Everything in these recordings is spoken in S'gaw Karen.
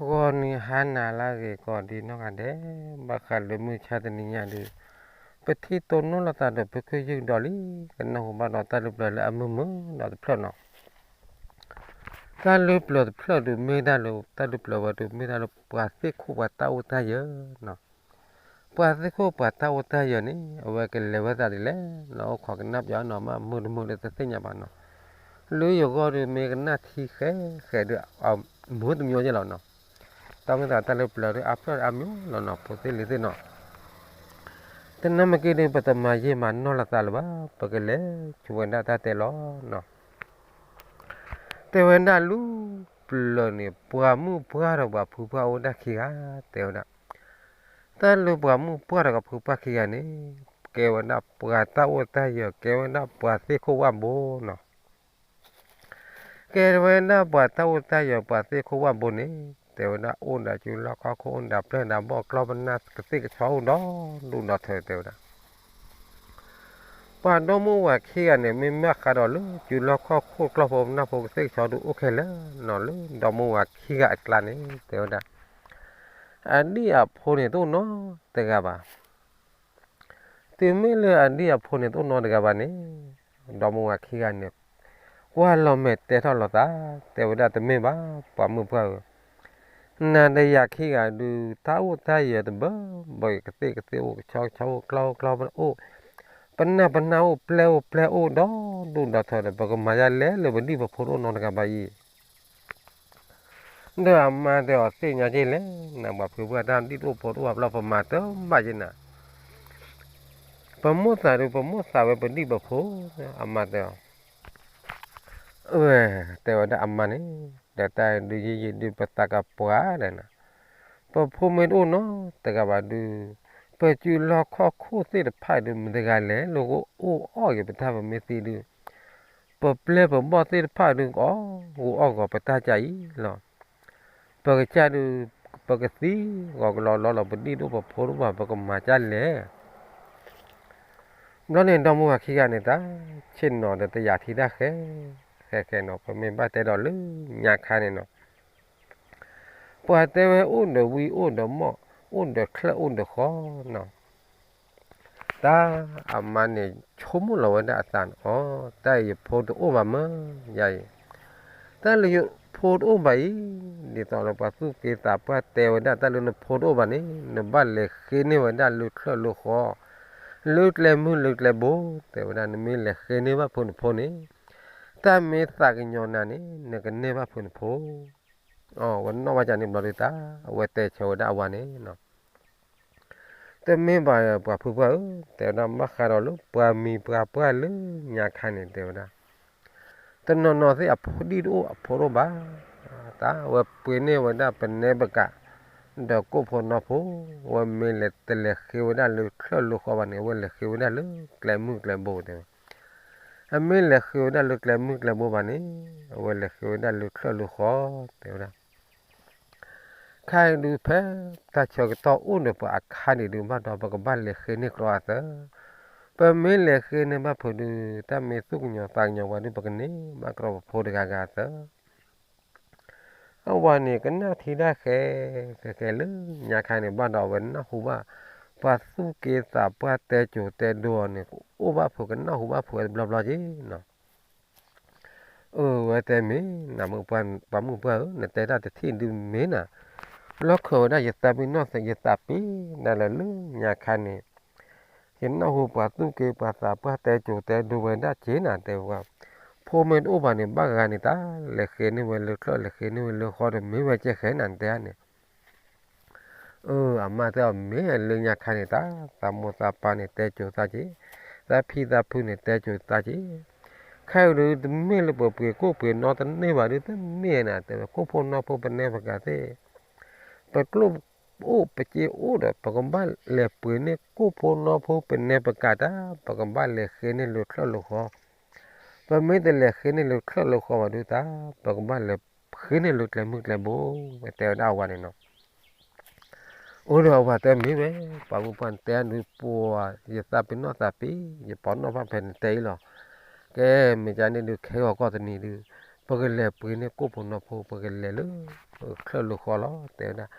ဂီၤနံၤဟါနၤလၢအဂ့ၤကီးဒံးနီၢ်ဂၤဒဲး, ဘၣ်ဃးလၢမုၢ်ဆါတနံၤညါဒုး, ပထံၣ်တိၢ်နီၣ်လိာ်သးဒီးဖုခ့ယုၢ်ကဒီးလံ, ကနၢ်ဟူဘၣ်ဒီးတၢ်လုၢ်ပျၢၤလၢအမုာ်မုာ်ဒီးတဖျၢၣ်နီၤ. တၢ်လုၢ်ပျၢၤတဖျၢၣ်ဒုးမ့ၢ်တၢ်လၢ တၢ်လုၢ်ပျၢၤဝဲဒုးမ့ၢ်တၢ်လၢပှၤသ့ၣ်ခိၣ်ပှၤတၢ်အိၣ်တၢ်ယၢၤနီၤ. ပှၤသ့ၣ်ခိၣ်ပှၤတၢ်အိၣ်တၢ်ယၢၤန့ၣ် အဝဲကလဲၤဝဲသးဒ်လဲၣ်နီၤ, အိၣ်ခိးကနၣ်ပၠီနီၤ, မ့ၢ်မုာ်တမုာ်ဒီးတသ့ၣ်ညါဘၣ်နီၤ. လၢယဂီၢ်ဒုးမ့ၢ်ကနၣ်ထံဃဲဃဲဒုး မုာ်တမုာ်ယဲၢ်လီၤနီၤ. တၢ်မ့ၢ်သးတၢ်လုၢ်ပျၢၤဒုးအါဖျၢၣ်အါမံၤလီၤနီၤ, ဖိသ့ၣ်လံၤသ့ၣ်နီၤ. တနီၤမ့ၢ်က့ဒုး ပတမၤယံာ်မၤနီၢ်လိာ်သးလၢၤဘၣ်, ပကလဲၤဆိဝဲဒၣ်တၢ်တဲလီၤနီၤ. တဲဝဲဒၣ်လုၢ်ပျၢၤန့ၣ် ပှၤမုၣ်ပှၢ်ဒီးပှၤဖုပှၢ်အိၣ်ဒၣ်ခံဂၤ, တဲဝဲဒၣ် တၢ်လၢပှၤမုၣ်ပှၢ်ဒီးပှၤဖုပှၢ်ခံဂၤန့ၣ် ကဲဝဲဒၣ်ပှၤတၢ်အိၣ်တၢ်ယၢၤ, ကဲဝဲဒၣ်ပှၤသ့ၣ်ခိၣ်ဝၣ်ဘိနီၤ. ကဲဝဲဒၣ်ပှၤတၢ်အိၣ်တၢ်ယၢၤ ပှၤသ့ၣ်ခိၣ်ဝၣ်ဘိန့ၣ် တဲဝဲဒၣ်အိၣ်ဒီးစုလီၢ်ခီၣ်ခိၣ်, အိၣ်ဒီးပျဲၢ်ဒီးဘီၣ်, ကျီၢ်ပနၢ်ကသ့ၣ်ကဆီအိၣ်ဒီဒူၣ်ဒီထၢ တဲဝဲဒၣ်. ပှၤဒီမါဝၤခံဂၤန့ၣ် မ့ၢ်ဘၣ်ဃးဒီးလၢစုလီၢ်ခီၣ်ခိၣ်, ကျီၢ်ဖိပနၢ်ဖိကသ့ၣ်ကဆီဒုးအိၣ်ခဲလၢာ်နီၤ, လၢဒီမါဝၤခံဂၤအကျါန့ၣ် တဲဝဲဒၣ် အဒံၣ်အဖိန့ၣ်တအိၣ်နီတဂၤဘၣ်. တုၤမ့ၢ်လၢအဒံၣ်အဖိန့ၣ်တအိၣ်နီတဂၤဘၣ်န့ၣ်, ဒီမါဝၤခံဂၤန့ၣ် ကွၢ်လီၤမဲာ်တဲထီၣ်လိာ်သး, တဲဝဲဒၣ်တမ့ၢ်ဘၣ် ပှၤမုၣ်ပှၢ်ဧၢ, နၤဒီးယၤခံဂၤဒုး တၢ်အိၣ်တၢ်ယၢၤတဘၢဘၢ, ကသ့ၣ်ကသ့ၣ်အိၣ်, ကဆီကဆီအိၣ်, ကျီၢ်အိၣ်ကျီၢ်အိၣ်, ပနၢ်ပနၢ်အိၣ်, ပျဲၢ်အိၣ်ပျဲၢ်အိၣ်ဒီဒူၣ်ဒီထၢဒီး ပကမၤဒ်လဲၣ်လၢပဒံၣ်ပဖိတအိၣ်နီတဂၤဘၣ်အံၤ ဒီးအမါတဲအီၤ သ့ၣ်ညါက့လဲၣ်, နပှၤဖုပှၢ်တၢ်ဒံၣ်တအိၣ်ဖိတအိၣ်ဘၣ်ဘျီ ပမၤတဘၣ်က့နၤ, ပမိၣ်သးဒုး ပမိၣ်သးဝဲပဒံၣ်ပဖိ, အမါတဲအီၤ, ဝဲ, တဲဝဲဒၣ်အမါန့ၣ်, ဒီးတၢ်ဒုးယံာ်ယံာ်ဒုးပသးကပှၢ်ဒီးနၤ, ပဖိမ့ၢ်တအိၣ်နီတဂၤဘၣ်ဒုး, ပစုလီၢ်ခီၣ်ခိၣ်သ့ၣ်တဖၣ်ဒုး မတၤတဂၤလဲၣ်လၢကအိၣ်အီၣ်က့ၤပတၢ်ပမ့ၢ်သံဒုး ပပျဲၢ်ပဘီၣ်သ့ၣ်တဖၣ်ဒုး ကအီၣ်ဂီၤအီၣ်ဂီၤပတၢ်ကၢ်အံၤလီၤ. ပကစၢ်ဒုး ပကသံဂီၤကလီလီလီၤ ပဒံၣ်တအိၣ်ပဖိတအိၣ်ဘၣ် ပကမၤကၢ်လဲၣ်. ဘျီန့ၣ် ဒီမါဝၤခံဂၤန့ၣ် တၢ်ဆ့ၣ်နီၤဒီးတယာ်ထံတၢ်ဃဲ ဃဲဃဲနီၤ ပမ့ၢ်ဘၣ်တဲဒီးလၢညါခါန့ၣ်နီၤ ပှၤတဲဝဲအိၣ်ဒီးဝံအိၣ်ဒီးမီၢ် အိၣ်ဒီးချၢၣ်အိၣ်ဒီးဃီနီၤ. တၢ်အမါန့ၣ်ဆိကမိၣ်လီၤဝဲဒၣ်အသးန့ၣ် အီ တၢ်အံၤယဖိတအိၣ်ဘၣ်မၢ်ယၤအံၤ, တၢ်လၢယဖိတအိၣ်ဘၣ်အံၤ, ဒ်သိးလၢပှၤသူၣ်က့သးပှၢ်တဲဝဲဒၣ် တၢ်လၢနဖိတအိၣ်ဘၣ်န့ၣ် နဘၣ်လဲၤဃ့န့ၢ်ဝဲဒၣ်လၢချၢၣ်လၢဃီ လၢကျဲမုၢ်လၢကျဲဘိ တဲဝဲဒၣ် နမ့ၢ်လဲၤဃ့န့ၢ်ဘၣ်ဖုနဖိန့ၣ် တၢ်မ့ၢ်သးကညီၤနၤန့ၣ် နကန့ၢ်ဘၣ်ဖုနဖိ အဝဲနီၣ်ဘၣ်ကန့ၣ်ဘျီဒုးတၢ် အဝဲတဲဆၢဝဲဒၣ်အဝၤန့ၣ် တမ့ၢ်ဘၣ်ပှၤဖုပှၢ်ဧၢ, တဲဝဲဒၣ် ဘၣ်ဃးဒီးလၢပှၤမံၤပှၤပှၢ်လၢညါခါန့ၣ် တဲဝဲဒၣ် တနီၤနီၤသ့ၣ်အဖိဒံၣ်တအိၣ်အဖိတအိၣ်ဘၣ်, တၢ်ဝဲပှ့ၤန့ၢ်ဝဲဒၣ်ပနဲပကး ဒီးကိၣ်ဖိနီဖိ, ဝဲမ့ၢ်လဲၤတလဲၤဃ့ဝဲဒၣ်လၢချၢၣ်လၢဃီဘၣ်န့ၣ် အဝဲလဲၤဃ့ဝဲဒၣ်လၢကျဲမုၢ်ကျဲဘိတဲဝဲ အမ့ၢ်လဲၤဃ့ဝဲဒၣ်လၢကျဲမုၢ်ကျဲဘိဘၣ်န့ၣ် အဝဲလဲၤဃ့ဝဲဒၣ်လၢချၢၣ်လၢဃီ တဲဝဲဒၣ် ခါအံၤဒုးဖဲတၢ်ဆၢကတီၢ်အိၣ်ဒီးပှၤအခါန့ၣ်ဒုး ဘၣ်ဒီးပကဘၣ်လဲၤဃ့န့ၢ်ကျီအသၢ, ပမ့ၢ်လဲၤဃ့န့ၢ်ဘၣ်ဖုဒုး တၢ်မ့ၢ်သူၣ်ကညီၤသးကညီၤဝဲဒုး ပကန့ၢ်ဘၣ်ကျီပဖိတဂၤဂၤသၢ အဝၤန့ၣ် ကနၣ်ထံတၢ်ဃဲ ဃဲဃဲလၢညါခါန့ၣ် ဘၣ်ဒီးအဝဲနၢ်ဟူဘၣ် ပှၤသူၣ်က့သးပှၢ်တဲစိၤတဲဒိအီၤန့ၣ် ကအိၣ်ဘၣ်ဖု ကနၢ်ဟူဘၣ်ဖုဝဲတဘျီဘျီက့နီၤ. အၢ ဝဲတဲမ့ၢ်နၤ ပှၤမုၣ်ပှၢ်ဧၢ, နတဲတၢ်တထံၣ်ဒုးမ့ၢ်နၤ, လီၢ်ခၢၣ်ဝဲဒၣ်ယသးပ့ၤနီၣ်သး ယသးပ့ၤဒၣ်လၢလၢညါခါန့ၣ် ယနၢ်ဟူပှၤသူၣ်က့ပှၤသးပှၢ်တဲစိၤတဲဒိဝဲဒၣ်က့နၤ တဲဝဲ ဖိမ့ၢ်တအိၣ်ဘၣ်န့ၣ် ဘၣ်ဂၤန့ၣ် တၢ်လဲၤဃ့န့ၢ်ဝဲလၢချၢၣ် လဲၤဃ့န့ၢ်ဝဲလၢဃီဒီး မ့ၢ်ဝဲကဲဃဲနၤ နတဲန့ၣ် အၢ အမါတဲအီၤ မ့ၢ်လၢညါခါန့ၣ် တၢ် သးမိၢ်သးပၢ်န့ၣ် တဲစိၤသးက့, သးဖံသးဖုန့ၣ် တဲစိၤသးက့, ခဲအံၤဒုး တမ့ၢ်လၢပပှ့ၤကိၣ်ပှ့ၤနီတန့ၢ်ဘၣ်ဒုး တမ့ၢ်နၤ တဲဝဲ ကိၣ်ဖိနီဖိပနဲပကးသ့ၣ် ပကျိၣ်အိၣ်ပစ့အိၣ်ဒီး ပကဘၣ်လဲၤပှ့ၤန့ၢ်ကိၣ်ဖိနီဖိပနဲပကးတၢ် ပကဘၣ်လဲၤဃ့န့ၢ်လၢချၢၣ်လၢဃီ, ပမ့ၢ်တလဲၤဃ့န့ၢ်လၢချၢၣ်လၢဃီဘၣ်ဒုးတၢ် ပကဘၣ်လဲၤဃ့န့ၢ်လၢကျဲမုၢ်ကျဲဘိ တဲဝဲဒၣ်အဝၤန့ၣ်နီၤ. အိၣ်ဒီးအဝၤတဲမ့ၢ်ဝဲ, ပှၤမုၣ်ပှၢ်နတဲဒုးပှၤ ယသးပ့ၤနီၣ်သးပ့ၤ ယပိာ်နီၣ်ဘၣ်ဖဲနတဲအံၤလီၤ. ကဲ မ့ၢ်ကန့ၣ်ဒုး ခဲဂီၤကီၢ်တနံၤဒုး ပ ပကလဲၤပှ့ၤန့ၢ်ကိၣ်ဖိနီၢ်ဖိ ပကလဲၤလၢချၢၣ်လၢဃီလီၤ တဲဝဲဒၣ်.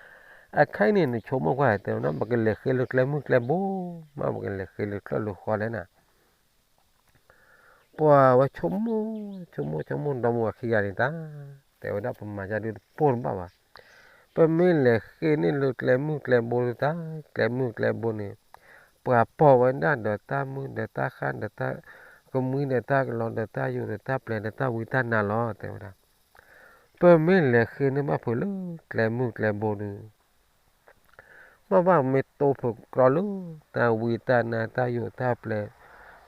အခါအံၤန့ၣ် နဆိကမိၣ်ကွၢ် တဲဝဲဒၣ် ပကလဲၤဃ့လၢကျဲမုၢ်ကျဲဘိ မ့ၢ်ပကလဲၤဃ့လၢချၢၣ် လၢဃီလဲၣ်နၤ. ပှၤဝဲဆိကမိၣ် ဆိကမိၣ် ဆိကမိၣ် ဒီမါဝၤခံဂၤန့ၣ်တၢ် တဲဝဲဒၣ် ပမၤဒ်ဒုတပိၢ်တဘၣ်ဘၣ်. ပမ့ၢ်လဲၤဃ့န့ၢ်လၢကျဲမုၢ်ကျဲဘိဒုတၢ် ကျဲမုၢ်ကျဲဘိန့ၣ် ပှၤပိာ်ဝဲဒၣ်ဒီးတၢ်မုၢ်ဒီးတၢ်ဃၣ်ဒီးတၢ်ကမှံဒီးတၢ်ကလီဒီးတၢ်ယိာ်ဒီးတၢ်ပျဲၤ ဒီးတၢ်ဝံတၢ်နါလီၤ တဲဝဲဒၣ်. ပမ့ၢ်လဲၤဃ့န့ၢ်ဘၣ်ဖုးလၢကျဲမုၢ်ကျဲဘိဒု ဘၣ်ဘၣ်မ့ၢ်တိဖုးကြီလၢ တၢ်ဝံတၢ်နါ တၢ်ယိာ်တၢ်ပျဲၤ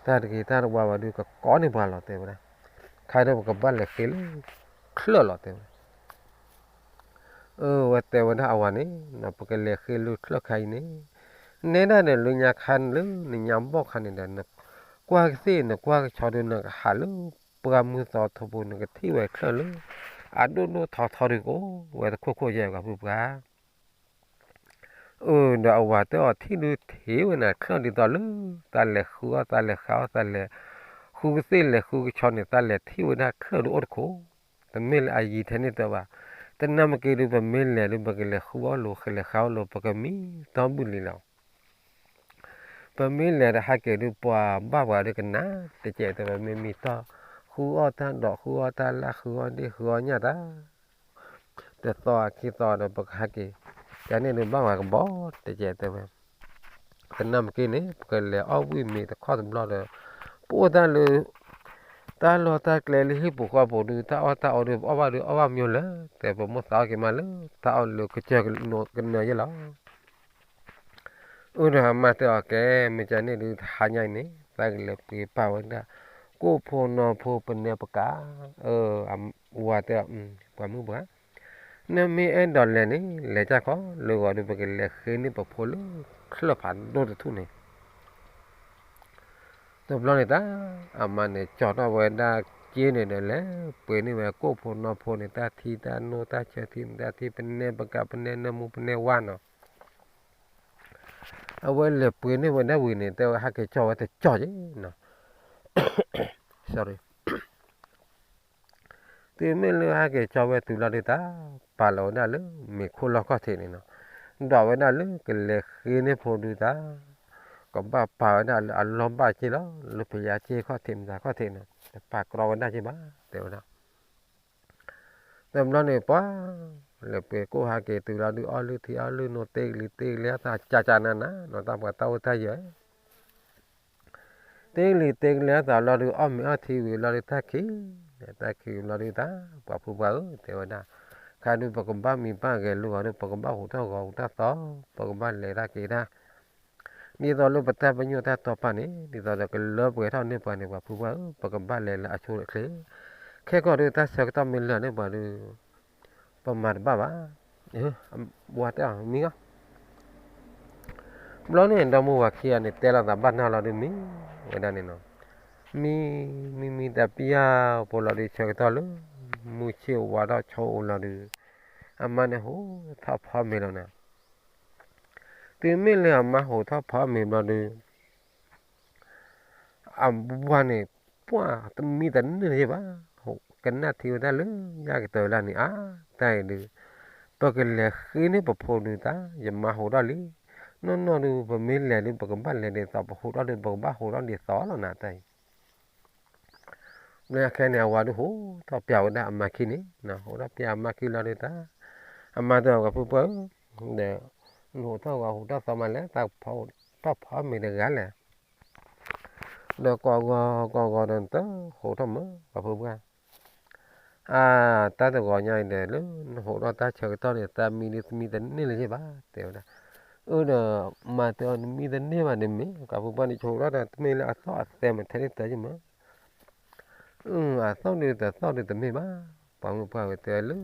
တၢ်တဂ့ၤတၢ်တဝါဘၣ်ဒု ကကိးန့ၢ်ပှၤလီၤ တဲဝဲဒၣ်. ခါဒီးပကဘၣ်လဲၤဃ့လၢချၢၣ်လီၤ တဲဝဲဒၣ်. အဝဲတဲဝဲဒၣ်အဝၤန့ၣ် ပကလဲၤဃ့လၢချၢၣ်ခါအံၤန့ၣ် နဲဒၣ်ဒီးလၢညါခါလၢနညါဘီၣ်ခါန့ၣ်ဒီး နကွၢ်ကသ့ၣ် နကွၢ်ကဆီဒီး နကဟးလၢပှၢ်မုၢ်သီထိပူၤ နကထံၣ်ဝဲချၢၣ်လၢ အဒိၣ်ဒိၣ်ထီထီဒု ကအိၣ်ဝဲတခိၣ်ခိၣ်ယဲၢ် ပှၤဖုပှၢ် အၢ ဒီးအဝၤတဲအီၤ ထံၣ်ဒုထံၣ်ဝဲန့ၣ် ချၢၣ်ဒ်သိးလၢ သးလဲၤဃုအီၣ် သးလဲၤဃုအီၣ် သးလဲၤဃုကသ့ၣ် လဲၤဃုကဆီန့ၣ် သးလဲၤထံၣ်ဝဲဒၣ်ချၢၣ်ဒုအိၣ်တခိၣ်, တမ့ၢ်လၢအယံၤထဲန့ၣ်တၢ်ဘၣ်. တနၢ်မ့ၢ်က့ၤဒု ပမ့ၢ်လဲၤဒု ပကလဲၤဃုအီၣ်လိာ် လဲၤဃုအီၣ်လိာ် ပကမံတီၢ်ဘုၣ်လံလီၤ. ပမ့ၢ်လဲၤဒီးဟဲက့ၤဒု ပှၤဘၣ်ပှၤဒုကနၣ် တကဲးတဲဝဲ မ့မံတီၢ် ဃုအီၣ်တၢ်ဒိး ဃုအီၣ်တၢ်လၣ် ဃုအီၣ်ဒ့ၣ် ဃုအီၣ်ညၣ်တၢ် တသီခံသီဒီး ပကဟဲက့ၤ ကန့ၣ်ဒု ဘၣ်ပှၤကဘီ တကဲးတဲဝဲ. တနၢ်မ့ၢ်က့ၤန့ၣ် ပကလဲၤအီၣ်ဝံၣ်မ့ၤတခီတဘျီဒီး ပအိၣ်တၢ်လၢ တၢ်လီၢ်တၢ်ကျဲလၢဟံၣ်ပူၤဃီပူၤဒု တၢ်အီၣ်တၢ်အီဒု ပအီၣ်ဘၣ်ဒု အီၣ်ဘၣ်မ့ၢ်လၢ တဲ ပမိၢ်သးအီၣ်က့ၤမးလၢ တၢ်အီၣ်လၢကစၢၢ်ကနၢၤယဲၢ်လီၤ. အၢ ဒီးအမါတဲအီၤ ကဲ မ့ၢ်ကန့ၣ်ဒု တဟါညါအံၤန့ၣ် သးကလဲၤပှ့ၤပာ်ဝဲဒၣ် ကိၣ်ဖိနီၢ်ဖိပနဲပကး အၢ ဝၤတဲအီၤ ပှၤမုၣ်ပှၢ် နမ့ၢ်အဲၣ်ဒိးလဲၤန့ၣ် လဲၤကၢ်ခီ လၢဂီၤဒု ပကလဲၤဃ့န့ၢ်ပဖိလၢချၢၣ်ဖးဒိၣ်တထူၣ်န့ၣ် တဘျီန့ၣ်တၢ် အမါန့ၣ် ကၠီထီၣ်ဝဲဒၣ်က့န့ၣ်ဒီး လဲၤပှ့ၤန့ၢ်ဝဲကိၣ်ဖိနီၢ်ဖိန့ၣ် တၢ်ထံတၢ်နိ တၢ်ဆၢထံ တၢ်ထံ ပနဲပကး ပနဲနၢမူ ပနဲဝါနီၤ. အဝဲလဲၤပှ့ၤန့ၢ်ဝဲဒၣ်ဝံၤန့ၣ် တဲဝဲဟဲက့ၤကၠီဝဲတကၠီက့နီၤ. တုၤမ့ၢ်လၢဟဲက့ၤကၠီဝဲတုၤလီၤဒုတၢ် ပာ်လီၤဝဲဒၣ်လၢမ့ၤခိၣ်လီၢ်ခီၣ်ထံးန့ၣ်နီၤ. ဒွးဝဲဒၣ်လၢကလဲၤဃ့န့ၢ်ဖိဒုတၢ် ကဘၣ်ပာ်ဝဲဒၣ်လၢအလီၢ်ဘၣ်က့လီၤ လၢပယါက့ခီၣ်ထံးမတၤခီၣ်ထံးန့ၣ် တပာ်ကြီဝဲဒၣ်က့ဘၣ် တဲဝဲဒၣ်. တဘျီန့ၣ်ပှၤ လဲၤပှ့ၤကိၣ်ဟဲက့ၤတုၤလီၤဒု အီၣ်လုၢ်ထံအီၣ်လုၢ်နိ တ့ကလံၤတ့ကလဲအသး ကၠးကၠးနးနးနီၤ တၢ်ပှၤတၢ်အိၣ်တၢ်ယၢၤ တ့ကလံၤတ့ကလဲအသးလီၤဒု အီၣ်မ့ၤအီထံဝံၤလီၤဒု တၢ်ခံး တၢ်ခံးလီၤဒုတၢ် ပှၤဖုပှၢ်ဧၢ တဲဝဲဒၣ်. ခါဒု ပကဘၣ်မံဘၣ်ဂဲၤလိာ်ဂီၤဒု ပကဘၣ်ဟူးထီၣ်ဂီၤဟူးထီၣ်သီ ပကဘၣ်လဲၤတၢ်က့ၤတၢ် ဒ်သိးလၢပတၢ်ပညိၣ်တၢ်တီပာ်န့ၣ် ဒ်သိးဒီးကလၢပှဲၤထီၣ်န့ၢ်ပှၤန့ၣ် ပှၤဖုပှၢ်ဧၢ ပကဘၣ်လဲၤလၢအဆိအချ့ ခဲကီၢ်ဒု တၢ်ဆၢကတီၢ်မ့ၢ်လၢာ်န့ၢ်ပှၤဒု ပမၤတဘၣ်ဘၣ်. ဝၤတဲအီၤ မံဂီၢ် ဘျီန့ၣ် ဒီမါဝၤခံဂၤန့ၣ် တဲလိာ်သးဘၣ်နၢ်လီၤဒု မံဝဲဒၣ်န့ၣ်နီၤ. မံ မံမံတၢ်ပျၢ်ဖိလီၤဒု ဆၢကတီၢ်လၢ မုၢ်ဆ့ၣ်ဝါထီၣ်ဆိအိၣ်လီၤဒု အမါန့ၣ်ဟူးထီၣ်ဖီမ့ၤလီၤနၤ. တုၤမ့ၢ်လၢအမါဟူးထီၣ်ဖီမ့ၤဘျီဒု အဝၤန့ၣ် ပှၢ်တမံတန့ၢ်လၢၤဘၣ်, ကနၣ်ထံဝဲဒၣ်လၢညါကတၢၢ်ဝဲဒၣ်န့ၣ် အါတၢ်အံၤဒုး ပကလဲၤဃ့န့ၢ်ပဖိဒုးတၢ် ယမါဟူးထီၣ်လံ, နီၢ်နီၢ်ဒုး ပမ့ၢ်လဲၤဒုး ပကဘၣ်လဲၤဒ်သိး ပဟူးထီၣ်ဒုး ပကဘၣ်ဟူးထီၣ်ဒ်သိးလီၤနၤတၢ်အံၤ. လၢခဲန့ၣ် အဝၤဒုးဟူးထီၣ်ပျၢ်ဝဲဒၣ်အမါခံန့ၣ်, ဟူးထီၣ်ပျၢ်အမါခံလီၤဒုးတၢ်, အမါတဲအီၤ ပှၤဖုပှၢ်ဧၢ, ဒီး နဟူးထီၣ်ဂီၤဟူးထီၣ်သီမးလဲၣ်, တၢ်ဖီမ့ၤတဂၤလဲၣ်, ဒီးကိးဂီၤကိးဂီၤဒီး နတဟူးထီၣ်မး ပှၤဖုပှၢ် အါ, တၢ်တဂီၤညါအံၤဒီး လၢနဟူးထီၣ်တၢ်ဆၢကတီၢ်န့ၣ် တၢ်မံဒုးတမံတန့ၢ်လၢၤဘၣ် တဲဝဲဒၣ်. အၢ ဒီးမါတဲအီၤ နမံတန့ၢ်ဘၣ်န့ၣ်မ့ၢ် ပှၤဖုပှၢ်န့ၣ် ဆိးထီၣ်ဒီး တမ့ၢ်လၢအသီၣ်အသဲမးထဲန့ၣ်တၢ်ယမး အၢ အသီၣ်ဒုးတသီၣ်ဒုးတမ့ၢ်ဘၣ်, ပှၤမုၣ်ပှၢ်ဝဲတဲလၢ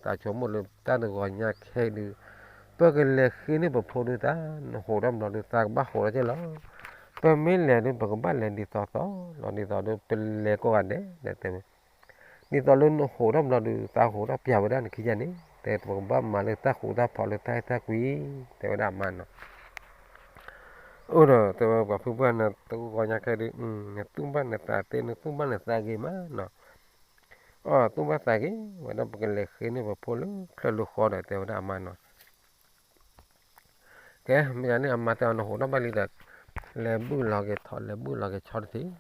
သးဆိကမိၣ်လၢတၢ်တဂီၤညါခဲအံၤဒုး ပကလဲၤဃ့န့ၢ်ပဖိဒုးတၢ် နဟူးထီၣ်ဘျီဒုး သးကဘၣ်ဟူးထီၣ်က့ၢ်လီၤ, ပမ့ၢ်လဲၤဒုး ပကဘၣ်လဲၤဒ်သိးသိးလီၤ ဒ်သိးဒီး ပလဲၤကိးဂၤဒဲး တဲဝဲ ဒ်သိးလၢနဟူးထီၣ်ဘျီဒုး သးဟူးထီၣ်ပျၢ်ဝဲဒၣ်နခံယါန့ၣ် တဲပကဘၣ်မၤလၢတၢ်ဃူတၢ်ဖိးလၢတၢ်အဲၣ်တၢ်ကွံ တဲဝဲဒၣ်အမါနီၤ. အၢ ဒီးတဲဝဲပှၤဖုပှၢ်န့ၣ် တဂီၤညါခဲဒုး နသူၣ်ဘၣ်နသးသ့ နသူၣ်ဘၣ်နသးဂ့ၤမးနီၤ. အီၣ်သူၣ်ဘၣ်သးက့ၤဝဲဒၣ် ပကလဲၤဃ့န့ၢ်ပဖိလၢချၢၣ်လၢဃီဒီး တဲဝဲဒၣ်အမါနီၤ. ကဲ မ့ၢ်ယၤန့ၣ် အမါတဲအီၤ နဟိးထီၣ်ဘၣ်လံဒီး လဲၤဘုၣ်လီၤက့ၤထီၣ် လဲၤဘုၣ်လီၤက့ၤဆီတထံၣ်,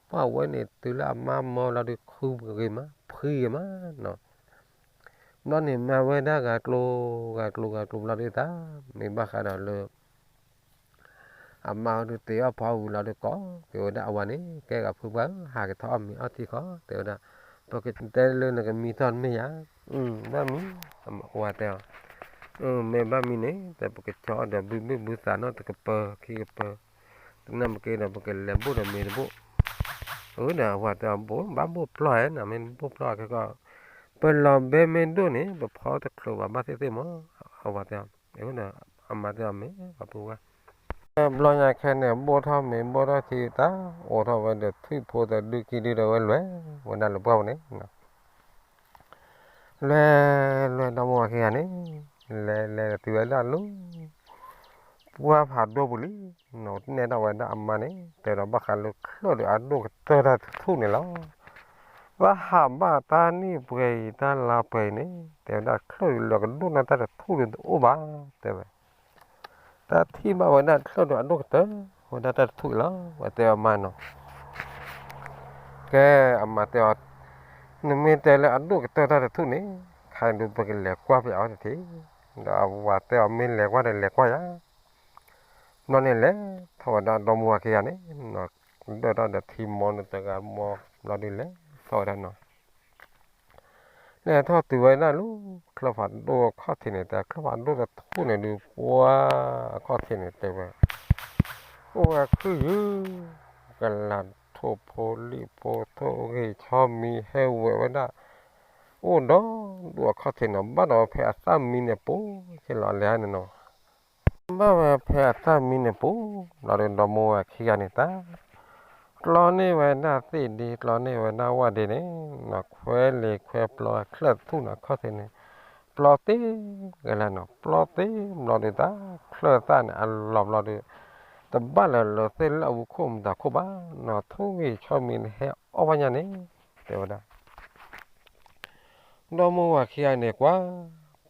ပှၢ်ဝဲန့ၣ်တုၤလၢအမါမၢလီၤဒုး ခုဂ့ၤမး ဖှံဂ့ၤမးနီၤ. ဘျီန့ၣ်မၤဝဲဒၣ်ဂၤကျိၤ ဂၤကျိၤ ဂၤကျိၤဘျီဒုး တၢ်မ့ၢ်ဘၣ်ဃးဒီးလၢ အမါဒုးတ့အီၣ်ဖီဝံၤလီၤဒုး ကိးက့ၤဝဲဒၣ်အဝၤန့ၣ် ကဲဂၤဖုပှၢ်ဧၢ ဟးက့ၤထီၣ်အီၣ်မ့ၤအီထံခီ တဲဝဲဒၣ်, ပကတဲလၢနကမံထီၣ်တမ့ၢ်ဧါ, ဘၣ်မံ, အဝၤတဲအီၤ, မ့ၢ်ဘၣ်မံန့ၣ် တဲပကကၠီအီၣ်ဒီးဘုဘုၣ်ဘုသးနီၣ်တကပၢၤခံကပၢၤ, တနၢ်ပက့ဒီး ပကလဲၤဘိၣ်ဒီးမ့ၤတဘိၣ်, အဒီးအဝၤတဲအီၤ ဘိၣ်ဘၣ်ဘိၣ်ပျီၢ်ဧါနီၤ မ့ၢ်ဘိၣ်ပျီၢ်ခဲကီၢ်, ပလီၤဘဲမ့ၢ်ဒိၣ်န့ၣ် ပဖီတချုးဘၣ်ဘၣ်သ့ၣ်သ့ၣ်မး, အဝၤတဲအီၤ, အဒီးအမါတဲအီၤမ့ၢ်ပှၢ်ဖုပှၢ် ဘျီညါခဲန့ၣ် ဘိၣ်ထီၣ်မ့ၤဘိၣ်ထီၣ်ထံတၢ် အိးထီၣ်ဝဲဒီးထွံၣ်ဖိတဒုခံဒုဒီးဝဲလဲၤ ဝဲဒၣ်လၢပှၢ်ပူၤန့ၣ်, လဲၤလဲၤဒီမါဝၤခံဂၤန့ၣ်, လဲၤလဲၤတုၤဝဲဒၣ်လၢ ပှၢ်ဖးဒိၣ်ပူၤလံ, နဲၣ်ဒၣ်ဝဲဒၣ်အမါန့ၣ် တဲဒီးဘၣ်ဃးလၢချၢၣ်ဒုးအဒိၣ်ကတၢၢ်တၢ်တထူၣ်န့ၣ်လီၤ. ဘၣ်ဟးဘၣ်တၢ်နံၣ်ပှဲၤအံၤတၢ်လါပှဲၤအံၤန့ၣ် တဲဝဲဒၣ်ချၢၣ်ဒုးလၢကဒိၣ်နၢ်တၢ်တထူၣ်ဒုးတအိၣ်ဘၣ်, တဲဝဲ, တၢ်ထံၣ်ဘၣ်ဝဲဒၣ်ချၢၣ်ဒုးအဒိၣ်ကတၢၢ် ဝဲဒၣ်တၢ်တထူၣ်အံၤလီၤ ဝဲတဲအမါနီၤ. ကဲအမါတဲအီၤ, နမ့ၢ်တဲလၢအဒိၣ်ကတၢၢ်တၢ်တထူၣ်န့ၣ် ခဲအံၤဒုးပကလဲၤကွၢ်ဖဲအီၤတထံၣ်, ဒီးအဝၤတဲအီၤမ့ၢ်လဲၤကွၢ်ဒီးလဲၤကွၢ်ယၤ ဘျီန့ၣ်လဲၤထီၣ်ဝဲဒၣ်ဒီမါဝၤခံဂၤန့ၣ်, ဒၢၣ်ထီၣ်ဒီးထံမီနတဂၤမီဘျီဒုးလဲၤထီၣ်ဝဲဒၣ်နီၤ, လဲၤထီၣ်တုၤဝဲဒၣ်လၢ ချၢၣ်ဖးဒိၣ်အခီၣ်ထံးန့ၣ် တဲချၢၣ်ဖးဒိၣ်တထူၣ်န့ၣ်ဒုး ပှၢ်အခီၣ်ထံးန့ၣ်တဲဝဲ အိၣ်ဝဲခုၣ်ယုၢ်, ကလၤထိၣ်ဖိလံၣ်ဖိထိၣ်ဂ့ၤဆီမံၤ ဟဲဝဲဝဲဒၣ်, အိၣ်ဒီးဒိၣ်အခီၣ်ထံးနီၤ ဘၣ်ဒီးဖဲအသၣ်မံန့ၣ်ပူၤ, ဆ့ၣ်လီၤလဲၤန့ၣ်နီၤ, ဘၣ်ဝဲဖဲအသၣ်မံန့ၣ်ပူၤ, ဘျီဒီးဒီမါဝၤခံဂၤန့ၣ်တၢ် ကျီန့ၢ်ဝဲဒၣ်သ့ၣ်ဒ့ ကျီန့ၢ်ဝဲဒၣ်ဝၣ်ဒ့န့ၣ်, နီၤခွဲလ့ၤခွဲပျီချၢၣ်တထူၣ်နီၤ ခီၣ်ထံးန့ၣ်, ပျီသ့ကလဲၤနီၤ ပျီသ့ဘျီဒုးတၢ် ချၢၣ်သၣ်န့ၣ်အလီၤဘျီဒုး, တဘၣ်လၢၤလၢၤသ့ၣ်လၢအဝူခိၣ်မတၤခိၣ်ဘၣ်, နီၤထိၣ်ဂ့ၤဆီမံၤန့ၣ်ဟဲအီၣ်ဘၣ်ညါန့ၣ်, တဲဝဲဒၣ် ဒီမါဝၤခံဂၤန့ၣ်ကွၢ်,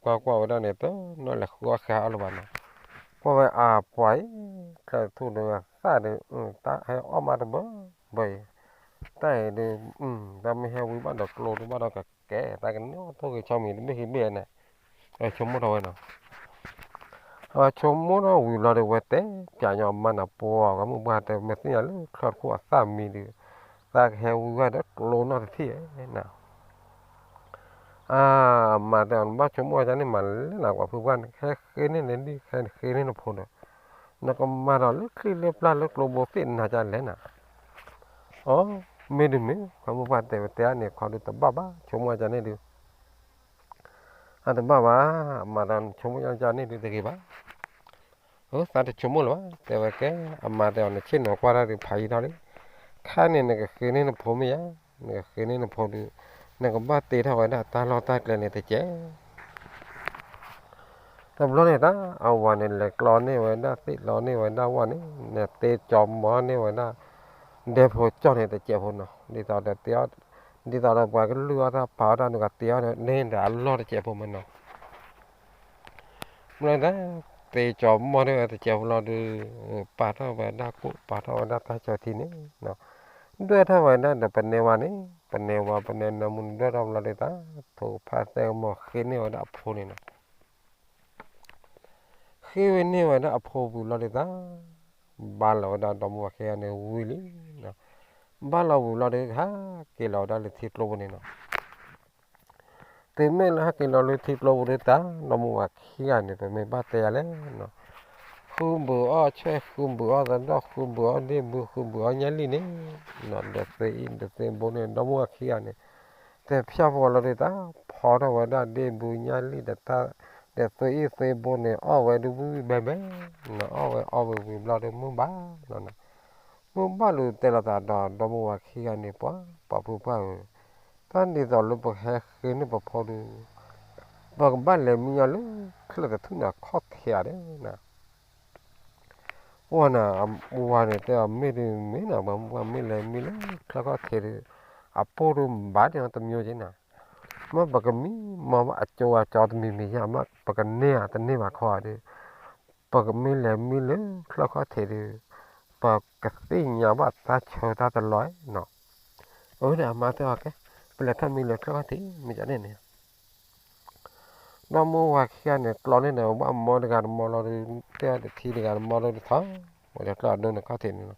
ကွၢ်ကွၢ်ဝဲဒၣ်န့ၣ် တနီၤလဲၤဃုအီၣ်ဃဲအီၣ်လၢၤဘၣ်နီၤ, ကွၢ်ဝဲအပှၤအံၤ, ချၢၣ်တထူၣ်ဒီးသၣ်ဒီး, တၢ်ဟဲအီၣ်မးတဘၢဘၢအံၤ, တၢ်အံၤဒီး, တၢ်မ့ၢ်ဟဲဝံၤဘၣ်ဒီးကျိဒီးဘၣ်ဒီးကကဲ, တၢ်ကန့ၢ်ထိၣ်ဂ့ၤဆီမံၤတဘ့ၣ်ဟံးဘ့ၣ်န့ၣ်, ဆိကမိၣ်ထီၣ်ဝဲနီၤ အဝဲဆိကမိၣ်ထီၣ်ဝံၤလီၤဒီး ဝဲတဲပၠးညီအမါန့ၣ် ပှၤဂီၢ်မုၢ်ပှၢ်တဲ မ့ၢ်သ့ၣ်ညါလၢချၢၣ်တခူၣ်အသၣ်မံဒီး, သးကဟဲဝံၤဝဲဒီးကျိနီၢ်တထံၣ်ဧါ, အမါတဲအီၤ နဘၣ်ဆိကမိၣ်ဝဲဒ်န့ၣ်မးလဲၣ်နီၤ ပှၤဖုပှၢ်န့ၣ် ဟဲဃ့န့ၢ်နဒ် ဟဲဃ့န့ၢ်နဖိဒီး, နကမၤဒီးလၢချံလၢပျၢ်လၢကျိဘိသ့ၣ်နၤဒ်လဲၣ်နီၤ, အီ, မ့ၢ်ဒုးမ့ၢ် ပှၤဖုပှၢ်တဲဝဲတဲန့ၣ် ခီဒုးတဘၣ်ဘၣ် ဆိကမိၣ်ဝဲဒ်န့ၣ်ဒုး အတဘၣ်ဘၣ်, အမါတဲနဆိကမိၣ်ဒ်န့ၣ်ဒုးတဂ့ၤဘၣ်, အသးတဆိကမိၣ်လၢၤဘၣ် တဲဝဲကဲ, အမါတဲအီၤ နဆ့ၣ်နီၤကွၢ်တၢ်ဒုးဖးယံာ်ထီၣ်လံ, ခါန့ၣ်နကဃ့န့ၢ်နဖိမ့ၢ်ဧါ, နကဃ့န့ၢ်နဖိဒုး, နကဘၣ်တ့ထီၣ်ဝဲဒၣ်တၢ်လီၢ်တၢ်ကျဲန့ၣ်တကဲး တဘျီန့ၣ်တၢ် အဝၤန့ၣ် လဲၤကျီန့ၢ်ဝဲဒၣ်သ့ၣ် ကျီန့ၢ်ဝဲဒၣ်ဝၣ်န့ၣ် နတ့ကၠီၤမီန့ၢ်ဝဲဒၣ် ဒဲဖိကၠီၣ်န့ၣ်တစဲးဖိနီၤ, ဒ်သိးဒီးတ့အီၣ်, ဒ်သိးဒီးပှၤကလုၢ်အီၣ်တၢ်ပာ်အီၣ်တၢ်ဒုးကတ့အီၣ်န့ၢ်ဒီးအလီၢ်တစဲးဖိမ့ၢ်နီၤ, မ့ၢ်တၢ် တ့ကၠီၤမီန့ၢ်ဝဲတစဲးဖိလီၤဒုး, ပာ်ထီၣ်ဝဲဒၣ်ကိၣ် ပာ်ထီၣ်ဝဲဒၣ်တၢ်ကၠီၤထံန့ၣ်, ဒွဲၣ်ထီၣ်ဝဲဒၣ်ဒီးပနဲဝါန့ၣ်, ပနဲဝါ ပနဲနၢမူန့ၣ် ဒွဲၣ်ထီၣ်ဘျီဒုးတၢ်, ထိၣ်ဖးသဲကမီၤဃ့န့ၢ်ဝဲဒၣ်အဖိန့ၣ်နီၤ ဃ့ဝဲန့ၢ်ဝဲဒၣ်အဖိဝံၤလီၤဒုးတၢ်, ဘၣ်လီၤဝဲဒၣ်ဒီမါဝၤခံဂၤန့ၣ်ဝံၤလံ, ဘၣ်လီၤဝံၤလီၤဒုး ဟးက့ၤလီၤဝဲဒၣ်လၢထံကျိပူၤန့ၣ်နီၤ, တုၤမ့ၢ်လၢဟဲက့ၤလီၤလၢထံကျိပူၤဒုးတၢ် ဒီမါဝၤခံဂၤန့ၣ် ပမ့ၢ်ဘၣ်တဲယၤလဲၣ်နီၤ, ဃုဘုးအီၣ်ဆဲး ဃုဘုးအီၣ်သဒီၣ် ဃုဘုးအီၣ်ဒ့ၣ်ဘု ဃုဘုးအီၣ်ညၣ်လံၣ်န့ၣ်, ဒီးသ့အ့ၣ်ဒီးသ့ဘိန့ၣ် ဒီမါဝၤခံဂၤန့ၣ် တဖၠၣ်ဖိလီၤဒုးတၢ် ဖီထီၣ်ဝဲဒၣ်ဒ့ၣ်ဘုညၣ်လံၣ်ဒီးတၢ်, ဒီးသ့အ့ၣ်သ့ဘိန့ၣ် အီၣ်ဝဲဒုးဝံၣ်ဝံၣ်ဘဲဘဲ, အီၣ်ဝဲအီၣ်ဝံၤဝံၤဘျီဒုးမုၢ်ဘၣ်လီၤနီၤ, မုၢ်ဘၣ်လီၤတဲလိာ်သးဒီး ဒီမါဝၤခံဂၤန့ၣ် ပှၤ ပှၤဖုပှၢ်ဧၢ, တၢ်ဒ်သိးလၢပဟဲဃ့န့ၢ်ပဖိဒုး, ပကဘၣ်လဲၤမံညီလၢချၢၣ်တထူၣ်န့ၣ်ခီၣ်ထံးဧါဒဲးနီၤ ပှၤန့ၣ်, ဝၤန့ၣ်တဲအီၤ မ့ၢ်ဒုးမ့ၢ်နီၤ ပှၤမ့ၢ်လဲၤမံလၢချၢၣ်ခီၣ်ထံးဒုး, အပိၢ်ဒုးဘၣ်ဒ်န့ၣ်တမံၤက့နၤ, မ့ၢ်ပကမံမီၢ်ဘၣ်အကၠိအကၠီတမံၤမံၤယါမး ပကန့ၢ်ဧါတန့ၢ်ဘၣ်ခီဧါဒီး ပကမ့ၢ်လဲၤမံလၢချၢၣ်ခီၣ်ထံးဒီး ပကသ့ၣ်ညါဘၣ်တၢ်ဆၢတၢ်တလီၤနီၤ. အဝဲန့ၣ်အမါတဲအီၤကဲ, ပလဲၤထီၣ်မံလၢချၢၣ်ခီၣ်ထံး မ့ၢ်ကန့ၣ်န့ၣ် ဒီးမိၢ်ဝၤခံဂၤန့ၣ် ကျီန့ၢ်ဒီးဘၣ်မီတဂၤတမီလီၤဒီး တဲအီၤတထံတဂၤတမီလီၤဒီးထီၣ်ဝဲဒီးကျီအဒိန့ၣ်ခီၣ်ထံးန့ၣ်လီၤ.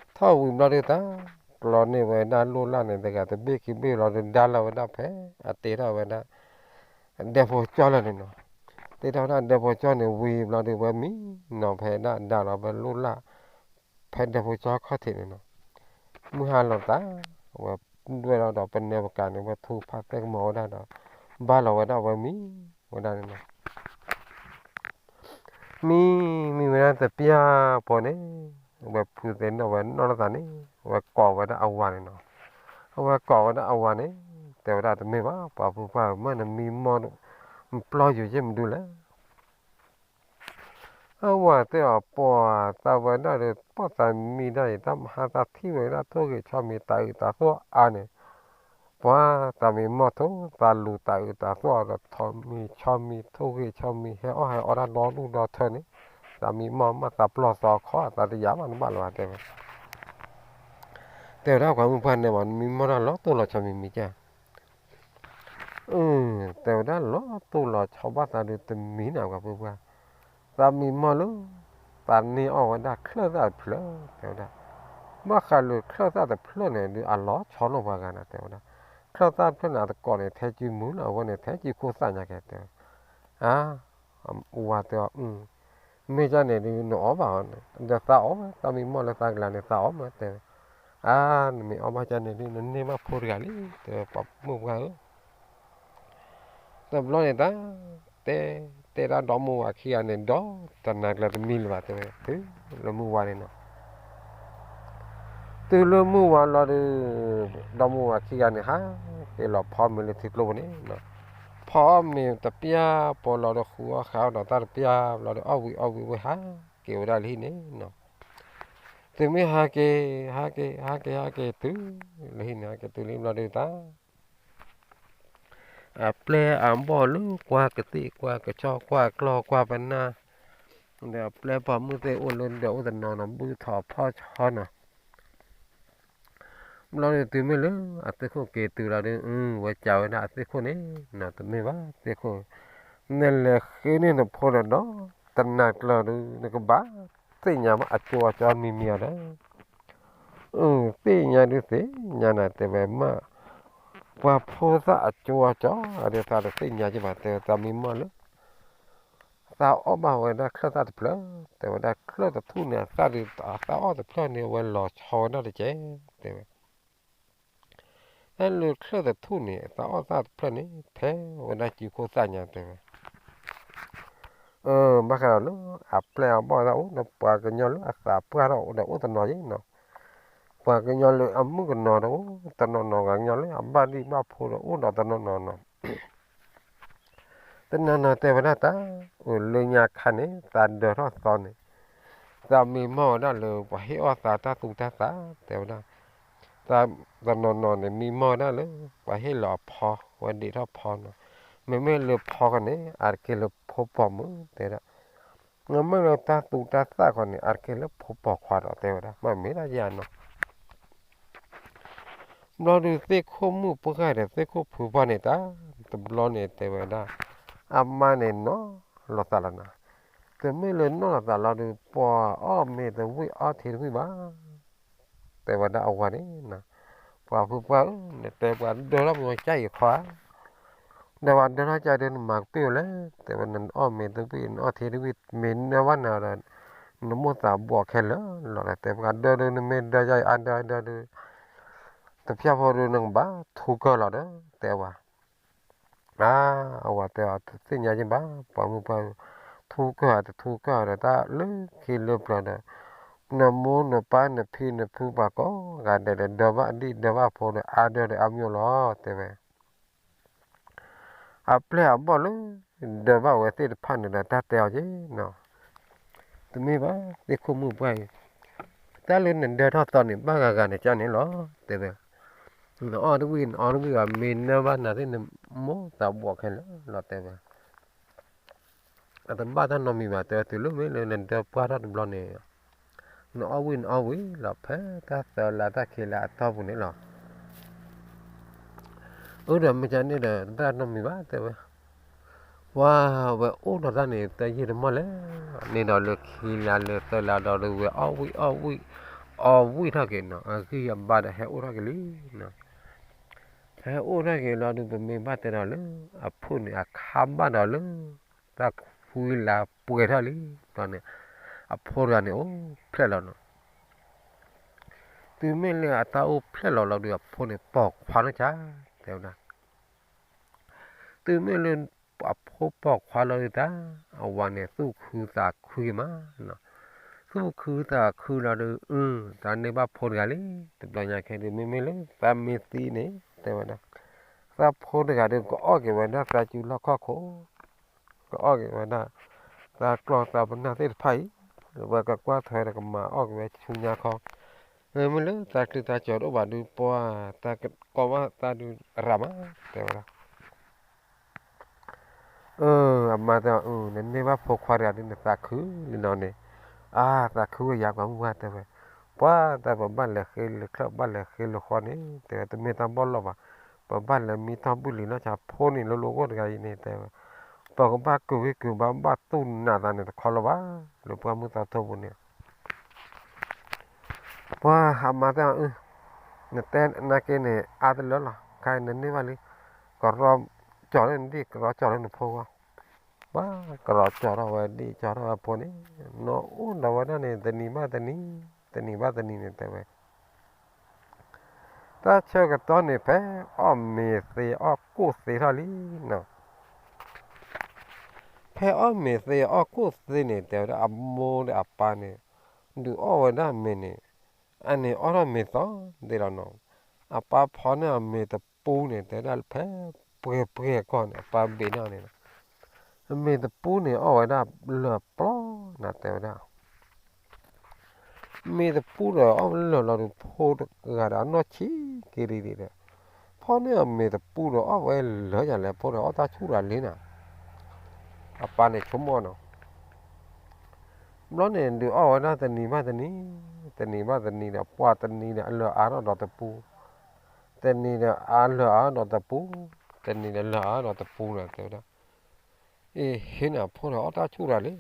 ထီၣ်ဝံၤဘျီဒုးတၢ် ကျီန့ၢ်ဝဲဒၣ်လိၣ်လၢ်န့ၣ် တဂၤတဘ့ၣ်ခံဘ့ၣ်လီၤဒီး ဒါလီၤဝဲဒၣ်ဖဲ အတ့ထီၣ်ဝဲဒၣ် ဒဲဖိကၠီလၢာ်န့ၣ်နီၤ. တ့ထီၣ်ဝဲဒၣ်ဒဲဖိကၠီန့ၣ်ဝံၤဘျီဒုး ဝဲမံနီၤဖဲဒၣ်ဒါလီၤဝဲလိၣ်လၢ် ဖဲဒဲဖိကၠီခီၣ်ထံးန့ၣ်နီၤ. မုၢ်ဟါလီၤသး ဝဲဒွဲၣ်လီၤဒီးပနဲပကၤန့ၣ် ဝဲထူဖးသဲကမီၤဝဲဒၣ်ဒီး ဘၣ်လီၤဝဲဒၣ်ဝဲမံဝဲဒၣ်န့ၣ်နီၤ. မံ မံဝဲဒၣ်တပျၢ်ဖိန့ၣ် ဝဲဖုသ့ၣ်နီၣ်ဝဲနီၣ်လီၤသးန့ၣ် ဝဲကိးဝဲဒၣ်အဝၤန့ၣ်နီၤ. အဝဲကိးဝဲဒၣ်အဝၤန့ၣ် တဲဝဲဒၣ်တမ့ၢ်ဘၣ် ပှၤဖိပှၢ် မ့ၢ်နမံမီၢ် နပျီယိၤယ့ၢ်မဒုလဲၣ်. အဝၤတဲအီၤ ပှၤသးဝဲဒၣ်ဒီး ပှၤသးမံဒၣ်အံၤ တၢ်မဟါသးထံၣ်ဝဲဒၣ်ထိၣ်ဂ့ၤဆီမံၤ သးအုးသးသီၣ်အါန့ၣ် ပှၤသးမံမီၢ်ထိၣ် သးလူၤသးအုးသးသီၣ်ဒီး ထိၣ်မံၤဆီမံၤ ထိၣ်ဂ့ၤဆီမံၤ ဟဲအီၣ်ဟဲအီတၢ်ဒီဒူၣ်ဒီထၢန့ၣ် သးမံမီၢ်မး သးပျီသီခီ သးတယာ်ဘၣ်နဘၣ်လီၤ တဲဝဲ. တဲဝဲဒၣ်ပှၤမုၢ်ပှၢ်န့ၣ်ဘၣ် နမံမီၢ်တၢ်လီၤတိၢ်လီၤဆီမံၤမံၤကၢ် အၢ တဲဝဲဒၣ်လီၤတိၢ်လီၤဆီဘၣ်သးဒုးတမံၤန့ၣ် ပှၤဖိပှၢ်, သးမံမီၢ်လၢ သးန့ၢ်အီၣ်ဝဲဒၣ်ချၢၣ်သၣ်တဖျၢၣ် တဲဝဲဒၣ်, ဘၣ်ဃးလၢချၢၣ်သၣ်တဖျၢၣ်န့ၣ်ဒုး အလီၤဆီလိာ်ပှၤဂၤန့ၣ် တဲဝဲဒၣ်, ချၢၣ်သၣ်တဖျၢၣ်န့ၣ် အတကိးန့ၣ် ထဲကုမုၢ်လၢအဝဲန့ၣ် ထဲကုခိၣ်သၣ်ညါကဲ တဲဝဲ, အါ ဝၤတဲအီၤ မ့ၢ်ဒ်န့ၣ်ဒုး နအီၣ်ဘၣ်အီၤန့ၣ် ဒီးသးအီၣ်ဝဲ သးမံမီၢ်လၢသးကလၤန့ၣ် သးအီၣ်မး တဲဝဲ, အါ နမ့ၢ်အီၣ်ဘၣ်ဒ်န့ၣ်ဒုး နန့ၢ်ဘၣ်ဖိတဂၤလံ တဲဝဲ ပှၤမုၢ်ပှၢ်ဧၢ, တဘျီန့ၣ်တၢ် တဲ တဲဒၣ်ဒီမိၢ်ဝၤခံဂၤန့ၣ် ဒီတနၤကျၢၤတမံၤလၢၤဘၣ် တဲဝဲ တုၤလၢမုၢ်ဝါန့ၣ်နီၤ, တုၤလၢမုၢ်ဝါလီၤဒုး ဒီမိၢ်ဝၤခံဂၤန့ၣ် ဟးက့ၤလီၤဖီမ့ၤလၢထံကျိပူၤန့ၣ်, ဖီအီၣ်မ့ၤတပျၢ်ပီၤလီၤဒီး ဃုအီၣ်ဃုအီၣ်ဒီးတၢ်တပျၢ်ဘျီဒီး အီၣ်ဝံၤအီၣ်ဝံၤဝဲဟးက့ၤဝဲဒၣ်လၢဟံၣ်န့ၣ်နီၤ, တုၤမ့ၢ်ဟးက့ၤ ဟးက့ၤ ဟးက့ၤ ဟးက့ၤတုၤလၢဟံၣ်န့ၣ် ဟးက့ၤတုၤလၢဘျီဒုးတၢ် အပျဲၢ်အဘီၣ်လၢကွၢ်ကသ့ၣ်ကွၢ်ကဆီကွၢ်ကျီၢ်ကွၢ်ပနၢ်, ဒီးအပျဲၢ်ပိာ်မုၣ်သ့ၣ်အိၣ်လၢဒီးအိၣ်တနီၤနီၤ ဘုထီၣ်ဖီၣ်ဆီနီၤ, ဘျီဒုးတုၤမ့ၢ်လၢအသ့ၣ်ခိၣ်က့ၤတုၤလီၤဒုး အဝဲကးဝဲဒၣ်အသ့ၣ်ခိၣ်န့ၣ်နီၤ တမ့ၢ်ဘၣ်သ့ၣ်ခိၣ်, နလဲၤဃ့န့ၢ်နဖိဒီးဒီး တနၤကျၢၤဒုး နကဘၣ်သ့ၣ်ညါဘၣ်အကၠိအကၠီမံၤမံၤအီၤဒီး သ့ၣ်ညါဒုးသ့ၣ်ညါနၤ တဲဝဲမး, ပှၤဖိသၣ်အကၠိအကၠီအီၤဒီး သးတသ့ၣ်ညါက့ဘၣ် တဲဝဲ သးမံမီၢ်လၢ သးအီၣ်ဘၣ်ဝဲဒၣ်ချၢၣ်သၣ်တဖျၢၣ် တဲဝဲဒၣ် ချၢၣ်တထူၣ်န့ၣ် အသၣ်ဒုး အသၣ်အီၣ်တဖျၢၣ်န့ၣ် အဝဲလီၤဆီဝဲဒၣ်တက့ၢ် တဲဝဲ တၢ်လၢချၢၣ်တထူၣ်န့ၣ် သးအီၣ်သၣ်တဖျၢၣ်န့ၣ် ထဲဝဲဒၣ်ကၠိခိၣ်သၣ်ညါ တဲဝဲ, ဘၣ်ဃးဒီးလၢအပျဲၢ်အဘီၣ်သၣ်အိၣ်ဒီး ပှၤကညီလၢအသးပှၢ်ထီၣ်ဒီးအိၣ်တနီၤယဲနီၤ, ပှၤကညီလၢအမုၣ်ကနီၤဒီးအိၣ်တနီၤနီၤ, ပှၤကညီလၢအဘၣ်ဒံၣ်ဘၣ်ဖိဒီးအိၣ်ဒီးတနီၤနီၤနီၤ တနီၤနီၤတဲဝဲဒၣ်တၢ်, အိၣ်လၢညါခါန့ၣ် သးဒၢထီၣ်သီန့ၣ်, သးမံမီၢ်ဝဲဒၣ်လၢ ပှၤဟ့ၣ်အီၣ်သးတၢ်သူတၢ်သၣ် တဲဝဲဒၣ်, သးတနီၤနီၤန့ၣ် မံမီၢ်ဝဲဒၣ်လၢ ပှၤဟ့ၣ်လီၤအဖီ ဝဲဒ့းထီၣ်ဖီနီၤ, မ့မ့ၢ်လၢဖီဃီန့ၣ် အါတက့ၢ်လၢဖိပိာ်မုၣ် တဲဒၣ်, မ့မ့ၢ်လၢတၢ်သူတၢ်သၣ်ဃီန့ၣ် အါတက့ၢ်လၢဖိပိာ်ခွါဒီး တဲဝဲဒၣ် မ့မ့ၢ်ဒၣ်ယၤနီၤ ဘျီဒုးသ့ၣ်ခိၣ်မုၣ်ပှၢ်ဒီးသ့ၣ်ခိၣ်ဖုပှၢ်န့ၣ်တၢ် တဘျီန့ၣ်တဲဝဲဒၣ်, အမါန့ၣ်နီၢ်လီၤသးလီၤနၤ, တမ့ၢ်လၢနီၢ်လီၤသးလီၤဒုး ပှၤအီၣ်မ့ၤတဝံၣ်အီထံတဝံၣ်ဘၣ်, တဲဝဲဒၣ်အဝၤန့ၣ်, ပှၤဖုပှၢ်ဧၢ နတဲပှၤဒၢထီၣ်မ့ၤဝဲကၢ်အံၤခီဧါ, ဒီးပှၤဒၢထီၣ်ကၢ်ဒုးနမၤကပ့ၢ်ဝဲလဲၣ်, တဲဝဲ နအီၣ်မ့ၤတဝံၣ်နအီထံတဝံၣ် မ့ၢ်နၢဘၣ်နၤဒီး နမိၢ်သးဘှီးခဲလၢာ်လီၤဒီး တဲပှၤဒၢဒုး နမ့ၢ်ဒၢယါအါဒၢဒၢဒုး တပျၢ်ဖိဒုး နကဘၣ်ထူကၢၢ်လီၤဒီး တဲဝဲ, အါ အဝၤတဲအီၤ တသ့ၣ်ညါက့ဘၣ် ပှၤမုၢ်ပှၢ်, ထူကၢၢ်ဧါတထူကၢၢ်ဧါဒီး တၢ်လၢခံလၢပျၢၤဒီး နမိၢ်နပၢ်နဖံနဖုပှၤကိးဂၤဒဲးဒီး ဒၢဘၣ်အဒံၣ်ဒၢဘၣ်ဖိဒီး အါဒၢဒီးအါမၠိလီၤ တဲဝဲ အပျဲၢ်အဘီၣ်လၢ ဒၢဘၣ်ဝဲသ့ၣ်တဖၣ်န့ၣ်ဒီး တၢ်တဲအီၤက့နီၤ, တမ့ၢ်ဘၣ် သ့ၣ်ခိၣ်မုၣ်ပှၢ်အံၤ, တၢ်လၢနဒၢထီၣ်သီန့ၣ် ဘၣ်ဂၤဂၤနကၢ်န့ၣ်လီၤ တဲဝဲ. နအီၣ်တဝံၣ် နအီတဝံၣ်ဘၣ် မ့ၢ်နၢဘၣ်နၤသ့ၣ် နမိၢ်သးဘှီးခဲလၢာ်လီၤ တဲဝဲ. အတဘၣ်တၢ်နီတမံၤဘၣ် တဲဝဲ, တုၤလၢမ့ၢ်လၢနဒၢပှၢ်ထီၣ်တဘျီန့ၣ် နအီၣ်ဝံၣ်နအီၣ်ဝံၣ်လီၤ ဖဲတၢ်သၢလါတၢ်ခံလါအတီၢ်ပူၤန့ၣ်လီၤ. အၢ ဒီးမ့ၢ်ကန့ၣ်ဒီး တၢ်နီတမံၤဘၣ် တဲဝဲ. ပှၤဝဲအိၣ်ဒီးတၢ်န့ၣ် တယံာ်တမီၢ်လဲၣ်, န့ၣ်ဒီးလၢခံလါလၢသၢလါဒီး ဝဲအီၣ်ဝံၣ်အီၣ်ဝံၣ် အီၣ်ဝံၣ်ထီၣ်က့ၤနီၤ, အဂံၢ်အဘါဒီးဟဲအိၣ်ထီၣ်က့ၤလံနီၤ. ဟဲအိၣ်ထီၣ်က့ၤလီၤဒုး ပမ့ၢ်ဘၣ်တဲဒီးလၢ အဖုၣ်န့ၣ် အခါဘၣ်ဒီးလၢ တၢ်ခွံလါပှဲၤထီၣ်လံ, ဒီးန့ၣ် အဖိတဂၤန့ၣ် အိၣ်ဖျဲၣ်လီၤနီၤ. တုၤမ့ၢ်လၢအတၢ်အိၣ်ဖျဲၣ်လီၤလီၤဒုး အဖိန့ၣ် ပိာ်ခွါနီၢ်ဆါ တဲဝဲဒၣ်. တုၤမ့ၢ်လၢအဖိပိာ်ခွါလီၤဒုးတၢ် အဝၤန့ၣ် သူၣ်ခုသးခုက့ၤမးနီၤ. သူၣ်ခုသးခုလီၤဒုး အၢ တၢ်န့ၢ်ဘၣ်ဖိတဂၤလံ, တဘျီညါခဲဒုး မ့မ့ၢ်လၢသးမ့ၢ်သံန့ၣ် တဲဝဲဒၣ်, သးဖိတဂၤဒုး ကအီၣ်က့ၤဝဲဒၣ်သးစုလီၢ်ခီၣ်ခိၣ်, ကအီၣ်က့ၤဝဲဒၣ် သးကျီသးပနၢ်သ့ၣ်တဖၣ်အံၤ, ဝဲကကွၢ်ထွဲဒီးကမၤအီၣ်က့ၤဝဲဆူညါခီ, မ့မ့ၢ်လၢသးကျံသးစၢၤတအိၣ်ဘၣ်ဒုး ပှၤတၢ်ကီဘၣ်သးဒုးရၤမး, တဲဝဲဒၣ်. အမါတဲအီၤ နန့ၢ်ဘၣ်ဖိခွါတဂၤဒုး နသးခုလံနီၤန့ၣ်, အါ သးခုဝဲယၤ ပှၤမုၢ်ပှၢ်တဲဝဲ, ပှၤတၢ်ပဘၣ်လဲၤဃ့လၢချၢၣ် ဘၣ်လဲၤဃ့လၢဃီန့ၣ် တဲဝဲ တမ့ၢ်တၢ်ဘီၣ်လီၢ်ဘၣ်, ပဘၣ်လဲၤမံထီၣ်ဘုၣ်လံနီၢ်ဆါ ဖိန့ၣ် လိၤလိၤဂီၢ်တဂၤအံၤန့ၣ် တဲဝဲ, ပကဘၣ်ကုာ်ဝံကုာ်ဘါ ဘၣ်တူၢ်နးသးန့ၣ် တခီလၢၤဘၣ်, လၢပှၢ်မုၢ်သးထီပူၤန့ၣ် ပှၤအမါတဲအီၤ အၢ နတဲနာ်က့န့ၣ် အါတလၢလီၤ, ခဲအံၤနန့ၢ်ဘၣ်လံ, ကရီကၠီၣ်လၢနဒံၣ် ကရီကၠီၣ်လၢနဖိဂီၢ်, ပှၤကရီကၠီၣ်ထီၣ်ဝဲဒံၣ် ကၠီၣ်ထီၣ်ဝဲဖိန့ၣ်, နအိၣ်ဒီးဝဲဒၣ်န့ၣ် တနံၤဘၣ်တနံၤ, တနံၤဘၣ်တနံၤန့ၣ် တဲဝဲ တၢ်ဆၢကတီၢ်န့ၣ် ဖဲအီၣ်မ့ၤသ့ အီၣ်ကိၣ်သ့ထီၣ်လံနီၤ. ဖဲအီၣ်မ့ၤသ့ အီၣ်ကိၣ်သ့န့ၣ် တဲဝဲဒၣ်အမိၢ်ဒီးအပၢ်န့ၣ် ဒုးအီၣ်ဝဲဒၣ်မ့ၤန့ၣ်, အန့ၣ်အီၣ်ထီၣ်မ့ၤသီသ့လီၤနီၤ. အပၢ်ဖီန့ၢ်အမ့ၤတပူန့ၣ် တဲဝဲဒၣ်ဖဲပှဲၤပှဲၤကီၢ်န့ၣ် အပၢ်ဘ့ၣ်နီၢ်န့ၣ်လီၤ. မ့ၤတပူန့ၣ် အီၣ်ဝဲဒၣ်လၢာ်ပျီနၤ တဲဝဲဒၣ် မ့ၤတပူဒီးအီၣ်လၢာ်လီၤဒုး ဖိတဂၤဒီးအနီၢ်ဆံးက့ၤဒံးဒီး, ဖီန့ၢ်အမ့ၤတပူဒီးအီၣ်ဝဲလၢာ်ယၤလဲၣ် ဖိဒီးအီၣ်တၢ်ဆူၣ်တၢ်လ့နၤ, အပၢ်န့ၣ်ဆိကမိၣ်နီၤ. ဘျီန့ၣ်ဒုးအီၣ်ဝဲဒၣ်တနံၤဘၣ်တနံၤ, တနံၤဘၣ်တနံၤဒီး ပှၤတနံၤဒီးအလၢာ်အါထီၣ်ဒီးတပူ, တနံၤဒီးအလၢာ်အါဒီးတပူ, တနံၤဒီးလၢာ်အါဒီးတပူန့ၣ် တဲဝဲဒၣ် အ့ ဟ့ၣ်နၤဖိဒီးအီၣ်တၢ်ဆူၣ်တၢ်လ့,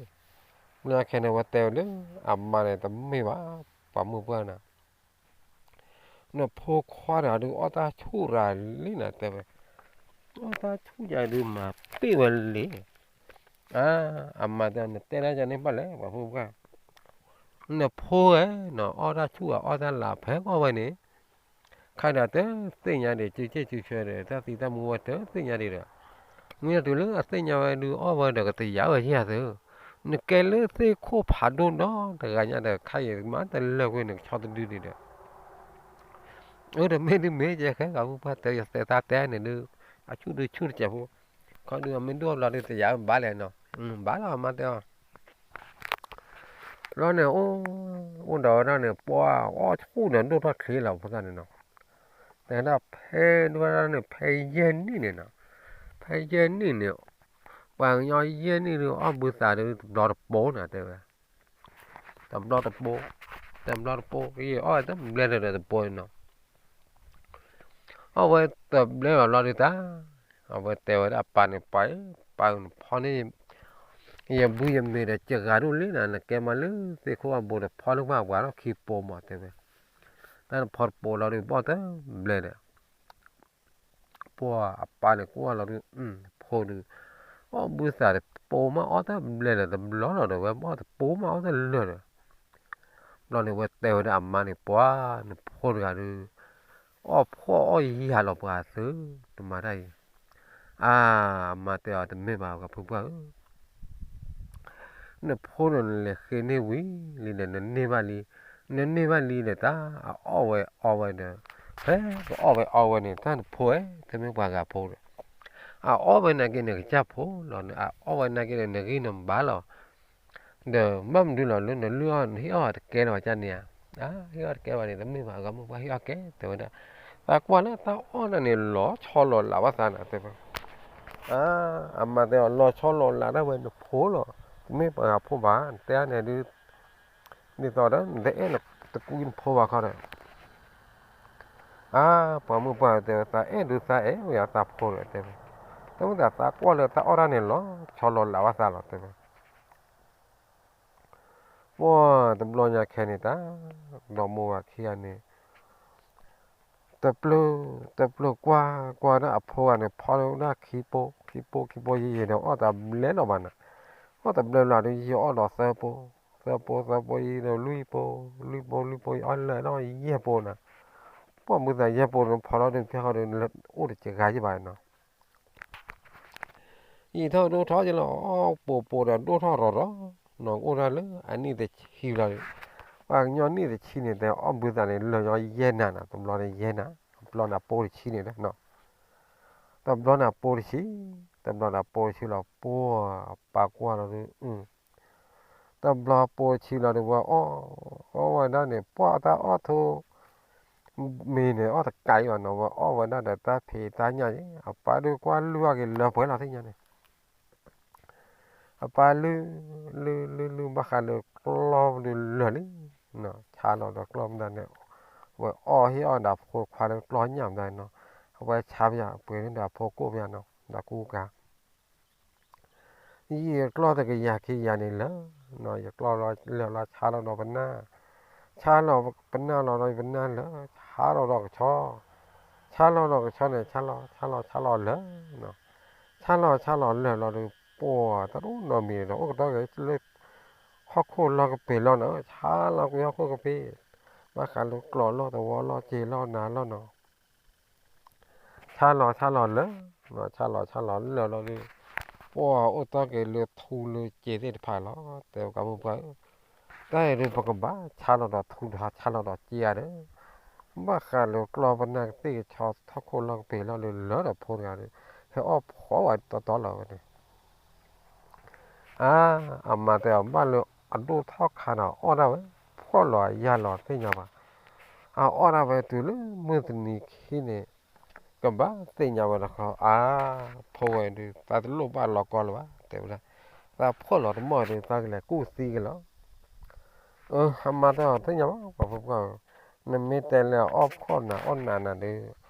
မ့ၢ်ခဲန့ၣ် ဝဲတဲဝဲလၢအမါန့ၣ် တမ့ၢ်ဘၣ်, ပှၤမုၢ်ပှၢ်နၤ, နဖိခွါတဂၤဒုးအီၣ်တၢ်ဆူၣ်တၢ်လ့နၤ တဲဝဲ, အီၣ်တၢ်ဆူၣ်ယၤဒုးမၤပ့ၢ်ဝဲလံ, အါ အမါတဲ နတဲဒၣ်ယၤန့ၣ်ဘၣ်လဲၣ် ပှၤမုၢ်ပှၢ်, နဖိဧၢ, နအီၣ်တၢ်ဆူၣ်အီၣ်တၢ်လၢ်ဖဲအီၣ်ဝဲန့ၣ် ခဲဒီးတသ့ၣ်ညါဒံး စုဆ့ၣ်စုဆၢဒီး တၢ်သံတၢ်မူဝဲတသ့ၣ်ညါဒံးဒီး, မ့ၢ်တုၤလၢအသ့ၣ်ညါဝဲဒုးအီၣ်ဝဲဒီးကတယာ်ဝဲယၤသု, နကဲလၢသ့ၣ်ခိၣ်ဖးဒိၣ်ဒီတဂၤညါဒီး ခဲအံၤမၤတလၢာ်ကွံာ်နကဆီတဒုဒံးဒီး, အၢ တမ့ၢ်ဒုးမ့ၢ်ယဲခဲ ပှၤမုၢ်ပှၢ်တဲ ယတဲသးတဲန့ၣ်ဒုး, အဆူၣ်ဒုးဆူၣ်တစဲးဖိ, ခီဒုးအမ့ၢ်ဒိၣ်ဘျီဒုးတယာ်ဝဲဘၣ်လဲၣ်နီၤ, ဘၣ်လီၤ အမါတဲအီၤ ဘျီန့ၣ် အိၣ်ဒီးဝဲဒၣ်န့ၣ် ပှၤအီၣ်ဆူၣ်န့ၣ် ဒိၣ်ထီၣ်ချ့လီၤဖိသၣ်န့ၣ်နီၤ, တဲဒၣ်ဖဲဒၣ်န့ၣ် ဖဲယဲၢ်နံၣ်န့ၣ်နီၤ, ဖဲယဲၢ်နံၣ်န့ၣ်, ပှၤကညီယဲၢ်နံၣ်ဒုးအီၣ်ဘုသးဒုးတဘျီတပိၤန့ၣ် တဲဝဲ, တဘျီတပိၤ, တဘျီတပိၤ ယအီၣ်ဝဲတဘျဲၣ်ဒီးတပိၤန့ၣ်နီၤ အီၣ်ဝဲတဘျဲၣ်လီၤလီၤဒုးတၢ်, အဝဲတဲဝဲဒၣ်အပၢ်န့ၣ် ပၢ်ဧၢ, ပၢ်ဧၢ နဖီန့ၢ် ယဘုယမ့ၤဒီး ယဂၤဒိၣ်လံနၤ, နကဲမးလၢသ့ၣ်ခိၣ်အဘိဒီး ဖီလၢပှၤပှၤထီၣ်ခံပိၤမး တဲဝဲ, တၢ်နဖီတပိၤလီၤဒုး ဘီၣ်တဘျဲၣ်ဒီး ပှၤအပၢ်န့ၣ်ကွၢ်လီၤဒုး ဖိဒုး အီၣ်ဘုသးတပိၤမး အီၣ်တဘျဲၣ်ဒီး တဘျီလီၤဒီး ဝဲဘီၣ်တပိၤမး အီၣ်တလၢာ်ဒီး ဘျီန့ၣ် ဝဲတဲဝဲဒၣ်အမါန့ၣ် ပှၤ နဖိတဂၤဒုး အီၣ်ဖှီၣ်အီၣ်ယာ်လီၤပှၤသု, နမၤတၢ်အံၤ, အါ အမါတဲအီၤ တမ့ၢ်ဘၣ် ပှၤဖုပှၢ်ဧၢ, နဖိန့ၣ် နလဲၤဃ့န့ၢ်ဝံၤလံဒီး နန့ၢ်ဘၣ်လံ, နန့ၢ်ဘၣ်လံဒီး တၢ်အအီၣ်ဝဲအီဝဲဒီး, ဖဲကအီၣ်ဝဲအီဝဲန့ၣ် တၢ်နဖိဧၢ တမ့ၢ်ပှၤဂၤဖိဒီး, အအီၣ်ဝဲနာ်က့န့ၣ် ကစၢ်ဖိလီၤ, အအီၣ်ဝဲနာ်က့ဒီး နဂံၢ်နဘါလီၤ, ဒီးဘၣ်မနုၤလီၤလၢနလုၢ်အီၣ်နဟ့ၣ်အီၣ်တကဲလၢၤဘၣ်ကန့ၣ်ဧါ အဟ့ၣ်အီၣ်တကဲဘၣ်န့ၣ် တမ့ၢ်ဘၣ် ဂီၢ်မုၢ်ပှၢ်ဟ့ၣ်အီၣ်ကဲ တဲဝဲဒၣ်. သးကွၢ်လၢတၢ်အီၣ်န့ၣ်န့ၣ် လီၤဆီလီၤလးဘၣ်သးနၤ တဲဝဲ. အမါတဲအီၤ လီၤဆီလီၤလးဒၣ်ဝဲနဖိလီၤ, တမ့ၢ်ပှၤဂၤဖိဘၣ် တဲန့ၣ်ဒုး, ဒ်သိးဒီး နတအဲၣ်နတကူနဖိဘၣ်ခီဒီး အါ, ပှၤမုၣ်ပှၢ်တဲဝဲ သးအဲၣ်ဒုးသးအဲၣ်ဝဲယသးဖိဒီး တဲဝဲ. တမ့ၢ်သးသးကွၢ်လၢတၢ်အီၣ်တၢ်န့ၣ် လီၤဆီလီၤလးဘၣ်သးလီၤ တဲဝဲ. ပှၢ်တဘျီညါခဲန့ၣ်တၢ်, ဒီးမိၢ်ဝၤခံဂၤန့ၣ် တပျၢၢ် တပျၢၢ်ကွၢ်ကွၢ်ဒၣ်အဖိဂၤန့ၣ် ဖီဒၣ်ခံပိ ခံပိ ခံပိယံာ်ယံာ်ဒီး အီၣ်တဘျဲလီၤဘၣ်နၤ, အီၣ်တဘျဲလီၤဒီး ယံာ်အီၣ်ဒီးသၢပိ, သၢပိ သၢပိယံာ်ဒီးလွံၢ်ပိ, လွံၢ်ပိ လွံၢ်ပိယံာ်အီၣ်လၢာ်ဒီးယဲၢ်ပိနၤ, ပှၢ်မုၢ်သးယဲၢ်ပိဒီး ဖီထီၣ်ဒုးဖဲဃီဒီး အိၣ်တစှၤဂၤယံၣ်ဘၣ်နီၤ ယံာ်ထီၣ်ဒိၣ်ထီၣ်ယလီၤ အီၣ်ပိာ်ပိာ်ဒီးဒိၣ်ထီၣ်ရီၤရီၤ, နီၢ်ကအိၣ်ဒၣ်လၢအနံၣ်တဆံလီၤဒီး, ပှၤကညီနံၣ်တဆံန့ၣ် တဲအီၣ်ဘုသးန့ၣ် လၢာ်ညီယဲၢ်နၤနီၤ, တဘျီန့ၣ်ယဲၢ်နၤ, တဘျီန့ၣ်ပိတဆံန့ၣ်ဒီး, တဘျီန့ၣ်ပိတဆံ, တဘျီန့ၣ်ပိတဆံလီၤ ပှၢ်ပာ်ကွၢ်လီၤဒီး တဘျီပိတဆံလီၤဒီး ဝဲအီၣ်, အီၣ်ဝဲဒၣ်န့ၣ် ပှၢ်တၢ်အီၣ်ထိ မ့ၢ်န့ၣ် အီၣ်တကးအံၤဘၣ်နီၤ, ဝဲအီၣ်ဝဲဒၣ်ဒီးတၢ်ဖံးတၢ်ညၣ်အံၤ, အပၢ်ဒုးကွၢ်လုၢ်အီၣ်က့ၤလၢပှဲၤလီၤသ့ၣ်ညါန့ၣ်, အပၢ်လုၢ်, လုၢ်လုၢ်လုၢ်ဘၣ်ဃးလၢကျီၢ်ဒုးလၢာ်လံ, ဆါလီၤဒီးကျီၢ်မတၤန့ၣ်, ဝဲအီၣ်ဟ့ၣ်အီၣ်ဒီးဖိခွါလၢကျီၢ်ညၣ်မတၤနီၤ, အဝဲဆါပယၤပှဲၤန့ၣ်ဒီးအဖိကိၣ်ပယၤနီၤ, ဒီးကူကၤ ယံာ်ကျီၢ်တကယၤခံကယၤန့ၣ်လၢာ်, ယကျီၢ်လီၤလၢာ်လီၤ ဆါလီၤဒီးပနၢ်, ဆါလီၤပနၢ်လီၤဒီးပနၢ်လၢာ်, ဆါလီၤဒီးကဆီ, ဆါလီၤဒီးကဆီန့ၣ် ဆါလီၤ ဆါလီၤ ဆါလီၤလၢာ်နီၤ, ဆါလီၤ ဆါလီၤလၢာ်လီၤဒီး ပှၢ်တရူၣ်နီတမံၤဒီး အိၣ်ကတီၢ်က့ၤလၢ ဟီၣ်ခိၣ်လီၢ်ကပ့ၤလီၤနီၤ, ဆါလီၤကွံာ်ဟီၣ်ခိၣ်ကပ့ၤ, ဘၣ်ဃးလၢကျီၢ်လီၢ်သဝီလီၢ်စ့လီၢ်နၤလီၢ်နီၤ ဆါလီၤဆါလီၤလၢာ်, ဆါလီၤဆါလီၤလၢာ်လီၤဒီး, ပှၢ်အိၣ်တီၢ်က့ၤလၢထူလၢစ့သ့ၣ်တဖၣ်လီၤ, တဲပှၤမုၣ်ပှၢ်ဧၢ, တၢ်အံၤဒုးပကဘၣ်ဆါလီၤဒီးထူဒီးဆါလီၤဒီးစ့ဧါဒီး, ဘၣ်ဃးလၢကျီၢ်ပနၢ်ကသ့ၣ်ကဆီထီၣ်ခိၣ်လီၢ်ကပ့ၤလီၤလၢာ်လၢာ်ဒီးဖိတဂၤဒီး, ဟဲအီၣ်ဖှီၣ်ဝဲတီတီလီၤဝဲန့ၣ် အါ, အမါတဲအီၤ ဘၣ်လၢအဒိၣ်ထီၣ်ခါန့ၣ် အီၣ်ဒၣ်ဝဲ, ဖှီၣ်လီၤအယၢ်လီၤသ့ၣ်ညါဘၣ်, အအီၣ်ဒၣ်ဝဲတုၤလၢမုၢ်တနံၤခံန့ၣ်, ကဘၣ်သ့ၣ်ညါဝဲတခီ, အါ, ဖိဝဲဒုး သးတလိၣ်ဘၣ်လီၤကီလၢၤဘၣ် တဲဝဲဒၣ်, သးဖှီၣ်လီၤတမီၢ်ဒီး သးကလဲၤကူၣ်သံက့ၤလီၤ အမါတဲအီၤ သ့ၣ်ညါဘၣ် ပှၤဖိခွါဧၢ, နမ့ၢ်တဲလၢအအီၣ်ဖှီၣ်နၤအီၣ်နးနၤဒီး,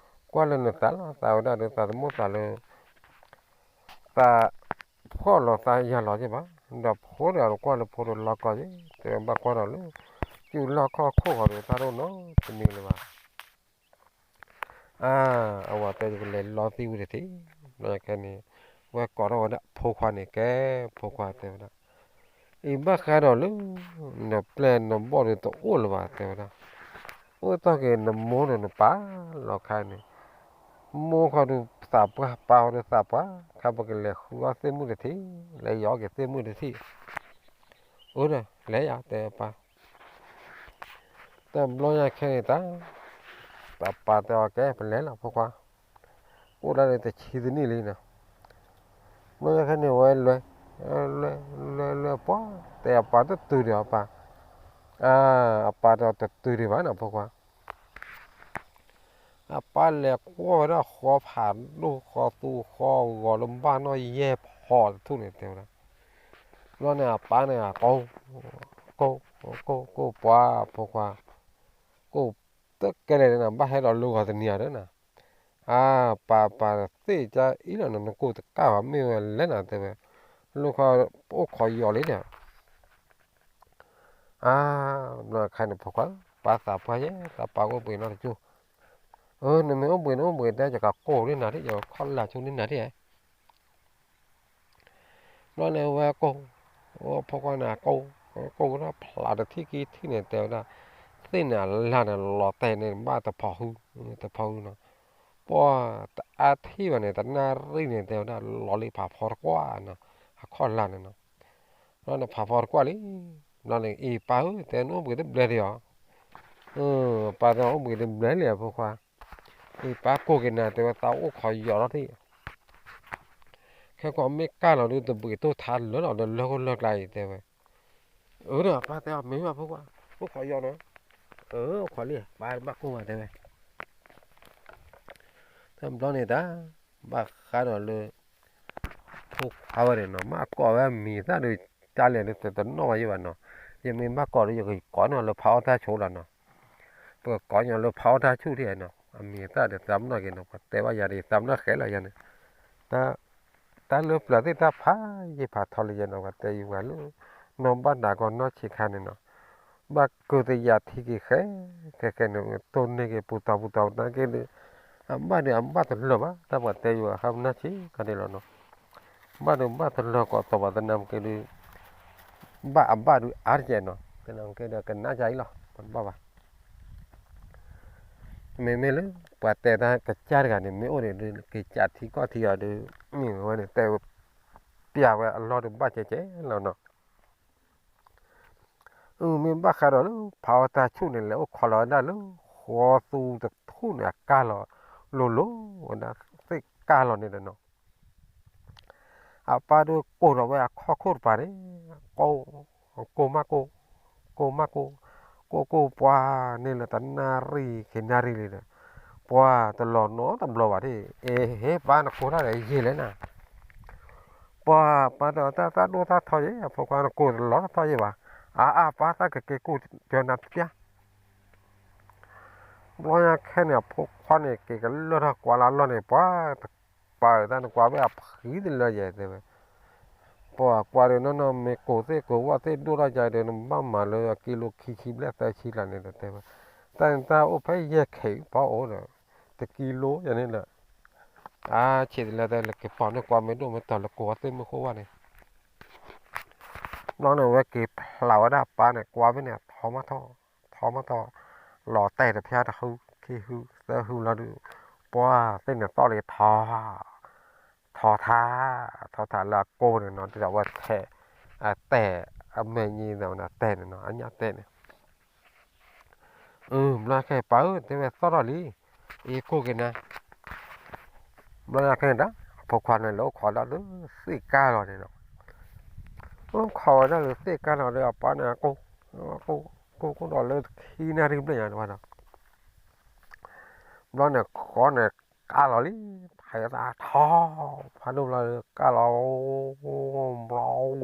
ကွၢ်လၢနသးလီၤ သးဝဲဒၣ်ဒီး သးတမိၣ်သးလၢ သးဖှီၣ်လီၤသးယၢ်လီၤက့ၤဘၣ်, ဒီးဖိဒီးကွၢ်လၢဖိဒီးလီၤကီက့ၤ, တဲဘၣ်ကွၢ်ဒီးလၢ စုလီၢ်ခီၣ်ခိၣ်ဃီဒီး တၢ်တအိၣ်နီတမံၤလၢၤဘၣ် အါ, အဝဲတဲယကလဲၤလီသံဝံၤတထံၣ်, ဘျီခဲန့ၣ်, ဝဲကိးထီၣ်ဝဲဒၣ်ဖိခွါန့ၣ် ကဲ, ဖိခွါတဲဝဲဒၣ်, အံၤဘၣ်ဃးဒီးလၢ နပျဲၢ်နဘီၣ်ဒီးတအိၣ်လၢၤဘၣ် တဲဝဲဒၣ်, အိၣ်တီၢ်က့ၤနမိၢ်ဒီးနပၢ်လီၤခါန့ၣ်, မိၢ်ခီဒုးသးပှၢ် ပၢ်ခီဒုးသးပှၢ်, ခါပကလဲၤဃုအီၣ်သ့ၣ်မုၣ်တထံၣ်, လဲၤယီၤအီၣ်က့ၤသ့ၣ်မုၣ်တထံၣ်, အၢဒီး လဲၤယၤ တဲပၢ် တဘျီညါခဲန့ၣ်တၢ်, တၢ်ပၢ်တဲအီၤ ကဲ ပလဲၤလီၤဖိခွါ, အိၣ်ဒၣ်လၢတဆံတနံၣ်လံနီၤ, ဘျီညါခဲန့ၣ်ဝဲလဲၤ, လဲၤ လဲၤ လဲၤပှၢ်, တဲအပၢ်တတုၤဒံးအပၢ်, အပၢ်တဲအီၤတတုၤဒံးဘၣ်နီၤဖိခွါ အပၢ်လဲၤကွၢ်ဝဲဒၣ်ဃီဖးဒိၣ်ဃီသူဃီဂီၤလၢဘၣ်နီၣ်ယဲၢ်ဖီတထူၣ်န့ၣ် တဲဝဲဒၣ်, ဘျီန့ၣ်အပၢ်န့ၣ် ကိၢ်, ကိၢ်, ကိၢ် ကိၢ် ပှၤဖိခွါ, ကိၢ်တကဲလဲၣ်န့ၣ် ဘၣ်ဟဲဒီးလၢဂီၤတနံၤဧါဒီးနၤ, အပၢ် ပၢ်သ့ၣ်ကါအံၤလီၤနီၤ နကိၢ်တကးဘၣ် မ့ၢ်ဝဲလဲၣ်နၤ တဲဝဲ, လၢခီအိၣ်ခိးယီၤလံဒီး အါ, ဘျီခါန့ၣ်ဖိခွါ, ပၢ်သးပှၢ်ယဲ သးပၢ်အိၣ်ဘှံးနီတကၠိၢ်, အၢ နမ့ၢ်အိၣ်ဘှံးနအိၣ်ဘှံးတဲ ယကကိၢ်လံနၤဒ် ယကခီၣ်လၢ်ဆိလံနၤဒ်ဧါ, ဘျီန့ၣ်ဝဲကိၢ်, ဖိခွါန့ၣ်ကိၢ်, ကိၢ်ဝဲဒၣ်ဖျးတထံၣ်ခံထံၣ်န့ၣ် တဲဝဲဒၣ်, သ့ၣ်န့ၣ်အလၢ်န့ၣ် လီၤတဲာ်န့ၣ် ဘၣ်တဖီဟူ, တဖီဟူနီၤ, ပှၢ်တအါထံၣ်ဘၣ်န့ၣ် တနၣ်ရံၣ်န့ၣ် တဲဝဲဒၣ် လီၤလံဖးဖီတကွၢ်နီၤ, အခီၣ်လၢ်န့ၣ်နီၤ, ဘျီန့ၣ်ဖးဖီတကွၢ်လံ, ဘျီန့ၣ်အံၤပၢ်ဧၢ တဲနအိၣ်ဘှံးတဘျဲၣ်ဒံးဧါ, ပၢ်တဲအိၣ်ဘှံးတဘျဲၣ်လံဖိခွါ, အံၤပၢ်ကိၢ်က့ၤနၤ တဲဝဲသးအိၣ်ခိးယီၤလီၤထံၣ် ခဲကီးမ့ၢ်ကၢ်လီၤဒုး တဘှံးတိၢ်ထါလၢာ်လီၤဒီးလၢဟိၣ်လၢကျါအံၤ တဲဝဲ, အၢဒီးပၢ်တဲအီၤ မ့ၢ်ဘၣ်ဖိခွါ, အိၣ်ခိးယီၤနီၤ, အိၣ်ခိးလံ ပၢ်ဘၣ်ကိၢ်ဝဲတဲဝဲ, တဘျီန့ၣ်တၢ် ဘၣ်ဃးဒီးလၢ ဖိခွါဝဲန့ၣ်နီၤ မ့ၢ်အကိးဝဲအမံၤသၣ်ဒီး တၢ်လဲၤဒုးတနီၣ်ဘၣ်ယဲဘၣ်နီၤ, ယမ့ၢ်ဘၣ်ကိးဒီး ယကကိးန့ၢ်လၢဖးအီၣ်တၢ်ဆိလီၤနီၤ, ပကကိးန့ၢ်လၢဖးအီၣ်တၢ်ဆိထံၣ်နီၤ, အမံၤသၣ်ဒီးသးပနီၣ်က့ၤနီၤ ပှၤတဲဘၣ်ယၤဒီး ယသးပနီၣ်ဃဲလီၤယၤန့ၣ်, တၢ်လၢပျၢၤသ့ၣ်တၢ်ဖးယံာ်ဖးထီလၢယဲနီၤ ပှၤတဲယံာ်ဝဲလၢ နီၢ်ဘၣ်နၤကီၢ်နီၢ်ဆံးခါန့ၣ်နီၤ, ဘၣ်ကုၤသယၤထံက့ၤဃဲ ဃဲဃဲန့ၣ် တိၢ်န့ၢ်က့ၤပူၤတၢ်ပူၤတၢ်ပူၤတၢ်က့ၤဒီး အဘၣ်ဒီးအဘၣ်တလၢာ်ဘၣ် တၢ်ပှၤတဲယံာ်ဝဲဟးပနီၢ်ဆံးခါန့ၣ်လီၤနီၤ, ဘၣ်ဒီးဘၣ်တလၢာ်ကီးသီၣ်ဘၣ်သနာ်က့ဒီး ဘၣ်အဘၣ်ဒုးအါတကဲးနီၤ သနာ်က့ဒီးကနၣ်ယၤအံၤလီၤ ပဘၣ်ဘၣ် မ့မ့ၢ်လၢ ပှၤတဲတၢ်ကစၢ်တဂၤန့ၣ် မ့ၢ်အိၣ်န့ၣ်ဒုး က့ၤကးထံကီၢ်ထံအီၤဒုး မ့ၢ်ဝဲန့ၣ် တဲပျးဝဲအလီၢ်ဒုးဘၣ်ကဲကဲလီၤနီၤ, အမ့ၢ်ဘၣ်ဃးဒီးလၢ ဖးအီၣ်တၢ်ဆိၣ်န့ၣ် လဲၤအိၣ်ခိးလီၤဝဲဒၣ်လၢ ဃီသူတထူၣ်န့ၣ် အကၢ်လီၤ လိၤလိၤဝဲဒၣ် သ့ၣ်ကၢ်လီၤန့ၣ်ဒီးနီၤ အပၢ်ဒုးကိးထီၣ်ဝဲအခီၣ်ခိၣ်တပၤန့ၣ် ကိၢ် ကိၢ်မးကိၢ် ကိၢ်မးကိၢ် ကိၢ်ကိၢ်ပှၤန့ၣ်လၢတနၣ်ရံၣ်ခံနၣ်ရံၣ်လံဒီး ပှၤတလီၤနီတဘျီဘၣ်ဒၣ် အ့ဟ့ပၢ်နကိးတၢ်ဒီးယံာ်လဲၣ်နၤ ပှၤပၢ်ဒီးတၢ်တၢ်ဒိၣ်တၢ်ထီယဲ အဖိခွါနကိးတလီၤတထီယဲဘၣ်, အါအါပၢ်သးကက့ၤကိၢ်ကၢနၤတပျၢ် ဘျီညါခဲန့ၣ် အဖိခွါန့ၣ် က့ၤကလၢၢ်ထီၣ်ကွၢ်လၢအလီၢ်န့ၣ် ပှၤတပာ်တၢ်နကွၢ်ဝဲအဖှံတလၢယဲတဲဝဲ, ပှၤကွၢ်ဒီးနီၢ်နီၢ်မ့ၢ်ကိၢ်သ့ၣ်ကိၢ်ဝီသ့ၣ်ဒိၣ်ထီၣ်ယၤဒီး နဘၣ်မၤလၢအကံလိခံဆံဘျဲၣ်သၢဆံလၢန့ၣ်ဒီးတဲဝဲ, တၢ်န့ၣ်တၢ်အိၣ်ဖဲယဲၢ်ခ့ပှၤအိၣ်ဒီး တကံလိယၤန့ၣ်လၢ အါဆံးတလၢတဲလၢက့ၤပီၤန့ၢ်ကွၢ်မ့ၢ်ဒိၣ်မ့ၢ်ထီလၢကိၢ်ဝီသ့ၣ်မုၢ်ဃိဝဲန့ၣ် ဘျီန့ၣ်ဝဲက့ၤဖျးဝဲဒၣ်ပၢ်န့ၣ် ကွၢ်ဖဲန့ၣ် ထီမးထီ, ထီမးထီ, လီၤတဲာ်တဖျါတဟုခံဟုသၢဟုလီၤဒုး, ပှၤသ့ၣ်န့ၣ်သီၣ်လံထီ, ထီထါ, ထီထါလၢအကိၢ်န့ၣ်နီၤ ဒ်သိးဝဲထဲး, အတဲာ်, အမဲာ်ညါတဲာ်န့ၣ်နီၤ အညၣ်တဲာ်န့ၣ် အၢ ဘျီခဲပၢ်ဧၢ တဲဝဲသီၣ်ထီၣ်လံ, အံၤကိၢ်က့ၤနၤ, ဘျီညါခဲန့ၣ်ဒီး အဖိခွါန့ၣ်လဲၤအိၣ်ခိးဒၣ်လၢသ့ၣ်ကါလီၤန့ၣ်နီၤ, အိၣ်ခိးဝဲဒၣ်လၢသ့ၣ်ကါလီၤဒီးအပၢ်န့ၣ် ကိၢ်, ကိၢ်ကိၢ်ဒီးလၢခံနၣ်ရံၣ်ဘျဲၣ်ညါတဘၣ်ဒီး ဘျီန့ၣ်ဃီန့ၣ်ကါလီၤလံ, ဖးယသးထီ, ဖးဒိၣ်ဘျီကါလီၤ, ဘျီ,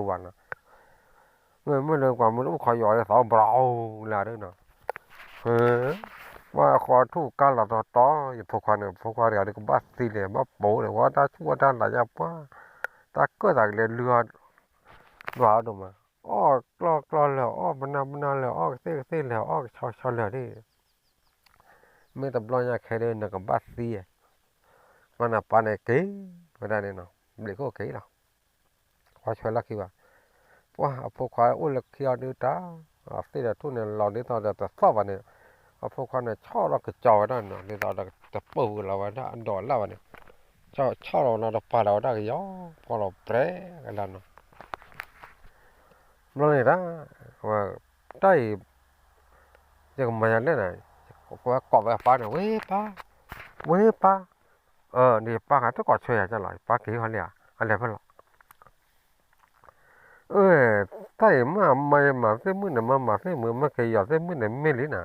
ဘၣ်လီၤသီၣ်ဘျီဘၣ်နီၤ, မ့မ့ၢ်လၢပှၤမ့ၢ်အိၣ်ခိးယီၤလၢသီဘျီလၢဒုနီၤ, ပှၤဃီထူၣ်ကါလီၤတီတီ ယဖိခွါန့ၣ် ဖိခွါတဂၤဒီးကဘၣ်သံန့ၣ် ဘၣ်ပိာ်န့ၣ် ဝဲတၢ်ဆူၣ်ဝဲတၢ်သးယါပှၢ်, တၢ်ကၢၣ်သးကလဲၤလုၢ်အီၣ်, ဒွးအီၤဒိၣ်မး, အီၣ်ကျီၢ်ကျီၢ်လၢာ် အီၣ်ပနၢ်ပနၢ်လၢာ် အီၣ်ကသ့ၣ်ကသ့ၣ်လၢာ် အီၣ်ကဆီဆီလၢာ်န့ၣ် မ့ၢ်တဘျီညါခဲဒုး နကဘၣ်သံ, မ့ၢ်နပၢ်န့ၣ်က့ၤဝဲဒၣ်န့ၣ်နီၤ ဘျံးခိၣ်က့ၤလီၤ, ခွါဆွဲလီၢ်ခံဘၣ်, ပှၤအဖိခွါအိၣ်လၢခံအီၤဒုးတၢ်, အသ့ၣ်ဒီးထူၣ်န့ၣ်လီၤဒ်သိးဒီးတသီၣ်ဘၣ်န့ၣ်, အဖိခွါန့ၣ်ဆီၣ်လီၤကစီၤဝဲဒၣ်နီၤ ဒ်သိးဒီးတပၢၢ်ဝံၤလီၤဝဲဒၣ်အဒိးလၢ်ဘၣ်န့ၣ်, ဆီၣ်လီၤနီၤတပာ်လီၤဝဲဒၣ်ကယီၤ, ဖီလီၤပြဲကဒါနီၤ ဘျီန့ၣ်တၢ်, တၢ်အံၤ, ယကမၤယၤလဲၣ်န့ၣ်, ဝဲကိးဝဲအပၢ်န့ၣ် ဝဲပၢ်, ဝဲပၢ်, န့ၣ်ယပၢ်ဂၤတကိးဆွဲယၤကလီၤ ယပၢ်က့ၤဟီလံဧါ အလဲၤဖဲလီၤ, အၢ, တၢ်အံၤမ့ၢ်မၤယမၤသ့ၣ်မုၣ်န့ၣ် မၤမၤသ့ၣ်မုၣ် မ့ၢ်က့ၤယီၤသ့ၣ်မုၣ်န့ၣ်မ့ၢ်လံနၤ,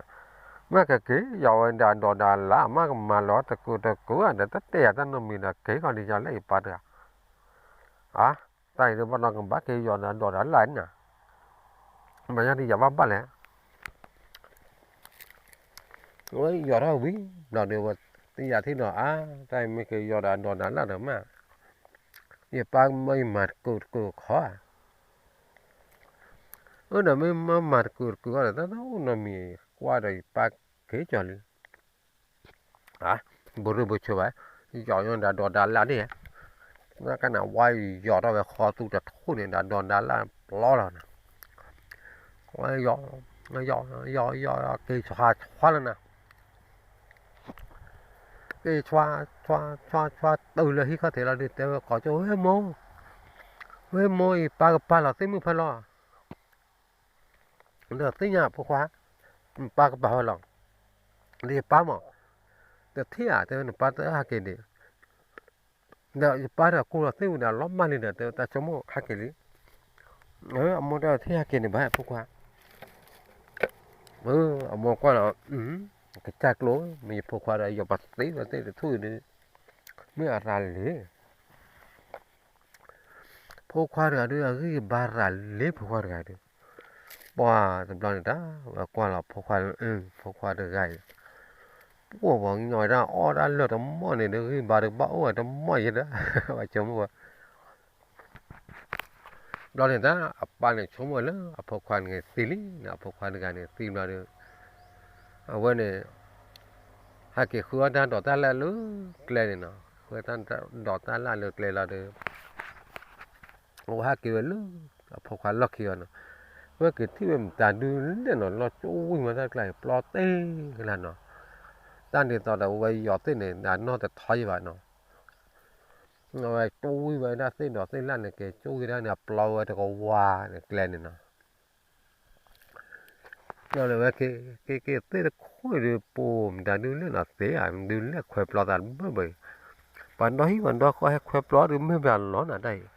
မ့ၢ်ကက့ၤယီၤဝဲဒၣ်ဒီးဒၣ်လၢ မ့ၢ်ကမၤလီၤတကုာ်တကုာ်ဒီး တတဲယၤတၢ်နီတမံၤဒီး က့ၤဃီဒီးယၤလၢယပၢ်တဂၤ အါ, တၢ်အံၤဒုးဘၣ်နီၢ်ကဘၣ်က့ၤယီၤဒီးဒၣ်လၢနၤ, မၤယၤဒုးယၤဘၣ်ဘၣ်လဲၣ်, ဝဲယီၤထီၣ်ဝံၤဘျီဒီး ဝဲသ့ၣ်ယၤထံၣ်နီၤ အါ, တၢ်အံၤမ့ၢ်က့ၤယီၤဒီးဒၣ်လၢဒီးမး, ယပၢ်မ့ၢ်ယမၤတကုာ်တကုာ်ခီဧါ, အၢ ဒီးမ့ၢ်မၤမၤတကုာ်တကုာ်ဃီဒီး တၢ်တအိၣ်နီတမံၤ ကွၢ်ဒီးယပၢ်က့ၤကီၤလံ အါ, ဘိးရ့ၣ်ဘိးဆိဘၣ်, ယီၤညါဒၣ်ဒီးဒၣ်လၢဒၣ်, နကနၣ်ဝါယီၤထီၣ်ဝဲဃီသူတထူၣ်န့ၣ် ဒၣ်ဒီးဒၣ်လၢပျီလီၤနၤ, ဝါယီၤ, ယီၤ, ယီၤ, ယီၤ, ယီၤ, က့ၤဆွါဆွါလီၤနၤ, က့ၤဆွါ, ဆွါ, ဆွါ, ဆွါတုၤလၢဟံၣ်ခီၣ်ထံးလီၤဒုး တဲဝဲကိးကၠိ ဝဲမိၢ်, ဝဲမိၢ်အံၤ ပၢ်ကပာ်လီၤသ့ၣ်မုၣ်ဖဲလီၤ ဒီးသ့ၣ်ညါဖိခွါ, နပၢ်ကပာ်ဝဲလီၤ, ဒီးယပၢ်မး, တထံၣ်ဧါ တဲဝဲနပၢ်တဟဲက့ၤန့ၣ်, ဒီးယပၢ်ဒီးကိၢ်လီၤသ့ၣ်ဝံၤဒီးလီၤမၢ်လံဒီး တဲဝဲတၢ်ဆိကမိၣ်ဟဲက့ၤလံ, အမိၢ်တထံၣ်ဟဲက့ၤန့ၣ်ဘၣ်ဖိခွါ, အမိၢ်ကွၢ်လီၤ, ကစၢ်ကျိၤ မ့ၢ်ယဖိခွါဒီး ယီၤပသ့ဝဲသ့ၣ်တထူၣ်အံၤဒုး မ့ၢ်အရၤလံ ဖိခွါတဂၤဒုး အဂံၢ်ဘါရၤလံ ဖိခွါတဂၤဒုး, ပှၢ်တဘျီန့ၣ်တၢ် ဝဲကွၢ်လီၤဖိခွါ, ဖိခွါတဂၤအံၤ, ပှၢ်ပှၤကညီဝဲဒၣ်အီၣ်တၢ်လၢာ်တမီၢ်န့ၣ်ဒီး ဂံၢ်ဘါတဘၣ်အိၣ်ဝဲတမီၢ်ယဲဒီး ဝဲဆိကမိၣ်ဝဲ ဘျီန့ၣ်တၢ် အပၢ်န့ၣ်ဆိကမိၣ်ဝဲလၢအဖိခွါန့ၣ်သံလံ, အဖိခွါတဂၤန့ၣ်သံဘျီဒီး အဝဲန့ၣ် ဟဲက့ၤဃုအီၣ်တၢ်ဒိးတၢ်လၢ်လၢကျဲန့ၣ်နီၤ, ဃုတၢ်ဒိးတၢ်လၢ်လၢကျဲလီၤဒီး အဝဲဟဲက့ၤဝဲလၢ အဖိခွါလီၢ်ခံအီၤနီၤ, ဝဲက့ၤထံၣ်ဝဲမတၤဒုးလဲၣ်နီၤ, လီၤကၠိဝံၤမးတၢ်ကျါအံၤ ပျီတဲကလၢ်နီၤ, တၢ်ဒ်သိးဒီးအဝဲယီၤသ့ၣ်န့ၣ် အနီၢ်တထီယံၤဘၣ်နီၤ, အဝဲကၠိဝံၤဝဲဒၣ်သ့ၣ်ဒီးသ့ၣ်လၢ်န့ၣ် က့ၤကၠိဝံၤဒၣ်န့ၣ် အပျီဝဲတကဝၤန့ၣ်ကျဲန့ၣ်နီၤ ဘျီန့ၣ်ဝဲ က့ၤက့ၤသ့ၣ်တခိၣ်အံၤဒုး ပိာ်မတၤဒုးလဲၣ်နီၤ သ့ဧါ ဒုးလဲၣ်ခွဲးပျီသးတဘၢၣ်ဘၢၣ်အံၤ, ပှၤဒီဟံၣ်ပှၤဒီဃီဟဲခွဲးပျီဒုးမ့ၢ်ဘၣ်လီၤနၤတၢ်အံၤ,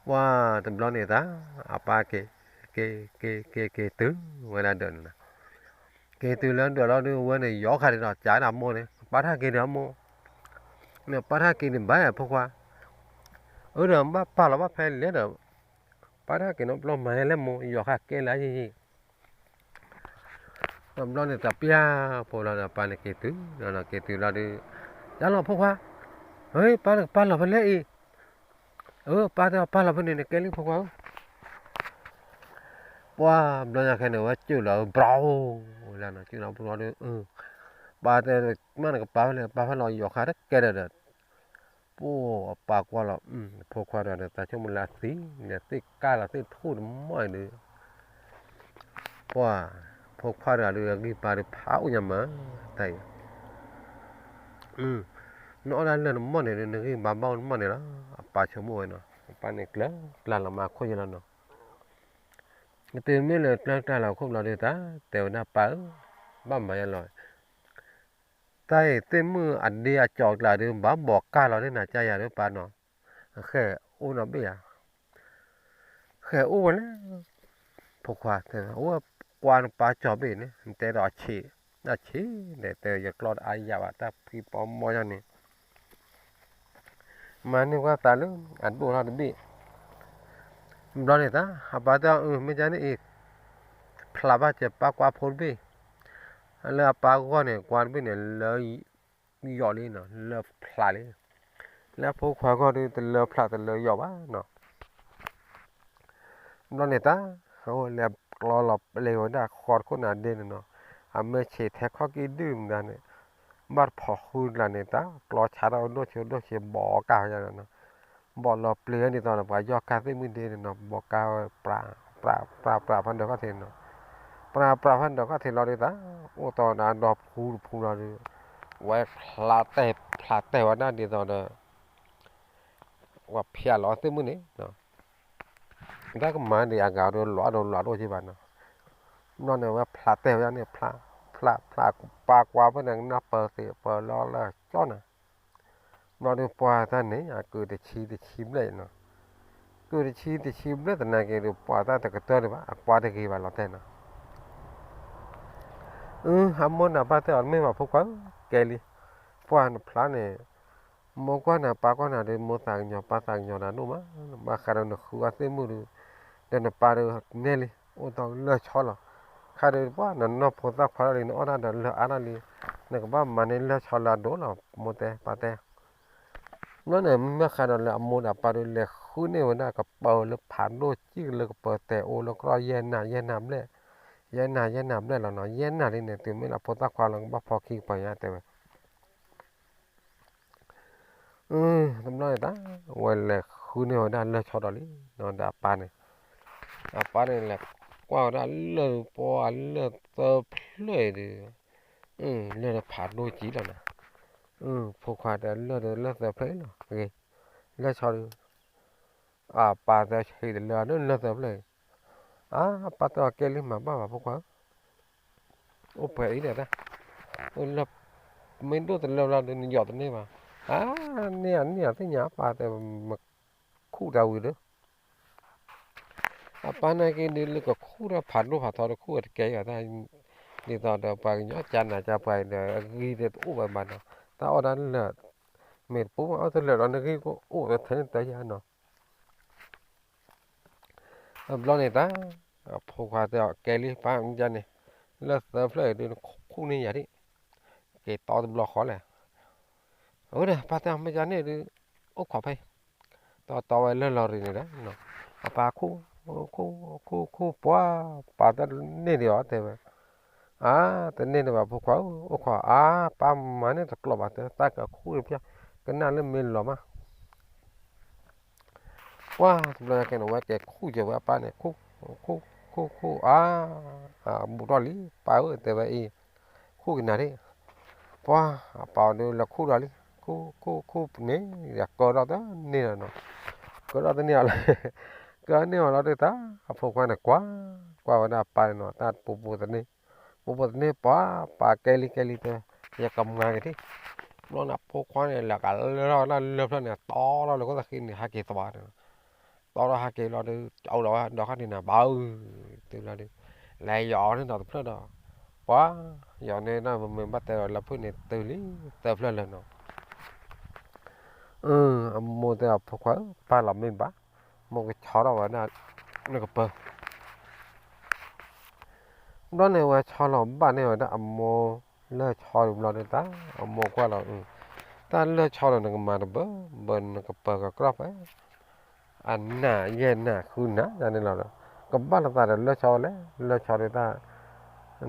ပှၢ်တဘျီန့ၣ်တၢ် အပၢ်က့ၤ က့ၤ က့ၤ က့ၤ က့ၤတုၤဝဲဒၣ်ဒီးန့ၣ်နီၤ, က့ၤတုၤလၢဒီးလီၤဒုး အဝဲန့ၣ်ယီၤခါဒံးဒီး ကးဒၣ်မိၢ်န့ၣ် ပၢ်ထၣ်က့ၤဒီးမိၢ်, န့ၣ်ပၢ်ထၣ်က့ၤန့ၣ်ဘၣ်ဖိခွါ, အၢဒီးဘၣ်ပာ်လီၤဘၣ်ဖဲလဲၣ်ဒီး ပၢ်ထၣ်က့ၤနီတဘျီမၤဟဲလဲၣ်မိၢ် ယီၤခါကဲလၢယံၤယံၤ တဘျီန့ၣ်တပျၢ်ဖိလီၤဒီး ပၢ်န့ၣ်က့ၤတုၤလီၤ က့ၤတုၤလီၤဒုး, ယါလီၤဖိခွါ, ပၢ်န့ၣ်ကပာ်လီၤဖဲလဲၣ်အံၤ, အၢ ပၢ်တဲပာ်လီၤဖဲန့ၣ်န့ၣ် ကဲလံဖိခွါဧၢ, ပှၢ်ဘျီညါခဲန့ၣ် ဝဲကၠူၣ်လီၤဘြီလီၤနီၤ ကၠူၣ်လီၤဘြီဒီး, ပၢ်တဲ မ့ၢ်နကပာ်ဖဲလဲၣ် ပာ်ဖဲလီၤယီၤခါတကဲဒီးဒီး ပှၢ်အပၢ်ကွၢ်လီၤ ဖိခွါတဂၤဒီး သးဆိကမိၣ်လၢအသံ လဲၤသ့ၣ်ကၢ်လီၤသ့ၣ်ထူၣ်တမီၢ်အံၤဒီး ပှၢ် ဖိခွါတဂၤဒီး အဂံၢ်ဘါဒီးဖးအိၣ်ညါမး တၢ်အံၤ နအီၣ်ဒၣ်လၢာ်တမီၢ်န့ၣ်ဒီး နဂံၢ်ဘါဘၣ်အိၣ်တမီၢ်န့ၣ်လီၤ အပၢ်ဆိကမိၣ်ဝဲနီၤ အပၢ်န့ၣ်ကျၢၤကျၢၤလီၤမးအခိၣ်ယဲလီၤနီၤ တုၤမ့ၢ်လၢကျၢၤကျၢၤလီၤအခိၣ်ဘျီဒီး တၢ်တဲဝဲဒၣ်ပၢ်ဧၢ ဘၣ်မၤယဲလီၤ တၢ်အံၤသ့ၣ်မုၣ်အဒ့အကၠီၤကျါဒီး ဘၣ်ဘီးကၢ်လီၤဒ်နၤကၢ်ယၤဒီးပၢ်နီၤ ဃဲအိၣ်နီၤဘ့ၣ်ယၤ ဃဲအိၣ်ဝဲလဲၣ် ဖိခွါတဲ အိၣ်ကွၢ်နပၢ်ကၠီၤဘ့ၣ်န့ၣ် နတဲဒီးအဆံး အဆံးန့ၣ် တဲယကျီၢ်တအါယၤဘၣ် တၢ်ဖှံပီမီၢ်ယၤန့ၣ် မၤန့ၢ်ကွၢ်သးလၢ အဒိၣ်ထီၣ်တဘ့ၣ် ဘျီန့ၣ်သး အပၢ်တဲအီၤ အၢ မ့ၢ်ကန့ၣ်အံၤ ဖျးဘၣ်ကဲပၢ်ကွၢ်ဖိတဘ့ၣ် လၢအပၢ်ဂီၢ်န့ၣ် ကွၢ်တဘ့ၣ်န့ၣ် လၢ ယီၤလံနီၤ လၢဖျးလံ လၢဖိခွါဂီၢ်ဒီး တလၢဖျးတလၢယီၤဘၣ်နီၤ ဘျီန့ၣ်တၢ် လဲၤကျီလီၤပျ့ၤဝဲဒၣ်ဃီတခိၣ်နၤဒ့န့ၣ်နီၤ အမ့ၢ်ဆံးထဲခီၣ်ကံၢ်ဒုၣ်မတၤန့ၣ် ဘၣ်တဖိးဃုတကျါန့ၣ် တၢ်ကျီဆါထီၣ်ဒိၣ်ဆံးဒိၣ်ဆံး ဘီးကၢ်ဝဲဒၣ်နီၤ ဘီးလီၤပျ့ၤဝဲဒ်သိးဒီး ပှၤယီၢ်ကၢ်သ့ၣ်မုၣ်ဒ့န့ၣ်နီၤ ဘီးကၢ်ဝဲ ပြး ပြး ပြး ပြးဖးဒၢးခီၣ်ထံးနီၤ ပြး ပြးဖးဒၢးခီၣ်ထံးလီၤဒီးတၢ် အိၣ်တီနၤဒီးဖူတဖူလီၤဒီး ဝဲဖျးတဲာ် ဖျးတဲာ်ဝဲဒၣ်ဒ်သိးဒီး ပှၤဖျးလီၤသ့ၣ်မုၣ်န့ၣ် တၢ်ကမၤဒံးအဂၤဒီးလွးဒီးလွးဒိၣ်က့ဘၣ်နီၤ ဘျီန့ၣ်ဝဲဖျးတဲာ်ဝဲဒၣ်န့ၣ် ဖျး ဖျး ဖျး ပၢ်ကွၢ်ဖဲန့ၣ် နၢ်ပၢၢ်သ့ၣ်ပၢၢ်လီၤလၢကၠီနၤ ဘျီဒီးပှၤတၢ်န့ၣ် အကုၢ်တဆံတဆံဘျဲၣ်နီၤ ကုၢ်တဆံတဆံဘျဲၣ်သနာ်က့ဒီး ပှၤတၢ်တကတၢၢ်ဒံးဘၣ် အကွၢ်တဂ့ၤဘၣ်လီၤတဲာ်နီၤ အၢ အမိၢ်နၤပၢ်တဲအီၤ တမ့ၢ်ဘၣ်ဖိခွါဧၢ ကဲလံ ပှၢ်နဖျါန့ၣ် မိၢ်ကွၢ်နၤပၢ်ကွၢ်နၤဒီး မိၢ်သးကညီၤပၢ်သးကညီၤနၤဒိၣ်မး ဘၣ်ဃးဒီးနဃုအီၣ်သ့ၣ်မုၣ်ဒီး ဒီးနပၢ်ဒီးနဲလံ အိၣ်ဒီးလၢၢ်ဆီလီၤ ခါဒီးပှၢ်နနီၢ်ဖိသၣ်ခွါထီၣ်လံ နအီၣ်ဒၣ်ဒီးလၢၢ်အါထီၣ်လံ နကဘၣ်မၤန့ၢ်လၢၢ်ဆီလၢအဒိၣ်လီၤ မိၢ်တဲပၢ်တဲ ဘျီန့ၣ် မ့ၢ်ဃးဒီးလၢအမိၢ်ဒီးအပၢ်ဒီး လဲၤဃုန့ၢ်ဝဲဒၣ်ကပၢၤလၢဖးဒိၣ်စံၣ်လၢကပၢၤတဲာ်အိၣ်လၢကရီၣ်ယဲၢ်နၢ်ယဲၢ်နၢ်ဘျဲၣ် ယဲၢ်နၢ်ယဲၢ်နၢ်ဘျဲၣ်လီၤနီၤ ယဲၢ်နၢ်လံန့ၣ် တုၤမ့ၢ်လၢဖိသၣ်ခွါလီၤ ကဘၣ်ဖီခံကပၢၤညါတဲဝဲ တဘျီန့ၣ်တၢ် ဝဲလဲၤဃုန့ၢ်ဝဲဒၣ်လၢၢ်ဆီဒီးလံ ဒီးအပၢ်န့ၣ် အပၢ်န့ၣ် လဲၤကွၢ်ဝဲဒၣ်လၢၢ်ပှၢ်လၢၢ်သၢဖျၢၣ်အံၤဒီး လၢၢ်ဒီးဖးဒိၣ်ကံလီၤနီၤ ဖိခွါတဲလၢၢ်ဒီးလၢၢ်သၢဖျၢၣ်အံၤလီၤ ဂ့ၤ လၢၢ်ဆီဒီး အပၢ်တဲဟံးတလၢာ်လၢလၢၢ်သၢဖျၢၣ်အံၤ အါ ပၢ်တဲအီၤကဲလံမၤဘၣ်ဘၣ်ဖိခွါဧၢ အိၣ်ပှဲၤအံၤဒီးတၢ် မ့ၢ်ဒိၣ်တလၢာ်ဘျီဒီးနယီၤတန့ၢ်ဘၣ် အါ န့ၢ်အန့ၢ်အသ့ၣ်ညါပၢ်တဲ မခူၣ်တၢ်ဝံၤဒီး အပၢ်န့ၣ်က့ဒုးလၢကခူၣ်ဒီးဖးဒိၣ်ဖးထီဒီးခူၣ်ဝဲတကဲအီၤတၢ်, ဒ်သိးဒီးပှၤကညီကၢ်နးကၢ်ပှၤဒီးအဂံၢ်ဒီးတအိၣ်ဝဲဘၣ်နီၤ, တၢ်အီၣ်တၢ်လၢာ်, မ့ၢ်တပူၤမးအီၣ်တလၢာ်ဒီးနဂံၢ်ကအိၣ်ဝဲထဲန့ၣ်တယါနီၤ. တဘျီန့ၣ်တၢ်, အဖိခွါတဲအီၤကဲလံပၢ်မ့ၢ်ကန့ၣ်, လၢသၢဖျၢၣ်အံၤဒုးနခူၣ်န့ၢ်ယၤဒံး, က့ၤတီတဘျီဃီလဲၣ်, အဝဲဒၣ်ပၢ်တဲအီၤမ့ၢ်ကန့ၣ်ဒုး, အိၣ်ခိးဖဲ တီတီဝဲလၢလီၤရံၤန့ၣ်ဒီး, အပၢ်ခူၣ်, ခူၣ်, ခူၣ်, ခူၣ်ပှၢ်, ပၢ်တန့ၢ်ဒံးအီၤတဲဝဲ, အါ, တန့ၢ်ဒံးဘၣ်ဖိခွါဧၢ, အိၣ်ခိးအါ, ပၢ်မၤန့ၢ်တကျိးဘၣ်တဲ, တၢ်ကခူၣ်တပျၢ်, ကနၣ်လၢမ့ၢ်လီၤမး ပှၢ်တဘျီညါခဲန့ၣ် ဝဲကဲခူၣ်က့ၤဝဲအပၢ်န့ၣ်, ခူၣ်, ခူၣ်, ခူၣ်, ခူၣ်, အါ, ဘူးထီၣ်လံ, ပၢ်ဧၢတဲဝဲအံၤ, ခူၣ်ကနၤဒံး, ပှၢ်အပၢ်အီၤဒုးလဲၤခူၣ်ဒီးလံ, ခူၣ်, ခူၣ်, ခူၣ်န့ၣ်, ကၢထီၣ်တန့ၢ်လီၤနီၤ, ကၢထီၣ်တန့ၢ်အီၤလီၤ, ကၢန့ၢ်အီၤလီၤဒုးတၢ်, အဖိခွါန့ၣ်ကွၢ်, ကွၢ်ဝဲဒၣ်အပၢ်န့ၣ်နီၤ, တၢ်ပူၤပူၤတန့ၢ်, ပူၤပူၤတန့ၢ်ပှၢ်, ပၢ်ကဲလံကဲလံတဲ, ယကမၤက့ၤထံၣ်, ဘျီန့ၣ်အဖိခွါန့ၣ် လဲၤကလၢထီၣ်ဝဲဒၣ်လၢဖျၢၣ်န့ၣ် တီလီၤလၢကီၢ်သးဃံန့ၣ် ဟဲက့ၤသွါန့ၣ်, တီထီၣ်ဟဲက့ၤလီၤဒုး အိၣ်ဒီးဝဲဒီးခီၣ်ထံးန့ၣ် ဘၣ်အု, တုၤလီၤဒုး, လဲၤယီၤန့ၢ်ဒီးတဖျၢၣ်ဒီး, ပှၢ်, ယီၤန့ၢ်ဒၣ်မ့ၢ်မ့ၢ်ဘၣ်တဲဒီးလၢဖုၣ်န့ၣ်တုၤလံ, သၢဖျၢၣ်လၢာ်နီၤ, အမိၢ်တဲအဖိခွါဧၢ, ပၢ်လီၤမ့ၢ်ဘၣ်, မိၢ်ကဆီထီၣ်ဝဲဒၣ်, နကပၢၤ ဘျီန့ၣ်ဝဲဆီလီၤဘၣ်န့ၢ်ဝဲဒၣ်အမိၢ်လၢၢ်ဆီဒုးဘျီဒုးတၢ်, အမိၢ်ကွၢ်လီၤအု, တၢ်လၢၢ်ဆီဒီးနကမၤတဘၢ, ဘၢနကပၢၤကကြီၣ်ဖဲ, အနးယဲၢ်နးဃုနးယန့ၣ်လီၤ, ကဘၣ်လိာ်သးဒီးလၢၢ်ဆီလဲၣ်, လၢၢ်ဆီဒုးတၢ်,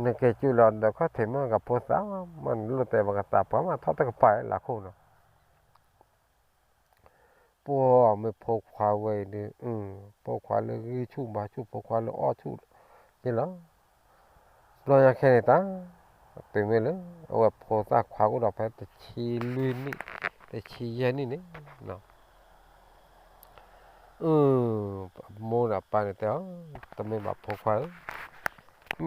နက့ၤစုလီၤဒီးခီၣ်ထံးမ့ၢ်ကဖိသၣ်, မ့ၢ်နလိၣ်တဲဘၣ်ကသးပှၢ်မးထီၣ်တကပၤလၢခိၣ်နီၤ ပှၢ်မ့ၢ်ဖိခွါဝဲအံၤဒုး, ဖိခွါလၢဂံၢ်ဆူၣ်ဘါဆူၣ် ဖိခွါလၢအီၣ်ဆူၣ်, ယ့လီၤ, ဘျီညါခဲန့ၣ်တၢ်, တုၤမ့ၢ်လၢ, အဝဲဖိသၣ်ခွါအိၣ်ဒီးဖဲတဆံလွံၢ်နံၣ်, တဆံယဲၢ်နံၣ်န့ၣ်, အမိၢ်ဒီးပၢ်န့ၣ်တဲအီၤ, တမ့ၢ်ဘၣ်ဖိခွါဧၢ,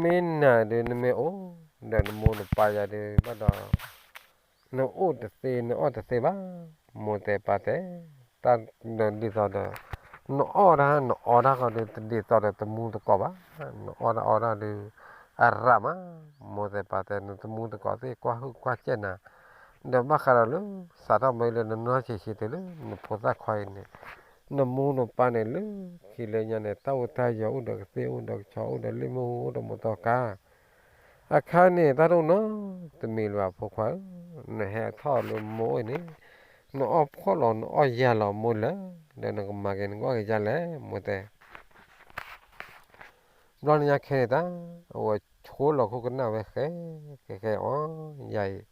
မ့ၢ်နၤဒုးနမ့ၢ်အိၣ်, ဒီးနမိၢ်နပၢ်ယၤဒုးဘၣ်ဒီး နအိၣ်တသ့ နအီၣ်တသ့ဘၣ်, မိၢ်တဲပၢ်တဲ, တၢ်ဒ်သိးဒီး, နအီၣ်တၢ် နအီတၢ်ဃီဒီး တဒ်သိးဒီးတမူတကိးဘၣ်, နအီၣ်တၢ်အီတၢ်ဒီး, အရၣ်မး, မိၢ်တဲပၢ်တဲ နတမူတကိးသ့ၣ်ကွၢ်ဟုၣ်ကွၢ်ကၢၢ်နၤ, ဒီးဘၣ်ဃးဒီးလၢ, စးထီၣ်မ့ၢ်လၢနနီၢ်ဆံးဆံးတုၤလၢနဖိသၣ်ခွါအံၤန့ၣ်, နမိၢ်နပၢ်န့ၣ်လၢခံလၢညါန့ၣ် တၢ်အိၣ်တၢ်ယီၤအိၣ်ဒီးကသ့ၣ်အိၣ်ဒီးကဆီအိၣ်ဒီးလ့ၣ်မ့ၣ်အူအိၣ်ဒီးမိၢ်တီကါ အခါန့ၣ် တၢ်တအိၣ်နီတမံၤလၢၤဘၣ်ဖိခွါဧၢ, နဟဲထီၣ်လၢမိၢ်အိၣ်န့ၣ်, နအီၣ်ဖှီၣ်လီၤနအီၣ်ယၢ်လီၤမိၢ်လၢ, ဒီးနကမၤက့ၤနကအီၣ်က့ၤယၢ်လဲၣ် မိၢ်တဲ ဘျီန့ၣ်ညါခဲန့ၣ်တၢ်, အဝဲဆိလီၤခိၣ်ကနၣ်ဝဲဃဲ, ဃဲဃဲအီၤ, ယၤအံၤ,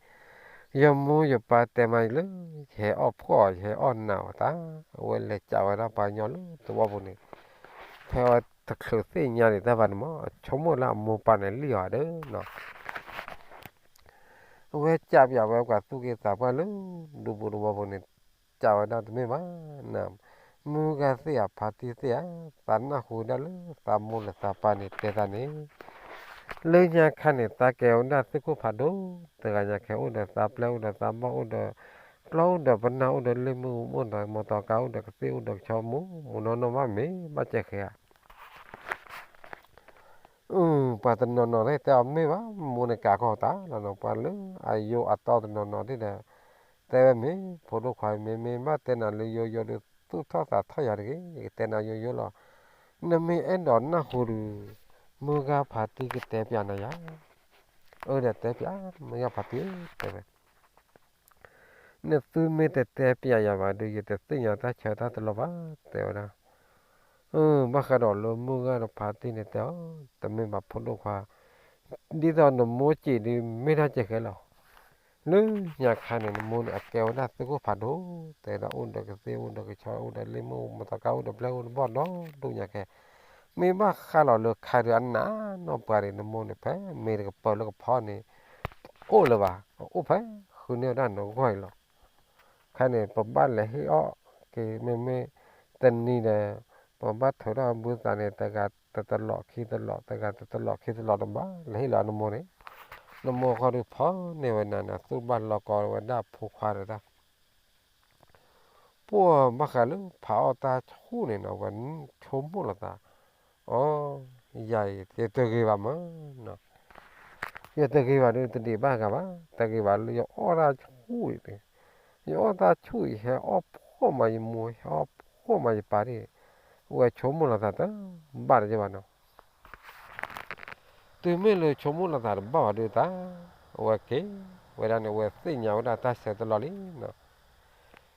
ယမိၢ်ယပၢ်တဲမးလၢ, ယဟဲအီၣ်ဖှီၣ်ယဟဲအီၣ်နးအီၤတၢ်, အဝဲလဲၤကးဝဲဒၣ်ပှၤကညီလၢသဝီပူၤန့ၣ်, ဖဲအဝဲတချုးသ့ၣ်ညါဒံးတၢ်ဘၣ်န့ၣ်မး အဆိကမိၣ်လၢအမိၢ်ပၢ်န့ၣ်လံၣ်အီၤဒီး အဝဲကးပၠးဝဲပှၤသူၣ်က့သးပှၢ်လၢ ဒူပူၤသဝီပူၤန့ၣ်, ကးဝဲဒၣ်တမ့ၢ်ဘၣ်, မုၢ်ဂၤသ့ၣ်ဧါဖါတံၢ်သ့ၣ်ဧါ, သးနၢ်ဟူဒၣ်လၢသးမိၢ်ဒီးသးပၢ်န့ၣ်တဲသးန့ၣ်, လၢညါခါန့ၣ် သးကဲဝဲဒၣ်သုးခိၣ်ဖးဒိၣ်, တဂၤညါခဲအိၣ်ဒီးသးပျဲၢ်အိၣ်ဒီးသးဘီၣ်အိၣ်ဒီး, ကျီၢ်အိၣ်ဒီးပနၢ်အိၣ်ဒီးလ့ၣ်မ့ၣ်အူအိၣ်ဒီးမီတီကါအိၣ်ဒီးကသ့ၣ်အိၣ်ဒီးကဆီမူ, မူနီၢ်နီၢ်ဘၣ်မ့ၢ်ဘၣ်စဲးဃဲဧါ အု, ပှၤတနီၤနီၤသ့ၣ်တဲအီၤမ့ၢ်ဘၣ်, မိၢ်န့ၣ်ကးကီၢ်တၢ်လီၤနီၤ, ပှၤလၢအယိအတီတနီၤနီၤသ့ၣ်ဒီး, တဲဝဲမ့ၢ်, ဖိဒိၣ်ခွါမ့ၢ်မ့ၢ်ဘၣ်တဲနၤလၢယိယိဒီးသူၣ်ထီၣ်သးထီၣ်ယၤတဂ့ၤ, ယကတဲနၤယိယိလီၤ, နမ့ၢ်အဲၣ်ဒိးနၢ်ဟူဒီး, မုၢ်ဂၤဖါတံၢ်ကတဲပၠးနၤယၤ, အၢဒီးတဲပၠး, မုၢ်ဂၤဖါတံၢ်ဧၢ, တဲဝဲ နသုမ့ၢ်တတဲပၠးယၤဘၣ်ဒီး ယတသ့ၣ်ညါတၢ်ဆၢတၢ်တလီၢ်ဘၣ်, တဲဝဲဒၣ်, ဘၣ်ဃးဒီးလၢမုၢ်ဂၤဒီးဖါတံၢ်န့ၣ်တဲအီၤ, တမ့ၢ်ဘၣ်ဖိဒိၣ်ခွါ, ဒ်သိးနမိၢ်စံးဒီး မ့ၢ်တၢ်စဲးဃဲလီၤ, လၢညါခါန့ၣ် နမိၢ်န့ၣ် အကဲဝဲဒၣ်သုးခိၣ်ဖးဒိၣ်, တဲဒၣ်အိၣ်ဒီးကသ့ၣ်အိၣ်ဒီးကဆီအိၣ်ဒီးလ့ၣ်မ့ၣ်အူမီတီကါအိၣ်ဒီးပျဲၢ်အိၣ်ဒီးဘီၣ်ဒီဒူၣ်ညါခဲ မ့ၢ်ဘၣ်ဃးလီၤလၢခါဒီးအနးနီၢ်ပှၤဒီး နမိၢ်န့ၣ် ဖဲမ့ၢ်တကပၤလၢကဖီန့ၣ် တအိၣ်လၢၤဘၣ်, အအိၣ်ဖဲဃုန့ၢ်ဝဲဒၣ်နဂီၢ်အံၤလီၤ. ခဲန့ၣ် ပဘၣ်လဲၤဟ့ၣ်အီၣ်က့ၤ မ့မ့ၢ်တနံၤဒီး ပဘၣ်ထုးထီၣ်ဘုသးန့ၣ် တဂၤတတလီးခံတလီး တဂၤတတလီးခံတလီးတဘၣ် လဲၤဟ့ၣ်လီၤနမိၢ်န့ၣ်, နမိၢ်ဃီဒုးဖီန့ၢ်ဝဲနၤန့ၣ် သူၣ်ဘၣ်လီၤကီဝဲဒၣ်ဖိခွါဒီးတၢ် ပှၢ်ဘၣ်ဃးလၢဖးအီၣ်တၢ်ဆူၣ်န့ၣ်နီၤ ဝဲဆိကမိၣ်လိာ်သး, အီ, ယၤအံၤ ယတဂ့ၤဘၣ်မးနီၤ, ယတဂ့ၤဘၣ်ဒီးတဒံးဘၣ်ဂၤဘၣ်, တဂ့ၤဘၣ်လၢယအီၣ်တၢ်ဆူၣ်အံၤ, ယအီၣ်တၢ်ဆူၣ်အံၤ ဟဲအီၣ်ဖှီၣ်မးယမိၢ် ဟဲအီၣ်ဖှီၣ်မးယပၢ်ဒၣ်, အဝဲဆိကမိၣ်လီၤသးတဘၣ်တယဲၢ်ဘၣ်နီၤ. တုၤမ့ၢ်လၢဆိကမိၣ်လီၤသးတဘၣ်ဘၣ်ဒီးတၢ်, အဝဲက့ၤဝဲဒၣ်န့ၣ် အဝဲသ့ၣ်ညါဝဲဒၣ်တၢ်ဆၢတလီၢ်လံနီၤ.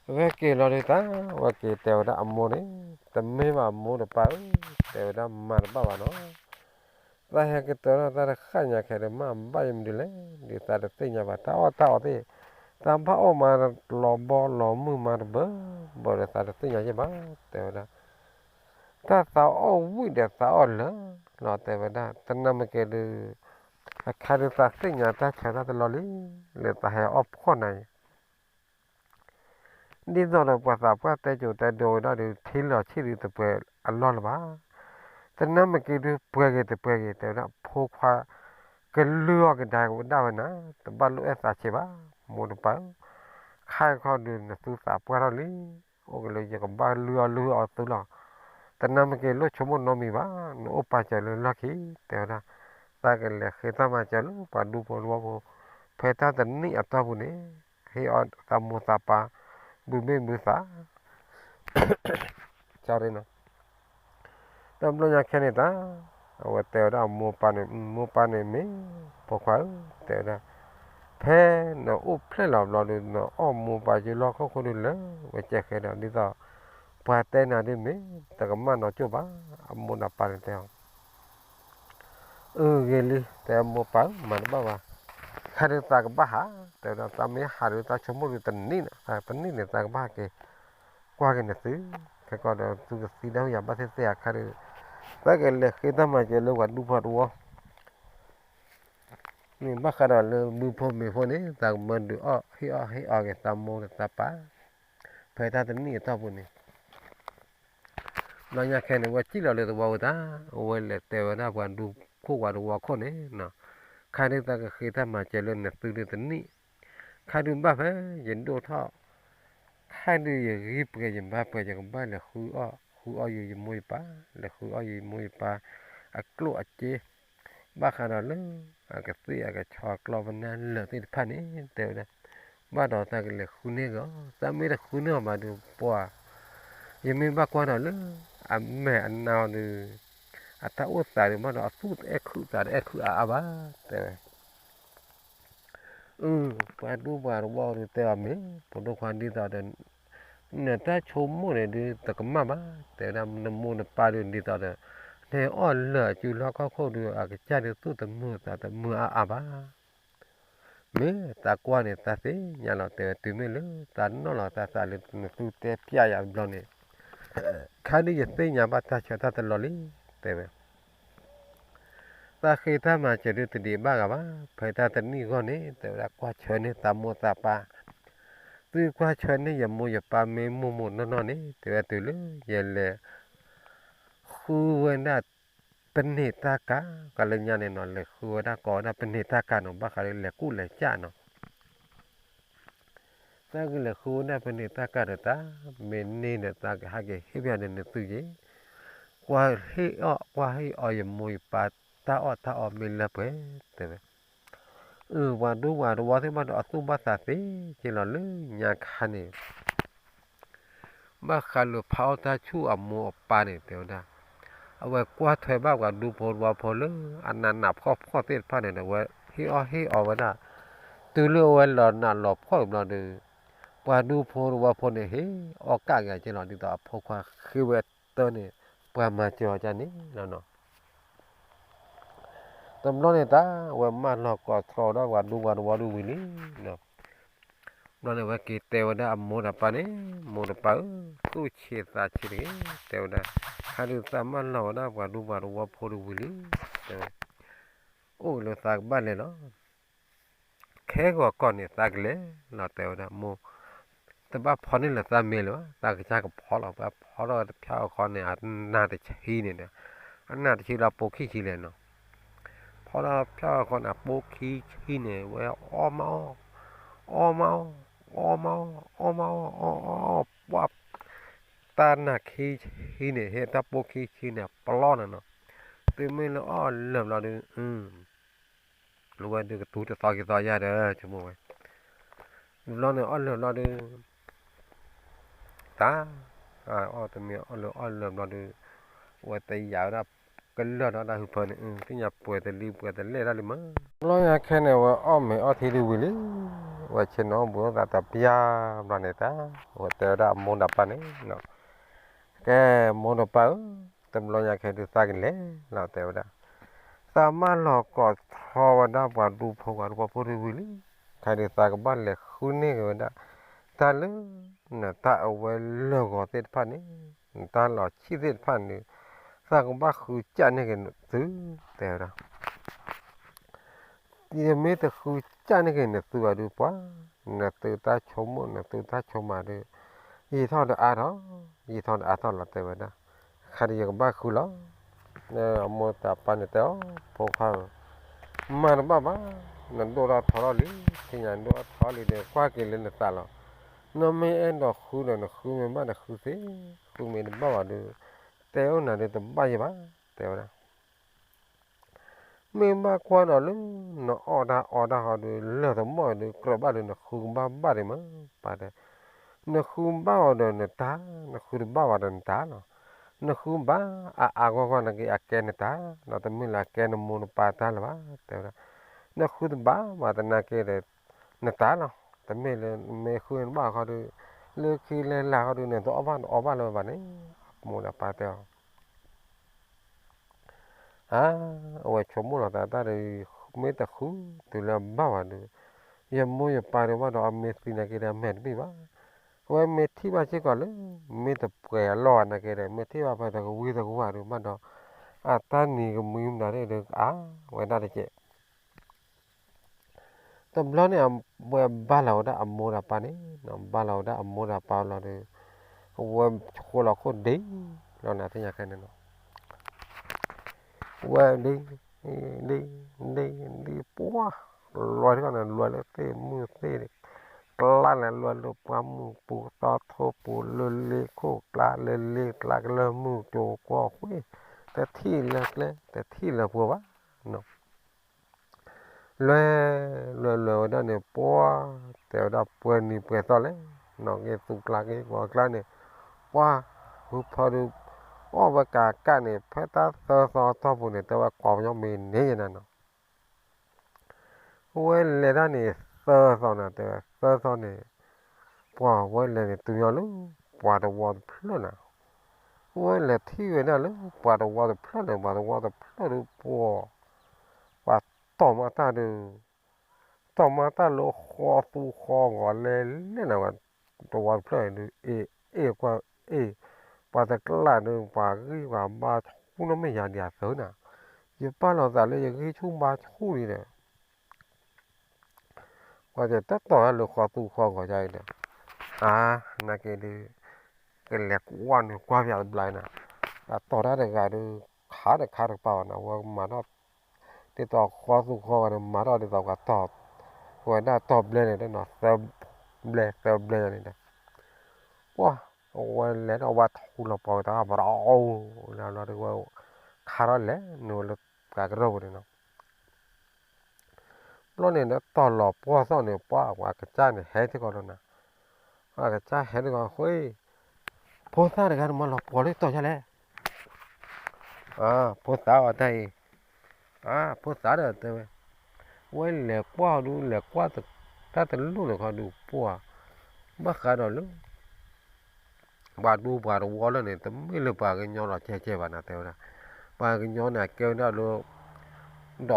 အဝဲက့ၤလီၤဒီးတၢ်, အဝဲက့ၤတဲဝဲဒၣ်အမိၢ်န့ၣ်, တမ့ၢ်ဘၣ်မိၢ်တပၢ်ဧၢ, တဲဝဲဒၣ်မၤတဘၣ်ဘၣ်နီၤ. သးဟဲကတၢၢ်ထီၣ်တၢ်တဃၣ်ညါခဲဒီး မ့ၢ်ဘၣ်ယမနုၤလဲၣ်, ဒ်သးတသ့ၣ်ညါဘၣ် တၢ်အီၣ်တၢ်အီသ့ၣ်, သးဘၣ်အီၣ်မးလီၤဘီလီၤမုၢ်မးတဘၣ်ဘၣ်ဒီး သးတသ့ၣ်ညါယဲၢ်ဘၣ်, တဲဝဲဒၣ် တၢ်သးအီၣ်ဝံၣ်ဒီးသးအီၣ်လၢာ်လီၤ တဲဝဲဒၣ်, တနၢ်မ့ၢ်က့ၤဒုး အခါဒုးသးသ့ၣ်ညါတၢ်ဆၢတၢ်တလီၢ်လံ, လၢသးဟဲအီၣ်ဖှီၣ်နၤအံၤ ဒ်သိးဒီးပှၤသးပှၢ်တဲစိၤတဲဒိဝဲဒၣ်ဒီး ထံလီၤဆံၣ်ဒုးတပှဲၤအလီၢ်လၢၤဘၣ်. တနၢ်မ့ၢ်က့ၤဒုးပှဲၤဂ့ၤတပှဲၤဂ့ၤ တဲဝဲဒၣ် ဖိခွါကလုၢ်အီၣ်ကဒါကဒၣ်ဝဲနၤ, တဘၣ်လိၣ်အဲၣ်သးဆံးဘၣ်, မိၢ်တပၢ်ဧၢ, ခါခီဒုးနသုသးပှၢ်ထီၣ်လံ, အိၣ်က့ၤလၢယကဘၣ်လုၢ်အီၣ်လုၢ်အီသုလီၤ. တနၢ်မ့ၢ်က့ၤလိၣ်ဆိကမိၣ်နီတမံၤဘၣ်, နအိၣ်ပာ်စၢၤလၢလီၢ်ခံ, တဲဝဲဒၣ်, သးကလဲၤဃ့တၢ်မၤစၢၤလၢပှၤဒူဖိတဝီဖိ, ဖဲတၢ်တနံၣ်အတီၢ်ပူၤန့ၣ်, ဟ့ၣ်အီၣ်သးမိၢ်သးပၢ်, ဘုမ့ၢ်ဘုသး sorry နီၤ, တဘျီညါခဲန့ၣ်တၢ်, အဝဲတဲဝဲဒၣ်အမိၢ်ပၢ်န့ၣ်, မိၢ်ပၢ်န့ၣ်မ့ၢ်, ဖိခွါဧၢ, တဲဝဲဒၣ်, ဖဲနအိၣ်ဖျဲၣ်လီၤဘျီဒီး နအီၣ်မိၢ်ပၢ်ယုၢ်လီၢ်ခီၣ်ခိၣ်ဒုးလၢာ်ဝဲကဲဃဲဒီး ဒ်သိးပှၤတဲနၤဒ်မ့ၢ် တကမၣ်နီၢ်ကၠိၣ်ဘၣ်, အမိၢ်ဒီးပၢ်န့ၣ်တဲအီၤ အၢ ဂ့ၤလံ, တဲမိၢ်ပၢ်ဧၢ မၤတဘၣ်ဘၣ်, ခါဒုးသးကဘၣ်ဟး, တဲဝဲဒၣ် သးမ့ၢ်ဟးဒုး သးဆိကမိၣ်ဒုးတနံၣ်နီၤ, တနံၣ်န့ၣ် သးကဘၣ်ဟးက့ၤ, ကွၢ်က့ၤနသု, ခဲကီးဒီးသုကသံဒၣ်ယၤဘၣ်သ့ၣ်သ့ၣ်ဧါ, ခါဒုး, သးကလဲၤဃ့တၢ်မၤစၢၤလၢပှၤဒူဖိတဝီ မ့ၢ်ဘၣ်ဃးဒီးလၢဘုဖိမ့ၢ်ဖိန့ၣ် သးကမၢဒုးအီၣ်ဟ့ၣ်အီၣ်ဟ့ၣ်အီၣ်က့ၤသးမိၢ်ဒီးသးပၢ်, ဖဲတၢ်တနံၣ်အတီၢ်ပူၤန့ၣ် ဘျီညါခဲန့ၣ် ဝဲစံၣ်လီၤလၢသဝီဝဲတၢ်, အဝဲလဲၤတဲဝဲဒၣ်ပှၤဒူခိၣ်ပှၤတဝီခိၣ်န့ၣ်, ခါဒုးသးကဃ့တၢ်မၤစၢၤလၢနသုဒုးတနံၣ်, ခါဒုးဘၣ်ဖဲယဒိၣ်ထီၣ်, ခါဒုးယဂံၢ်ပှဲၤယဘါပှဲၤ ယကဘၣ်လဲၤဃုအီၣ်ဃုအီၣ်ယမိၢ်ယပၢ်, လဲၤဃုအီၣ်ယမိၢ်ယပၢ်, အကျိၣ်အစ့ ဘၣ်ဃးဒီးလၢ အကသ့ၣ်အကဆီကျီပနၢ်လၢာ်သ့ၣ်တဖၣ်န့ၣ် တဲဝဲဒၣ်, ဘၣ်ဒီးသးကလဲၤဃုန့ၢ်ဂီၤ, သးမ့ၢ်တဃုန့ၢ်အီၤဘၣ်ဒီးပှၤ, ယမ့ၢ်ဘၣ်ကွၢ်ဒီးလၢ အမဲာ်အနါအီၤဒီး, အတၢ်အိၣ်သးဒီးဘၣ်ဒီးအသူၣ်တအဲၣ်ခုၣ်သးတအဲၣ်ခုၣ်အါအါဘၣ်, တဲဝဲ အၢ, ပှၤဒူပှၤတဝီဒီးတဲအီၤမ့ၢ် ဖိဒိၣ်ခွါဒ်သိးဒီး, နတၢ်ဆိကမိၣ်န့ၣ်ဒုးတကမၣ်ဘၣ်, တဲဝဲဒၣ်နမိၢ်နပၢ်ဒုးဒ်သိးဒီး, နဟဲအီၣ်လၢာ်အစုလီၢ်ခီၣ်ခိၣ်ဒုး အကစၢ်ဒုးသူၣ်တမုာ်သးတမုာ်အါအါဘၣ်. မ့ၢ်သးကွၢ်န့ၣ်သးသ့ၣ်ညါလီၤ တဲဝဲ တုၤမ့ၢ်လၢသးနီၣ်လီၤသးသးလၢနသုတဲပျဲယၤဘျီန့ၣ်, ခါဒုးယသ့ၣ်ညါဘၣ်တၢ်ဆၢတၢ်တလီၢ်လံ, တဲဝဲ သးဃ့တၢ်မၤစၢၤဒုးတဒံးဘၣ်ဂၤဘၣ်, ဖဲတၢ်တနံၣ်ဂီၢ်န့ၣ် တဲဝဲဒၣ်ကွၢ်ဆၢန့ၢ်သးမိၢ်သးပၢ်, သုကွၢ်ဆၢန့ၢ်ယမိၢ်ယပၢ်မ့ၢ်မိၢ်မိၢ်နီၢ်နီၢ်န့ၣ် တဲဝဲတုၤလၢယလဲၤ ဃုဝဲဒၣ် ပန့ၢ်တၢ်ကၤ, ကလၢညါန့ၣ်နီၤ လဲၤဃုဝဲဒၣ်ကိးဝဲဒၣ်ပန့ၢ်တၢ်ကၤနီၤ ဘၣ်ဃးလၢလဲၤကူၣ်လဲၤကၢ်နီၤ သးကလဲၤဃုဝဲဒၣ်ပန့ၢ်တၢ်ကၤဒီးတၢ်, မ့ၢ်န့ၢ်ဒီးသးကဟဲက့ၤဟ့ၣ်ပျဲန့ၣ်နသုက့ၤ, ကွၢ်ဟ့ၣ်အီၣ် ကွၢ်ဟ့ၣ်အီၣ်ယမိၢ်ယပၢ်တၢ်အီၣ်တၢ်အီမ့ၢ်လၢပှဲၤ, တဲဝဲ, အၢ ပှၤဒူပှၤတဝီသ့ၣ်တဖၣ်ဒီးအသူၣ်ဘၣ်သးသ့က့ၤလီၤလၢညါခါန့ၣ် ဘၣ်ဃးလၢဖးအီၣ်တၢ်ဆူၣ်အမိၢ်အပၢ်န့ၣ် တဲဝဲဒၣ်, အဝဲကွၢ်ထွဲဘၣ်ပှၤဒူဖိတဝီဖိလၢ အနးနးဖှီၣ်ဖှီၣ်သ့ၣ်တဖၣ်န့ၣ်ဒီး အဝဲဟ့ၣ်အီၣ်ဟ့ၣ်အီဝဲဒၣ်, တုၤလၢအဝဲလီၤနးလီၤဖှီၣ်ဘျီဒီး, ပှၤဒူဖိတဝီဖိန့ၣ် ဟ့ၣ်အီၣ်ကၣ်က့ၤက့ၤလီၤ ဒ်သိးအဖိခွါဃ့ဝဲတၢ်န့ၣ် ပှၤမၤစၢၤအီၤကန့ၣ်လီၤနီၤ တဘျီန့ၣ်တၢ် အဝဲမၢလီၤကိးသတြီၤဝဲဒၣ်ပှၤဒူပှၤတဝီဒုးဝံၤလံနီၤ, ဘျီန့ၣ် အဝဲက့ၤတဲဝဲဒၣ်အမိၢ်ဒီးပၢ်န့ၣ်, မိၢ်ဒီးပၢ်ဧၢ, သူၣ်ဆံးသးဆံးတဂ့ၤ, တဲဝဲဒၣ်, ခါဒုးသးမၢလီၤဝဲဒၣ်ပှၤဒူပှၤတဝီဖိဒုးဝံၤလံ, တဲဝဲ, အိၣ်လၢသးကဘၣ်လဲၤလီၤ ခဲဂီၤကီၢ်န့ၣ် သးကလဲၤလီၤ တဲဝဲဒၣ်, မိၢ်, တဘၣ်ဖီန့ၢ်လၢသးမ့ၢ်လၢၤဘၣ်, သးကစၢ်ကဖီလီၤ, ဘၣ်ဖီထီၣ်တဖၠၣ်အဃီန့ၣ် အနၢ်တဆံန့ၣ်ဒီး, အနၢ်တဆံလၢအပိာ်ခံဆံလဲၣ်နီၤ, ဖီထီၣ်ဖၠၣ်အဃီန့ၣ် အပိာ်ခံဆံန့ၣ် ဝဲအီၣ်မးအီၣ်, အီၣ်မးအီၣ်, အီၣ်မးအီၣ်, အီၣ်မးအီၣ်, အီၣ်အီၣ်, အီၣ်အီၣ်, ပှၢ် တၢ်နၢ်ခံဆံန့ၣ် ဟဲတၢ်ပိာ်ခံဆံန့ၣ် ပလီၢ်န့ၣ်နီၤ, တုၤမ့ၢ်လၢအီၣ်လၢာ်ဘျီဒုး, အဝဲဒုးကသူတသီက့ၤသီယါဒီး ဆိကမိၣ်ဝဲ, ဘျီန့ၣ်အီၣ်လၢာ်ဘျီဒုး တၢ်, အီၣ်တမ့ၢ်အီၣ်လၢာ်အီၣ်လၢာ်ဘျီဒုး, အဝဲတယာ်ဝဲဒၣ်ကလၢာ်ဒီးတၢ်ဟုဖၢန့ၣ်, သ့ၣ်ညါပှဲၤတလံပှဲၤတလဲၢ်ဒၣ်လံမး. ဘျီညါခဲန့ၣ် အဝဲအီၣ်မ့ၤအီထံဒုးဝံၤလံ, အဝဲဆ့ၣ်နီၤအီၣ်ဘှံးအိၣ်သးတပျၢ်ဘျီန့ၣ်တၢ်, အဝဲတဲဝဲဒၣ်အမိၢ်ဒီးပၢ်န့ၣ်, ကဲ, မိၢ်ဒီးပၢ်ဧၢ, တဘျီညါခဲဒုးသးကလဲၤလီၤ တဲဝဲဒၣ်, သးမၢလီၤကိးထီၣ်ဝဲဒၣ်ပှၤဒူဖိပှၤဒူဖိဖိဒုးဝံၤလံ, ခဲဒုးသးကဘၣ်လဲၤဃုန့ၢ်က့ၤဝဲဒၣ် တၢ်လၢ နတၢ်အဝဲလၢာ်ဂီၤသ့ၣ်တဖၣ်န့ၣ်, နတၢ်လီၤဆံၣ်သ့ၣ်တဖၣ်န့ၣ်, သးကဘၣ်ဃုစၢ်န့ၢ်က့ၤသု, တဲဝဲဒၣ် ယမ့ၢ်တဃုစၢ်န့ၢ်က့ၤနသုဘၣ်ဒုးပှၤ, နသုတၢ်ဆိကမိၣ်နသုတၢ်ဆိကမးဒုး, ယံာ်ထီၣ်ဒီးအါထီၣ်, ယံာ်ထီၣ်ဒီးအါထီၣ်လီၤ တဲဝဲဒၣ်, ခဲဒုးယကဘၣ်ဃုလီၤ, အမိၢ်တၢ်ပၢ်န့ၣ်တဲအီၤ, ဖိခွါဧၢ, မၤတဘၣ်ဘၣ်, နဒိၣ်ထီၣ်ထီထီၣ်လံ, သ့ၣ်ညါနဒိၣ်ထီၣ်ထီထီၣ်လံဒီး ကွၢ်က့ၤလၢနသးလီၤ, နမ့ၢ်အဲၣ်ဒိးဃုဒီး နဃုမ့ၢ်ဘၣ်နဃုသ့, ဃုမ့ၢ်တဘၣ်ဘၣ်ဒုး, တဲအိၣ်နၤဒုးတဘၣ်ယဲဘၣ်, တဲဝဲဒၣ် မ့ၢ်ဘၣ်ကွၢ်ဒီးလၢ နအီၣ်တၢ်အီတၢ်ဃီဒီး လၢာ်တမီၢ်ဒီး ကြၢးဘၣ်ဒီး နဃုကဘၣ်ဘၣ်ဒံးမး, ပှၤတဲ, နဃုဘၣ်အီၤဒီးနတၢ်, နဃုတဘၣ်ဘၣ်ဒီးနတၢ်လီၤ, နဃုဘၣ်အါအါဂီၢ်ဂီၢ်နာ်က့ အကဲနတၢ်, ဒီးတမ့ၢ်လၢအကဲနမိၢ်နပၢ်တၢ်လၢၤဘၣ်, တဲဝဲဒၣ်, နဃုတဘၣ်ဘၣ်သနာ်က့ဒီး နတၢ်လီၤ, တမ့ၢ်လၢနမ့ၢ်ဃုနဘၣ်ဃီဒီး လၢခံလၢလာ်ဃီဒီး နတအီၣ်ဘၣ်နအီဘၣ်လၢၤဘၣ်န့ၣ်, အမိၢ်ဒီးပၢ်တဲအီၤ အါ, အဝဲဆိကမိၣ်လီၤသးတၢ်ဒီး မ့ၢ်တဃုတုၤလၢဘၣ်ဘၣ်ဒီး ယမိၢ်ယပၢ်ဒီးဘၣ်ဒီး အမ့ၢ်သံနာ်က့ဒီး အမဲာ်တဘ့ၣ်ဘၣ်, အဝဲမ့ၢ်ထံၣ်ဘၣ်စ့ၢ်ကီးလၢ မ့ၢ်တပှဲၤအလီၢ်ဘၣ်နာ်က့ဒီး မ့ၢ်ထံၣ်ဘၣ်ဖဲတကဝံၤတကဝီၤဒီးဘၣ်ဒီး အတၢ်နံၤကမှံမနုၤသ့ၣ်ဒီး အါဝဲဒၣ်တက့ၢ် တဘျီန့ၣ် အဝဲဘါလီၤဝဲဒၣ်အမိၢ်ဒီးပၢ်န့ၣ်, ဘါလီၤဝဲဒၣ်အမိၢ်ဒီးပၢ်လီၤဒီး အဝဲဃိလီၤခိၣ်ဒ့လီၤနၤသ့ၣ်ညါခဲန့ၣ်လီၤ. ဝဲဒ့, ဒ့, ဒ့, ဒ့ပှၢ်, လွဲထီၣ်န့ၣ် လွဲလၢသ့ၣ်မုၢ်သ့ၣ်, ကျါလဲၤလွဲလၢပှၢ်မုၢ်ပူၤသီထိပူၤ လၢလ့ခိၣ်ကျါ လၢလ့ကျါကလၢမုၢ်ကၠိကွီၢ်ဃ့, တထံၣ်လၢကျဲ တထံၣ်လၢပှၢ်ဘၣ် လွဲ, လွဲလွဲဝဲဒၣ်န့ၣ် ပှၢ်, တဲဝဲဒၣ်ပှဲၤနံၤပှဲၤသီလဲၣ်, နီၣ်ဂံၢ်သူကျါဂံၢ်ပှၤကျါန့ၣ်, ပှၢ်, ဟုဖီဒုး, အီၣ်ဝဲကးကးန့ၣ် ဖဲတၢ်သၢသီတီၢ်ပူၤန့ၣ် တဲဝဲကိးပညီမ့ၢ်န့ၣ်ယဲနၤနီၤ, ဝဲလဲၤတၢ်န့ၣ်သၢသီနၤ တဲဝဲသၢသီန့ၣ်, ပှၢ်ဝဲလဲၤန့ၣ်တုၤညီလၢ ပှၤတဝီတဖျၢၣ်နၤ, ဝဲလဲၤထံၣ်ဝဲဒၣ်လၢ ပှၤတဝီတဖျၢၣ်န့ၣ် ပှၤတဝီတဖျၢၣ်ဒီး ပှၤတဝီတဖျၢၣ်ဒီး ပှၤ, ပှၤတီၢ်မၤတၢ်ဒီး တီၢ်မၤတၢ်လၢဃီသူဃီဂီၤလဲၤလဲၣ်နၤဝဲ, တဝီတဖျၢၣ်န့ၣ်ဒုး အ့ၣ်, အ့ၣ်ကွၢ်အ့ၣ်, ပှၤတကျးဒီး ပှၤဂံၢ်ပှၤဘါဆူၣ်နီၢ်မ့ၢ်ယၤဒံးအသၢနၤ, ယပာ်လီၤသးလၢယဂံၢ်ဆူၣ်ဘါဆူၣ်လံဒီး ပှၤတဲတၢ်တီၢ်တၢ်လၢဃီသူဃီဂီၤယါအံၤဒီး, အါ, နာ်က့ဒုး, ကလဲၤကွၢ်နုာ်ကွၢ်ပၠးတဘျီနၤ, အတီၢ်တၢ်တဂၤဒီး, ခးတခါတကပၤဘၣ်နၤ ဝဲမၤထီၣ်, ဒ်သိးဃီသူဃီဂီၤန့ၣ် မၤထီၣ်ဒ်သိးပှၤတီၢ်, ဝဲဒၣ်တီၢ်ဘျဲန့ၣ် တနီၤသၢ, ဘျဲသၢဘျဲယါန့ၣ်ဒီး, ပှၢ်, ဝဲလဲၤဒီးဝဲထူလီၤပှီၢ်ဝဲတၢ်ဘၣ်ဒီး, လီၤဒီးဝဲ, ခးထီၣ်လဲၤနုာ်ဝဲလၢပှၤကရၢၢ်ပူၤန့ၣ်နီၤ ဘျီန့ၣ်ဒီး တီၢ်လီၤပှီၢ်သီၣ်န့ၣ် ပှၤအကစၢ်န့ၣ် ဟဲထံၣ်ကီးဒီးနၤ, အကစၢ်ဟဲထံၣ်ကီးဃီ, ဖိသၣ်တဂၤန့ၣ် မၤလီၤပှီၢ်လၢတီၢ်ယါလဲၣ်, ဖိသၣ်အီၤတၢ်အံၤ, ဖိသၣ်ဒီးတဲဝဲ, ဝဲလဲၤကွၢ်ဒုး လဲၤကွၢ်တၢ်တလိၣ်န့ၣ်ခီဒုးပှၢ်, ဘၣ်ဃးဒီးလၢ ပှၤဒူပှၤတဝီလၢန့ၣ် တမ့ၢ်လၢပှၤကညီလီၤကဲကဲဘၣ်နၤ တဲဝဲဒၣ်, ပှၤကညီန့ၣ် အကဲဝဲဒၣ်လၢ ဒီးတ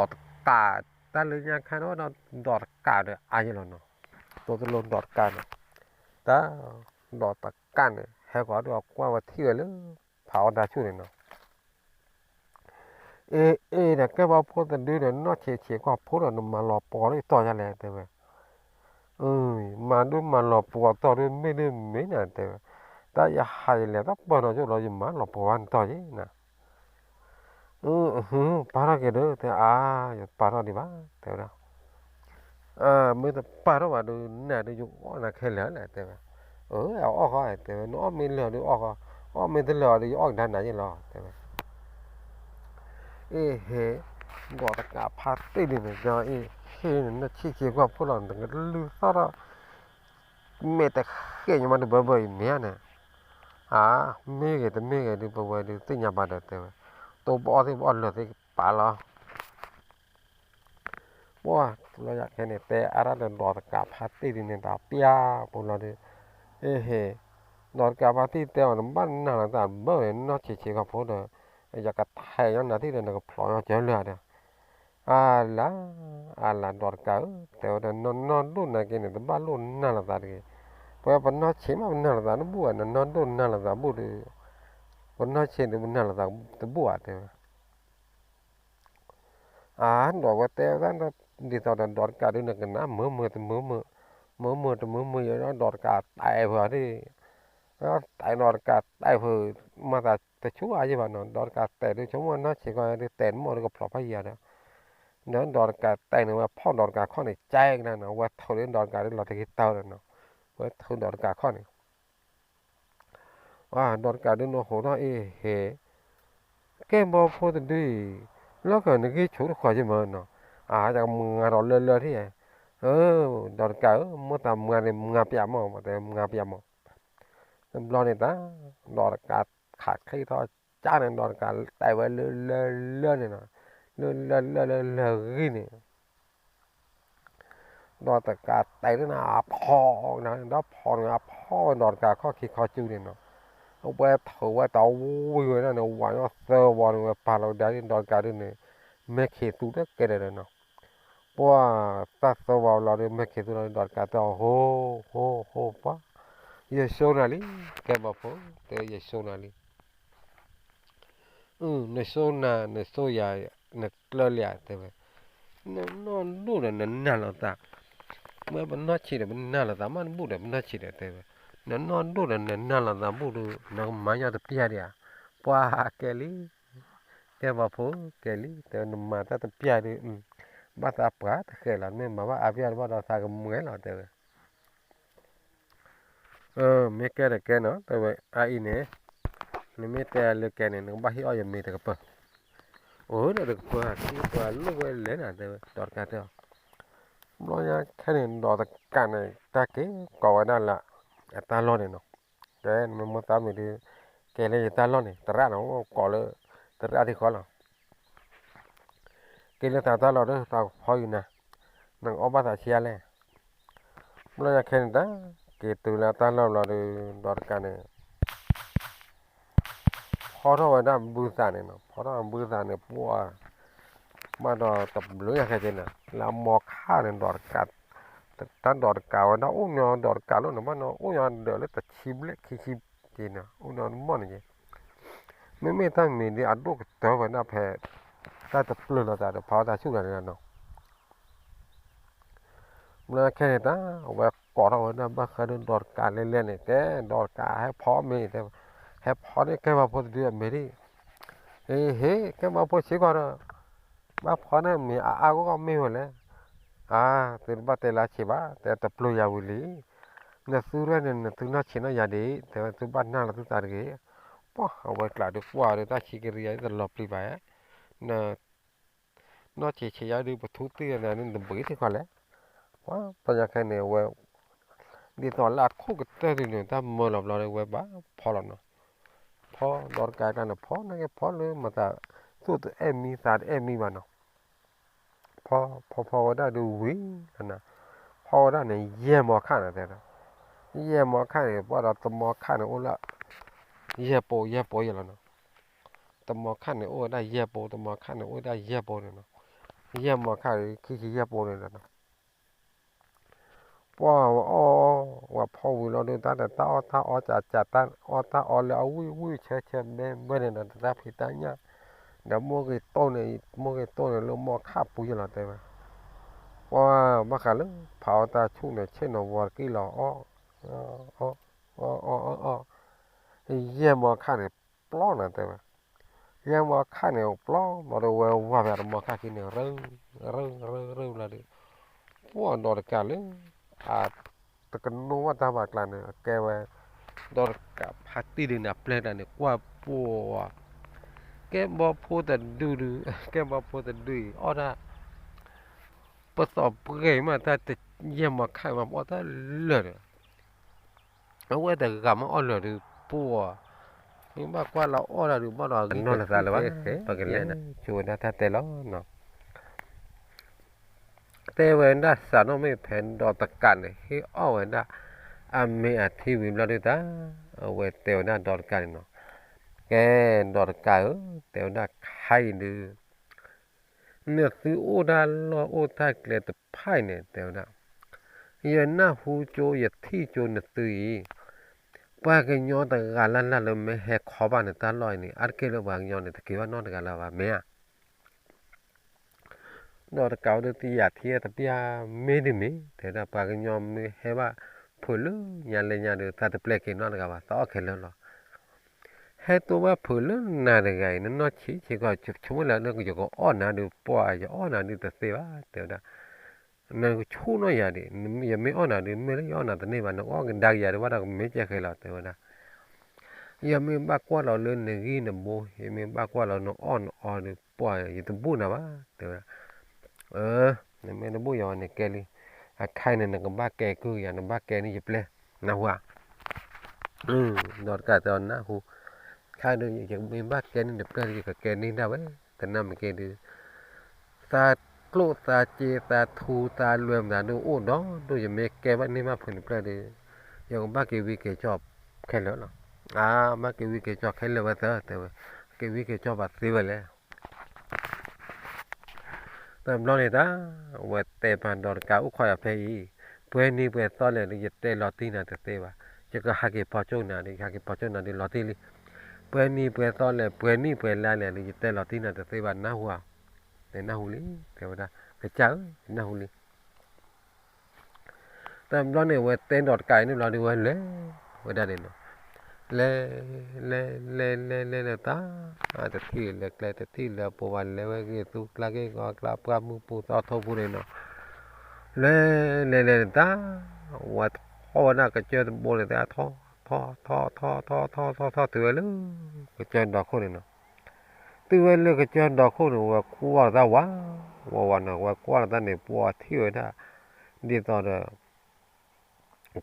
ကး, တၢ်လၢညါခါန့ၣ်ဒီး ဒီးတကးဒီးအါယဲလီၤနီၤ, တိတလိၣ်ဒီးတကးန့ၣ်, တၢ်, ဒီးတကးန့ၣ် ဟဲဃီၤဒုးအကွၢ်ဝဲထံၣ်ဝဲလၢ ဖးအီၣ်တၢ်ဆူၣ်န့ၣ်နီၤ အ့ အ့ ဒီးကဲဘၣ်ဖိတဒုဒီး နီၢ်ဆံးဆံးကွၢ်ဖိဒီး နမၤလီၤပှီၢ်လၢတီၢ်ယါလဲၣ် တဲဝဲ, မၤဒုးမၤလီၤပှီၢ်တီၢ်ဒုး မ့ၢ်ဒုးမ့ၢ်နၤ တဲဝဲ, တၢ်ယဟးယလဲၤတၢ်ပၢၢ်နီၤကၠိလီၤ ယမၤလီၤပှီၢ်ဘၣ်နတီၢ်ယဲနၤ, ပာ်ထီၣ်က့ၤဒီး တဲအါ, ယပာ်ထီၣ်ဒံးဘၣ် တဲဝဲဒၣ် မ့ၢ်တပာ်ထီၣ်ဘၣ်ဒီး နၤဒုးယအီၣ်နၤခဲလၢာ်လဲၣ် တဲဝဲ, အအီၣ်ဃီ တဲဝဲ နအီၣ်မ့ၢ်လၢာ်ဒီးအီၣ်ဃီ, အီၣ်မ့ၢ်တလၢာ်ဒီး ယအီၣ်ကဒါနၤယဲလီၤ တဲဝဲ, အ့ၣ်ဟ့ၣ်, ဒီးတကးဖါတံၢ်ဒုန့ၣ် ဒီးအ့ၣ်ဟ့ၣ်န့ၣ် နီၢ်ဆံးဆံးကွၢ်ဖိလီၤ နကလုၢ်သီၣ်ထီၣ် မ့ၢ်တဃ့ၢ်ညီမးတဘၢဘၢအံၤမ့ၢ်ဧါန့ၣ်, အါ, မ့ၢ်ဂ့ၤတမ့ၢ်ဂ့ၤဒုး ပဝဲဒုးသ့ၣ်ညါဘၣ်ဒီးတဲဝဲ, တိၢ်ဘၣ်အီၣ်သ့ၣ်ဘၣ်အီၣ်လၢာ်သ့ၣ်ကပာ်လီၤ ပှၤလီၤယၤခဲန့ၣ် တဲအါဒၣ်ဒီးဒီးတကးဖါတံၢ်ဒုန့ၣ် တၢ်ပျၢ်ပူၤလီၤဒီး, အ့ၣ်ဟ့ၣ်, ဒီးတကးဖါတံၢ်တဲအီၤ နဘၣ်နၢ်လီၤသးဘၢန့ၣ် နီၢ်ဆံးဆံးကွၢ်ဖိဒီး, ယကထဲးညီနၤသ့ၣ်ဒီး နကဖျိးညီကၢလၢာ်ဒီး, အလၤ, အလၤဒီးတကးဧၢ, တဲဝဲဒီး နနီၢ်ဒိၣ်နၤက့န့ၣ် တဘၣ်လိၣ်နၢ်လီၤသးတဂ့ၤ, ပဝဲပနီၢ်ဆံးမးပနၢ်လီၤသးတဘူၣ်ဘၣ် နနီၢ်ဒိၣ်နၢ်လီၤသးဘူၣ်ဒီး, ပနီၢ်ဆံးဒုးပနၢ်လီၤသးတဘူၣ်ဧါ တဲဝဲ အါ ဒီးဝဲတဲဝဲဒၣ် ဒ်သိးဒီးဒီးတကးဒုးနကနၣ်မုာ်မုာ်တမုာ်မုာ်, မုာ်မုာ်တမုာ်မုာ်ယဒီးဒီးတကးတဲာ်ဖုးအီၤဒၣ်, တဲာ်ဒီးတကးတဲာ်ဖုး, မၤသးတဆူၣ်အါယံၤဘၣ်နီၤ ဒီးတကးတဲာ်ဒုးဆိကမိၣ်နီၢ်ဆံးကွၢ်ဒုးတဲာ်တမီၢ်ဒုးကဖျိးဖးယံၤဒီး, ဒီးဒီးတကးတဲာ်န့ၣ် ဝဲဖီၣ်ဒီးတကးခီၣ်န့ၣ် ကဲကနၤနီၤ ဝဲထုးဒုးဒီးတကးဒုးလီၤတဂ့ၤတၢ်ဒီးနီၤ, ဝဲထုးဒီးတကးခီၣ်န့ၣ် ဒီးတကးဒုးနဟိးထီၣ်အ့ၣ်ဟ့ၣ်, ကဲဘီဖိတဒုအံၤ, လီၢ်ကနဂ့ၢ်ဆိးတဃီၤယမၢနီၤ, အါ ယကမၤဒီးလၢလၢထံၣ်, ဒီးတကးဧၢ မိၢ်သးမၤန့ၣ်မၤပျးမၢ် တဲမၤပျးမၢ်, တဘျီန့ၣ်တၢ်, ဒီးတကးခးချံထီၣ်ကၢ်န့ၣ် ဒီးတကးတဲဝဲလၢလၢလၢန့ၣ်နီၤ, လၢလၢလၢလၢလၢဂံၢ်န့ၣ် ဒီးတကးတဲာ်န့ၣ် အဖီၣ်န့ၣ် ဒီးဖီၣ်န့ၣ် အဖီၣ်ဝဲဒီးတကးခီၣ်ခံခီကၠူန့ၣ်နီၤ, အဝဲထုးဝဲတဝံၤဝဲဒၣ်န့ၣ် ဝးညီသၢဝီန့ၣ် ဝဲပာ်လီၤကဒါဒီးတကးဒုးန့ၣ်, မဲာ်ခံးသူတကဲဒီးနီၤ, ပှၤတၢ်သၢဝီလီၤဒီး မဲာ်ခံးသူလီၤဒီးတကးတဲအီၤ ဟိ ဟိ ဟိ ပှၤ, ယဆိနၤလံ, ကဲဘီဖိ, တဲယဆိနၤလံ အၢ နဆိနၤ နဆိယၤ နကျၢလံဧါ တဲဝဲ, နနီၢ်ဒိၣ်ဒီးနနၢ်လီၤသး, မ့ၢ်ပနီၢ်ဆံးဒီးပနၢ်လီၤသး မ့ၢ်တဘူၣ်ဒီးပနီၢ်ဆံးဒီးတဲဝဲ, နနီၢ်ဒိၣ်ဒီးနနၢ်လီၤသးဘူၣ်ဒီး နကမၤညီတပျၢ်ဒံးဧါ, ပှၤကဲလံ, ကဲပှၤဖိကဲလံ တဲနမၤတၢ်တပျၢ်ဒီး, ဘၣ်သးပှၢ်တဃဲးလီၤ မ့ၢ်မၤဘၣ်အါပျၢ်တဘၣ်ဒီးသးကမွဲလီၤ တဲဝဲ မ့ၢ်ကဲဒီးကဲနီၤ တဲဝဲ အအံၤန့ၣ်, နမ့ၢ်တဲလၢကဲန့ၣ် နကဘၣ်ဟ့ၣ်အီၣ်ယမ့ၤတကပၤ, အိၣ်ဒီးတကပၤ ခံပှၤလိၣ်ဝဲလဲၣ်နၤ တဲဝဲ ဒီးတကးတဲအီၤ, ဘျီညါခဲန့ၣ် ဒီးတကးန့ၣ် တၢ်က့ၤကိးဝဲဒၣ်လၢ အတၢ်လီၢ်န့ၣ်နီၤ, ကဲနမ့ၢ်မိၢ်သးမုာ်ဒီး, ကဲလၢယတၢ်လီၢ်န့ၣ် သရၣ်န့ၣ် ကိးလၢ, သရၣ်ထံဃီလီၤ က့ၤလၢသးတၢ်လီၢ်ဒီး သးကဖီယူၤနၤ, နကအီၣ်ဘၣ်သးဆံးအါလဲၣ်, ဘျီညါခဲန့ၣ်တၢ်, က့ၤတုၤလၢတၢ်လီၢ်ဘျီဒီး ဒီးတကးန့ၣ်, ဖီထီၣ်ဝဲဒၣ်ဘုသးန့ၣ်နီၤ ဖီထီၣ်ဘုသးန့ၣ် ပှၤ, ဘၣ်ဒီးတဘျုးညါခဲက့ၤန့ၣ် လၢအမီၤခၣ်န့ၣ် ဒီးတကး, တၢ်ဒီးတကးဝဲဒၣ်အိၣ်ညီဒီးတကးလီၤန့ၣ် ဘၣ်နီၣ်အိၣ်ညီဒီးလၢတဆံဘျဲၣ်ခံဆံက့ၤန့ၣ် အိၣ်ညီတမီၢ်န့ၣ်က့ၤ, မ့မ့ၢ်တၢ်မံၤဒ်အဒိၣ်ကတၢၢ်ဝဲဒၣ်ဖဲ, တၢ်တပျုာ်လီၤသးဒီးဖီအီၣ်တၢ်ဆူၣ်လီၤန့ၣ်နီၤ ဘျီခဲန့ၣ်တၢ်, အဝဲကိးထီၣ်ဝဲဒၣ်ဘၣ်ဃးဒီးဒီးတကးလဲၤလဲၤန့ၣ် ကဲဒီးတကးဟဲဖီမ့ၤ, ဟဲဖီန့ၣ်ကဲပှၤဖိတဒုအမ့ၤဒံး, ဟ့ၣ်ဟ့ၣ် ကဲပှၤဖိဆံးကွၢ်ဒီး, ဘၣ်ဖီန့ၣ်မ့ၤအါအါဂီၢ်ဂီၢ်မ့ၢ်ဝဲလဲၣ်, အါ, သုတဘၣ်တဲလၢဆံးဘၣ် တဲတပျုာ်ယၤဝံၤလံ, နသုရဲၣ်န့ၣ် နသုနီၢ်ဆံးနီၢ်ယၤဒံး တဲဝဲသုဘၣ်နၢ်လီၤသုသးတဂ့ၤ, ပှၤအဝဲကျးဒုးကွၢ်ဒီးတၢ်ဆံးက့ၤရံယၤဒ်တလီၤပျံၤဘၣ်ဧါ နီၢ်ဆံးဆံးယၤဒုး ပထူသ့ၣ်န့ၣ် နတဘှံးသ့ၣ်ခီလဲၣ်, ပှၤပညါခဲန့ၣ် အဝဲ, ဒ်သိးလၢအခိၣ်ကတၢၢ်ဒုးန့ၣ် တၢ်မၢလီၤဘျီဒီး အဝဲဘၣ်ဖီလီၤနီၤ, ဖီဒီးတကးကန့ၣ် ဖီန့ၣ်က့ၤဖီလၢမၤသး, သူၣ်တအဲၣ်မံသးတအဲၣ်မံဘၣ်နီၤ ဖီဖီဖီဝဲဒၣ်ဒုးဝံၤလီၤနၤ, ဖီဝဲဒၣ်န့ၣ် ယဲၢ်မီခၣ်န့ၣ်တဲ, ယဲၢ်မီခၣ်န့ၣ် ပှၤဒီးတမီခၣ်န့ၣ်အိၣ်လၢ, ယဲၢ်ပိယဲၢ်ပိယဲၢ်လီၤနီၤ, တမီခၣ်န့ၣ်အိၣ်ဝဲဒၣ်ယဲၢ်ပိ တမီခၣ်န့ၣ်အိၣ်ဝဲဒၣ်ယဲၢ်ပိန့ၣ်နီၤ, ယဲၢ်မီခၣ်ဒီး ခံဆံယဲၢ်ပိန့ၣ်လီၤနီၤ ပှၤဝဲအီၣ်, ဝဲဖီဝံၤလီၤဒီး တၢ်ဒီးတၢ်အီၣ်တၢ်အီကးကး တၢ်အီၣ်တၢ်အီလၢအဝံၣ်ဝံၣ်ဆၢဆၢဘဲဘဲန့ၣ်ဒီး တၢ်ဖံးတၢ်ညၣ်, ဒီးမိၢ်ဂ့ၤတိၢ်န့ၣ်, မိၢ်ဂ့ၤတိၢ်န့ၣ်လၢမီခၣ်ပူၤယဲၢ်လီၤတဲဝဲ, ပှၤဘၣ်ဃးလၢ ဖးအီၣ်တၢ်ဆူၣ်န့ၣ် ဆ့ၣ်နီၤဝီၤတကံၢ်လီၤအီၣ်, အီၣ်, အီၣ်, အီၣ်, အီၣ်, ယဲၢ်မီခၣ်န့ၣ် ပျီနၤတဲဝဲ, ယဲၢ်မီခၣ်န့ၣ် ပျီဘျီဒီးဝဲဝါဖဲတမီခၣ်ခံန့ၣ် ရၢၢ်, ရၢၢ်, ရၢၢ်, ရၢၢ်ဘျီဒီး, ပှၤဒီးတကးလၢ, အ, တကနိဘၣ်တၢ်ဘၣ်ကျါန့ၣ် အကဲဝဲ, ဒီးတကးဖးတံၢ်ဒုးန့ၣ် အပျဲၢ်တၢ်န့ၣ် ကွၢ်ပှၤ, ကဲဘီဖိတဒုဒု, ကဲဘီဖိတဒုအံၤ အီၣ်တၢ် ပသီၣ်ပှဲၤမး တၢ်တယဲၢ်မီၤခါမး ပအီၣ်တၢ်လၢာ်ဒီး အဝဲတဂၤမ့ၢ်အီၣ်လၢာ်ဒုး ပှၤ မ့ၢ်ဘၣ်ကွၢ်လီၤအီၣ်တၢ်ဒုး ဘၣ်ဒီးနီၢ်နသးလၢၤဘၣ် ပကလဲၤ ဆိဝဲဒၣ်တၢ်တဲလီၤနီၤ. တဲဝဲဒၣ်စးထီၣ်မ့ၢ်ဖဲဒီးတကးန့ၣ် ဟ့ၣ်အီၣ်ဝဲဒၣ် အမ့ၢ်အထံဝံၤဘျီဒုးတၢ် အဝဲတဲဝဲဒၣ်ဒီးတကးန့ၣ်နီၤ, ကဲ ဒီးတကးဧၢ, တဲဝဲဒၣ်ခဲအံၤဒုး နသုအိၣ်တၢ်လီၢ်အိၣ်တၢ်ကျဲတဖၣ်အံၤန့ၣ် တဲဝဲဒၣ်, ယနၢ်ဟူကၠိ ယထံၣ်ကၠိနသုအံၤ, ပှၤကညီတဂၤလၢ်လၢ်လၢမ့ၢ်ဟဲခီဘၣ်နတၢ်လီၢ်အံၤန့ၣ် အါတက့ၢ်လၢပှၤကညီန့ၣ် တက့ၤဘၣ်နီတဂၤလၢၤဘၣ် မ့ၢ်ဧါ. ဒီးတကးအိၣ်ဒုးတယာ်ထံတပျၢ် မ့ၢ်တမ့ၢ် တဲဝဲဒၣ် ပှၤကညီမ့ၢ်ဟဲဘၣ်ဖုးလၢညါလၢညါဒီး သးတပျဲက့ၤနီတဂၤဘၣ် သးအီၣ်ခဲလၢာ်လီၤ. ဟဲတိၢ်ဘၣ်ဖုးလၢနၤတဂၤအံၤ နနီၢ်ဆံးဆံးကီး ဆိကမိၣ်လၢယကအီၣ်နၤဒုး ပှၤယအီၣ်နၤဒုးတသ့ဘၣ် တဲဝဲဒၣ်. နကဆိၣ်နီၢ်ယၤဒံး ယမ့ၢ်အီၣ်နၤဒုး မ့ၢ်လၢယအီၣ်နၤတန့ၢ်ဘၣ် နကအီၣ်ကဒါက့ၤယၤဒုးဘၣ်ဒီး ကမ့ၢ်ကဲဃဲၤလီၤ တဲဝဲဒၣ်. ယမ့ၢ်ဘၣ်ကွၢ်လီၤလၢနဂံၢ်နဘါ ယမ့ၢ်ဘၣ်ကွၢ်လီၤနအီၣ်နအီဒုး ပှၤယတဘူၣ်နၤဘၣ် တဲဝဲဒၣ်. အၢ နမ့ၢ်တဘူၣ်ယၤဝဲန့ၣ်ကဲလံ, အခါအံၤန့ၣ် နကဘၣ်ကဲကုၢ်ယၤ နဘၣ်ကဲန့ၢ်ယပျဲၢ် နၢ်ဟူဧါ. ဒီးတကးတဲအီၤနၢ်ဟူ, ခါဒုး ယမ့ၢ်ဘၣ်ကဲန့ၢ်နပျဲၢ်ဒုး ယကကဲန့ၢ်ဒၣ်ဝဲ, တနာ်မ့ၢ်က့ၤဒုး သးကျိၣ်သးစ့သးထူသးလွဲမတၤဒုးအိၣ်ဒီး ဒုးယမ့ၢ်ကဲဘၣ်န့ၢ်ဘၣ်ဖုးနပျဲၢ်ဒုး ယကဘၣ်က့ၤဝံက့ၤကၠီခဲလၢာ်လီၤ. အါ ဘၣ်က့ၤဝံက့ၤကၠီခဲလၢာ်ဝဲသၢ တဲဝဲ, က့ၤဝံက့ၤကၠီဘၣ်သ့ဝဲလဲၣ် တဘျီန့ၣ်တၢ် အဝဲတဲပှၤဒီးတကးအိၣ်ခိးယၤဖဲအံၤ, ပှဲၤနံၤပှဲၤသီလဲၣ်ဒုး ယတဲလီၤတံၢ်နၤတသ့ဘၣ်, ယကဟးက့ၤဖီကၠိၣ်နၤဒုး ယဟးက့ၤဖီကၠိၣ်နၤဒုးလီၤတံၢ်လံ. ပှဲၤနံၤပှဲၤသီလဲၣ် ပှဲၤနံၣ်ပှဲၤလါလဲၣ်ဒုး ယတဲလီၤတံၢ်နၤတသ့ဘၣ် နၢ်ဟူဧါ. နနၢ်ဟူလံ တဲဝဲဒၣ်, ကစၢ်ဧၢ နနၢ်ဟူလံ. တဘျီန့ၣ် အဝဲတဲဒီးတကးအံၤန့ၣ်ဘျီဒုးဝဲလဲၤဝဲဒၣ်န့ၣ်နီၤ, လဲၤ လဲၤ လဲၤ လဲၤ လဲၤ လဲၤတၢ်, တထံၣ်လၢကျဲ တထံၣ်လၢပူၤဘၣ် လဲၤဝဲဂ့ၤသူကျါ ဂ့ၢ်ဂီၤကျါ ပှၢ်မုၢ်ပူၤသီထိပူၤန့ၣ်နီၤ, လဲၤ လဲၤ လဲၤတၢ်, ဝဲထီၣ်ဝဲဒၣ်ကစၢၢ်တဘိန့ၣ် တၢ်ထီၣ် ထီၣ် ထီၣ် ထီၣ် ထီၣ် ထီၣ် ထီၣ် ထီၣ် တုၤဝဲလၢ ကစၢၢ်ဒီခိၣ်န့ၣ်နီၤ. တုၤဝဲလၢကစၢၢ်ဒီခိၣ်န့ၣ် ဝဲကွၢ်လီၤတၢ်ဝး ဝးဝးနီၤ, ဝဲကွၢ်လီၤတၢ်န့ၣ် ပှၤထံၣ်ဝဲဒၣ် ဒ်သိးဒီး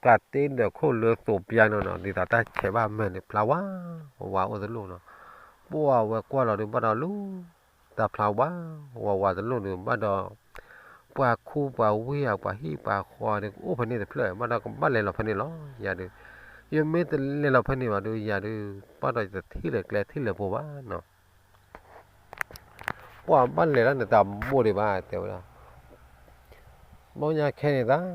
ကးတ့ဒီးခိၣ်လၢသိးပျါနီၤနီၤ, ဒ်သိးတၢ်ဆဲးဘၣ်မဲာ်န့ၣ် ဖျါဝးဝးအိၣ်တလိၣ်နီၤ. ပှၤဝဲကွၢ်လီၤဒုးဘၣ်ဒီးလူၤ တၢ်ဖျါဝးဝးဝးတလိၣ်ဒုးဘၣ်ဒီး ပှၤခူပှၤဝ့ၢ်ဧါ ပှၤဟံၣ်ပှၤဃီဒုး ကအိၣ်ဖဲန့ၣ်တဖျၢၣ် ဘၣ်ဒီးကဘၣ်လဲၤလီၤဖဲန့ၣ်လီၤ. ယၤဒုး ယမ့ၢ်တလဲၤလီၤဖဲန့ၣ်ဘၣ်ဒုး ယၤဒုး ဘၣ်ဒီးယတထံၣ်လၢၤကျဲထံၣ်လၢၤပူၤဘၣ်နီၤ. ပှၤဘၣ်လဲၤလၢနတၢ်ဘိၣ်ဒံးဘၣ် တဲဝဲဒၣ်. ဘျီညါခဲန့ၣ်တၢ်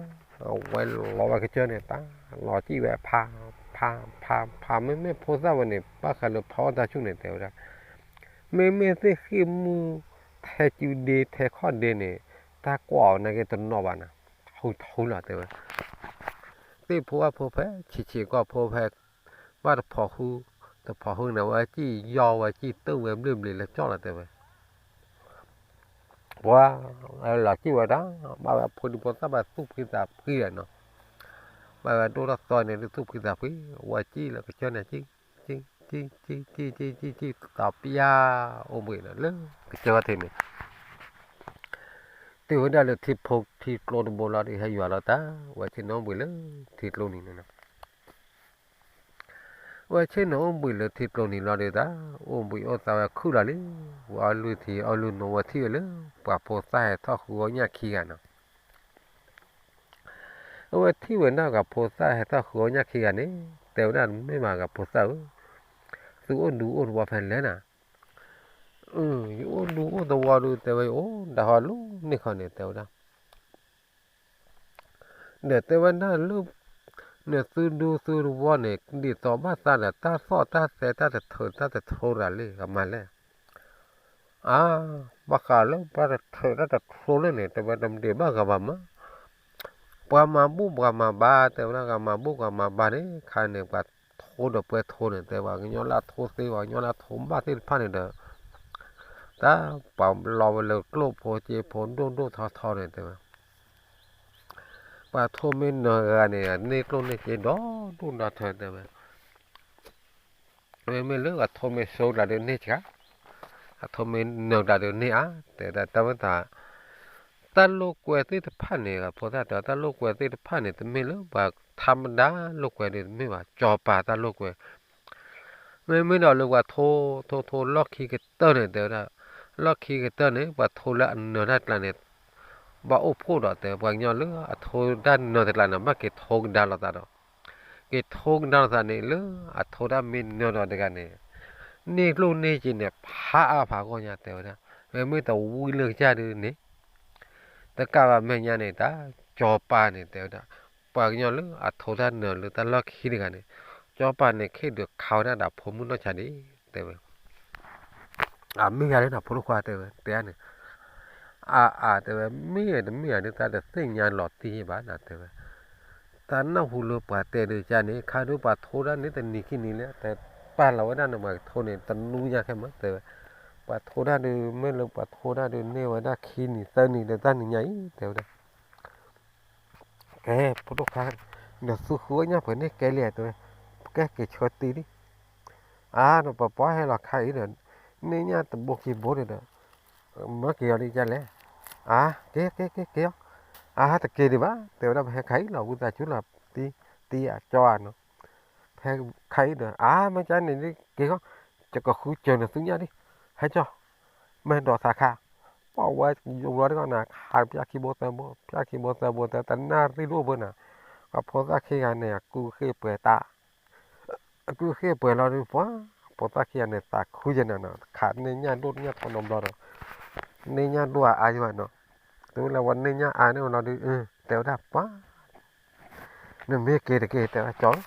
အဝဲလီၤဝဲကစၢၢ်န့ၣ်တၢ် လီၤစံၣ်ဝဲ ဖး ဖး ဖး ဖး မ့မ့ၢ်ဖိသၣ်ဝဲန့ၣ် ဘၣ်ဃးလၢဖးအီၣ်တၢ်ဆူၣ်န့ၣ် တဲဝဲဒၣ်. မ့မ့ၢ်သ့ၣ်ဃံၣ်မုၢ်ထဲစုဒ့ထဲခီၣ်ဒ့န့ၣ် တၢ်ကွၢ်အီၤနာ်က့တနီၤဘၣ်နီၤ ထူထူလီၤ တဲဝဲ. သ့ၣ်ဖိအဖိဖဲ ဆံးဆံးကီၢ်ဖိဖဲ ဘၣ်တဖိးဟု တဖိးဟုန့ၣ် ဝဲစံၣ်ယီၢ်ဝဲ စံၣ်တုၢ်ဝဲဘျ့ဘျ့လၢကၠီၣ်လီၤ တဲဝဲ. ပှၤလီၤစံၣ်ဝဲဒၣ် ဘၣ်ဝဲဖိဒံဖိသၣ်ဘၣ်သူၣ်ဖှံသးဖှံနီၤ. ဘၣ်ဝဲဒိၣ်ထီၣ်သီန့ၣ် ဒုးသူၣ်ဖှံသးဖှံ ဝဲစံၣ်လၢကစၢၢ်န့ၣ် စံၣ် စံၣ် စံၣ် စံၣ် စံၣ် စံၣ် တပျၢ် အိၣ်ဘှံးနီၤ လၢကစၢၢ်ထံးန့ၣ် တုၤဝဲဒၣ်လၢထံဖိထံကျိတဘိလီၤဒီး ဟဲယွၤလီၤတၢ် ဝဲဆ့ၣ်နီၤအိၣ်ဘှံးလၢထံကျိနံၤန့ၣ်နီၤ. ဝဲဆ့ၣ်နီၤအိၣ်ဘှံးလၢထံကျိနံၤလီၤဒီးတၢ် အိၣ်ဘှံးအိၣ်သါဝဲခုၣ်လီၤလံ. ဝဲအီလုၢ်ထံအီလုၢ်နိ ဝဲထံၣ်ဝဲလၢ ပှၤဖိသၣ်ဟဲထီၣ်ဃုအီၣ်ညၣ်ခံဂၤနီၤ. အဝဲထံၣ်ဝဲဒၣ်ဂၤဖိသၣ်ဟဲထီၣ်ဃုအီၣ်ညၣ်ခံဂၤန့ၣ် တဲဝဲဒၣ် မ့ၢ်မးဂၤဖိသၣ်ဧၢ, သုအိၣ်ဒူအိၣ်သဝီဖဲလဲၣ်နၤ. ယအိၣ်ဒူအိၣ်သဝီဒုး တဲဝဲ ယအိၣ်ဒၣ်ဟီလၢန့ၣ်ခီန့ၣ် တဲဝဲဒၣ်. ဒီးတဲဝဲဒၣ်လၢ နသုဒူသုသဝီန့ၣ် ဒ်သိးဘၣ်သးဒီး တၢ်သီၣ်တၢ်သဲတၢ်တထၢတၢ်တထီတၢ်လံ ကမၤလဲၣ်. အါ ဘၣ်ဃးလၢတၢ်တထၢတၢ်တထီလၢန့ၣ် တဲဝဲတမ့ၢ်ဘၣ်ဂၤဘၣ်မး ပှၤမၤဘူၣ်ပှၤမၤဘါ တဲဝဲဒၣ်ဂၤမၤဘူၣ်ဂၤမၤဘါန့ၣ် ခါန့ၣ် ပှၤထိဒီးပှဲၤထိန့ၣ် တဲဝဲ ကညီလၢအထိသ့ ပှၤကညီလၢအထိဘၣ်သ့ၣ်တဖၣ်န့ၣ်ဒီး တၢ်ပှၤလီၤဝဲလၢကျိၣ်ဖိစ့ဖိဒိၣ်ဒိၣ်ထီထီန့ၣ် တဲဝဲ ပှၤထိမ့ၢ်နၢၤဂၤန့ၣ် န့ၢ်ကျိၣ်န့ၢ်စ့ဒီဒိၣ်ဒီထၢ တဲဝဲ မ့မ့ၢ်လၢပှၤထိမ့ၢ်စိကျါဒီးန့ၢ်စှၤ, အထိမ့ၢ်နၢၤတၢ်ဒုးန့ၢ်ဧါ, တဲဝဲဒၣ်တၢ်မ့ၢ်သး တၢ်လိာ်ကွဲသ့ၣ်တဖၣ်န့ၣ် ဖိသၣ်တဲ တၢ်လိာ်ကွဲသ့ၣ်တဖၣ်န့ၣ် တမ့ၢ်လၢပှၤထါမဒါလိာ်ကွဲဒုး တမ့ၢ်ဘၣ် စီၤပၤတၢ်လိာ်ကွဲ မ့မ့ၢ်ဒီးလၢပှၤထိ ထိ ထိလီၢ်ခံကတၢၢ်န့ၣ် တဲဝဲဒၣ်, လီၢ်ခံကတၢၢ်န့ၣ် ပှၤထိလၢအနၢၤတၢ်ကျါန့ၣ် ဘၣ်အိၣ်ဖှိၣ်ဒီး တဲဝဲ ပှၤကညီလၢအထိတၢ်နၢၤတကျါန့ၣ် ဘၣ်က့ၤထိကဒါလိာ်သးဒီး က့ၤထိကဒါလိာ်သးန့ၣ် လၢအထိတၢ်မ့ၢ်နၢၤဒီးတဂၤန့ၣ် န့ၢ်ကျိၣ်န့ၢ်စ့န့ၣ် ဖးအါဖးဂီၢ်ညါ တဲဝဲဒၣ်, မ့မ့ၢ်တဝံလၢကစၢ်ဒုးန့ၣ် တကးဘၣ်မဲာ်ညါန့ၣ် တၢ်စီၤပၤန့ၣ် တဲဝဲဒၣ်, ပှၤကညီလၢအထိတၢ်နၢၤလၢတၢ်လီၢ်ခံတဂၤန့ၣ် စီၤပၤန့ၣ် ခဲဒုးခးဝဲဒၣ်ဒီးဖိမုၣ်နီၢ်ဆါဒံး တဲဝဲ အမ့ၢ်ယၤလၢနဖိဒိၣ်ခွါ တဲဝဲ တဲန့ၣ်, အါအါ တဲဝဲ မ့ၢ်တမ့ၢ်ယၤ ဒုးတၢ်တသ့ၣ်ညါလီၤတံၢ်ဘၣ်နၤ တဲဝဲ, တၢ်နၢ်ဟူလၢပှၤတဲဒုးကန့ၣ် ခါဒုးပှၤထိတၢ်န့ၣ် တနံၤခံနံၤလၢ တပာ်လီၤဝဲဒၣ်န့ၣ် ပှၤထိန့ၣ် တနွံညါခဲမး တဲဝဲ, ပှၤထိတၢ်ဒုး မ့ၢ်လၢပှၤထိတၢ်ဒုး န့ၢ်ဝဲဒၣ်ခံနံၤသၢနံၤဒီးတၢ်နံၤညါအံၤ တဲဝဲဒၣ် ကဲ ဖိဒိၣ်ခွါ, ဒီးသူဃုဝဲညၣ်ပှဲၤန့ၣ်ကဲလံ တဲဝဲ, ပကဲက့ၤဆှၢတံၢ်လံ, အါ ဒီးပပှၤဟဲလီၤခါအံၤဒီး န့ၢ်ညၣ်တဘိခံဘိန့ၣ်ဒီး မၢက့ၤအီၤဒ်ကလဲၣ်, အါ က့ၤ က့ၤ က့ၤ က့ၤအီၤ, အါ တက့ၤဒံးဘၣ် တဲဝဲဒၣ် ပဟဲခါအံၤလီၤ ဝံသးစူၤလီၤ တံၢ် တံၢ်အကၠီအနီၤ, ပဟဲခါအံၤဒီး အါ မ့ၢ်ကန့ၣ်ဒ်က့ၤဃီ, ယကဃုစၢၤနသုညၣ်ဒံး, ဟဲကၠီ မ့ၢ်ဒိးသးခါ, ပှၤဝဲယိၤလီၤတဂီၢ်နၤ ခးပျၢ်ခံဘိသၢဘိ ပျၢ်ခံဘိသၢဘိ တဲတနၢ်ရံၣ်ဒိၣ်ဘၢနၤ, ပှၤဖိသၣ်ခံဂၤန့ၣ် အကူဃ့ၢ်ပှဲၤတၢ်, အကူဃ့ၢ်ပှဲၤလီၤဒုး ပှၤဖိသၣ်ခံဂၤန့ၣ် သးခုယဲနၤနီၤ ခးန့ၢ်ညၣ်ဒိၣ်ညၣ်ထီနီတဘျီဒီး န့ၢ်ညၣ်ဒိၣ်အါအါယဲဘၣ်နီၤ, တုၤလၢဝဲန့ၢ်ညၣ်အါန့ၢ်ဝဲလီၤဒုး တဲဝဲဒၣ်ပှၤ နမ့ၢ်က့ၤတက့ၤ တဲဝဲကၠီ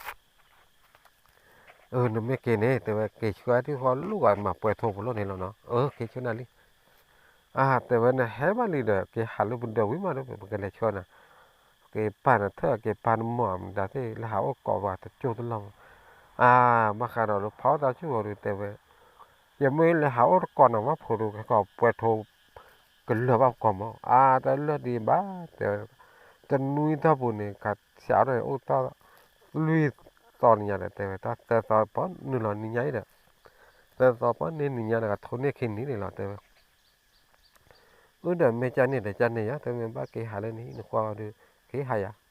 အၢ နမ့ၢ်က့ၤန့ၣ် တဲဝဲ က့ၤဆှၢဒုးဃီလိၣ်ဂၤမၤပှဲၤထိဖိလီၤန့ၣ်လီၤနီၤ, အၢ က့ၤဆှၢနၤလံ, အါ တဲဝဲ နဟဲဘၣ်လံဒီး က့ၤဟးလၢပဒၢးဝံၤမးဒီး ပကလဲၤဆှၢနၤ, က့ၤပာ်နၤထၢၣ် က့ၤပာ်နမီၢ် မတၤသ့ၣ်လၢဟးအိၣ်ကိးပှၤတကၠိၢ်တလီၢ်မး, အါ ဘၣ်ဃးဒီးလၢဖးအီၣ်တၢ်ဆူၣ်အီၤဒုး တဲဝဲ ယမ့ၢ်လၢဟးအိၣ်တကိးနီၤ ဘၣ်ဖိးဒုး ကပှဲၤထိ ကလၢာ်ဘၣ်ကီးမး, အါ တၢ်လၢာ်ဒံးဘၣ် တဲဝဲ, တနွံထီၣ်ပူၤန့ၣ် ကဆးအီၣ်တၢ်န့ၣ် အိၣ်တၢ်လွံၢ်သီနံၤညါဒီး တဲဝဲ တၢ်သၢသီပှၤနုာ်လီၤနံၤညါအံၤဒီး သၢသီပှၤန့ၢ်နံၤညါဒီး ကထိးန့ၢ်ခံနံၤန့ၣ်လီၤ တဲဝဲ, အၢ ဒီးမ့ၢ်ကန့ၣ်ဒီးကန့ၣ်ယါ တဲမ့ၢ်ဘၣ်က့ၤဟးလၢနဟံၣ်နဃီဒီး က့ၤဟးယါ တ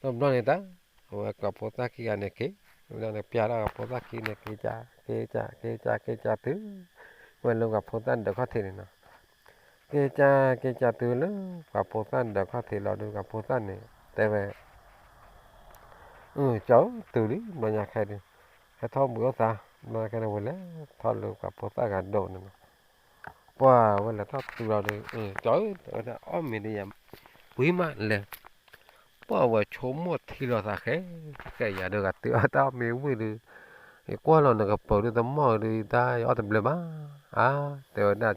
ဘျီန့ၣ်တၢ် အဝဲပှၤဖိသၣ်ခံဂၤန့ၣ်က့ၤ, ဝဲဒၣ်န့ၣ်ပျၢ်ဒၣ်ပှၤဖိသၣ်ခံန့ၣ် က့ၤကၢ် က့ၤကၢ် က့ၤကၢ် က့ၤကၢ်တုၤ ဝဲလၢပှၤဖိသၣ်ဒၢးခီၣ်ထံးန့ၣ်နီၤ, က့ၤကၢ် က့ၤကၢ်တုၤလၢ ပှၤဖိသၣ်ဒၢးခီၣ်ထံးလီၤဒုး ပှၤဖိသၣ်န့ၣ် တဲဝဲ အၢ ကၠီဧၢ တုၤလံ ဘျီညါခဲဒုး ဟဲထီၣ်ဘှံးအိၣ်သး, ဘျီညါခဲန့ၣ်ဝဲလဲၤထီၣ်လၢပှၤဖိသၣ်ဂၤဒိးန့ၣ်နီၤ, ပှၤဝဲလဲၤထီၣ်တုၤလီၤဒုး ကၠီဧၢ တဲဝဲဒၣ်အီၣ်မ့ၤဒ်ယၤ ဝံၤမးလဲၤ, ပှၤဝဲဆိကမိၣ်ထံလီၤသးဃဲ ဃဲယၤဒီးဂၤတုၤအီၣ်တၢ်အီၣ်မ့ၤဝံၤဒုး, ယကွၢ်လီၤနကပၤဒုးတမီၢ်ဒုး တၢ်ယအီၣ်တဘျဲးဘၣ်, အါ တဲဝဲဒၣ်,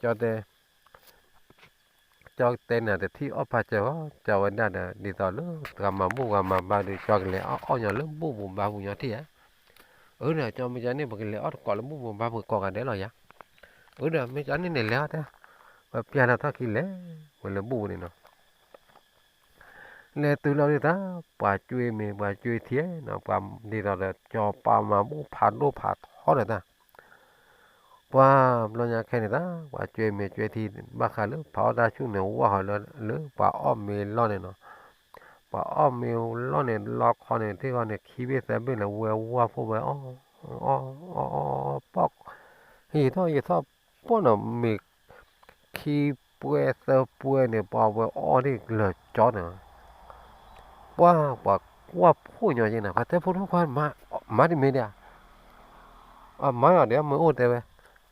ကၠီတဲ ကၠီတဲနၤတထံၣ်အီၣ်ဖးစၢၤအီၤ ကၠီဝဲဒၣ်ဒီး ဒ်သိးလၢတဂၤမၤဘူၣ်ဂၤမၤဘါဒီး ကၠီကလဲၤအီၣ်အီၣ်ညီလၢဘူၣ်ပူၤဘါပူၤညီထံၣ်ဧါ, အၢ ဒီးကၠီမ့ၢ်ကန့ၣ် ပကလဲၤအီၣ်တကိးလၢဘူၣ်ပူၤဘါပူၤကိးဂၤဒဲးလီၤယါ, အၢ ဒီးမ့ၢ်ကန့ၣ်န့ၣ်လဲၤအီၣ်တဲ, ပပျၢ်လီၤထီၣ်ခံလဲၤ, ဝဲလၢဘူၣ်ပူၤန့ၣ်နီၤ လဲၤတုၤလီၤဒုးတၢ် ပှၤကွ့မ့ၤ ပှၤကွ့ထံနီၤ ပှၤဒ်သိးဒီး ကၠီပၤမၤဘူၣ်ဖးဒိၣ်ဖးထီန့ၣ်တၢ်, ပှၤဘျီညါခဲန့ၣ်တၢ် ပှၤကွ့မ့ၤကွ့ထံ ဘၣ်ဃးလၢဖးအီၣ်တၢ်ဆူၣ်န့ၣ် ဝၢ်ဃီလၢ လၢပှၤအီၣ်မ့ၤလီၢ်န့ၣ်နီၤ, ပှၤအီၣ်မ့ၤလီၢ်န့ၣ် လီခီန့ၣ် ထံၣ်ဃီန့ၣ် ခံဘ့ၣ်သၢဘ့ၣ်လၢဝဲဝၢ်ဖိဝဲအီၣ် အီၣ် အီၣ် အီၣ် ပီၣ် ယံာ်ထီၣ်ယံာ်ထီၣ် ပီၣ်နီၤ မ့ၤခံပှဲၤသၢပှဲၤန့ၣ် ပှၤဝဲအီၣ်ဒ်လၢာ်ကၠီန့ၣ်, ပှၤ ပှၤကွၢ်ဖှိၣ်ညီယဲန့ၣ် ပှၤတဲဖိဒိၣ်ခွါ မၤတမ့ၢ်ဒံးဧါ, အမၤလီၤဒီးမ့ၢ်အိၣ်တဲဝဲ,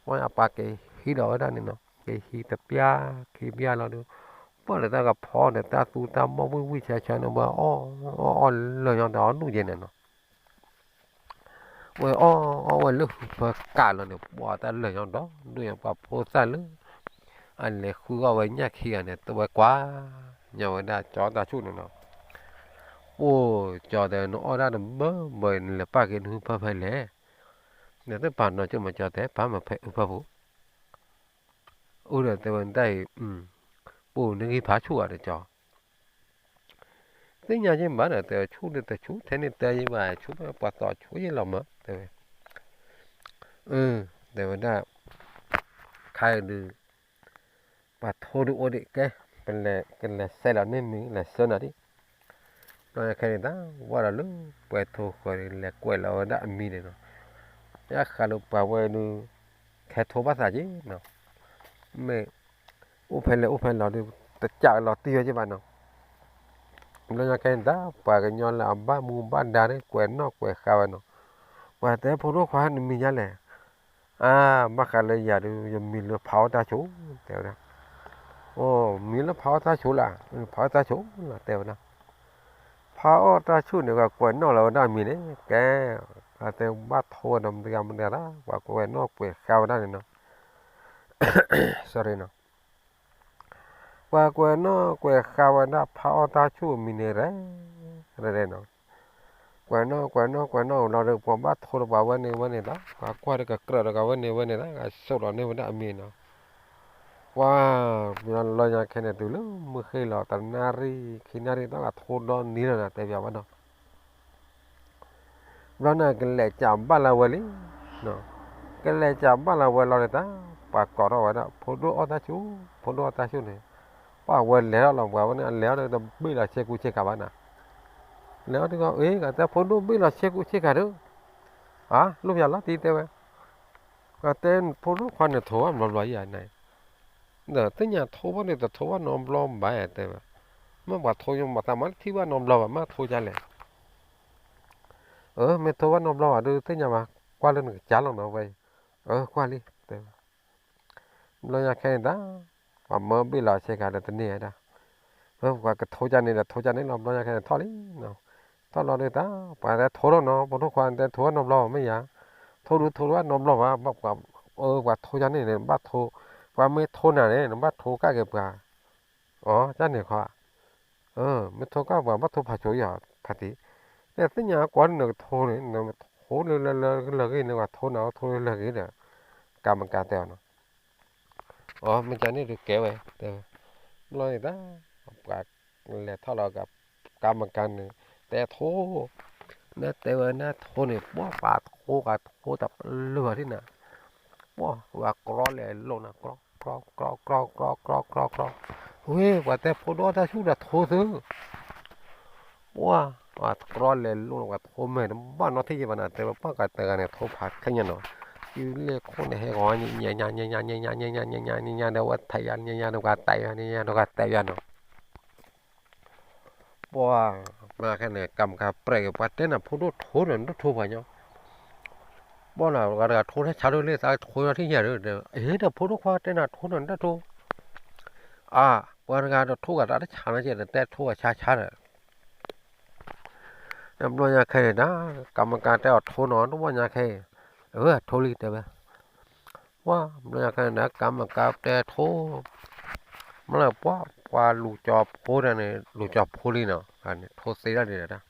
ပှၤအပှၤက့ၤဟံးဒီးဝဲဒၣ်န့ၣ်နီၤ က့ၤဟံးတပျၢ်ခံပျၢ်လီၤဒုး, ပှၤလၢတၢ်ကဖီဒီးတၢ်သူတၢ်မီၢ်ဝံၣ်ဝံၣ်ဆၢဆၢန့ၣ် ပှၤအီၣ်အီၣ်အီၣ်လၢာ်ညီဒီးအီၣ်ဒူၣ်ယဲန့ၣ်နီၤ ဝဲအီၣ်အီၣ်ဝဲလၢဟူးဖၢကးလီၤန့ၣ် ပှၤတၢ်လၢာ်ညီဒီးဒူၣ်ညါ ပှၤဖိသၣ်လၢ အလဲၤဃုအီၣ်ဝဲညၣ်ခံဂၤန့ၣ် တဝဲကွၢ်ညီဝဲဒၣ်ကၠီတၢ်ဆူၣ်န့ၣ်နီၤ, အိၣ်ကၠီတဲ နအီၣ်ဒၣ်တဘၢဘၢ နလဲၤပာ်က့ၤနဟူးဖၢဖဲလဲၣ်, နတပာ်နီၢ်ကၠိမး ကၠီတဲ ပာ်မးဖဲဟူးဖၢပူၤ အိၣ်ဒီးတဲဝဲဒၣ်အံၤ, ပူၤနဂံၢ်ဖးဆူၣ်ဂၤဒီးကၠီ, သ့ၣ်ညါယဲၢ်ဘၣ်ဒီး တဲဝဲဆူၣ်ဒီးတဆူၣ် ထဲန့ၣ်တဲယဲၢ်ဘၣ် ဆူၣ်ပှၤသီဆူၣ်ယဲၢ်လီၤမး တဲဝဲ, အၢ တဲဝဲဒၣ်, ခါအံၤဒုး ပှၤထိဒုးအိၣ်ဒံးကဲ, ပလဲၤ ကလဲၤဆဲးလီၤန့ၢ်မံၤ လဲၤဆှၢနၤဒံး, ဘျီညါခဲန့ၣ် တၢ်ဝဲဒီးလၢပှဲၤထိဃၢၤန့ၣ် လဲၤကွဲးလီၤဝဲဒၣ်အမံၤန့ၣ်နီၤ, ယဃးလၢပှၤဝဲဒုး ခဲထိဘၣ်သးက့နီၤ, မ့ၢ် အိၣ်ဖဲလဲၣ်အိၣ်ဖဲလီၤဒုး တကးလီၤတံၢ်ဝဲက့ဘၣ်နီၤ, ဘျီညါခဲန့ၣ် တၢ်ပှၤကညီလၢအဘၣ်မူဘၣ်ဒါန့ၣ် ကွဲးနီၣ်ကွဲးဃါဝဲနီၤ, ပှၤတဲဖိဒိၣ်ခွါ နမံၤညါလဲၣ်, အါ ဘၣ်ဃးလၢယၤဒုး ယမံၤလၢဖးအီၣ်တၢ်ဆိ တဲဝဲဒၣ်, အိ မံၤလၢဖးအီၣ်တၢ်ဆိလၢ်, ဖးအီၣ်တၢ်ဆိလၢ် တဲဝဲဒၣ်, ဖးအီၣ်တၢ်ဆိန့ၣ် ပှၤကွဲးနီၣ်လီၤဝဲဒၣ်အမံၤန့ၣ် ကဲ, ပှၤတဲဘၣ်ထိဝဲဒီးမတၤမတၤတၢ် ပှၤကွဲးနီၣ်ကွဲးဃါဝဲဒၣ်န့ၣ်နီၤ sorry နီၤ, ပှၤကွဲးနီၣ်ကွဲးဃါဝဲဒၣ်ဖးအီၣ်တၢ်ဆိအမံၤန့ၣ် ရဲၣ်ရဲၣ်နီၤ, ကွဲးနီၣ်ကွဲးနီၣ်ကွဲးနီၣ်လီၤဒီး ပှၤဘၣ်ထိဒီးပှၤဝဲန့ၣ်ဝဲန့ၣ်လီၤ, ပှၤကွၢ်ဒီးကကြၢးဒီးကဝဲန့ၣ်ဝဲန့ၣ်လီၤ, ကဆိးလီၤန့ၢ်ဝဲဒၣ်အမံၤနီၤ, ပှၤ ဘျီညါခဲန့ၣ် တုၤလၢမုၢ်ဃ့ၢ်လီၤ တနၣ်ရံၣ်ခံနၣ်ရံၣ် တၢ်ကထိဒီနံၤလီၤနီၤ တဲဘၣ်ဝဲနီၤ ဘျီန့ၣ် ကလဲၤကးဘၣ်လၢဝဲလံ, ကလဲၤကးဘၣ်လၢဝဲလီၤန့ၣ် တၢ်ပှၤကိးထီၣ်ဝဲဒၣ် ဖိဒိၣ်အီၣ်တၢ်ဆူၣ်, ဖိဒိၣ်အီၣ်တၢ်ဆူၣ်န့ၣ်, ပှၤဝဲလဲၤထီၣ်လီၤ ပှၤဝဲန့ၣ် အလဲၤထီၣ်ဒီးတဘ့ၣ်လီၤဆ့ကူဆ့ကၤဘၣ်နၤ, လဲၤထီၣ်ဒီး အ့ ကတဲဖိဒိၣ်ဘ့ၣ်လီၤဆ့ကူဆ့ကၤဒီး, အါ လိၣ်ဖၠးလီၤတံၢ်တဲဝဲ, ကတဲဖိဒိၣ်ခွါန့ၣ်ထိဘၣ်နီတဘျီယၤန့ၣ်, ဒီးသ့ၣ်ညါထိဘၣ်န့ၣ် တထိဘၣ်နီတဘျီဘၣ်တဲဝဲ, မ့ၢ်ပှၤထိညါမၤသးမၤထံၣ်ဘၣ်နီတဘျီဘၣ် မ့ၢ်ထိကလဲၣ် အၢ မ့ၢ်ထိဘၣ်နီတဘျီဘၣ်ဒုး သ့ၣ်ညါဘၣ် ကွၢ်လၢနကစၢ်လီၤနီၤဝဲ, အၢ ကွၢ်လံ တဲဝဲ, ဘျီညါခဲန့ၣ်တၢ်, ပှၤမၢဘ့ၣ်လီၤဆ့ကၤဒီးတန့ၢ်ဝဲဒၣ်, ပှၤကထိကန့ၣ်ဒီးထိကန့ၣ်လီၤ ဘျီညါခဲန့ၣ်ထီၣ်လံ, ထီၣ်လီၤဒုးတၢ် ပှၤတဲထိလီၤနီၤ ဖိဒိၣ်ခွါတဲထိဘၣ်နီတဘျီဘၣ်မ့ၢ်ယၤ, ထိဒုးထိတဘၣ်နီတဘျီဘၣ်, ပှၤထိကန့ၣ်န့ၣ် နဘၣ်ထိ, ပှၤမ့ၢ်ထိနၤန့ၣ် နဘၣ်ထိကၣ်က့ၤပှၤ အီ ကၢ်န့ၣ်ခီ, မ့ၢ်ထိကၣ်ပှၤဘၣ်ထိဖးဆိယီၤ ဖးတံၢ်, နသ့ၣ်ညါကွၢ်နကထိန့ၣ် နထိလၢလၢလၢဂ့ၤန့ၣ် ပှၤထိနၤထိလၢလၢဂ့ၤဒီး, ကၤမကၤတဲအီၤနီၤ, အီ မ့ၢ်ကန့ၣ်ဒုးကဲဝဲ, တဲဝဲ, ဘျီန့ၣ်တၢ်, ပှၤလဲၤထီၣ်လီၤ ကၤမကၤန့ၣ်, တဲထိ, နတဲဝဲနထိန့ၣ် ပှၤပှၤထိ ကၤထိတပလၢာ်ဘၣ်ထံၣ်နၤ, ပှၤ ပှၤကြီလဲၤလိာ်နၤ ကြီကြီကြီကြီကြီကြီ, ဝ့ၢ် ပှၤတဲဖိဒိၣ်အီၣ်တၢ်ဆူၣ်ဒီးထိသု, ပှၤ ပှၤကြီလဲၤလိာ်နၤ ပှၤထိမဲာ်တဘၣ်နီထံၣ်ယဘၣ်နၤ တဲဝဲ ပှၤကၤတဂၤန့ၣ် ထိဖးခဲညါနီၤ, စုလ့ၣ်ခိၣ်န့ၣ် ဟဲဂီၤညါညါညါညါညါညါညါညါညါညါညါညါညါ ဒီးဝဲထဲယါညါညါဒီးပှၤတဲယါညါညါဒီးပှၤတဲယါနီၤ ပှၤ, ဘျီခဲန့ၣ် ကၤမကၤပြဲးက့ၤ ပှၤတဲနၤဖိဒိၣ်ထိန့ၣ် နတထိပှၤညီ, ဘျီနၤတဂၤတဂၤထိတဆါဒိၣ်လၢသးထိထီၣ်ထံၣ်ယၤဒီး, အ့ ဒီးဖိဒိၣ်ခွါတဲနၤထိန့ၣ် နတထိ, အါ, ပှၤတဂၤဒီးထိဂၤတၢ်တဆါမးကဲဒီး တဲထိဂၤဆါဆါဒီး, ဘျီညါခဲန့ၣ်ဒၣ်, ကၤမကၤတဲအီၤထိနီၤ တဘျီညါခဲအံၤ, အၢ ထိလံတဲဝဲ ပှၤ ဘျီညါခဲန့ၣ် ကၤမကၤတဲထိ, မ့ၢ်လၢပှၤ ပှၤလူၤကၠီၤဖိဒၣ်န့ၣ် လူၤကၠီၤဖိလံနီၤ, ထိသ့ဒၣ်န့ၣ်ဒၣ်,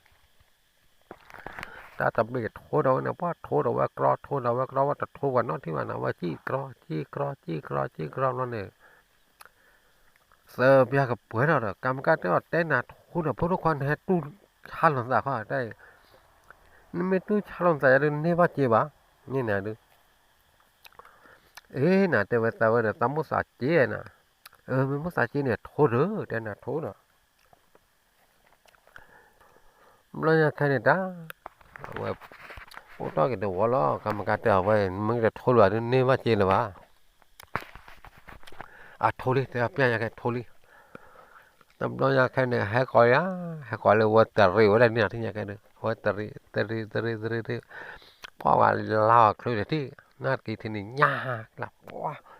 တၢ်တဘ့ၣ်ထိဒီးဝဲန့ၣ် ပှၤထိဒီးဝဲကြီ ထိဒီးဝဲကြီ ဝဲတထိပှၤနီတထံၣ်ဘၣ်နီၤ ဝဲစံၣ်ကြီ စံၣ်ကြီ စံၣ်ကြီ စံၣ်ကြီ ဘျီန့ၣ် သၢပျၢ်ကပှဲၤထီၣ်ဒီး ကၤမကၤတဲအီၤတဲနၤထိဒီး ဖိဒိၣ်ခွါနဟဲတူၢ် ဆါလိာ်သးခီ တၢ်အံၤ, နမ့ၢ်တူၢ်ဆါလိာ်သးယၤဒုး န့ၢ်ဘၣ်စ့ဘၣ်, န့ၢ်နၤဒုး, အ့ နၤတဲဝဲသးဝဲဒီး သးမိၣ်သးစ့နၤ, မ့ၢ်မိၣ်သးစ့န့ၣ် ထိဒီး တဲနၤထိဒီး ဘျီညါခဲန့ၣ်တၢ်, အဝဲ အိၣ်ထီၣ်က့ၤတဝီလီၤ ကၤမကၤတဲအီၤဝဲ မ့ၢ်တထိလၢၤဒုးန့ၢ်ဘၣ်စ့လၢၤဘၣ်, အထိလံ တဲပျၢ်ညါခဲထိလံ, တဘျီညါခဲန့ၣ် ဟဲကိးယၤ, ဟဲကိးလၢဝဲတရံးဝဲဒၣ်န့ၣ်ထံၣ်ညါခဲဒုး ဝဲတရံး တရံး တရံး တရံး တရံး, ပှၤဝဲလါအီၤချုးတထံၣ် နၢ်က့ၤထံန့ၣ်ညါ, ပှၤ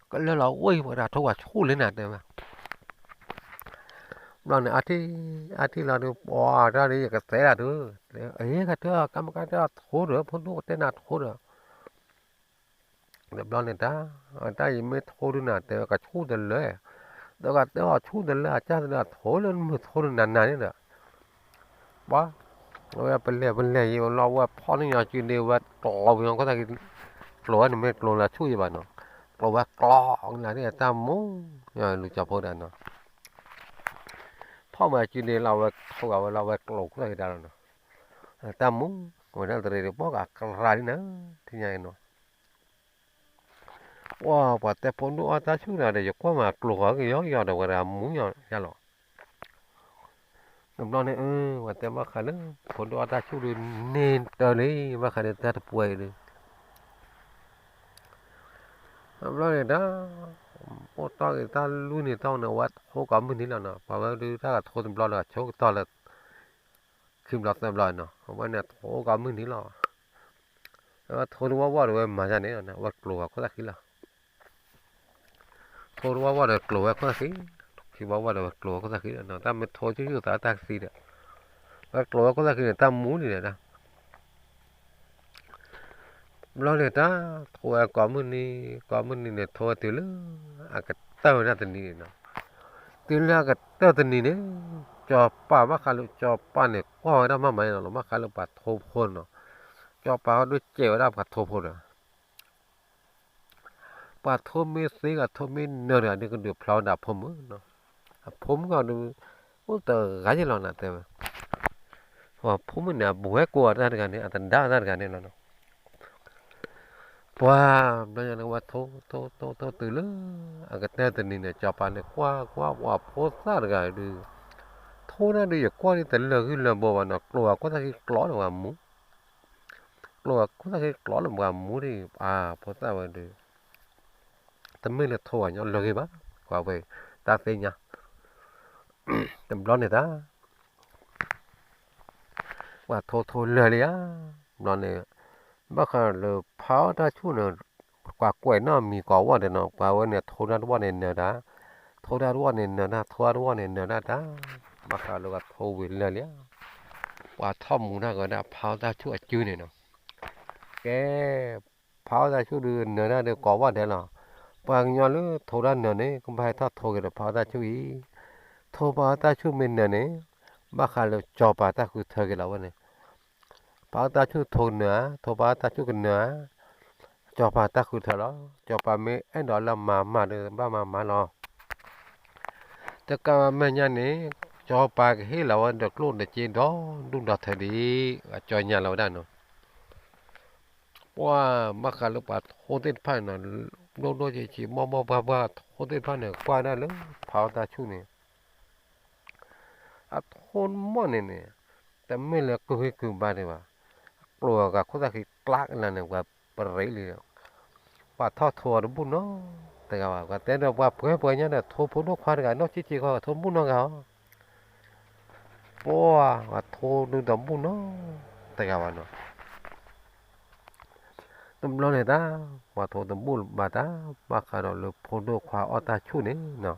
ကလၢလီၤဝဲ ပှၤတဂၤထိပှၤဆူၣ်လံနၤ တဲဝဲ ဘျီန့ၣ် အါထံၣ် အါထံၣ်လီၤဒုး ပှၤတၢ်ဒုး ယကသဲဒၣ်ဒုး, အ့ ကတဲအီၤ ကၤမကၤတဲအီၤထိဒီး ဖိဒိၣ်ကတဲနၤထိဒီး, တဘျီန့ၣ်တၢ်, တၢ်ယမ့ၢ်ထိဒုးနၤ တဲဝဲကဆူၣ်တလၢ, ဒီးကတဲအီၤဆူၣ်တလၢ အကၢ်တလၢ အထိလၢနမုၢ်ထိဒုးနၤနၤန့ၣ်ဒီး ပှၤ, အဝဲပလဲၤပလဲၤယံၤလီၤ ဝဲဖီၣ်န့ၢ်ညီစုဒ့ဝဲကျိၤပညီခိၣ်သၣ်က့ၤ, ကျိၤဝဲန့ၣ်မ့ၢ်ကျိၤလၢဆူၣ်ယံၤဘၣ်နီၤ, ကျိၤဝဲကျီကလၢ်န့ၣ် တၢ်မူ, လူၤကၠီၤဖိဒၣ်နီၤ, ဖီၣ်မၤစုဒ့လီၤ ဝဲထိဂၤဝဲလီၤ ဝဲကျိၤခိၣ်သၣ်က့ၤတၢ်လီၤနီၤ, တၢ်မူ, ဝဲဒၣ်တရံးဒုး ပှၤကကြၤလံနၤ, ထံၣ်ညါအံၤနီၤ ပှၤ ပှၤတဲဖိဒိၣ်အီၣ်တၢ်ဆူၣ်ဒီး ယကွၢ်မးကျိၤဃီက့ၤယီယီဒီး ဝဲဒၣ်မူညီယါလီၤ. တဘျီန့ၣ် အၢ ပှၤတဲဘၣ်ဃးလၢ ဖိဒိၣ်အီၣ်တၢ်ဆူၣ်ဒုးန့ၢ်တၢ်လံ ဘၣ်ဃးဒီးတၢ်တပှဲၤအံၤဒုး တဘျီန့ၣ်တၢ် အိၣ်တီၢ်က့ၤတၢ်လွံၢ်နံၤတီၢ်န့ၣ် အဝဲထိကိးမုၢ်နံၤလီၤနီၤ. ပှၤဝဲဒုးတၢ်ကထိတဘျီဒီး ဆိကတီၢ်လၢ ခံဘျီသၢဘျီနီၤ. အဝဲန့ၣ်ထိကိးမုၢ်နံၤလီၤ. အဝဲထိတဝီဝီဒီး ဝဲမၤယါန့ၣ် အဝဲကျိၤဝဲခိၣ်သၣ်ဃံလီၤ. ထိတဝီဝီဒီးကျိၤဝဲခိၣ်သၣ်ဃံ, ခံဝီဝီဒီးဝဲကျိၤဝဲခိၣ်သၣ်ဃံလီၤ. တၢ်မ့ၢ်ထိဆူၣ်ဆူၣ်သးတၢ်ကသံဒီး ဝဲကျိၤဝဲခိၣ်သၣ်ဃံန့ၣ် တၢ်မူန့ၣ်ဒီး ဘျီန့ၣ်တၢ် ထိဝဲကိးမုၢ်နံၤ, ကိးမုၢ်နံၤန့ၣ် ထိဝဲတုၤလၢ အကတၢၢ်ဝဲဒၣ်တနံၤန့ၣ်နီၤ. တုၤလၢအကတၢၢ်တနံၤန့ၣ် စီၤပၤဘၣ်ဃးလၢစီၤပၤန့ၣ် ကွၢ်ဝဲဒၣ်မးမးနီၤ ဘၣ်ဃးလၢပှၤထိဖိနီၤ. စီၤပၤဟီဒုးစဲးဝဲဒၣ်ပှၤထိဖိဒီး ပှၤထိမ့ၢ်သ့ဂၤထိမ့ၢ်နၢၤတဂၤဒုး ကဒုးဖျီဝဲဒၣ်အဖိမုၣ်နီၤ. အဖိမုၣ်ဂၤဒုး အိၣ်တဂၤယ့ၢ်လီၤနၤတဲဝဲ ပှၤဖိမုၣ်န့ၣ် အဘှဲကိးအတၢ်တဂၤန့ၣ် အတဒါအတၢ်တဂၤန့ၣ်လီၤနီၤ. ပှၤ ဘျီညါန့ၣ် ဝဲထိ ထိ ထိ ထိတုၤလၢ အကတၢၢ်တနံၤန့ၣ် စီၤပၤန့ၣ် ကွၢ်ကွၢ် ပှၤဖိသၣ်တဂၤဒုး ထိန့ၣ်ဒုး ယကွၢ်ဒ်တလၢာ်ဂံၢ်လၢာ်ဘိဘၣ်နီၤ ကျိၤဝဲခိၣ်သၣ်ဃံကျိၤလၢပှၤမူ ကျိၤဝဲခိၣ်သၣ်ဃံကျိၤလၢပှၤမူဒံး အဖိသၣ်ဝဲဒုး တမ့ၢ်လၢထိဂၤညီလၢာ်ဂ့ၤဘၣ် ကွၢ်ဝဲ တၢ်သ့ၣ်ညါ တဘျီန့ၣ်တၢ် ပှၤထိထိလၢာ်လံဧါ, ဘျီန့ၣ် ဘၣ်ဃးလၢဖးအီၣ်တၢ်ဆူၣ်န့ၣ် ပှၤကွဲးနီၣ်မံၤကိးဝီၢ်ဒီးနီၤ ပှၤဝဲန့ၣ်ထိတၢ်တဝီၢ်န့ၣ်နၢၤတၢ်, ထိတၢ်တဝီၢ်န့ၣ်နၢၤတၢ် ထိတၢ်တဝီၢ်န့ၣ်နၢၤတၢ်တၢ်, ဘၣ်ဃးလၢပှၤထိဝံၤလၢာ်လံဧါ, ပှၤထီၣ်မူတၢ်ကီးဒၣ်ဖးအီၣ်တၢ်ဆူၣ်အစုန့ၣ်နီၤ, ကဲ ဖးအီၣ်တၢ်ဆူၣ်ဒုးနၢၤတၢ်ဒီးကိးဝီၢ်ဒဲးလီၤ, ပှၤကညီလၢထိတၢ်နၢၤန့ၣ် ကဘၣ်ဟဲထီၣ်ထိက့ၤဒီးဖးအီၣ်တၢ်ဆူၣ်အံၤ, ထိဖးအီၣ်တၢ်ဆူၣ်မ့ၢ်နၢၤန့ၣ် ဘၣ်ဃးလၢစီၤပၤတၢ်ဃုထၢက့ၤလီၤဝဲန့ၣ်, ဖးအီၣ်တၢ်ဆူၣ်ထိကနၢၤဧါ, ထိဖးအီၣ်တၢ်ဆူၣ်ကနၢၤဧါ, စီၤပၤတၢ်ဃုထၢလီၤ, စီၤပၤမ့ၢ်အဲၣ်ဒိးလၢမၤမၤဒီးဘၣ်မၤမၤလီၤ တကးဘၣ်မဲာ်ညါန့ၣ် စီၤပၤကဟ့ၣ်လီၤဝဲဒီးကျိၣ်ဒီးစ့ဒီဒူၣ်ဒီထၢဒံး, အကၠီညါလီၤဝဲဒၣ်နီၤ, ပှၤဘၣ်ဃးလၢပှၤထိသ့ၣ်တဖၣ်န့ၣ်နီၤ, ဒိၣ်ဒိၣ်ဆံးဆံး ဘီၣ်ဘီၣ်ပှၢ်ပှၢ် ထိသ့ၣ်တဖၣ်န့ၣ် ကွၢ်ဒၣ်လၢဖးအီၣ်တၢ်ဆူၣ်န့ၣ် အထိမီၢ်န့ၣ်န့ၣ် တမ့ၢ်လၢကုၢ်ဂ့ၢ်ကုၢ်ဘါဒံးဘၣ်, ကျိၤအဂၤခိၣ်သၣ်ဃံကျးကလၢန့ၣ် ပှၤပရ့လံ, ပှၤထီၣ်ထိအီၤတဘူၣ်နီတဂၤဘၣ်, ပှၤတဲဒီးပှၤပှဲၤပှဲၤညါဒီး ထိဖိဒိၣ်ခွါတဂၤ နီၢ်ဆံးဆံးခီ ထိတဘူၣ်နီတဂၤဧါ, ပှၤ ပှၤထိဒုးတဘူၣ်နီတဂၤဘၣ်နီၤ တဘျီန့ၣ်တၢ် ပှၤထိတဘူၣ်ဘၣ်တၢ် ဘၣ်ဃးဒီးလၢဖိဒိၣ်ခွါအီၣ်တၢ်ဆူၣ်န့ၣ်နီၤ,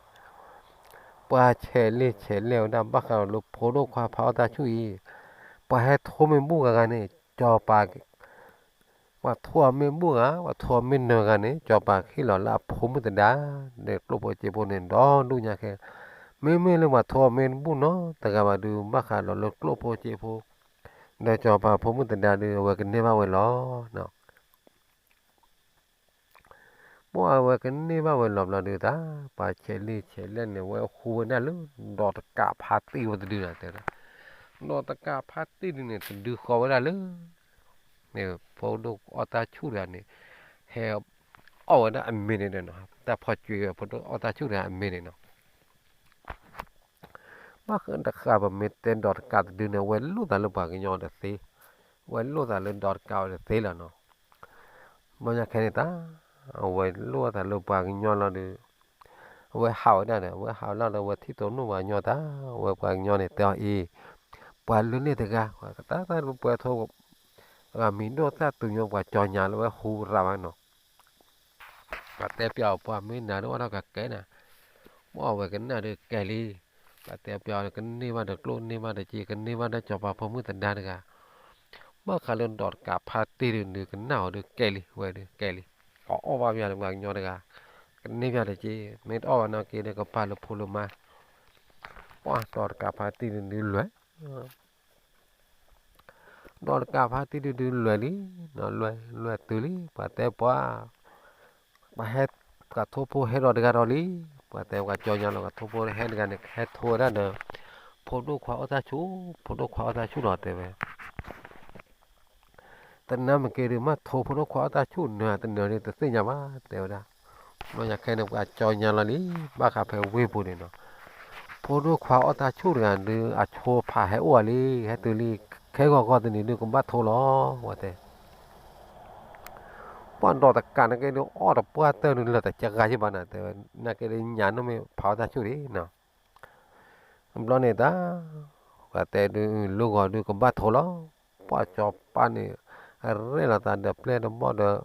ပှၤဆဲးလ့ၣ်ဆဲးလဲၣ်ဝဲဒၣ် ဘၣ်ဃးဒီးလၢဖိဒိၣ်ခွါဖးအီၣ်တၢ်ဆူၣ်အံၤ, ပှၤဟဲထိမ့ၢ်ဘူၣ်ဂၤဂၤန့ၣ် စီၤပၤ ပှၤထိအီၤမ့ၢ်ဘူၣ်ဂၤ ပှၤထိအီၤမ့ၢ်နၢၤဂၤန့ၣ် စီၤပၤဟ့ၣ်လီၤလၢအဖိမုၣ်သဒါ ဒီးကျိၣ်ဖိစ့ဖိန့ၣ် ဒီဒူၣ်ညါခဲ, မ့မ့ၢ်လၢပှၤထိအီၤမ့ၢ်တဘူၣ်နီတဂၤဘၣ်ဒုး ဘၣ်ဃးဒီးလၢကျိၣ်ဖိစ့ဖိ ဒီးစီၤပၤဖိမုၣ်သဒါဒုး အဝဲကန့ၢ်ဘၣ်ဝဲလီၤ. ပှၤအဝဲကန့ၢ်ဘၣ်ဝဲလီၤဘျီဒုးတၢ် ပှၤဆဲးလ့ၣ်ဆဲးလဲၣ်န့ၣ် ဝဲဟူဝဲဒၣ်လၢ ဒီးတကးဖါတံၢ်ဝဲတဒုနီၤတဲ, ဒီးတကးဖါတံၢ်ဒုးန့ၣ် တဒုဃီဝဲဒၣ်လၢ ဖိဒိၣ်အီၣ်တၢ်ဆူၣ်တဂၤန့ၣ် ဟဲအီၣ်ဝဲဒၣ်အမ့ၤန့ၣ်ဒီးနီၤ တၢ်ဖီကွံာ်ဝဲဖိဒိၣ်အီၣ်တၢ်ဆူၣ်တဂၤအမ့ၤန့ၣ်နီၤ ဘၣ်ဃးတဃၣ်ပမ့ၢ်တဲဒီးတကးတဒုန့ၣ် အဝဲလိၣ်သးလၢပှၤကညီတသ့, အဝဲလိၣ်သးလၢဒီးတကးဝဲတသ့လီၤနီၤ. ဘျီညါခဲန့ၣ်တၢ် အဝဲလိၣ်သးလၢပှၤကညီလီၤဒီး အဝဲဟးဝဲဒၣ်ဒီး အဝဲဟးဝဲလီၤဒီး အဝဲထံၣ်တိၢ်နီၣ်ပှၤကညီတၢ် အဝဲပှၤကညီန့ၣ်တဲအီၤအံၤ, ပှၤလၢန့ၣ်တဂၤ တၢ်တၢ်ပှဲၤထိ ဂၤမံၤဒိၣ်သၣ်တုၤညီ ပှၤကၠီညါလၢဝဲဟူရၤဘၣ်နီၤ ပှၤတဲပျးအီၤ ပှၤမ့ၢ်နၤဒိၣ်အီၣ်ထီၣ်ကကဲနၤ, မ့ၢ်အဝဲကနၣ်ဒီးကဲလံ, ပှၤတဲပျးအီၤ ကန့ၢ်ဘၣ်ဒီးကျိၣ်န့ၢ်ဘၣ်ဒီးစ့ ကန့ၢ်ဘၣ်ဒီးစီၤပၤဖိမုၣ်သဒါတဂၤ, ဘၣ်ဃးလၢဒီးတကးဖါတံၢ်ဒုး ကနၣ်အီၤဒုးကဲလံ ဝဲဒုးကဲလံ, အီၣ်ဘၣ်ပျးဒီးပှၤကညီတဂၤ, ကန့ၢ်ပျးဒီးစ့, မ့ၢ်တအီၣ်ဘၣ်နီၢ်က့ဒီးကပာ်လၢဖိလၢမါ, ပှၤဒီးတကးဖါတံၢ်ဒုးလွဲၢ် ဒီးတကးဖါတံၢ်ဒုးဒုးလွဲၢ်လံ, လွဲၢ်လွဲၢ်တုၤလံ ပှၤတဲပှၤ, ပှၤဟဲ ပှၤထိဖိဟဲဒီးတဂၤဒီးလံ, ပှၤတဲပှၤကၠီညါလီၤ ပှၤထိဖိဟဲတဂၤန့ၣ် ဟဲထိဝဲဒၣ်ဒီး ဖိဒိၣ်ခွါအီၣ်တၢ်ဆူၣ်, ဖိဒိၣ်ခွါအီၣ်တၢ်ဆူၣ်လီၤတဲဝဲ တနၢ်မ့ၢ်က့ၤဒုး မ့ၢ်ထိဖိဒိၣ်ခွါအီၣ်တၢ်ဆူၣ်နၢၤ တနၢၤဒုးတသ့ၣ်ညါဘၣ် တဲဝဲဒၣ်, ဘျီညါခဲန့ၣ် ပှၤကၠီညါလီၤလံ, ဘၣ်ဃးဖဲဝ့ၢ်ပူၤန့ၣ်နီၤ, ဖိဒိၣ်ခွါအီၣ်တၢ်ဆူၣ်တဂၤဒုး အဆိဖးဟဲအိၣ်ဝဲလံ, ဟဲတုၤလံ, ခဲဂီၤဂီၤတနံၤဒုး ကဘၣ်ထိလီၤ ပှၤတဲ ပှၤဒီးတကးနာ်က့ဒုး အီၣ်တပှၢ်တၢၢ်ဒုး လၢာ်တကဂၤယဘၣ်နၤ တဲဝဲ, နာ်က့ဒုး ညါနီၢ်မ့ၢ်ဖးအီၣ်တၢ်ဆူၣ်ဒံးနီၤ, ဘျီန့ၣ်တၢ်, ပှၤတဲဒုး လၢဂီၤဒုး ကဘၣ်ထိလီၤ, ပှၤကၠီပၢ်န့ၣ် ရဲၣ်လီၤသးဒီးပျဲၢ်တဘီၣ်ဒီး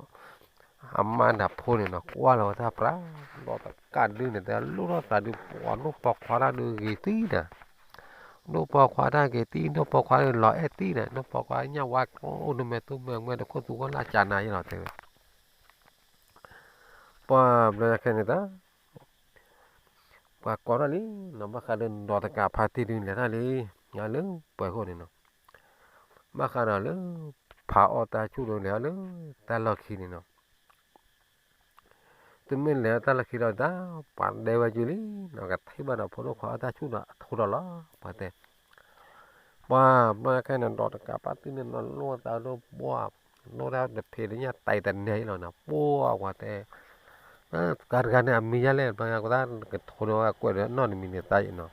အမါဒီးဖိန့ၣ်နီၤ, ကွၢ်လီၤဝဲတၢ်ပြး, ဒီးတကးဒုးန့ၣ် တဲလိၣ်ထီၣ်သးဒုး ပှၤဒိၣ်ပိာ်ခွါတၢ်ဒုးဂ့ၤသံနၤ, ဒိၣ်ပိာ်ခွါတၢ်ဂ့ၤသံ, ဒိၣ်ပိာ်ခွါဒုးလီၤအဲၣ်သံနၤ, ဒိၣ်ပိာ်ခွါညၣ်ဝါကျိအိၣ်နမဲာ်သူမဲာ်မဲာ်တခိၣ်သူဝဲလၢကၢနၤယလီၤတဲဝဲ, ပှၤဘျီညါခဲန့ၣ်တၢ် ပှၤကိးထီၣ်လံနီၤ, ဘၣ်ဃးဒီးဒီးတကးဖါတံၢ်ဒုးလဲၤထီၣ်လံ, လၢပှဲၤခိၣ်န့ၣ်နီၤ, ဘၣ်ဃးဒီးလၢ ဖးအီၣ်တၢ်ဆူၣ်ဒုးလဲၤထီၣ်လၢ တၢ်လီၢ်ခံန့ၣ်နီၤ, တမ့ၢ်လဲၤတၢ်လီၢ်ခံဒီးတၢ်, ပှၤဒဲဝဲယုာ်လံနီၤ, ကထံၣ်ဘၣ်ဒီးဖိဒိၣ်ခွါအီၣ်တၢ်ဆူၣ်ဒီးအထိဒီးလီၤ, ပှၤတဲ ပှၤဘျီညါခဲန့ၣ် ဒီးတကးဖါတံၢ်န့ၣ်နီၤလိၣ်သးဒီးပှၤ, လိၣ်တၢ်တဖံးတညၣ်တံၤတနဲအံၤလီၤနီၤ, ပှၤပှၤတဲ, တဂၤတဂၤန့ၣ် အမံၤယါလဲၣ်, ဘျီညါကသးကထိန့ၣ်ဝဲကွဲးဒီးနီၢ်တမံၤန့ၣ်သးအံၤနီ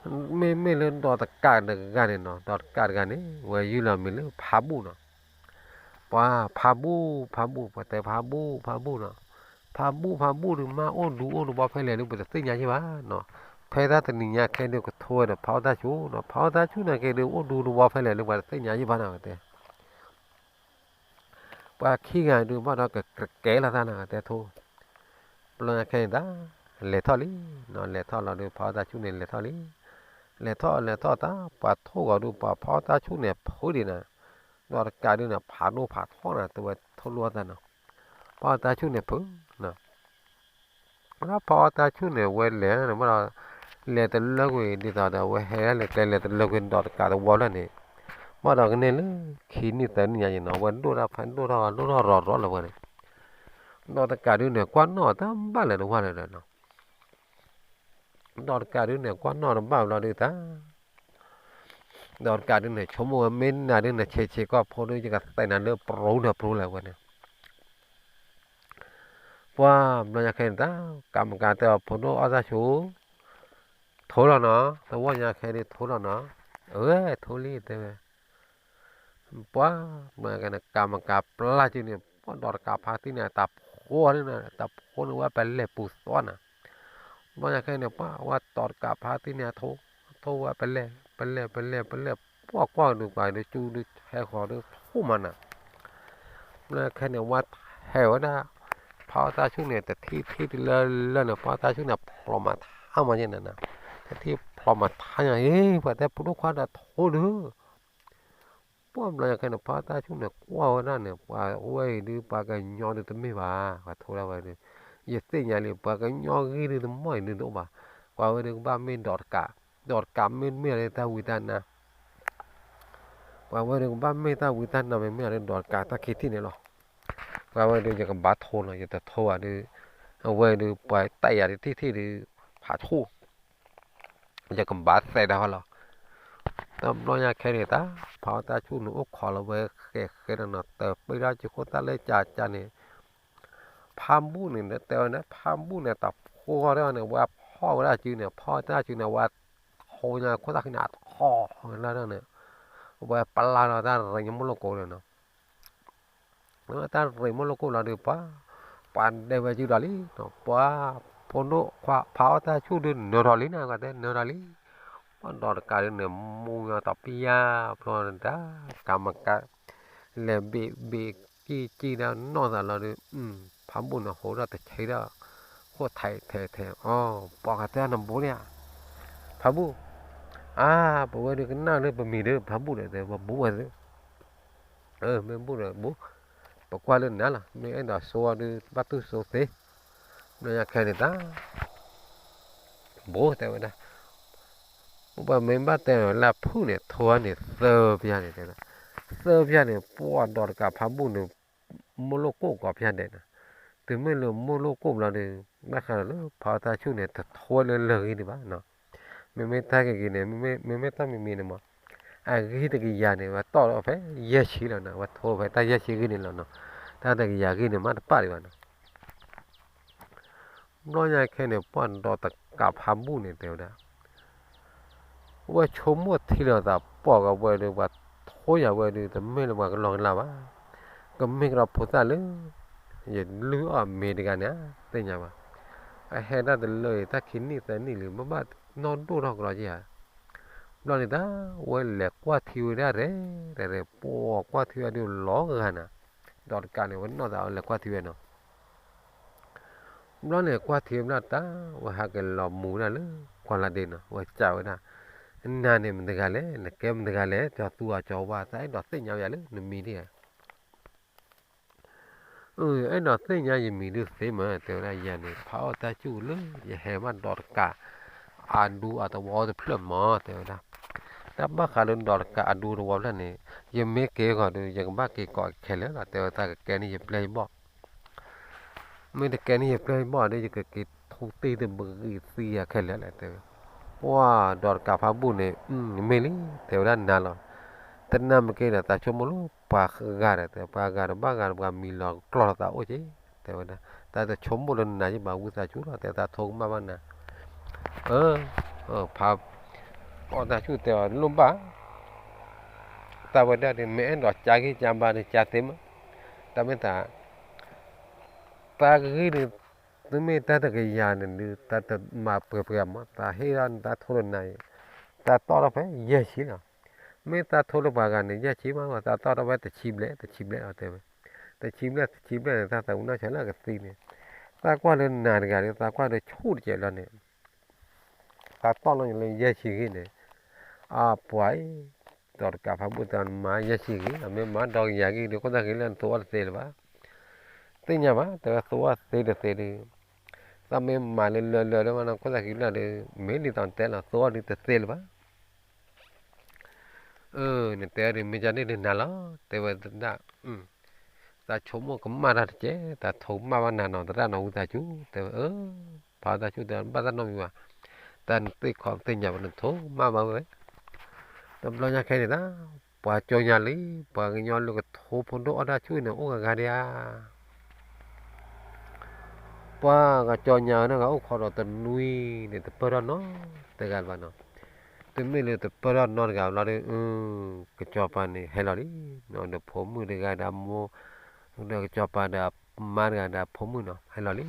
ၤ, မ့မ့ၢ်လၢဒီးတကးတဂၤန့ၣ်နီၤ, ဒီးတကးတဂၤန့ၣ် ဝဲယုၢ်လီၤမံၤလၢဖးဘူၣ်နီၤ, ပှၤဖးဘူၣ် ဖးဘူၣ် ပှၤတဲဖးဘူၣ် ဖးဘူၣ်နီၤ, ဖးဘူၣ် ဖးဘူၣ်ဒုး မ့ၢ်အိၣ်ဒူအိၣ်တဝီဖဲလဲၣ်ဒုး ပတသ့ၣ်ညါယဲၢ်ဘၣ်နီၤ, ဖဲတၢ်တနံၤညါခဲဒုးကထိဝဲဒီးဖးအီၣ်တၢ်ဆူၣ်နီၤ, ဖးအီၣ်တၢ်ဆူၣ်န့ၣ်က့ဒုး အိၣ်ဒူတဝီဖဲလဲၣ်ဒုး ပှၤတသ့ၣ်ညါယဲၢ်ဘၣ်နီၤ တဲ ပှၤခံဂၤဒုးဘၣ်ဒီးကကဲလီၤသးနီၤ တဲထိ, ဘျီညါခဲန့ၣ်တၢ်, လဲၤထီၣ်လံ, လဲၤထီၣ်လီၤဒုး ဖးအီၣ်တၢ်ဆူၣ်န့ၣ်လဲၤထီၣ်လံ, လဲၤထီၣ်လဲၤထီၣ်တၢ် ပှၤထိဂီၤဒုး ပှၤဖးအီၣ်တၢ်ဆူၣ်န့ၣ်ဖုဒံးနီၤ, ဒီးတကးဒုးန့ၣ် ဖးဒိၣ်ဖးထီနီၤ တဲဝဲထိလိာ်သးနီၤ, ဖးအီၣ်တၢ်ဆူၣ်န့ၣ်ဖု ဖးအီၣ်တၢ်ဆူၣ်န့ၣ် ဝဲလဲၤန့ၣ်ဘၣ်ဒီး, လဲၤတလၢကွံာ်ဒ်သိးဒီး ဝဲဟဲလဲၤကျဲလဲၤတလၢကွံာ်ဒီးတကးတဝီလၢန့ၣ်, ဘၣ်ဒီးကန့ၢ်လၢခံနံၣ်သၢနံၣ်ညါအံၤနီၤ ဝဲဒိၣ်တၢ်ဖဲဒိၣ်ထီၣ်ဒိၣ်ထီၣ်ရီၤရီၤလၢၤဝဲန့ၣ်, ဒီးတကးဒုးန့ၣ် ကွၢ်နီၣ်တဘၣ်လၢၤတဝၢ်လၢၤဒီးနီၤ ဒီးတကးဒုးန့ၣ် ကွၢ်နီၣ်တဘၣ်ဘျီဒုးတၢ်, ဒီးတကးဒုးန့ၣ် ဆိကမိၣ်ဝဲမ့ၢ်နၤဒုးန့ၣ် ဆဲးဆဲးကီၢ်ဖိဒုး ယကသဲးနၤလၢပရူၤဒီးပရူၤလၢၤဝဲန့ၣ်, ပှၤဘျီညါခဲန့ၣ်တၢ်, ကးမကးတဲအီၤ ဖိဒိၣ်အီၣ်တၢ်ဆူၣ်, ထိလီၤနီၤ, သဝီညါခဲဒုးထိလီၤနီၤ, အဝဲထိလံ တဲဝဲ ပှၤဘျီညါခဲန့ၣ် ကးမကးပျၢ်က့ၤန့ၣ် ပှၤဒီးတကးဖါတံၢ်န့ၣ် တၢ်ဖိန့ၣ် တၢ်ဖိန့ၣ်ဝဲပလဲၢ်ပူၤသွါနၤ, ဘျီညါခဲန့ၣ် ပှၤဝဲဒီးတကးဖါတံၢ်န့ၣ် ထိ, ထိဝဲပလဲၢ် ပလဲၢ် ပလဲၢ် ပလဲၢ် ပှၤကွၢ်ဒုးပှၤဒုးကၠူဒုးဟဲဃီၤဒုးထိမးနၤ, ဘျီညါခဲန့ၣ် ဝဲဟဲဝဲဒၣ် ဖးအီၣ်တၢ်ဆူၣ်န့ၣ် တထံၣ်ထံၣ်တလၢလၢန့ၣ် ဖးအီၣ်တၢ်ဆူၣ်န့ၣ် ဖျိးမၤထါမးယဲၢ်နၤနၤ, တထံၣ်ဖျိးမၤထါညါ ဟ့ ပှၤတဲဖိဒိၣ်ခွါဒီးထိဒုး ပှၤဘျီညါခဲန့ၣ် ဖးအီၣ်တၢ်ဆူၣ်န့ၣ် ကွၢ်ဝဲဒၣ်န့ၣ် ပှၤဝဲအံၤဒုး ပှၤကညီဒုးတမ့ၢ်ဘၣ်, ပှၤထိဒၣ်ဝဲဒုး, ယသ့ၣ်ညါလံ ပှၤကညီဂ့ၢ်ဒုးတမီၢ်အံၤဒုးတအိၣ်ဘၣ်, ပှၤဝဲဒုးကဘၣ်မ့ၢ်ဒီးတကး, ဒီးတကးမ့ၢ်မ့ၢ်အီၤလၢတၢ်ဝံတၢ်နါ ပှၤဝဲဒုးကဘၣ်မ့ၢ်တၢ်ဝံတၢ်နါမ့ၢ်မ့ၢ်အီၤလၢဒီးတကးတၢ်ခံထံၣ်န့ၣ်လီၤ, ပှၤဝဲဒုးယကဘၣ်ထိနီၤ ယတထိဘၣ်ဒုး, အဝဲဒုးပှၤတဲယၤတထံၣ်ထံၣ်ဒုး, ဖးဆူၣ် ယကဘၣ်သဲးဒၣ်ဟီလီၤ, တဘျီညါခဲန့ၣ်တၢ်, ဖးအီၣ်တၢ်ဆူၣ်န့ၣ်အိၣ်ခိးလီၤဝဲဃဲးဃဲးဒီးနီၤ တပ့ၤဒၣ်က့ၤဃိသၣ်လၢကၢ်ကၢ်န့ၣ်, ဖးဘူၣ်န့ၣ် တဲဝဲန့ၣ် ဖးဘူၣ်န့ၣ် တၢ်ဖိဂီၢ်ဒၣ်န့ၣ် ဝဲဖီၣ်ဝဲဒၣ်စုန့ၣ် ဖီၣ်တၢ်စုန့ၣ် ဝဲထိညါခိၣ်သၣ်ခံန့ၣ် အထီလၢန့ၣ်, ဝဲပျၢ်လီၤတၢ်ရ့ၣ်ညါမိၢ်လိၣ်ကိးန့ၣ်နီၤ တၢ်ရ့ၣ်မိၢ်လိၣ်ကိးလီၤဒုးပှၤ, ပှၤဒဲဝဲစုဒီးလံ, ပှၤ, ဖိဒိၣ်ခွါဖးအီၣ်တၢ်ဆူၣ်ဒုးနၢၤထီၣ်လံန့ၣ် ကတဲနၢၤထီၣ်လံ, ပှၤဒီးတကးဒုးန့ၣ် မူညါတပျၢ်ဖျီန့ၣ်တၢ်, ကးမကး, လဲၤဘ့ၣ်ဘ့ၣ်ကံၢ်ကံၢ်ဒၣ်နီၢ်သးလီၤဒုး, ဖးဘူၣ်န့ၣ်ဟိးထီၣ်တဆဲးဒီး, ဃိၣ်ထဲးထဲးထဲး, အီ, ပှၤကတဲနဘူးဒၣ်ဧါ, ဖးဘူၣ်, အါ, ပဝဲဒုးကနၣ်လၢပမံၤဒုး ဖးဘူၣ်ဒီး ပဘူးဝဲသ့ မ့ၢ်ဘူၣ်ဒီးဘူး, ပကွၢ်လၢနၤလီၤ မ့ၢ်အဲၣ်ဒိးဆိအီၤဒုး ဘၣ်တူၢ်ဆိသ့, ဘျီညါခဲန့ၣ်တၢ်, ဘူးတဲဝဲဒၣ်, ပမ့ၢ်ဘၣ်တဲလၢဖုၣ်န့ၣ် ထိန့ၣ်သၢဖျၢၣ်န့ၣ်တဲ, သၢဖျၢၣ်န့ၣ် ပှၤဒီးတကးဖးဘူၣ်န့ၣ်, မိၢ်လိၣ်ကိၣ်ကိးဖျၢၣ်ဒဲးန့ၣ်, တုၤမ့ၢ်လၢမိၢ်လိၣ်ကိၣ်ဘျီဒီး, ဘၣ်ဃးဒီးလၢဖးအီၣ်တၢ်ဆူၣ်န့ၣ် တထိလၢလၢာ်ဂ့ၤဒံးဘၣ် မ့မ့ၢ်တၢ်ဂ့ၤဂ့ၤန့ၣ် မ့မ့ၢ်တၢ်မံၤမံၤန့ၣ်မး, အဂ့ၤတကယၤန့ၣ် ဝဲတီၢ်လီၤဖဲယဲၢ်ဆံလီၤနီၤ, ဝဲထိဖဲတၢ်ယဲၢ်ဆံဂ့ၤန့ၣ်လီၤနီၤ, တၢ်တကယၤဂ့ၢ်န့ၣ်မးတပာ်ဒံးဘၣ်နီၤ. ဘျီညါခဲန့ၣ် ပှၤဒီးတကးဖးဘူၣ်န့ၣ်တဲဝဲဒၣ်, ဝဲဆိကမိၣ်ထံလီၤသး ပိာ်ကဝဲဒုး ပှၤထိယၤဝဲဒုး တမ့ၢ်လၢပှၤကလီကလီဘၣ်, ကမ့ၢ်ကဒီးဖိသၣ်လၢ ယလုၢ်အီၣ်မ့ၤတဂၤန့ၣ် သ့ၣ်ညါဘၣ်. အဟဲဒၣ်တလၢအံၤ တၢ်ခံနံၣ်သၢနံၣ်လံ ဘၣ်ဘၣ်နီၢ်ဒိၣ်ထီၣ်ကလီက့ဧါ. ဘျီန့ၣ်တၢ် ဝဲလဲၤကွၢ်ထံဝဲဒၣ်ရဲၣ်ရဲၣ် ပိာ်ကွၢ်ထံဝဲဒုးလီၤဂာ်နၤ, ဒီးတကးန့ၣ် ဝဲနီၢ်သးအီၤလဲၤကွၢ်ထံဝဲနီၤ. ဘျီန့ၣ်ကွၢ်ထံဝဲဘျီတၢ် ဝဲဟးက့ၤလီၤမူဝဲဒၣ်လၢ ကွၢ်လၢ်ဒ့နီၤ ဝဲစံးဝဲဒၣ်, နၤန့ၣ်မတဂၤလဲၣ် နကဲမတဂၤလဲၣ် ကၠီၤသူအကၠီၤဝါ သးအဲၣ်ဒိးသ့ၣ်ညါဝဲယၤလၢနမံၤဒ်ဧါ. အဲၣ်ဒိးသ့ၣ်ညါယမံၤဒုးသ့မး တဲဝဲဒၣ် ယၤန့ၣ် ဖးအီၣ်တၢ်ဆူၣ်လၢ ယဟဲမးဒီးတကး အဒူအသဝီတဖျၢၣ်မး တဲဝဲဒၣ်. တၢ်ဘၣ်ဃးလၢဒီးတကးအဒူသဝီဖျၢၣ်န့ၣ် ယမ့ၢ်က့ၤဂီၤဒီး ယကဘၣ်က့ၤကိးခဲလၢာ်လီၤ တဲဝဲ သးကကဲန့ၢ်ယပျဲၢ်ယဘီၣ် မ့ၢ်တကဲန့ၢ်ယပျဲၢ်ယဘီၣ်ဒီး ယကက့ၤထူတ့ၢ်တဘဂံၢ်သံယၤခဲလၢာ်လဲၣ် တဲဝဲ. ပှၤဒီးတကးဖးဘူၣ်န့ၣ် မ့ၢ်လံ တဲဝဲဒၣ်နၤလီၤ. တနၤမ့ၢ်က့ၤဒီး သးဆိကမိၣ်လၢပှၤဂၤဒီး တဲ ပှၤဂၤဒီးဘၣ်ဂၤဒီးပှၤမံၤလီၤကျီၢ်လီၤသးအိၣ်က့ၤ တဲဝဲဒၣ်. တၢ်တဆိကမိၣ်လၢနၤယဘၣ်ဝံသးစူၤလီၤ တဲ သးထိကမၣ်ဘၣ်နၤ ဖးအီၣ်တၢ်ဆူၣ်တဲအီၤလိၣ်ဘၣ် တၢ်ဝဲဒၣ်ဒီး မ့ၢ်အဲၣ်ဒိးကၢ်ဂံၢ်ကၢ်ဘါဒီးကၢ်သ့မး တၢ်မ့ၢ်သး တၢ်ဂ့ၢ်ဒီး သုမ့ၢ်တၢ်တကယၤန့ၣ်ဒုး တၢ်တမၤပှဲၤပှဲၤမး သးဟ့ၣ်ဒၣ်နတၢ်ထိလၢနၤအံၤ တၢ်တီၢ်ထီၣ်ဖဲယဲၢ်ဆံလီၤ. မ့ၢ်တၢ်ထိလၢပှၤဂၤန့ၣ် ယဲၢ်ဆံမး သးတီၢ်ထီၣ်ဖဲတဆံဘျဲၣ် တဆံဘျဲၣ်အီၤတဲဝဲ တဆံဘျဲၣ် တဆံဘျဲၣ်န့ၣ် တၢ်သးဝံၣ်နီၢ်ဆၢလၢအကသံန့ၣ် သးကွၢ်လၢနၤတဂၤဒီး သးကွၢ်ဒီးဆူၣ်တကဲးလီၤန့ၣ် သးတီၢ်လီၤလၢယဲၢ်ဆံဂ့ၢ်န့ၣ် အပှၤအံၤ ဒီးတကးဖးဘူၣ်တၢ်မၤယဲၢ်ဆံဂ့ၢ် အမ့ၢ်မၤဒီကယၤဂ့ၢ်ဒီး ခိၣ်သၣ်ဃံလၢနသိအီၣ်တသ့လၢၤဘၣ်. သ့ၣ်ညါဘၣ် တဲဝဲသိအီၣ်တသ့တသ့ဒီး သးမ့ၢ်မၤလၢလၢလၢဒီးမးနီၤ ခိၣ်သၣ်ဃံလၢဒီး မ့ၢ်ဒ်သိးနတဲလီၤ သိအီၣ်ဒုးတသ့လၢၤဘၣ် နတဲအီၤဒုး မ့ၢ်ကန့ၣ်ဒုးနၤလီၤ တဲဝဲဒၣ်. သးဆိကမိၣ်ကမၣ်တၢ်တက့ၢ် သးထိကမၣ်ဘၣ်နၤနီၤ သရၣ်နီၤ ဝံသးစူၤ တဲဝဲ ဖးအီၣ်တၢ်ဆူၣ်တဲ ဘၣ်တၢ်နီတမံၤဘၣ် တၢ်နသ့ၣ်ခီသ့ၣ်ညါဘၣ် နထိကမၣ်ဘၣ်ဝဲ တဘျီညါခဲန့ၣ်ဒၣ် ပှၤကၠီညါလံ ပှၤကညီလၢကထိဖိဒိၣ်အီၣ်တၢ်ဆူၣ်န့ၣ် အိၣ်ဂၤဂၤဒံးဧါ ပှၤကၠီညါန့ၣ်ဂၤအိၣ်ခိးဒီးတနွံန့ၣ် တပၢၢ်ထီၣ်နီတဂၤလၢၤဘၣ်နီၤ. တမ့ၢ်လၢတပၢၢ်ထီၣ်နီတဂၤဘၣ်လီၤဒီး ကစီၤပၤန့ၣ်ဟဲလီၤလံ ဒီးဖိမုၣ်တဂၤဒီးအမိၢ် ဒီးကစီၤပၤဒီးအမါတဂၤဒီးအဖိမုၣ်နီၤ ဟဲလီၤလံ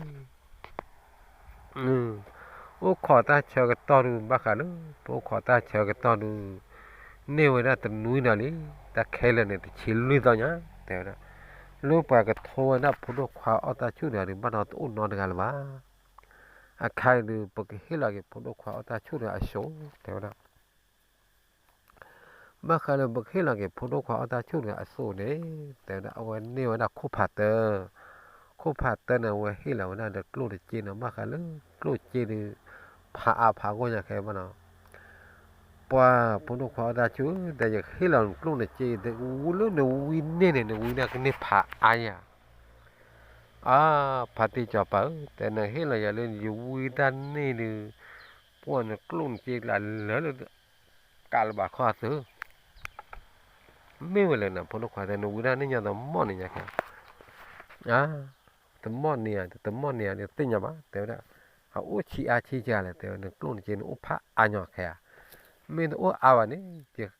အိၣ်ခိးတၢ်ဆၢကတီၢ်ဒုး ဘၣ်ဃးလၢ ပအိၣ်ခိးတၢ်ဆၢကတီၢ်ဒုး န့ၢ်ဝဲဒၣ်တနွံဒီးလံ တၢ်ခဲလၢာ်န့ၣ် တဆံလွံၢ်သီညါ တဲဝဲဒၣ် လၢပှၤကထိဝဲဒၣ်ဖိဒိၣ်ခွါအီၣ်တၢ်ဆူၣ်တဂၤဒီး ဘၣ်ဒီးတအိၣ်နီတဂၤလၢၤဘၣ်. အခါအံၤဒုး ပကဟ့ၣ်လီၤက့ၤဖိဒိၣ်ခွါအီၣ်တၢ်ဆူၣ်တဂၤအစိၣ် တဲဝဲဒၣ် ဘၣ်ဃးလၢပကဟ့ၣ်လီၤက့ၤဖိဒိၣ်ခွါအီၣ်တၢ်ဆူၣ်တဂၤအစိၣ်န့ၣ် တဲဝဲဒၣ် အဝဲန့ၢ်ဝဲဒၣ်ခိၣ်ဖးတၢၢ်, ခိၣ်ဖးတၢၢ်န့ၣ် အဝဲဟ့ၣ်လီၤဝဲဒၣ်ဒီးကျိၣ်တက့ၢ်န့ၣ် ဘၣ်ဃးလၢကျိၣ်တက့ၢ်ဒုး ဖးအါဖးဂီၢ်ညါခဲဘၣ်နီၤ. ပှၤဖိဒိၣ်ခွါအီၣ်တၢ်ဆူၣ် ဒီးယဟ့ၣ်လီၤနကျိၣ်နက့ၢ် လၢနဝံန့ၢ်န့ၣ် နဝံဒၣ်ကန့ၢ်ဖးအါယၤ အါ ဖါတံၢ်စီၤပၤဧၢ, တဲနဟ့ၣ်လီၤယၤလၢယဝံတၢ်န့ၢ်ဒုး ပှၤနကျိၣ်နစ့ကျါလၢာ်လၢ ကးလၢဘၣ်ခီအသု, မ့ၢ်ဝဲလဲၣ်နဖိဒိၣ်ခွါတဲ နဝံတၢ်န့ၢ်ညါသမီၣ်န့ၣ်ညါခဲ, သမီၣ်န့ၢ်ဧါ တသမီၣ်န့ၢ်ဧါ တသ့ၣ်ညါဘၣ် တဲဝဲဒၣ်, အအိၣ်ဆံးအါဆံးကလဲၣ် တဲဝဲ နကျိၣ်နစ့န့ၣ်အိၣ်ဖးအါညီခဲဧါ, မ့ၢ်တအိၣ်အါဘၣ်န့ၣ်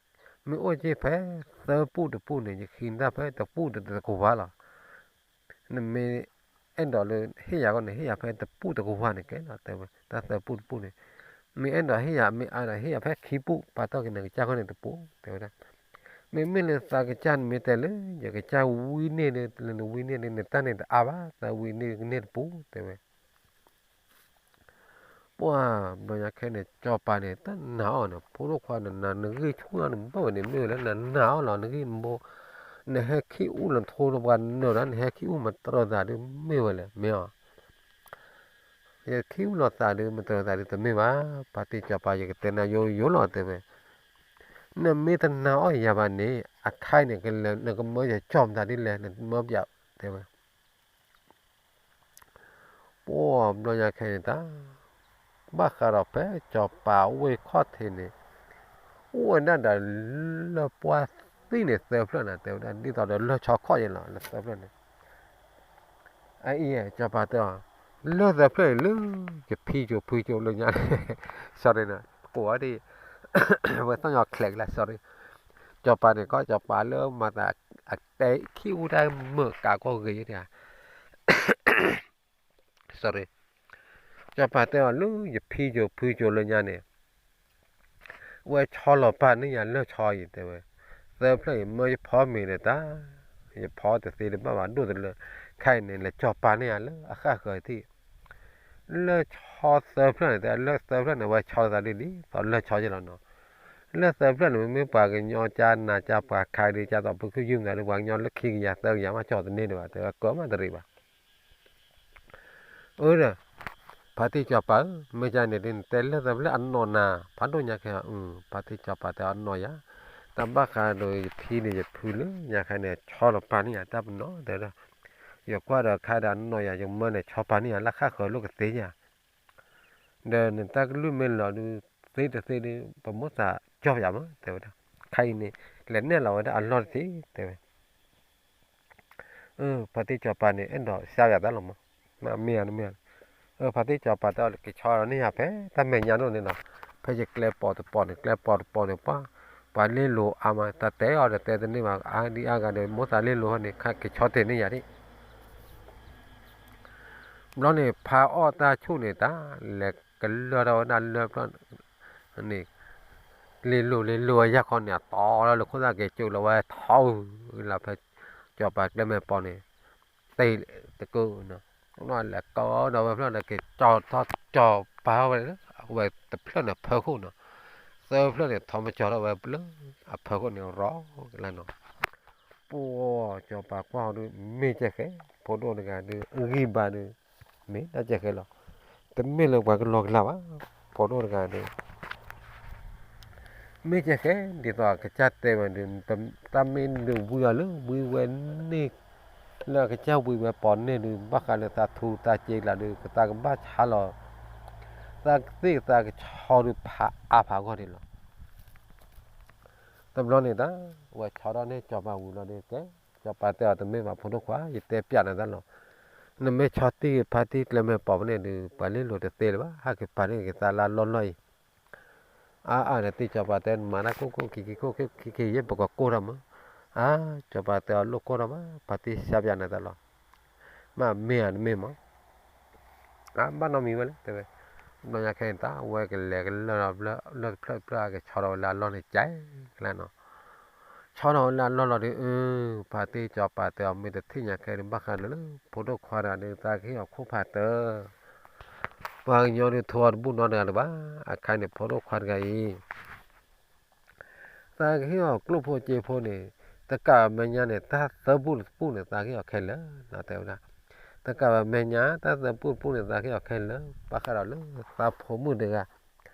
မ့ၢ်အိၣ်က့ၤဖဲသၢပူၢ်တပူၢ်န့ၣ် ယဃံတၢ်ဖဲတပူၢ်တတကဝါလီၤ. နမ့ၢ်အဲၣ်ဒိးလၢဟ့ၣ်ယၤဂီၢ်န့ၣ် ဟ့ၣ်ယၤဖဲတပူၢ်တကဝါန့ၣ်ကဲလီၤ တဲဝဲ, တၢ်သၢပူၢ်တပူၢ်န့ၣ်, မ့ၢ်အဲၣ်ဒိးဟ့ၣ်ယၤ မ့ၢ်အါဒီးဟ့ၣ်ယၤဖဲခံပူၢ် ပာ်တီၢ်က့ၤနကစၢ်ဂီၢ်န့ၣ်တပူၢ် တဲဝဲဒၣ်. မ့မ့ၢ်လၢသးကစၢ်န့ၣ်မ့ၢ်တဲလၢ ယကစၢ်ဝံန့ၢ်ဒီး လၢနဝံန့ၢ်ဒီး နတၢ်န့ၣ်တအါဘၣ် သးဝံန့ၢ်ကန့ၢ်တပူၢ် တဲဝဲ ပှၤဘျီညါခဲန့ၣ် စီၤပၤန့ၣ် တနာ်အီၤန့ၣ် ဖိဒိၣ်ခွါန့ၣ် နဂံၢ်ဆူၣ်လီၤ နဘၣ်ဝဲန့ၣ် မ့ၢ်ဝဲလၢနနာ်အီၤလီၤ နဂံၢ်နဘိ, နဟဲခံအူလီၤထိဒီးပှၤနၢၤဒီး နဟဲခံအူမတြီၤသးဒုးမ့ၢ်ဝဲလဲၣ် မ့ၢ်အီၤ, ယခံအူလီၤသးဒုး မတြီၤသးဒုးတမ့ၢ်ဘၣ်, ဖါတံၢ်စီၤပၤ ယကတဲနၤယိယိလီၤ တဲဝဲ, နမ့ၢ်တနာ်အီၤယၤဘၣ်န့ၣ် အခါအံၤန့ၣ် နကမၢယကၠီၣ်မတၤဒ်လဲၣ် နမၢပျး တဲဝဲ ပှၤဘျီညါခဲန့ၣ်တၢ်, ဘၣ်ဃးဒီးဖဲစီၤပၤဝ့ၢ်ခီၣ်ထံးန့ၣ်, အိၣ်ဝဲဒၣ်ဒီးလၢၢ်ပှၢ်သံန့ၣ်သၢဖျၢၣ်န့ၣ် တဲဝဲဒၣ် ဒ်သိးဒီးလၢၢ်ဆီခီၣ်ယဲလီၤ လၢသၢဖျၢၣ်န့ၣ်, အအံၤ စီၤပၤတဲအီၤ, လၢၢ်သၢဖျၢၣ်န့ၣ်လၢ ယဖံကၠိဖုကၠိလၢညါန့ၣ်, sorry န့ၣ် ကိးအီၤဒ် ဝဲသီၣ်ညီချဲးကလါ sorry, စီၤပၤန့ၣ် ကီၢ်စီၤပၤလၢမၤသး အတဲခံအူတၢ်မုာ်ကးကီၢ်ဂ့ၤန့ၣ် sorry, စီၤပၤတဲအီၤလၢ ယဖံကၠိဖုကၠိလၢညါန့ၣ် ဝဲဆီလီၤပာ်န့ၢ်ယၤလၢၢ်ဆီအံၤတဲဝဲ, သၢဖျၢၣ်အံၤ မၢယဖီမ့ၤဒီးတၢ်, ယဖီတသ့တဘၣ်ဘၣ်ဒိၣ်တလၢ, ခဲအံၤန့ၣ် လဲၤကၠီၤပာ်န့ၢ်ယၤလၢအဃၣ်ဃၢၤထံၣ်, လၢၢ်ဆီသၢဖျၢၣ်န့ၣ် တဲလၢၢ်သၢဖျၢၣ်န့ၣ် ဝဲဆီလီၤသးဒ်ဒ်သိးလၢၢ်ဆီယဲလီၤနီၤ, လၢၢ်သၢဖျၢၣ်န့ၣ် မ့မ့ၢ်ပှၤကညီကၠါနၤကၠါပှၤခါဒ်ကၠါသိးပခုၣ်ယုၢ်မနုၤဒီး ပှၤကညီလၢခံကယၤသၢကယၤမးကၠီၤတန့ၢ်ဒံးဘၣ် တဲဝဲကၢမးတရံးဘၣ် အၢဒီး ဖါတံၢ်စီၤပၤဧၢ, မ့ၢ်ကန့ၣ်ဒ်န့ၣ် တဲလၢၢ်သၢဖျၢၣ်အနီၢ်နၤ ဖးဒိၣ်ညါခဲအံၤ, ဖါတံၢ်စီၤပၤတဲအီၤနီၢ်ယၤ, တၢ်ဘၣ်ဃးဒီးယဖံန့ၣ် ယဖုလၢညါခဲန့ၣ် ဆီလီၤပာ်န့ၢ်ယၤတၢ်ပနီၣ်တဲဝဲဒၣ်, ယကွၢ်ဒီးခါဒီးအနီၢ်ယၤ ယမၢန့ၣ် ဆီပာ်န့ၢ်ယၤလၢဃၣ်ဃၢၤလိာ်ကသ့ဧါ, ဒီးနတၢ်ကလုၢ်မ့ၢ်လီၤဒုး သ့တသ့ဒုး ပမိၢ်သးကၠီၣ်ယၤမး တဲဝဲဒၣ်, ခဲအံၤန့ၣ် လဲၤနဲၣ်လီၤဝဲဒၣ်အလီၢ်တထံး တဲဝဲ ဖါတံၢ်စီၤပၤန့ၣ် အဲၣ်ဒိးစါယၤတၢ်လီၤမး, မ့ၢ်ဧါ မ့ၢ်ဧါ, ဖါတံၢ်စီၤပၤတဲအီၤ က့ၤဆီဒီးန့ၢ်ယၤဖဲတၢ်မဲာ်ညါဒိၣ်န့ၣ်ဒီး, ဖဲယကျဲပိာ်တပိာ်န့ၣ် ကျဲပိာ်တပိာ်န့ၣ် ပှၤ ပှၤလ့လိာ်အါမး တၢ်တဲအီၤဒီးတဲတန့ၢ်ဘၣ် အါဒံအါဂၤဒီး မိၢ်သးလ့လိာ်န့ၣ် က့ၤဆီတ့ၢ်န့ၢ်ယၤဒံး ဘျီန့ၣ် ဖါအီၣ်တၢ်ဆူၣ်န့ၣ်တၢ် လဲၤကလၢၢ်ထီၣ်ဝဲဒၣ်လၢၢ်ဖျၢၣ်န့ၣ်, လ့လိာ်လ့လိာ်ဝဲယၢ်ခီန့ၣ် အတီလၢလၢခိၣ်သၣ်က့ၤကၠိလီၤဝဲထီလၢဖဲ စီၤပၤကျဲမဲာ်ပိာ်န့ၣ်, တ့ၢ်တကုၢ်, လဲၤကဒီးဝဲဖျၢၣ်န့ၣ် က့ၤကၠီထီၣ်ကၠီပာ်ဝဲလၢ အဝဲတဖျၢၣ်န့ၣ်ဖၢခိၣ်နီၤ, သၢဖျၢၣ်န့ၣ် ထီၣ်မ့ၢ်ကၠီထီၣ်ဝဲလၢအဖၢခိၣ်န့ၣ်ရီကလါနီၤ ပှၤစီၤပၤကွၢ်ဟီဒုး မ့ၢ်ကဲဃဲ, ဖိဒိၣ်တဂၤဒုး ဂံၢ်ဘါဒုး မ့ၢ်တၢ်ကဲဃဲလီၤ. တမ့ၢ်လၢပှၤကလီၤကလါဘၣ်, ဖိဒိၣ်တဂၤဒုး မ့ၢ်ကဲဃဲ, ဒ်သိးအကစၢ်တဲဝဲဒုး တၢ်မ့ၢ်ဒုးဝံအီၤလၢဝံဝဲန့ၣ်, လၢအကစၢ်ဝံဝဲပိာ်န့ၣ်ဒုး ဘၣ်ဃးလၢသးထူသးစ့ကျါဒုး ကသးကဘၣ်ဆါလီၤ, သးကသ့ၣ်သးကဆီဒုးဖးအါဖးဂီၢ်န့ၣ်လီၤ. တဘျီန့ၣ်တၢ် ဝဲဆီထီၣ်န့ၢ်စီၤပၤဝံၤလီၤဒုးကဲ, စီၤပၤတဲအီၤတမ့ၢ်ဘၣ်ဖိဒိၣ်ခွါ ယတဲပျးနၤတၢ်လီၤ. နမ့ၢ်ဆီတံၢ်ဖါတံၢ်ကျဲမဲာ်ပိာ်ဖဲန့ၣ်ဒုး ပှၤလ့လိာ်တသ့လၢၤဘၣ် ဟဲက့ၤပာ်န့ၢ်က့ၤသးလၢအလီၢ်လီၢ်အံၤ. အါအါန့ၣ်တံၢ်စီၤပၤတဲ နမၤတၢ်ကိၢ်ကိၢ်ခံခံခိၣ်ခိၣ်ခံခံယဲၢ် ပကကိၢ်ထီၣ်မး. အါ စီၤပၤတဲအီၤလိၣ်ကိၢ်ထီၣ်ဘၣ် ဖါတံၢ်ဆါပျးနၤတၢ်လီၤ. မ့ၢ်မ့ၢ်ဧါတမ့ၢ်မး အါ ဘၣ်နီတမံၤဝဲလဲၣ် တဲဝဲ. ဘျီညါခဲအံၤတၢ် ဝဲကလဲၤကလၢၢ်လီၤလၢတဖျၢၣ်တဖျၢၣ် ကဆီထီၣ်ဝဲလၢအလီၢ်န့ၣ် ကဲကလါနီၤ. ဆီထီၣ်ဝဲလၢအလီၢ်လီၤဒီး အၢ ဖါတံၢ်စီၤပၤတဲအီၤ မ့ၢ်တထံၣ်ညါခဲအံၤ ဘၣ်ဃးလၢ ဖိဒိၣ်ခွါတဂၤဒီး သးကဟ့ၣ်အီၤခိၣ်ဖးတၢၢ် ပှၤကညီဒုးထိအီၤတဘူၣ်နီတဂၤလၢၤဘၣ်. အခါန့ၣ် ဖိဒိၣ်ခွါတဂၤအံၤ သးကဟ့ၣ်အီၤကျိၣ်ဖိစ့ဖိန့ၣ် တကးဘၣ်မဲာ်ညါန့ၣ် တၢ်သၢဘူၣ်တဘူၣ်န့ၣ် သးကဟ့ၣ်အီၤခဲလၢာ် တဲဝဲဒၣ်. တကးဘၣ်မဲာ်ညါ တၢ်သၢဘူၣ်တဘူၣ်န့ၣ် သးကဟ့ၣ်အီၤခဲလၢာ် ဘၣ်ဃးဒီးလၢသးဖိမုၣ်တဂၤ,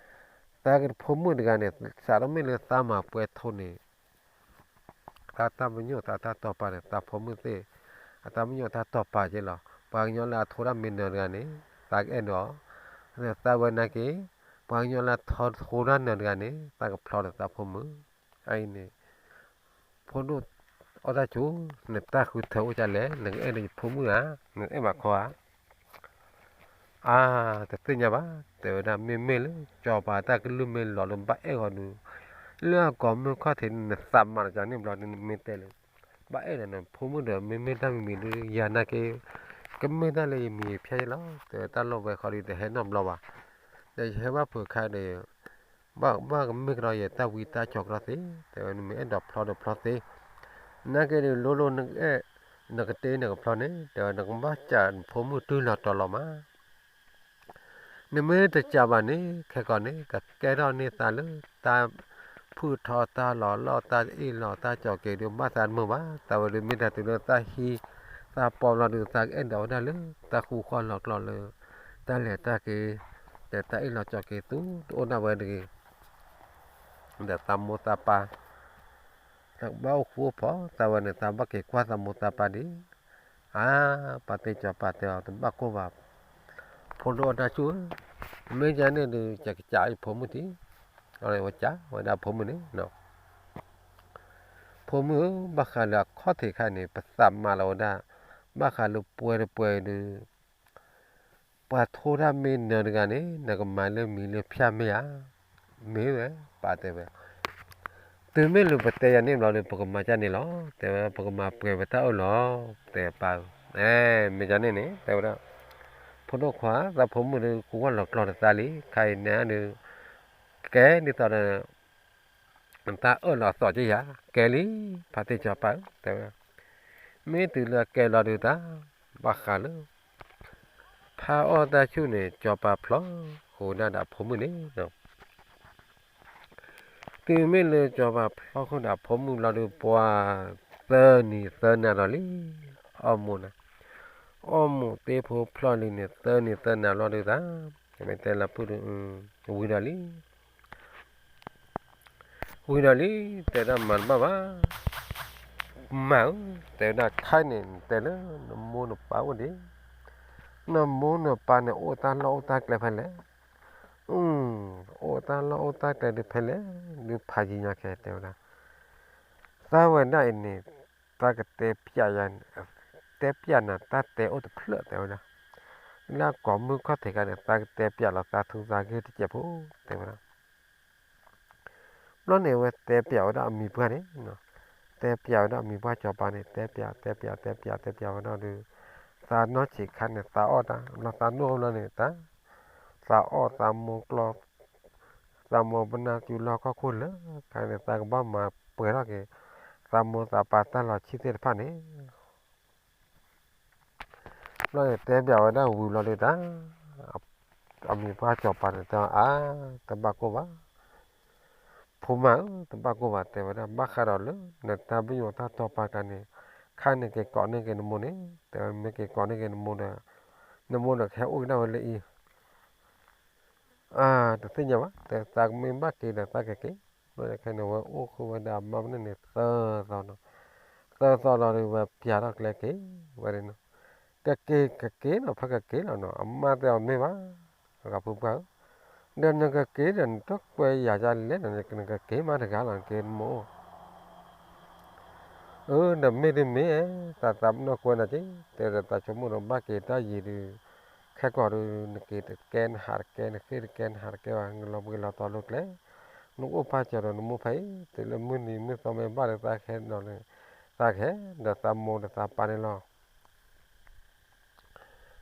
သးဖိမုၣ်တဂၤန့ၣ် စးထီၣ်မ့ၢ်လၢသးမၤပှဲၤထိန့ၣ် သးတၢ်ပညိၣ်သးတၢ်တီၢ်ပာ်န့ၣ် သးဖိမုၣ်သ့ၣ် အတၢ်ပညိၣ်တၢ်တီၢ်ပာ်က့လီၤ. ပှၤကညီလၢအထိတၢ်မ့ၢ်နၢၤတဂၤန့ၣ် သးကအဲၣ်ဒိး သးဝဲနာ်က့ ပှၤကညီလၢအထိတၢ်နၢၤတဂၤန့ၣ် သးကဖျီဒီးသးဖိမုၣ်. အအံၤန့ၣ် ဖိဒိၣ်အီၣ်တၢ်ဆူၣ် နတၢ်ဃုထၢအိၣ်ဒ်လဲၣ် နကအဲၣ်ဒိးယဖိမုၣ်ဧါ နအဲၣ်မးခီဧါ အါ တသ့ၣ်ညါဘၣ် တဲဝဲဒၣ် မ့မ့ၢ်လၢ စီၤပၤတၢ်ကလုၢ်မ့ၢ်လီၤဒီးဘၣ်အဲၣ်ဂီၤဒုး လၢအကိးမုၢ်ခီၣ်ထံးန့ၣ် နသးမၤတကန့ၣ်ဘျီဒုး နမ့ၢ်တဲလၢ ဘၣ်အဲၣ်ဒီးနဖိမုၣ်ဒီး မ့မ့ၢ်တၢ်မံၤမံၤဒုး ယၤနာ်က့ ကမ့ၢ်တၢ်လၢယမံၤယဖျါယဲလီၤ တဲဝဲတၢ်လိၣ်ဝဲဃီဒုး တဟဲနီတဘျီဘၣ် ဒီးယဟဲဘၣ်ဖုးခါဒီး ဘၣ်ဘၣ်ကမ့ၢ်ကဒီးယတၢ်ဝံတၢ်ကၠီၤကဒီးသ့ တဲဝဲ နမ့ၢ်အဲၣ်ဒိးဖျီဒီးဖျီသ့ နာ်က့ဒုး လိၣ်လိၣ်နအဲၣ် နကတ့နကဖျီန့ၣ် တဲဝဲ နကဘၣ်စံးနဖိမုၣ်တုၤလီၤတီၤလီၤမး နမ့ၢ်တစံးဘၣ်န့ၣ် ခဲကီးန့ၣ် ကကဲထီၣ်န့ၢ်သးလၢ တၢ်ဖုၣ်ထီတၢ်လီၤလီၢ် တၢ်အ့ၣ်လိာ်တၢ်ကၠီၤက့ၤဒုး ဘၣ်သးတမုာ်ဘၣ် သးဝဲဒုး မ့ၢ်တၢ်တုၤလၢသးဟံး သးပီးဘျီဒုး သးကအဲၣ်ဒိးဝဲဒၣ်လၢ တၢ်ဃူဃီလီၤကျိၤလၢ တၢ်လဲၤတၢ်က့ၤ ဒီးတၢ်အ့ၣ်လိာ်ကၠီၤက့ၤသူ တအိၣ်ဒၣ်ဝဲတဂ့ၤ ဒီးသးမိၢ်သးပၢ် သးကဘၣ်အိၣ်ဃူအိၣ်ဖိး သးဝဲန့ၣ် သးဘၣ်က့ၤကွၢ်သးမိၢ်သးပၢ်ဒံး အါ ပှၤသ့ၣ်စီၤပၤတဲအီၤ တဘၣ်ကိၢ်ဘၣ် ဖိဒိၣ်အီၣ်တၢ်ဆူၣ်ဧၢ မ့ၢ်ယၤန့ၣ်ဒုး ယကစံးယဖိမုၣ်ထံး ဝဲစံးဝဲဒၣ်ဖိမုၣ်န့ၣ် ဖိမုၣ်ဧၢ ဘၣ်ဃးလၢအခီၣ်ထံးခါန့ၣ် ပသးမၤလီၤဝဲဒၣ် ဘၣ်ဃးလၢပှဲၤတပှဲၤဒီး ပှၤထိတၢ်မ့ၢ်နၢၤတဂၤန့ၣ် နကမၤလၢမံၤလၢဖၠၣ်မ့ၢ်ဧါ, မ့ၢ်ဝဲ ပၢ်တဲဝဲ, တုၤမ့ၢ်လၢပတဲယၤန့ၣ်ဘျီဒီး ပကမၤကၢ်န့ၣ်လီၤ, တဲဝဲ ပကမၤပှဲၤပတၢ်အၢၣ်လီၤ, တဲပၢ်, မ့ၢ်ကၢ်န့ၣ်န့ၣ် တဲဝဲဒၣ်, ဖိဒိၣ်ခွါ သးဖိမုၣ်ဒီးကူဝဲလီၤကျီၢ်တသးလံ, ခါအံၤနဲဒုး ကဲဒ်သိးဒီး တၢ်အၢၣ်လီၤအသီၣ်က့ယၤ, ကဲလံ, ဖါတံၢ်စီၤပၤဧၢ တဲဝဲဒၣ်, မ့ၢ်တုၤလၢအကဲလီၤဒုးတၢ်, ဘၣ်ဃးလၢ ဖးအီၣ်တၢ်ဆူၣ်န့ၣ် စီၤပၤဖျီဃုာ်ဒၣ်ဒီးအဖိမုၣ်န့ၣ် တုၤမ့ၢ်လၢစီၤပၤဖျီဃုာ်ဒီးအဖိမုၣ်လီၤဒုး ပှၤသၢနံၤသၢနၤလီၤလံ, အီၣ်မူၤန့ၣ်, အီၣ်မူၤတ့ဖိဖျီၣ်လံန့ၣ် သၢနံၤသၢနၤလီၤဒုးတၢ်, ကမ့ၢ်တဲလၢဖုၣ်ဒီး ဝံၤဒီးလံ ဝံၤဒီးလံ, တဲဝဲဒၣ်မၤတဘၣ်ဘၣ်, မၤဧၢ, တဲဝဲဒၣ်ခဲအံၤန့ၣ် နတဲလၢနမိၢ်နပၢ်အိၣ်ဒံး, နမိၢ်နပၢ်န့ၣ် အိၣ်တၢ်လီၢ်အိၣ်တၢ်ကျဲဖဲလဲၣ်, အိၣ်တၢ်လီၢ်အိၣ်တၢ်ကျဲဒုးဖဲလဲၣ်, ဒုးဖးယံာ်ညါခဲ တဲဝဲဒၣ်, သးဝဲဒၣ်အံၤန့ၣ် သးကတဲပျးယၤ, တဲပျးနၤတၢ်တဲအိၣ်တဖျၢၣ် တဲဝဲဒၣ်, လၢအကိးမုၢ်ခီၣ်ထံးခါန့ၣ် သးကတဲပျးလီၤသးထူသးဂ့ၢ်တစဲးဖိ တဲဝဲဒၣ် ဘျီန့ၣ် အဝဲတဲပျးဝဲဒၣ်အမံၤပှၢ်န့ၣ်, တဲပျးဝဲဒၣ်အမံၤပှၢ်စီၤပၤန့ၣ် တဲပျး တဲပျး တဲပျး တဲပျးဝဲဒၣ်ဒီး သးနီၢ်ဆံးခါန့ၣ် သးအီၣ်တၢ် ဘျီသးဒိၣ်ဘျီန့ၣ် တၢ် သးအီၣ်သးမိၢ်ကျီ သးမိၢ်ပနၢ်စူၤလီၢ်ခီၣ်ခိၣ်လၢခါန့ၣ် သးကဘၣ်မၤပှဲၤထီၣ်က့ၤ သးမိၢ်သးပၢ်တၢ်လီၤဆံသ့ၣ်တဖၣ်န့ၣ် ဘျီန့ၣ် တဲပျးဝဲဒၣ်ဝံၤဘျီဒီးတၢ် အမံၤပှၢ်စီၤပၤန့ၣ် တဲအါ တဘၣ်ကိၢ်ဘၣ်, ဖိမါဧၢ တဘၣ်ကိၢ်ဘၣ် တဲဝဲဒၣ် ဘၣ်ဃးဒီးလၢနတၢ်ပညိၣ်တၢ်တီပာ်တၢ်န့ၣ် ခါန့ၣ်က့ၤကိးန့ၢ်က့ၤနမိၢ်န့ၣ် တဲဝဲ မ့ၢ်က့ၤကိးန့ၢ်က့ၤနမိၢ်ဒီး နမိၢ်ဒီးကဟဲအိၣ်ကဒါဝဲလၢအံၤ တသ့ၣ်ညါဘၣ် တဲသးကမ့ၢ်ဘၣ်က့ၤဒီးသးကက့ၤ, ဘျီန့ၣ်ခဲန့ၣ်ဝဲအိၣ်ဃုာ်ဝဲဒၣ်အမါပန့ၣ်န့ၣ် သၢသီနီၤ, သၢသီလီၤဒီးဝဲပျးထီၣ်ကျဲက့ၤဝဲန့ၣ်နီၤ, ကက့ၤကက့ၤနီၤ ဖဲကက့ၤလီၤနီၤ အမါတဲအီၤမ့ၢ်ဘၣ်, ဂၤဖုပှၢ်ဧၢ, ဒီးနကက့ၤဒီးနတကွဲယၤဒ်လဲၣ်နီၤ နကက့ၤမးတဂၤလီၤ နက့ၤနမိၢ်အိၣ် အၢ ဒီးမ့ၢ်တမ့ၢ် သးသးပနီၣ်ကွဲနၤက့ၤ တဲဒီးသးဆိကမိၣ်ဒီးဘၣ်က့ၤတၢ်ယံၤဒီး ခဲကီးဒီး နက့ၤတကဲနဟးတကဲ နဃ့ၢ်တကဲနဟးတကဲဘၣ် နလီၤဘှံးလီၤတီၤလိၤကျဲ, နအိၣ်ဖးစၢၤဒီးနမိၢ်ဖဲအံၤ တုၤလၢမုၢ်နံၤမုၢ်သီမ့ၢ်ဘၣ်ဒီးသးကဟဲဒီး သးကဟဲဒီးသးမိၢ်ဒီးသးပၢ်န့ၣ်လီၤ.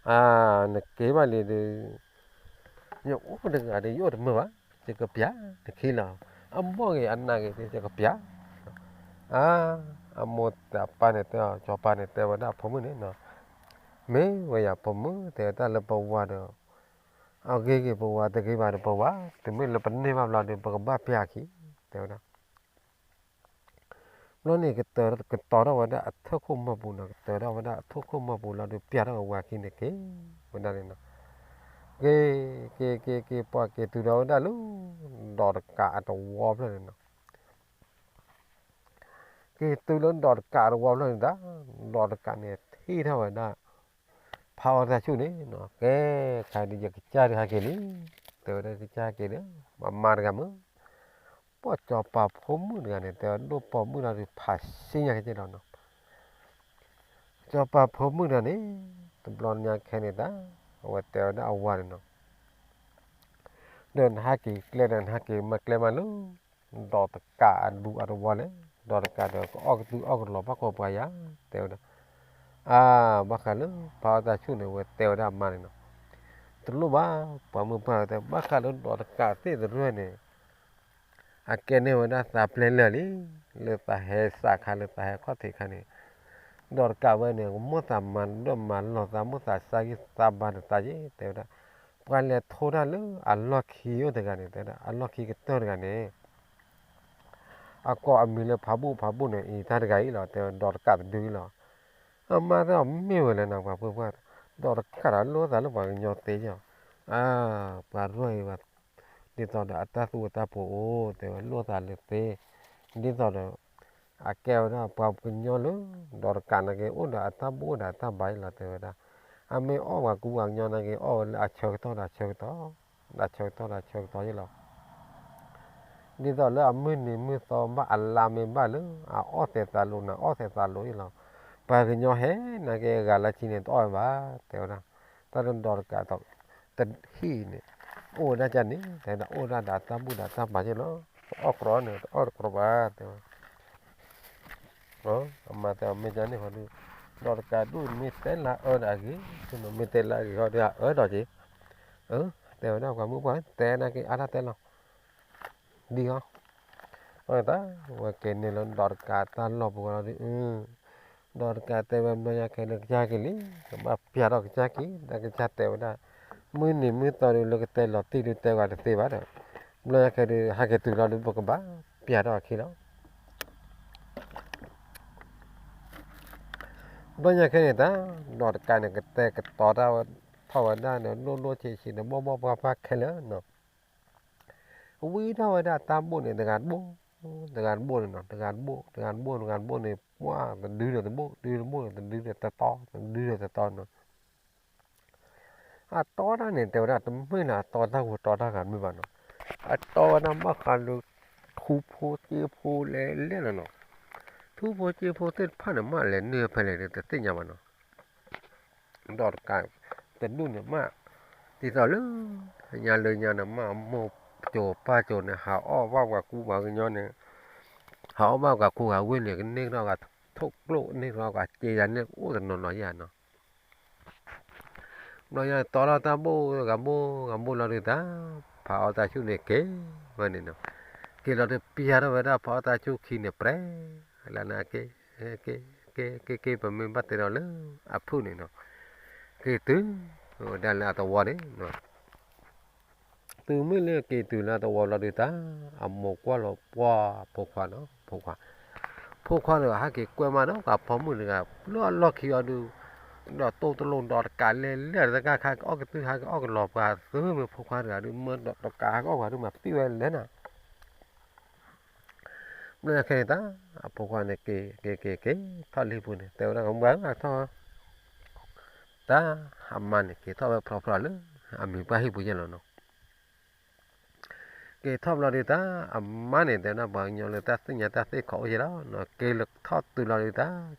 အၢ နက့ၤဘၣ်လံဒီး ယအိၣ်တဂၤဒီး ယအိၣ်တမုာ်ဘၣ်, ယကပျးနခံလီၤ. အဘီၣ်ဂ့ၤအနးဂ့ၤ ယကပျး. အၢ အမိၢ်တပၢ်န့ၣ်တဲအီၤ စီၤပၤန့ၣ်တဲဝဲဒၣ်အဖိမုၣ်န့ၣ်နီၤ, မ့ၢ်ဝဲယၤဖိမုၣ် တဲဝဲတၢ်လၢပဝၤဒီး အဂ့ၤဂ့ၤပဝၤ တဂ့ၤဘၣ်ဒီးပဝၤ တုၤမ့ၢ်လၢပန့ၢ်ဘၣ်ဘျီဒီး ပကဘၣ်ပျးခံ တဲဝဲဒၣ် ဘျီန့ၣ် ကတၢၢ်ကတီၤထီၣ်ဝဲဒၣ်အထၢၣ်ခိၣ်မီၢ်ပူၤနီၤ, ကတၢၢ်ထီၣ်ဝဲဒၣ်အထၢၣ်ခိၣ်မီၢ်ပူၤလီၤဒီး ပျးထီၣ်ဝဲခံန့ၣ်က့ၤဝဲဒၣ်န့ၣ်နီၤ, က့ၤ က့ၤ က့ၤ က့ၤ ပှၤက့ၤတုၤဒီးဝဲဒၣ်လၢ ဒီးတကးအတဝီဖျၢၣ်န့ၣ်နီၤ, က့ၤတုၤလၢဒီးတကးအတဝီဖျၢၣ်န့ၣ်ဒၣ်, ဒီးတကးန့ၣ် ထံၣ်ထီၣ်ဝဲဒၣ် ဖးအီၣ်တၢ်ဆူၣ်န့ၣ်နီၤ, ကဲ ခါဒီးယကစၢ်ဒုးဟဲက့ၤလံ, တဲဝဲဒၣ်ကစၢ်ဟဲက့ၤဒီး မၤမါတဂၤမုၢ် ပှၤစီၤပၤဖိမုၣ်တဂၤန့ၣ် တဲဝဲဒိၣ်ပိာ်မုၣ်လီၤဒီးဖးစ့ညါကဲဒီးနီၤ, စီၤပၤဖိမုၣ်တဂၤန့ၣ် တဘျီညါခဲန့ၣ်တၢ် အဝဲတဲဝဲဒၣ်အဝၤန့ၣ်နီၤ, ဒီးနဟဲက့ၤကျဲဒီးနဟဲက့ၤမၤကျဲမးလၢ ဒီးတကးအဒူအတဝီလဲၣ်, ဒီးတကးဒီးကအီၣ်ကသုအီၣ်ကလီၤဘၣ်ကိးပှၤယၤ, တဲဝဲဒၣ်, အၢ ဘၣ်ဃးလၢဖးအီၣ်တၢ်ဆူၣ်န့ၣ် အဝဲတဲဝဲဒၣ်အမါန့ၣ်နီၤ, တလိၣ်ဘၣ်, ပှၤမုၢ်ပှၢ်တဲ ဘၣ်ဃးလၢဒီးတကးသ့ၣ်တရၢၢ်န့ၣ် အကဲန့ၢ်ဝဲဒၣ်သးပျဲၢ်လၢာ်လံ, လၢသးဟဲစးခါလၢသးဟဲခီၣ်ထံးခါန့ၣ်, ဒီးတကးဝဲန့ၣ် မိၣ်သးမၤဒၢၣ်မၤလီၤသး မိၣ်သးစၢ်ဂံၢ်စၢ်ဘါဒီးသးယ့ၢ် တဲဝဲဒၣ်, ပှၤလဲၤထိတၢ်လၢအလီၢ်ခံအိၣ်တဂၤန့ၣ် တဲဝဲဒၣ် အလီၢ်ခံကတၢၢ်တဂၤန့ၣ် အကိးအမံၤလၢဖးဘူၣ်ဖးဘူၣ်န့ၣ် အံၤတၢ်တဂၤအံၤလီၤ တဲဝဲဒီးတကးတဒုအံၤလီၤ, အမါတဲအီၤမ့ၢ်ဝဲလဲၣ်နီၤ ပှၤဖိပှၢ်, ဒီးတကးဒီးလိၣ်သးလၢပှၤကညီသ့, အၢ ပှၤရၢၢ်အံၤ ဒ်သိးဒီးအတၢ်သူၣ်အတၢ်ပှိၤအိၣ် တဲဝဲလိၣ်သးလၢသ့, ဒ်သိးဒီး အကဲဝဲဒၣ်ပှၤကညီလၢ ဒီးတကးနာ်က့ အိၣ်ဒီးအတၢ်ဘူၣ်အိၣ်ဒီးအတၢ်ဘါအံၤလီၤ တဲဝဲဒၣ်, အမ့ၢ်အီၣ်ပှၤကူပှၤကညီနာ်က့ အီၣ်ဝဲလၢအဆၢကတီၢ်ဒီးအဆၢကတီၢ်, ဒီးအဆၢကတီၢ်ဒီးအဆၢကတီၢ်ယ့ၢ်လီၤ ဒ်သိးလၢအမုၢ်နံၤမုၢ်သီဘၣ်အလါမ့ၢ်ဘၣ်လၢ အအီၣ်သဲးသးလိၤနၤ အီၣ်သဲးသးလိၤအံၤလီၤ. ပှၤကညီဟဲနာ်က့ အဂၤလၢဆံန့ၣ် တအီၣ်ဝဲဘၣ် တဲဝဲဒၣ်, တၢ်လၢဒီးတကးတဟံၣ်န့ၣ် အိၣ်ဝဲဒၣ်ကန့ၣ် တဲဝဲဒၣ် အိၣ်ဝဲဒၣ်ဒီးအတၢ်ဘူၣ်ဒီးတၢ်ဘါက့လီၤ, တအီၣ်ကြီန့ၣ် တအီၣ်တကြီဘၣ် တဲဝဲ အမါတဲအီၤ မ့ၢ်ကန့ၣ်ဃီဒီး ဒီးတကးဒူၣ်မ့ၢ်တဲလၢအအၢဒီးအဂ့ၤ, မ့ၢ်တဲလၢအဂ့ၤဃီဒီးအအၢဒီးက့ၤ, တဲဝဲဒၣ်ပှၤမုၣ်ပှၢ် တဲနာ်က့အါတၢ်တဲလီၤ, ဒ်ဟီ, အတၢ်ဝဲက့ၤန့ၣ်လၢဒီးတကးတၢ်လီၢ်ပူၤဃီလီၤဒီး, ဒီးတကးတဲဝဲ ဘျီညါခဲလၢာ်ကစၢ်က့ၤလံ, ကဘၣ်ပျၢ်ထီၣ်ကစၢ်က့ၤ, တၢ်ကစၢ်တဲဝဲဒၣ်, မုၢ်နံၤမုၢ်သီဒီး လၢကတဲလီၤတံၢ်ဒီးတဲဝဲတသ့ဘၣ်ဒီး, ဘျီညါခဲဒီး ဟဲက့ၤတုၤလီၤဒီး ပကဘၣ်ပျၢ်ထီၣ်အခံလီၤ. ဘျီညါခဲန့ၣ်တၢ်, ဒီးတကးန့ၣ် ကတဲာ်ကတီၤတၢ်ဝဲ, ထီၣ်ဝဲဒၣ်န့ၣ် လိၣ်လိၣ်ဆံးဆံးန့ၣ် ဘီၣ်ဘီၣ်ပှၢ်ပှၢ်ခဲလၢာ်နီၤ, ဝံထီၣ်ဝဲဒၣ်တၢ်ဘိၣ်န့ၣ် တဂၤတဘိၣ်, တဂၤတဘိၣ်န့ၣ်နီၤ, တဂၤတဘိၣ်, တဂၤတဘိၣ်, တဂၤတဘိၣ်န့ၣ် ပှၢ်တဒုဒီးတဘိၣ်, တဒုတဘိၣ်န့ၣ် တဒုဒီးတတီ, တဒုဒီးတတီနီၤ အတီတၢ်န့ၣ် တဲဝဲဒၣ် တမ့ၢ်လၢအတီတၢ်ဂီၤတီတၢ်ဂၤတမ့ၢ်ဘၣ်နီၤ, အတီဝဲဒၣ်ဘၣ်ဃးလၢ ထူဖိစ့ဖိလဲၣ်လဲၣ်လီၤနီၤ, ထူဖိစ့ဖိသ့ၣ်တဖၣ်န့ၣ် မ့ၢ်လဲၤန့ၢ်ဖဲလဲၣ်ဒီး တသ့ၣ်ညါဘၣ်နီၤ, ဒီးတကး တဒူၣ်န့ၣ်မး, ဒ်သိးလၢ ညါလၢညါန့ၣ် မ့ၢ်အမိၢ်စိၤပၢ်စိၤန့ၣ် ဟးအီၣ်ဘၣ်ပှၤကူပှၤကညီန့ၣ်, ဟးအီၣ်ဘၣ်ပှၤကူပှၤဝ့ၢ်န့ၣ် ကန့ၢ်ကဒီးဂၤထိၣ်ကျိၣ် န့ၢ်ကဒီးပှၤစ့ယၤန့ၣ် အိၣ်တနီၤနီၤယၤနီၤ ဘျီညါတီထီၣ်တၢ်ဘိၣ်ဂၤဘိၣ်ဂၤဘိၣ်လီၤဒုးတၢ်, ဖးအီၣ်တၢ်ဆူၣ်န့ၣ်က့ၤဝဲန့ၣ်နီၤ, က့ၤလီၤတပျၢ်ထီၣ်ဝဲဒၣ်ဖးအီၣ်တၢ်ဆူၣ်ခံန့ၣ် ပြဲလၢနက့ၤ, က့ၤ က့ၤ က့ၤ က့ၤ ပမ့ၢ်ဘၣ်တဲဒီးလၢအဖုၣ်န့ၣ်နီၤ, က့ၤတုၤဝဲဒၣ်လၢအသဝီန့ၣ်နီၤ တုၤမ့ၢ်လၢက့ၤတုၤလၢအသဝီလီၤဒုးတၢ်, အမိၢ်ကွၢ်လီၤပှၢ်ဖိခွါနီၤ, ဖိခွါ, ဖိခွါတဂၤ ဟဲက့ၤကွဲမးဒီးပှၤပိာ်မုၣ်တဂၤ လၢအလီၢ်ခံအီၤဒုး, ဒီးတိၢ်တလိၣ်ဒီးတကးလဲၤလဲၣ်တကးခါ ကအီၣ်ကသုဟဲကအီၣ်ကလီၤပှၤသုမ့ၢ်ဖိခွါတဂၤဒုး မၢဒီးတကးဟဲကအီၣ်ပှၤဒုးမၤပံၣ်ဝဲလဲၣ်နီၤ ဘျီညါခဲန့ၣ်တၢ်, အဖိခွါန့ၣ်က့ၤ က့ၤ က့ၤ က့ၤထီၣ်လံပူၤန့ၣ် တဲဝဲဒၣ် ကမၢထီၣ်, တၢ်, အမါန့ၣ် က့ၤထီၣ်ဝဲဖျီဖျီလၢ အမံၤပှၢ်ဟံၣ်ပူၤယဲၢ်လီၤနီၤ. က့ၤထီၣ်ဘျီဒုးတၢ်, အမါန့ၣ် တဲဝဲဒၣ်ပှၤကညီလၢတၢ်သ့ၣ်ညါတၢ်သ့ၣ်ခီအိၣ်ယဲၢ်လီၤနီၤ. က့ၤထီၣ်တုၤလီၤဒုးတၢ်,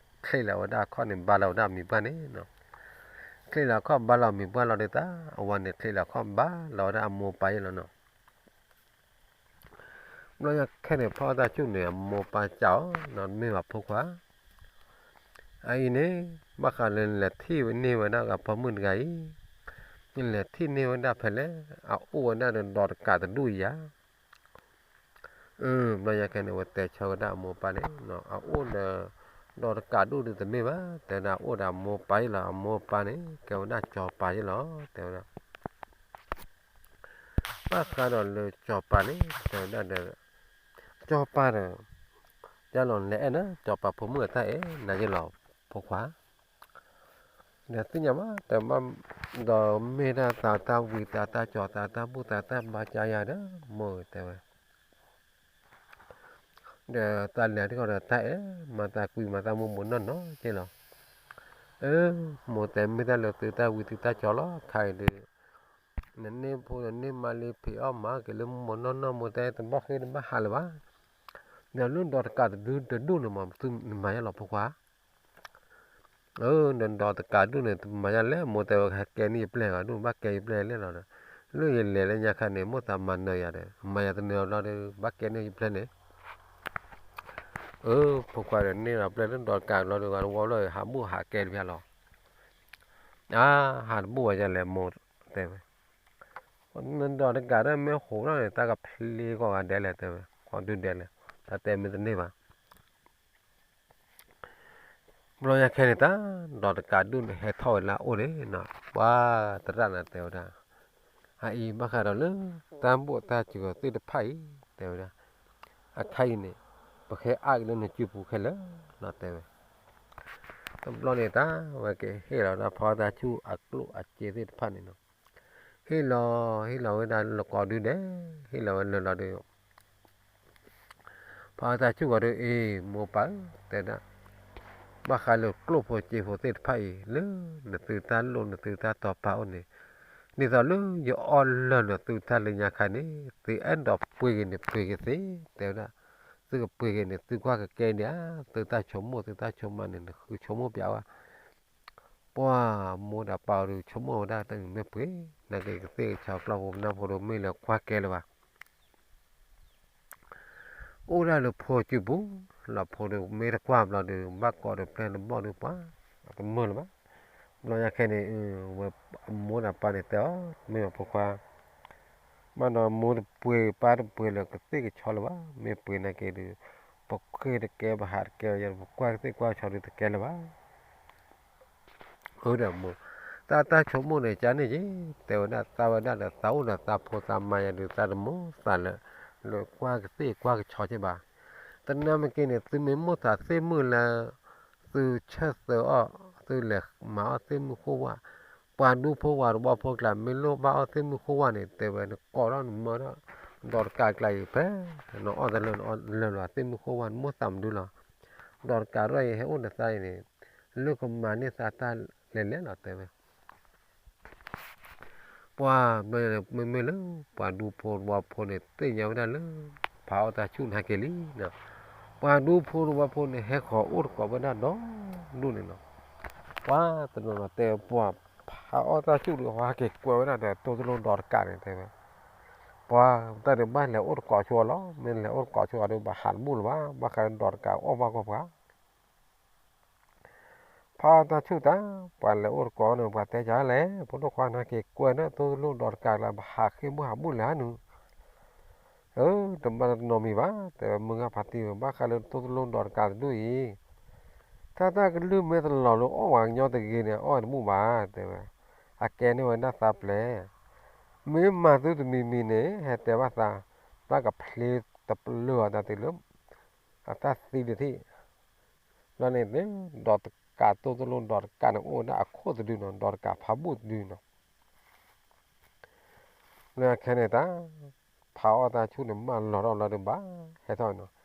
ချ့လီၤဝဲဒၣ်အခီၣ်န့ၣ် ဘါလီၤဝဲဒၣ်အမံၤပှၢ်န့ၣ်နီၤ. ချ့လီၤအခီၣ်ဘါလီၤအမံၤပှၢ်လီၤဒုးတၢ်, အဝၤန့ၣ်ချ့လီၤအခီၣ်ဘါလီၤဝဲဒၣ်အမိၢ်ပၢ်ယဲၢ်လီၤနီၤ. ဘျီညါခဲန့ၣ် ဖီအီၣ်တၢ်ဆူၣ်န့ၣ် အမိၢ်ပၢ်စံးအီၤနီၤ, မ့ၢ်ဘၣ်ဖိခွါ, အအံၤန့ၣ် ဘၣ်ဃးလၢလဲၤထံၣ်န့ၢ်ဝဲဒၣ်ဂၤပိာ်မုၣ်တဂၤအံၤ, နလဲၤထံၣ်န့ၢ်ဝဲဒၣ်ဖဲလဲၣ်, အအိၣ်ဝဲဒၣ်ဒီးဒီးတကးတဒူၣ်ယၤ ဘျီညါခဲန့ၣ် အဝဲတဲဆၢဝဲဒၣ်အမိၢ်ပၢ်န့ၣ်, အအိၣ်ဒီး ဒီးတကးဒူၣ်ဒုးတမ့ၢ်ဘၣ်, တဲဝဲဒၣ်အအိၣ်ဒီးအမိၢ်ပၢ်ယဲၢ်လီၤ, အမိၢ်ပၢ်န့ၣ် ကဲဝဲဒၣ်စီၤပၤယဲၢ်လီၤ, တဲဝဲဒၣ်. ဘၣ်ဃးဒီးလၢစီၤပၤန့ၣ် တဲဝဲဒၣ်ဒီး စီၤပၤဒီး ယလီၤလဲၤအဲၣ်နၤ စီၤပၤဖိမုၣ်အတၢ်အဲၣ်နၤယဲၢ်လီၤ ဖိခွါ ဒီးသ့ၣ်ညါဘၣ် တဲဘၣ် ဒီးမ့ၢ်ဒၣ်သးတၢ်ဝံသးတၢ်ကၠီၤသးတၢ်ဘူၣ်သးတၢ်ဘါကၢယၤဒီး မိၢ်တဲဝဲ ဒီးတၢ်လဲၤတခီဒီးတၢ်အဲၣ် မၤသးကွံမၤသးမိၢ်မိၢ်နီၢ်နီၢ်က့လီၤ. အၢ မိၢ်တဲမ့ၢ်တၢ်လၢသုတၢ်ဝံသုတၢ်ကၠီၤလီၤ ခါအံၤဒီး နန့ၢ်ဖိနန့ၢ်မါလံဖံးအီၣ်မၤက့ၤလၢမိၢ်နီၢ်နီၢ် မိၢ်တဲတဘၣ်ဃ့တဘၣ်ဟးလၢၤဘၣ်. ဒီးလၢဒီးတကးတဒူၣ်တဒူၣ်န့ၣ်မး သုနမၤယါလီၤဖိခွါ အၢ ဒီးဒီးတကးဒူၣ်န့ၣ် တမၤယါလဲၣ် မိၢ်တဲဝဲ ဟဲကဲန့ၢ်ယပျဲၢ်ဂၤဒူၣ် ဘၣ်ကဲယပျဲၢ်လဲၣ်လီၤဒီး လၢယလဲၤလၢညါခါန့ၣ် မိၢ်သးမၤနၢၤယၤဒီး မၤယၤတနၢၤဘျီဒီး ဘၣ်ကဲန့ၢ်ယပျဲၢ်န့ၣ် အၢ ဖိခွါဒီးန့ၢ်ဒီးပျဲၢ်လၢဒီးတကးလီၤဒီး ဂၤတဝီလီၤ ဟးဘူၣ်ဟးကဲတဖၣ်လီၤ. အါ ဟးတဘူၣ်ဝဲယလဲၣ် မိၢ်တဲဝဲ နဒီးတကးဒီးမ့ၢ်ဟိးထီၣ်န့ၣ် တၢ်ကဖျ့ကီးဂၤဒဲးလဲၣ် တဲဝဲ ကီးဒုဒဲးလဲၣ် တၢ်တဲမ့ၢ်တန့ၢ်ဘၣ် ဘျီညါခဲန့ၣ်တၢ် ဒီးတကးဒူၣ်န့ၣ် ဟဲထီၣ်ဝဲလၢအအိၣ်န့ၣ်နီၤ ပှၤသရၣ်န့ၣ်တဲဝဲဒၣ် အအံၤဘၣ်ဃးဒီးလၢ တၢ်ဘိၣ်တၢ်စၢၤသ့ၣ်တဖၣ်အံၤ တဲဝဲဒၣ် အခါအံၤန့ၣ် ပဃဲအါက့ၤလၢနစုပူၤခဲလၢာ်နီၤ တဲဝဲ တဘျီန့ၣ်တၢ် ဝဲကဟ့ၣ်လီၤဝဲဒၣ်ဖီတၢ်ဆူၣ်အကျိၣ်အစ့သ့ၣ်တဖၣ်န့ၣ်နီၤ ဟ့ၣ်လီၤ ဟ့ၣ်လီၤဝဲဒၣ်လၢကိးဒုဒဲး ဟ့ၣ်လီၤဝဲလၢလီၤဒီး ဖီတၢ်ဆူၣ်ဂီၤဒီး အ့ၣ် မိၢ်ပၢ်ဧၢ တဲဒၣ် ဘၣ်ဃးလၢကျိၣ်ဖိစ့ဖိသ့ၣ်တဖၣ်အံၤ လၢနသုတၢ်လိၣ်နသုတၢ်တီၤပာ်အိၣ်န့ၣ် ဒ်သိးလၢယအီၣ်လၢာ်နသုတၢ်လၢညါခါန့ၣ် သုအဲၣ်ဒိးပှ့ၤက့ၤန့ၣ် ပှ့ၤက့ၤသ့ တဲဝဲဒၣ် သုကပှ့ၤက့ၤန့ၣ် သုကွၢ်ကကဲဒံးဧါ, သုတၢ်ဆိကမိၣ် သုတၢ်ဆိကမးန့ၣ် နဃုဆိကမိၣ်ပျးဝဲ. ပှၢ်မိၢ်ဒီးပၢ်အီၤဒုး ဆိကမိၣ်ဝဲဒၣ်တၢ်မ့ၢ်ပှ့ၤ နာ်က့ကသ့ၣ်ကဆီပျီဖိနၢ်ဖိဒုး မ့ၢ်လဲၤကွၢ်ကဲလၢၤဘၣ်. အိၣ်ဒၣ်လၢဖိစုပူၤ, လီၤဖိဒုးမ့ၢ်တကွၢ်ဘျီဒုး ဘၣ်ကိးဒီးပျဲၢ်တဘီၣ်ဒုး ပှၤ တမၢလၢၤဘၣ်. ဘျီညါခဲန့ၣ် ဝဲအမိၢ်ဒီးပၢ်န့ၣ်တဲအီၤ မ့ၢ်အဖိခွါ မ့ၢ်နီၢ်မိၢ်တပှ့ၤပၢ်တပှ့ၤလၢကသ့ၣ်ကဆီလၢၤဘၣ်, မ့ၢ်ပှ့ၤနာ်က့ဒုး ပဃ့ၢ်တကဲ ပဟးတကဲ ပကွၢ်ကသ့ၣ်ကွၢ်ကဆီဒုးတကဲလၢၤဘၣ်. အၢဒီးမိၢ်, တၢ်တၢ်ဆိကမိၣ်န့ၣ် ကန့ၣ်က့ၤ တဲဝဲဒၣ် သးဝဲဒၣ်ဒီးသးအိၣ်ဒီးသးဖိသးမါယၤဒုး သးတမိၣ်သးလၢ လၢကွၢ်ကသ့ၣ်ကွၢ်ကဆီက့ၤဘၣ်. တနာ်မ့ၢ်က့ၤန့ၣ် သုမ့ၢ်မိၣ်သးသ့ၣ်မုၣ်လၢ သုဆၢၣ်သၢအီၤ သုလဲၤမၤအီၣ်သ့ၣ်မုၣ်ဃိၣ်ဝၣ်, ပှၤဒူဖိပှၤတဝီဖိကျါ မ့ၢ်လိၣ်ဘၣ်အီၣ်သ့ၣ်မုၣ်ဃိၣ်ဝၣ်န့ၣ် တဲဝဲနကိးထီၣ်နမၢထီၣ် ဒီးတကးကျါအံၤဖဲ နအီၣ်တလၢနအီၣ်တလၢလီၤ သ့ၣ်မုၣ်ဃိၣ်ဝၣ် နမိၣ်သးမနုၤလီၤ. ဒီးတကးထီၣ်အံၤ ဟဲအိၣ်နသးအံၤန့ၣ် လၢကမၤန့ၢ်သးတၢ်လဲၤလဲၤလီၤ တဲဝဲ ပှၤမ့မ့ၢ်လၢ ပှၤဒူဖိတဝီဖိန့ၣ် သ့ၣ်ညါဝဲဒၣ်လၢ ဖးအီၣ်တၢ်ဆူၣ်န့ၣ်ဟဲက့ၤလံ. ပှၤဒူဖိတဝီဖိန့ၣ် ဟဲဃီၤအိၣ်တကိးဝဲဒၣ်ဒီဒူၣ်န့ၣ်လီၤ. ပှၤတနီၤနီၤတဲပှၤ ဖးအီၣ်တၢ်ဆူၣ်ဒီး ဟဲက့ၤကွဲးဝဲဒၣ်ဒီး တိၢ်တလိၣ်ဒီးတကးန့ၣ်တဲဝဲ ပှၤတၢ်ဒုးဘၣ်လဲၤအိၣ်တကိးဆူအီၤလီၤ. မ့ၢ်လဲၤအိၣ်တကိးဆူအီၤဒီး ဘၣ်ဟးတဘူၣ်လၢၤဘၣ်. ဘၣ်ဃးဒီးဒီးတကးအီၣ်ဘၣ်ကွၢ်ပှၤ ဖးအီၣ်တၢ်ဆူၣ်တၢ် ပှၤလဲၤအိၣ်တကိးန့ၣ် ပှၤတဲကလဲၣ် ဖိဒိၣ်ခွါန့ၣ် က့ၤကွဲးန့ၣ်တိၢ်တလိၣ်ဒီးတကးလၢ ဘၣ်ဟးဃ့ၢ်ဘူၣ်ဟးဘူၣ်လဲၣ်နုၤ. အၢ တဘၣ်တနီၤမံၤဘၣ် တဲဝဲ မုၢ်ဂၢ်ဖါတံၢ်ဝဲ ဘၣ်ဃးလၢတိၢ်တလိၣ်ဒီးတကးတဒူၣ်အံၤ တၢ်တၢ်ကလုၢ်မ့ၢ်တလီၤလၢအီၣ်ပှၤကညီတဂ့ၤန့ၣ် အီၣ်တဘူၣ်ဘၣ် တဲဝဲ. အကဲန့ၢ်ဝဲဒၣ်သးပျဲၢ် မ့ၢ်မၤသုတမံၤမံၤန့ၣ် ဟဲတဲဘၣ်သး တၢ်ကဖျ့တပျၢၤအသးတုၤလၢ အတၢ်သံတထံၣ် လီၤန့ၣ် ဒီးတကးတိၢ်တလိၣ်ဒီးတကးန့ၣ် အိၣ်ဝဲဒၣ်အခိၣ်တဒုနီၤ ဒီးတကးဖးဘူၣ်တဒုနီၤ. လၢအခဲန့ၣ်တၢ် ဖးအီၣ်တၢ်ဆူၣ်န့ၣ် မၢလီၤထီၣ်လီၤဒီးဘၣ် ဟဲထီၣ်နီၤ.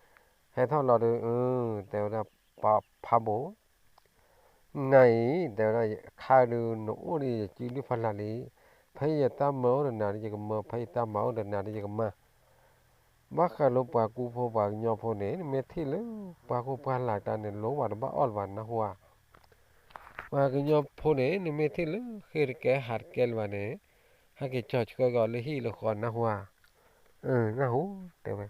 ဟဲထီၣ်လီၤဒီး တဲဝဲဒၣ် ပှၤဖးဘိ နၤအံၤ တဲဝဲဒၣ် ခါဒုးနအိၣ်ဒီးယစုဒုၣ်ဖးလၢ်လံ. ဖဲယတၢ်မၤအိၣ်ဒီးနၤဒီးယကမၤ ဖဲယတၢ်မၤအိၣ်ဒီးနၤဒီးယကမၤ ဘၣ်ဃးလၢပှၤကူဖိပှၤကညီဖိန့ၣ် နမ့ၢ်ထံၣ်လၢ ပှၤခိၣ်ပှၤလၢ်တၢ်န့ၣ် လိၣ်ဝဲတဘၣ်အီၣ်လၢၤဘၣ် နၢ်ဟူဧါ. ပှၤကညီဖိန့ၣ် နမ့ၢ်ထံၣ်လၢ ဃ့ၢ်တကဲဟးတကဲလၢၤဘၣ်န့ၣ် ဟဲက့ၤကၠီဆှၢက့ၤအီၤလၢဟံၣ်လၢဃီ နၢ်ဟူဧါ. နၢ်ဟူ တဲဝဲ.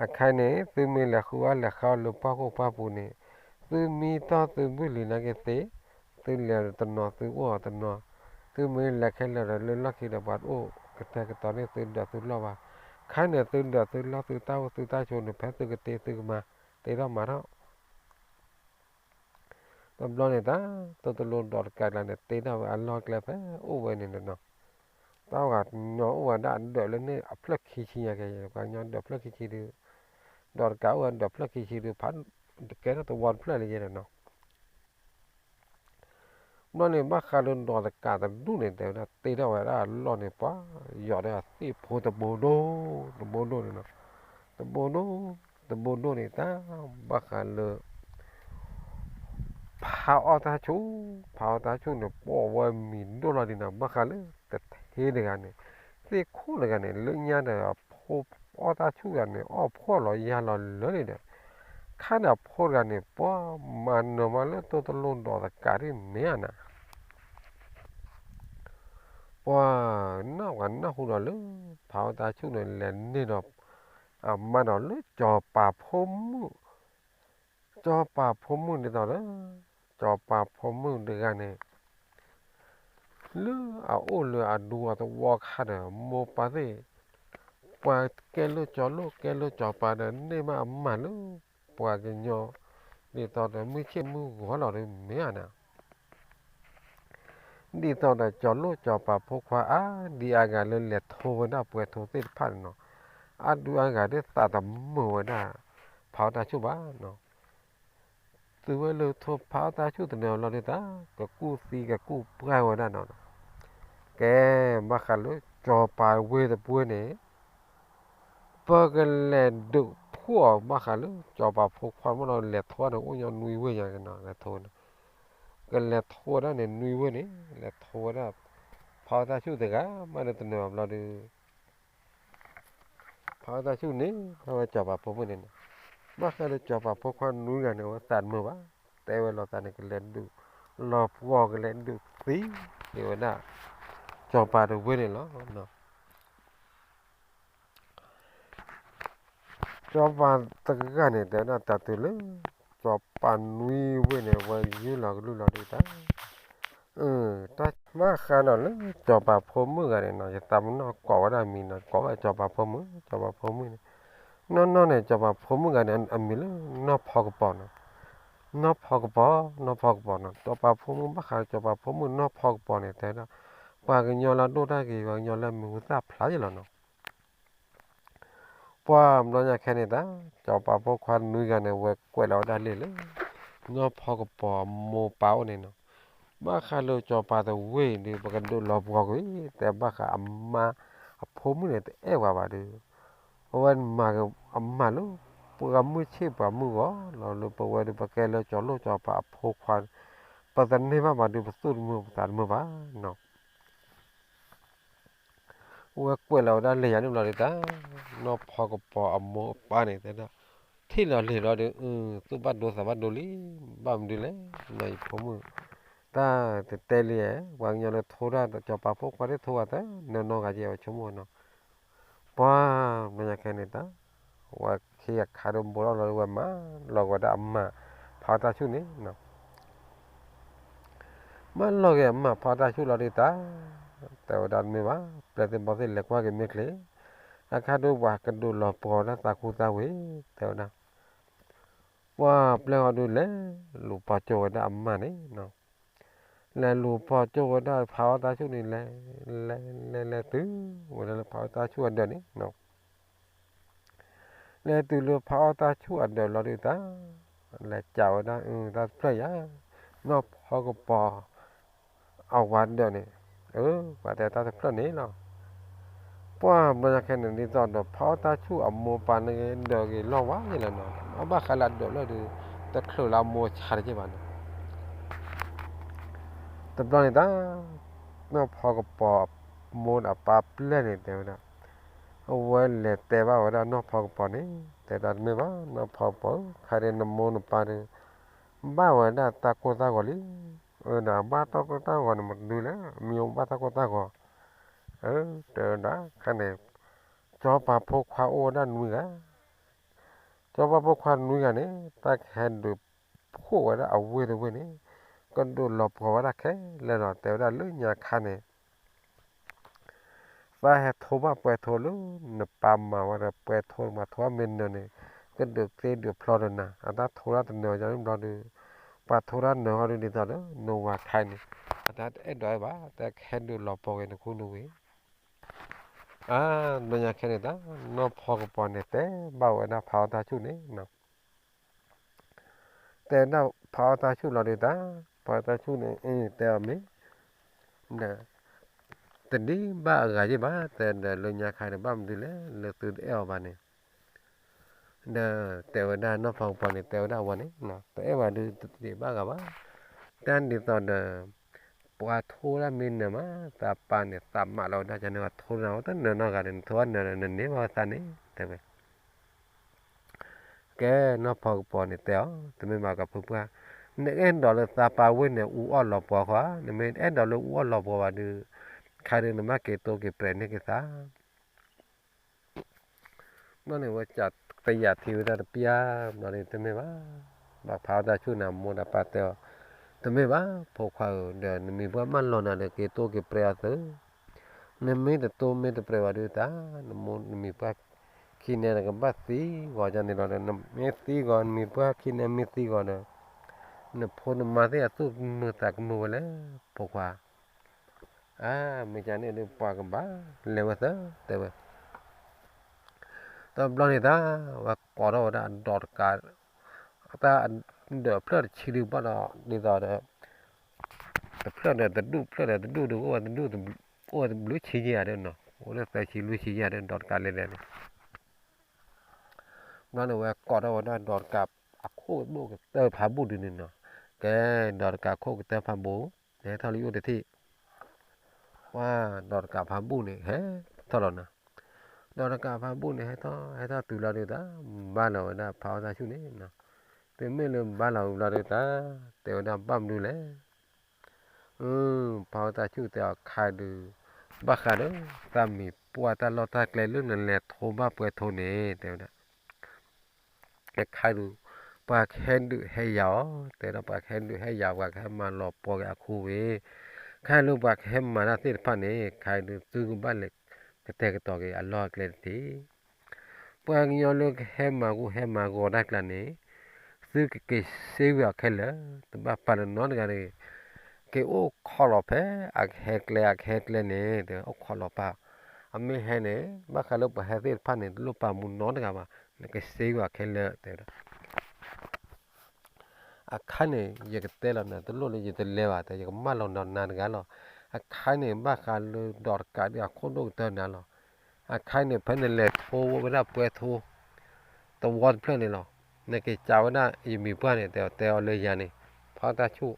အခါန့ၣ် သုမ့ၢ်လဲၤဃုအီၣ်လဲၤဃုအီၣ်လၢပှၤခိၣ်ပှၤပူၤန့ၣ် သုမံတီၢ်သုဘုၣ်လံၤနာ်က့သ့, သုလဲၤတနီၤသုအိၣ်တနီၤ, သုမ့ၢ်လဲၤခဲလၢာ်ဒီးလၢလီၢ်ခံဒီးပှၤတအိၣ်ကတဲာ်ကတီၤန့ၢ်သုဒၢးသုလီၢ်ဘၣ်. ခါန့ၣ်သုဒၢးသုလီၢ်သုတၢ်အိၣ်သုတၢ်ဆိးန့ၣ် ဖဲသုကတ့သုကမၤ, တ့ထီၣ်မၤထီၣ် တဘျီန့ၣ်တၢ် တိၢ်တလိၣ်ဒီးတကးကျါန့ၣ် တ့ထီၣ်ဝဲအလီၢ်ကျဲဖဲအိၣ်ဝဲန့ၣ်နီၤ. တၢ်ပှၤကညီအိၣ်ဝဲဒၣ်အဒၢးလၢန့ၣ်အဖျၢၣ်ခံဆံညါကဲ, ပှၤကညီဒၢးဖျၢၣ်ခံဆံဒုး, ဒီးတကးအိၣ်ဝဲဒၢးဖျၢၣ်ခံဆံဒုး ဖးကဲထီၣ်သဝီတဖျၢၣ်လၢယဲန့ၣ်နီၤ. ဘျီန့ၣ်ဘၣ်ဃးဒီးဒီးတကးတဒူၣ်န့ၣ် တဲဝဲဒၣ်တ့ထီၣ်ဝဲဒၣ်အလီၢ်န့ၣ် ပှၤယီၤဒီးအသ့ၣ်ဖိတဘိဒိၣ်, တဘိဒိၣ်န့ၣ်နီၤ, တဘိဒိၣ်, တဘိဒိၣ်န့ၣ်တၢ် ဘၣ်ဃးလၢ ဖးအီၣ်တၢ်ဆူၣ်, ဖးအီၣ်တၢ်ဆူၣ်န့ၣ် ပိာ်ဝဲမံၤဒိၣ်လီၤဒံးနီၤ, ဘၣ်ဃးလၢတထ့တဂၤန့ၣ်, သ့ၣ်ခိၣ်တဂၤန့ၣ် လၢညါဒီးအဖိအီၣ်တၢ်ဆူၣ်တဂၤန့ၣ် အီၣ်ဖှီၣ်လီၤယၢ်လီၤလၢာ်န့ၣ်ဒီး ခါန့ၣ်အဖိတဂၤန့ၣ် ပှၤမၤနၢၤမးလၢတိၢ်တလိၣ်ဒီးတကးဒ်န့ၣ်ဧါနၤ ပှၤနၢ်ပှၤနၢ်ဟူဒီးလၢ ဖးအီၣ်တၢ်ဆူၣ်န့ၣ် လဲၤန့ၢ်ဒီး အမါဒီးလၢစီၤပၤဖိမုၣ်, စီၤပၤဖိမုၣ်ဒ်သိးဒီး စီၤပၤဖိမုၣ်တဂၤန့ၣ် လၢအအိၣ်လၢအဒူအသဝီခါဒီး မိၢ်ပၢ်သ့ၣ် ပှၤကဲလိာ်စီၤလိာ်ကဲလိာ်စီၤပၤဒီး န့ၢ်မးအမၤလၢ ပှၤကညီ ဒ်သိးဒီးမုၢ်ဆ့ၣ်မုၢ်ဂီၤလီၤဒီး မ့ၢ်ဧါနၤ ဒ်သိးဒီးစီၤလိာ်စီၤပၤဖိခွါအါဒံအါဂၤလၢလဲၤထိဝဲဒၣ်ပှဲၤထိသ့ၣ်တဖၣ်န့ၣ်နီၤ, အါဒံအါဂၤဒ်သးတမုာ်ဝဲဒၣ် ဖးအီၣ်တၢ်ဆူၣ်ဘၣ်နီၤ, သုဝဲလၢထိဖးအီၣ်တၢ်ဆူၣ်တနၢၤလီၤဒ်တၢ် ကကူၣ်သံကကူၣ်ပှၢ်ဝဲဒၣ်နီၤ, ကဲ ဘၣ်ဃးလၢစီၤပၤဝ့ၢ်တပှဲၤန့ၣ် ပကလဲၤဒုးဖှီၣ်အီၤဘၣ်ဃးလၢ စီၤပၤဖိခွါမ့ၢ်ဒီးလဲၤထိန့ၣ် အိၣ်ညီနွံဝ့ၢ်ညါက့ၤနီၤ လဲၤထိန့ၣ်, ကလဲၤထိဝဲဒၣ်န့ၣ်နွံဝ့ၢ်န့ၣ် လဲၤထိဝဲဒၣ် ဖးအီၣ်တၢ်ဆူၣ်တဂၤ မ့ၢ်လၢတနၢၤဘျီဒီး ဖးအီၣ်တၢ်ဆူၣ်န့ၣ် ဖဲဝဲစီၤပၤဖိမုၣ်န့ၣ်နီၤ, ဘၣ်ဃးလၢစီၤပၤဖိခွါနွံဂၤန့ၣ် အဝဲသးတမုာ်ဘၣ်, တဲဝဲလိာ်သးန့ၣ် ကလဲၤဒုးလီၤပှီၢ် ကလဲၤဒုးသံ က့ၤဝဲဒၣ် စီၤပၤတဝ့ၢ်န့ၣ်လီၤ. စီၤပၤတဂၤန့ၣ် တဲဝဲဒၣ်တၢ်တုၤလၢ စီၤပၤနွံဝ့ၢ်န့ၣ် ဝဲယုၢ်လီၤကလုၢ်လီၤဒုးတၢ်, တၢ်မၤဃါဒီးလၢစီၤပၤဖိမုၣ်ဂၤန့ၣ်နီၤ, ယသးပ့ၤနီၣ်ကိးဝဲဒၣ်မံၤနီၤ, ကိးဝဲစီၤပၤဖိမုၣ်, စီၤပၤဖိမုၣ်န့ၣ်, နီၢ်နီၢ်န့ၣ် စီၤပၤဖိမုၣ်ဂၤန့ၣ် အမံၤလၢနီၢ်ဖီကပီၤနီၤ, နီၢ်ဖီကပီၤ, နီၢ်ဖီကပီၤနီၤ, စီၤပၤဖိမုၣ် ဘၣ်ဃးဒီးစီၤပၤဖိမုၣ်နီၢ်ဖီကပီၤန့ၣ် တဲဝဲဒၣ် ပှၤကညီလၢအဒိၣ်တၢ်ဂ့ၤ ပှၤကညီလၢအမံၤဟူသၣ်ဖျါယဲလီၤနီၤ. ပှၤဘျီညါခဲန့ၣ်တၢ် စီၤပၤဖိခွါနွံဂၤန့ၣ် ဝဲကွဲးလီၤဝဲဒၣ်လံာ်လၢ နီၢ်ဖီကပီၤအမိၢ်ပၢ်အိၣ်န့ၣ်နီၤ, ဘၣ်ဃးလၢစီၤပၤတဝ့ၢ်ဒီး ပကဒုးလီၤပှီၢ်ကွံာ် တဲဘၣ်ဃးအမါအဖိမုၣ်န့ၣ် တအဲၣ်ပှၤဘၣ်ဒီး အဝဲမၤအမၢ်လၢ ပှၤမုၢ်ဆ့ၣ်ပှၤမုၢ်ဂီၤလီၤ, လၢပဝဲဒီး ပကဲလၢစီၤလိၣ်စီၤပၤအဖိခွါ ပတန့ၢ်ဘၣ်ဘၣ်ဒီး ပသူၣ်တမုာ်ပသးတမုာ်ဘၣ်နီၤ. ဝဲကွဲးလီၤဝဲဒၣ်လံာ်ယၤန့ၣ်ဘျီဒုးတၢ် နီၢ်ဖီကပီၤအမိၢ်အပၢ်န့ၣ်တဲဒၣ် ထံၣ်လီၤလံာ်ဘျီဒီး သူၣ်ဘၣ်ဒိသးဘၣ်ဒိလံ, ဘၣ်မနုၤလဲၣ်နီၤ ယဖိမုၣ်, တၢ်တတဲလံ, ပှၤကညီလၢထိတၢ် စီၤပၤဖိခွါသ့ၣ်ထိဂၤတၢ် နနီၢ်ဂၤကဲဝဲဆိကမိၣ်နီၤ. ပှၤဘျီညါခဲန့ၣ်တၢ် ဝဲခံအခါဒီးဘူးထီၣ်လီၤဒုး ဝဲမၤလီၤက့ၤဝဲဒၣ်အမၢ်ဖးအီၣ်တၢ်ဆူၣ်န့ၣ်နီၤ. မၢလီၤက့ၤအမၢ်ဖးအီၣ်တၢ်ဆူၣ်လီၤဒုးတၢ် တဲဝဲဒၣ်တမ့ၢ်ဘၣ်, ပျဲၢ်သ့ၣ်ဘီၣ်သ့ၣ်လဲၤကွၢ်က့ၤမ့ၢ်ချ့, အခါဒုးပှၤကဒုးလီၤပှီၢ်ဝဲဒၣ်သးကူသးဝ့ၤ တဲဝဲဒၣ်. ပှၤပျဲၢ်ဃီဒုးလဲၤလူၤပိာ်ကၠိဝဲဒၣ်အမၢ်န့ၣ်, လဲၤလူၤပိာ်ကၠိဝဲဒၣ်ဖးအီၣ်တၢ်ဆူၣ်န့ၣ် လဲၤ လဲၤ လဲၤ လဲၤတုၤဝဲဒၣ်လၢဖးအီၣ်တၢ်ဆူၣ်အဒၢးန့ၣ် လဲၤတုၤလၢဖးအီၣ်တၢ်ဆူၣ်အဒၢးလီၤဒုးတၢ် လဲၤကးဝဲဒၣ်တၢ်တဖျၢၣ်ယါ, နီၢ်ဖီကပီၤအဝၤဒၢးန့ၣ်, ပှၤတဲတၢ်တဖျၢၣ်န့ၣ်လီၤ. ပှၤဘျီညါခဲန့ၣ် ဒ်သိးဒီးဖးအီၣ်တၢ်ဆူၣ်အမိၢ်ပၢ်န့ၣ် ဒၢးဂ့ၤလီၢ်ဝဲယဲလီၤနီၤ, အဘၣ်ဃးလၢအဒၢးလီၤဒုး တချုးလၢအမိၢ်ဆါတက့ၢ်ဘၣ်န့ၣ် တဘျီန့ၣ်တၢ် နီၢ်ဖီကပီၤအမိၢ်ဒီးအပၢ်ပျဲၢ်န့ၣ် တဲဝဲဒၣ်, အဝဲလဲၤတဲဘၣ်ဝဲဒၣ်နီၢ်ဖီကပီၤန့ၣ် တဲဒၣ်တမ့ၢ်ဘၣ်, နီၢ်ဖီကပီၤဧၢ, ခါဒုးနမိၢ်နပၢ်ဒီး ဘၣ်ဝဲဒၣ်တၢ်ကိၢ်တၢ်ဂီၤလံ, ဒီးဘၣ်တၢ်ကိၢ်တၢ်ဂီၤန့ၣ် မနုၤလဲၣ်, မ့ၢ်ဘၣ်တၢ်ကိၢ်တၢ်ဂီၤ, တဲဝဲဒၣ် ခါန့ၣ် စီၤပၤဖိခွါအိၣ်ဝဲဒၣ်နွံဂၤ စီၤပၤဖိခွါနွံဂၤန့ၣ် တၢ်ကဟဲဒုးဖှိၣ်ဝဲဒၣ်အဝ့ၢ်တဝ့ၢ်န့ၣ် ကဒုးလီၤပှီၢ်ဝဲဒၣ်ခဲလၢာ်လီၤ, တဲဝဲဒၣ်လၢညါခါန့ၣ် သးဟဲထိဘၣ်ပှဲၤထိလၢ နပၢ်မၤဝဲဒီးပှဲၤထိ နပှၤထိဘၣ်မ့ၢ်နၢၤန့ၣ် ကဒုးသ့ဒုးဖျီဒီးနၤ, အတၢ်ထိတၢ်တနၢၤယါန့ၣ်ဘျီဒီး ပှၤထိတၢ်နၢၤဟီဒုးဒ်သိးဒီး နဝၤခါန့ၣ် အတၢ်တအဲၣ်ဒိးအီၤဘၣ်, တၢ်ကဟဲဒုးလီၤပှီၢ်က့ၤနခူနဝ့ၢ် အါ ဘျီညါခဲန့ၣ်တၢ် နီၢ်ဖီကပီၤန့ၣ် တဲဘၣ်ဝဲဒၣ်ဖးအီၣ်တၢ်ဆူၣ်န့ၣ် တဲဒၣ်ဖးအီၣ်တၢ်ဆူၣ်လီၤဒုးတၢ်, ဖးအီၣ်တၢ်ဆူၣ်န့ၣ် တဲအီၤမ့ၢ် ဒီး တဒံးဘၣ်အဂၤယ့ၢ်ဘၣ်, တဲဒီးလၢညါခါန့ၣ် ဘၣ်မနုၤလဲၣ် လၢသုတအဲၣ်အီၤဘၣ်န့ၣ်, ဒီးတဲဝဲဒၣ်နီၢ်ဖီကပီၤန့ၣ် တဲဝဲဒၣ်အဝဲန့ၣ် တအဲၣ်ဘၣ်ဒုးတဒံးဘၣ်ဂၤဘၣ်, တၢ်ဒ်သိးဒီး ပှၤထိတၢ်မ့ၢ်နၢၤမး သးပၢ်န့ၣ် သးမးလီၤဝဲဒၣ် ကန့ၢ်ဝဲထိတၢ်နၢၤနီတဂၤန့ၣ် နထိတၢ်နၢၤ နန့ၢ်ဘၣ်ဝဲသးန့ၣ် တဲဝဲ ကဲ နီၢ်ဖီကပီၤန့ၣ်တဲအီၤ တမ့ၢ်ဘၣ်ကဖုပှၢ်, နအဲၣ်ဒိးလၢသးပၢ်ဝ့ၢ်န့ၣ် အူအီၣ်လီၤပှီၢ်ဃီဧါ, နမ့ၢ်အဲၣ်ဒိးလၢအူအီၣ်လီၤပှီၢ်ဘၣ်ဒီး ခါဒုးနဘၣ်က့ၤတိၢ်က့ၤပြဲးန့ၢ်က့ၤသး ဘျီန့ၣ်ဝဲစံးတယာ်ထံဝဲဒၣ်တပျၢ်, ဘျီန့ၣ်တမ့ၢ်ဘၣ်, ဘၣ်ဖးအီၣ်တၢ်ဆူၣ်န့ၣ် အမိၢ်ဒီးပၢ်တဲအီၤ, တမ့ၢ်ဘၣ် ဖိခွါဧၢ, ဒီးနမံၤပှၢ်မၢလီၤနၤဒီး က့ၤတိၢ်က့ၤပြဲးအီၤသု, နမ့ၢ်တတိၢ်မ့ၢ်တပြဲးဘၣ်ဒုးတၢ်, နမိၢ်နမံၤပှၢ်ခံန့ၣ် နကဘၣ်သံဂီၤန့ၣ်လီၤဒီး နမ့ၢ်သံဂီၤ နမံၤပှၢ်ခံန့ၣ်မ့ၢ်သံဂီၤဒီး နဖိနမါသ့ၣ်အသူၣ်မုာ်သးကမုာ်ဝဲလဲၣ် ဖိခွါ အါ မ့ၢ်ကန့ၣ်ဒုးပှၤကဘၣ်လဲၤဝဲသၢ တဲဝဲ, တဘျီန့ၣ်တၢ် ဝဲကိးထီၣ်ဝဲဒၣ်ဒီးတကး တၢ်ဒၢးဖျၢၣ်တဆံဒုးဘၣ်ဒီး ဒ်သိးဒီး တဖျၢၣ်ဒီးတဒူၣ် ဖျၢၣ်ဒီးတဒူၣ်ဒီး အိၣ်ဝဲတဘျုးဆံယဲၢ်ဧါဒီးနီၤ အိၣ်လၢသၢဆံလွံၢ်ဆံယဲၢ်ဧါဒီး ဒီးတကးလဲၤလဲၤန့ၣ် ဘျီန့ၣ်ဝဲကိးထီၣ်ဝဲဒၣ်ဒီးတကးအခိၣ်ဒိၣ်ကတၢၢ်ဖးဘူၣ်ဒုးန့ၣ်နီၤ, ကဲ ဒီးတကးခိၣ်ကတၢၢ်ဖးဘူၣ် ဟဲထီၣ်လၢယအိၣ်တထံၣ်, ပှၤဒီးတကးဖးဘူၣ်န့ၣ် ဟဲထီၣ်လီၤနီၤ, ဒီးတကးဖးဘူၣ်န့ၣ် ဟဲထီၣ် ဟဲထီၣ်တုၤလီၤဒုးတၢ် ဘါလီၤဝဲဒၣ်ဖးအီၣ်တၢ်ဆူၣ်န့ၣ်နီၤ. တုၤမ့ၢ်လၢဘါလီၤဝံၤလီၤဒုးတၢ် တဲဝဲဒၣ်ဘၣ်မနုၤလဲၣ်. ဖးအီၣ်တၢ်ဆူၣ်တဲအီၤခါဒုး ဘၣ်ဃးဒီး တၢ်မံၤပှၢ်တၢ်လီၢ်တၢ်ကျဲလၢနလဲၤထိဘၣ်ပှဲၤထိန့ၣ် တဲဝဲဒၣ် အခါဒုး ပှၤကဟဲဒုးဟဲယၤအီၤ တဲဒီးပှၤကဟဲဒုးဟဲယၤ ပှၤကဟဲမၤလီၤပှီၤက့ၤအခိဝ့ၢ်, ခါလၢပှၤကဟဲမၤတၢ်သ့ၣ်တဖၣ်န့ၣ် ခါဒုးသုကဘၣ်လဲၤကတဲာ်ကတီၤက့ၤအလီၢ်အကျဲတထံၣ်, ပှၤကညီလၢကဟဲမၤဂူာ်ဟဲမၤဂီၤတၢ်ကျါန့ၣ် သုကက့ၤစ့ဝံၤအီၤခဲလၢာ်, တဘၣ်ပာ်လၢနီတဂၤန့ၣ် က့ၤအိၣ်ခိးလီၤဖဲအကဟဲကျဲအကဟဲကျဲန့ၣ် တဲအိၣ်ခိးလီၤပာ်, အမ့ၢ်ဟဲန့ၣ် ဘၣ်ဃးလၢပှၤဟဲသ့ၣ်တဖၣ်န့ၣ် တလိၣ်ပာ်မူနီတဂၤဘၣ်, နကစ့ဝံၤအီၤခဲလၢာ် တဲဝဲဒၣ် အခါန့ၣ် ယကတဲလီၤနၤ တလိၣ်လၢယတလဲၤဘၣ် တဲ ယကမၢလီၤနီၤနၤတဂၤလီၤ. အခါန့ၣ် ဘၣ်ဃးလၢဒီးတကးဒုးအခိၣ်ဒိၣ်ကတၢၢ်နၤလီၤ. အခါန့ၣ် ဖဲနလဲၤထိဝဲဒၣ်ပှဲၤထိ တဝီတဖျၢၣ်န့ၣ်လီၤ. နက့ၤကးဝဲဒၣ်ယမံၤပှၢ်န့ၣ် တဲအီၤ တဲအီၤလၢယၤန့ၣ် ဖီတၢ်ဆူၣ်,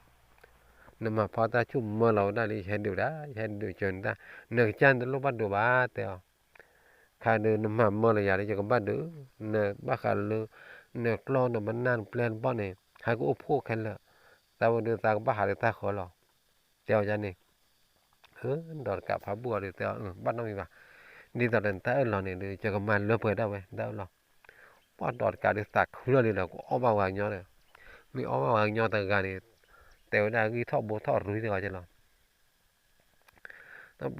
နမၤဖီတၢ်ဆူၣ်မၢလီၤဝဲဒၣ်လၢယဟဲဒုးဒၣ် ယဟဲဒုးကၢၤနတၢ်, နကစၢ်န့ၣ်တလိၣ်ဘၣ်ဒုးဘၣ် တဲအီၤ ခါဒုးနမၤမၢလီၤယၤဒီး ယကဘၣ်ဒုး, နဘၣ်ဃးလၢ နကျီၢ်နမနၢ်နပျဲၢ်နဘီၣ်န့ၣ် ဟဲကအိၣ်ဖှိၣ်ခဲလၢာ်, တၢ်ဝဲဒုးသးကဘၣ်ဟးလၢတၢ်ဃၢၤလီၤ, တဲအီၤယၤန့ၣ်, ဒီးတကးဖးဘူၣ်အီၤဒုးတဲအီၤ ဘၣ်နီတမံၤဘၣ်, ဒ်သိးဒီးနတၢ်အၢၣ်လီၤန့ၣ်ဒုး ယကမၤလၢပှဲၤဒၣ်ဝဲ တၢ်အၢၣ်လီၤ, ပှၤဒီးတကးဒုးသးခုလီၤလံဒီး ကအီၣ်ဘၣ်ဝဲကညီဒီး, မ့ၢ်အီၣ်ဘၣ်ဝဲကညီတဂၤန့ၣ်, တဲဝဲဒၣ်ဂံၢ်ထီၣ်ဘိထီၣ်ရူတဂၤကလီၤ တဘျီန့ၣ်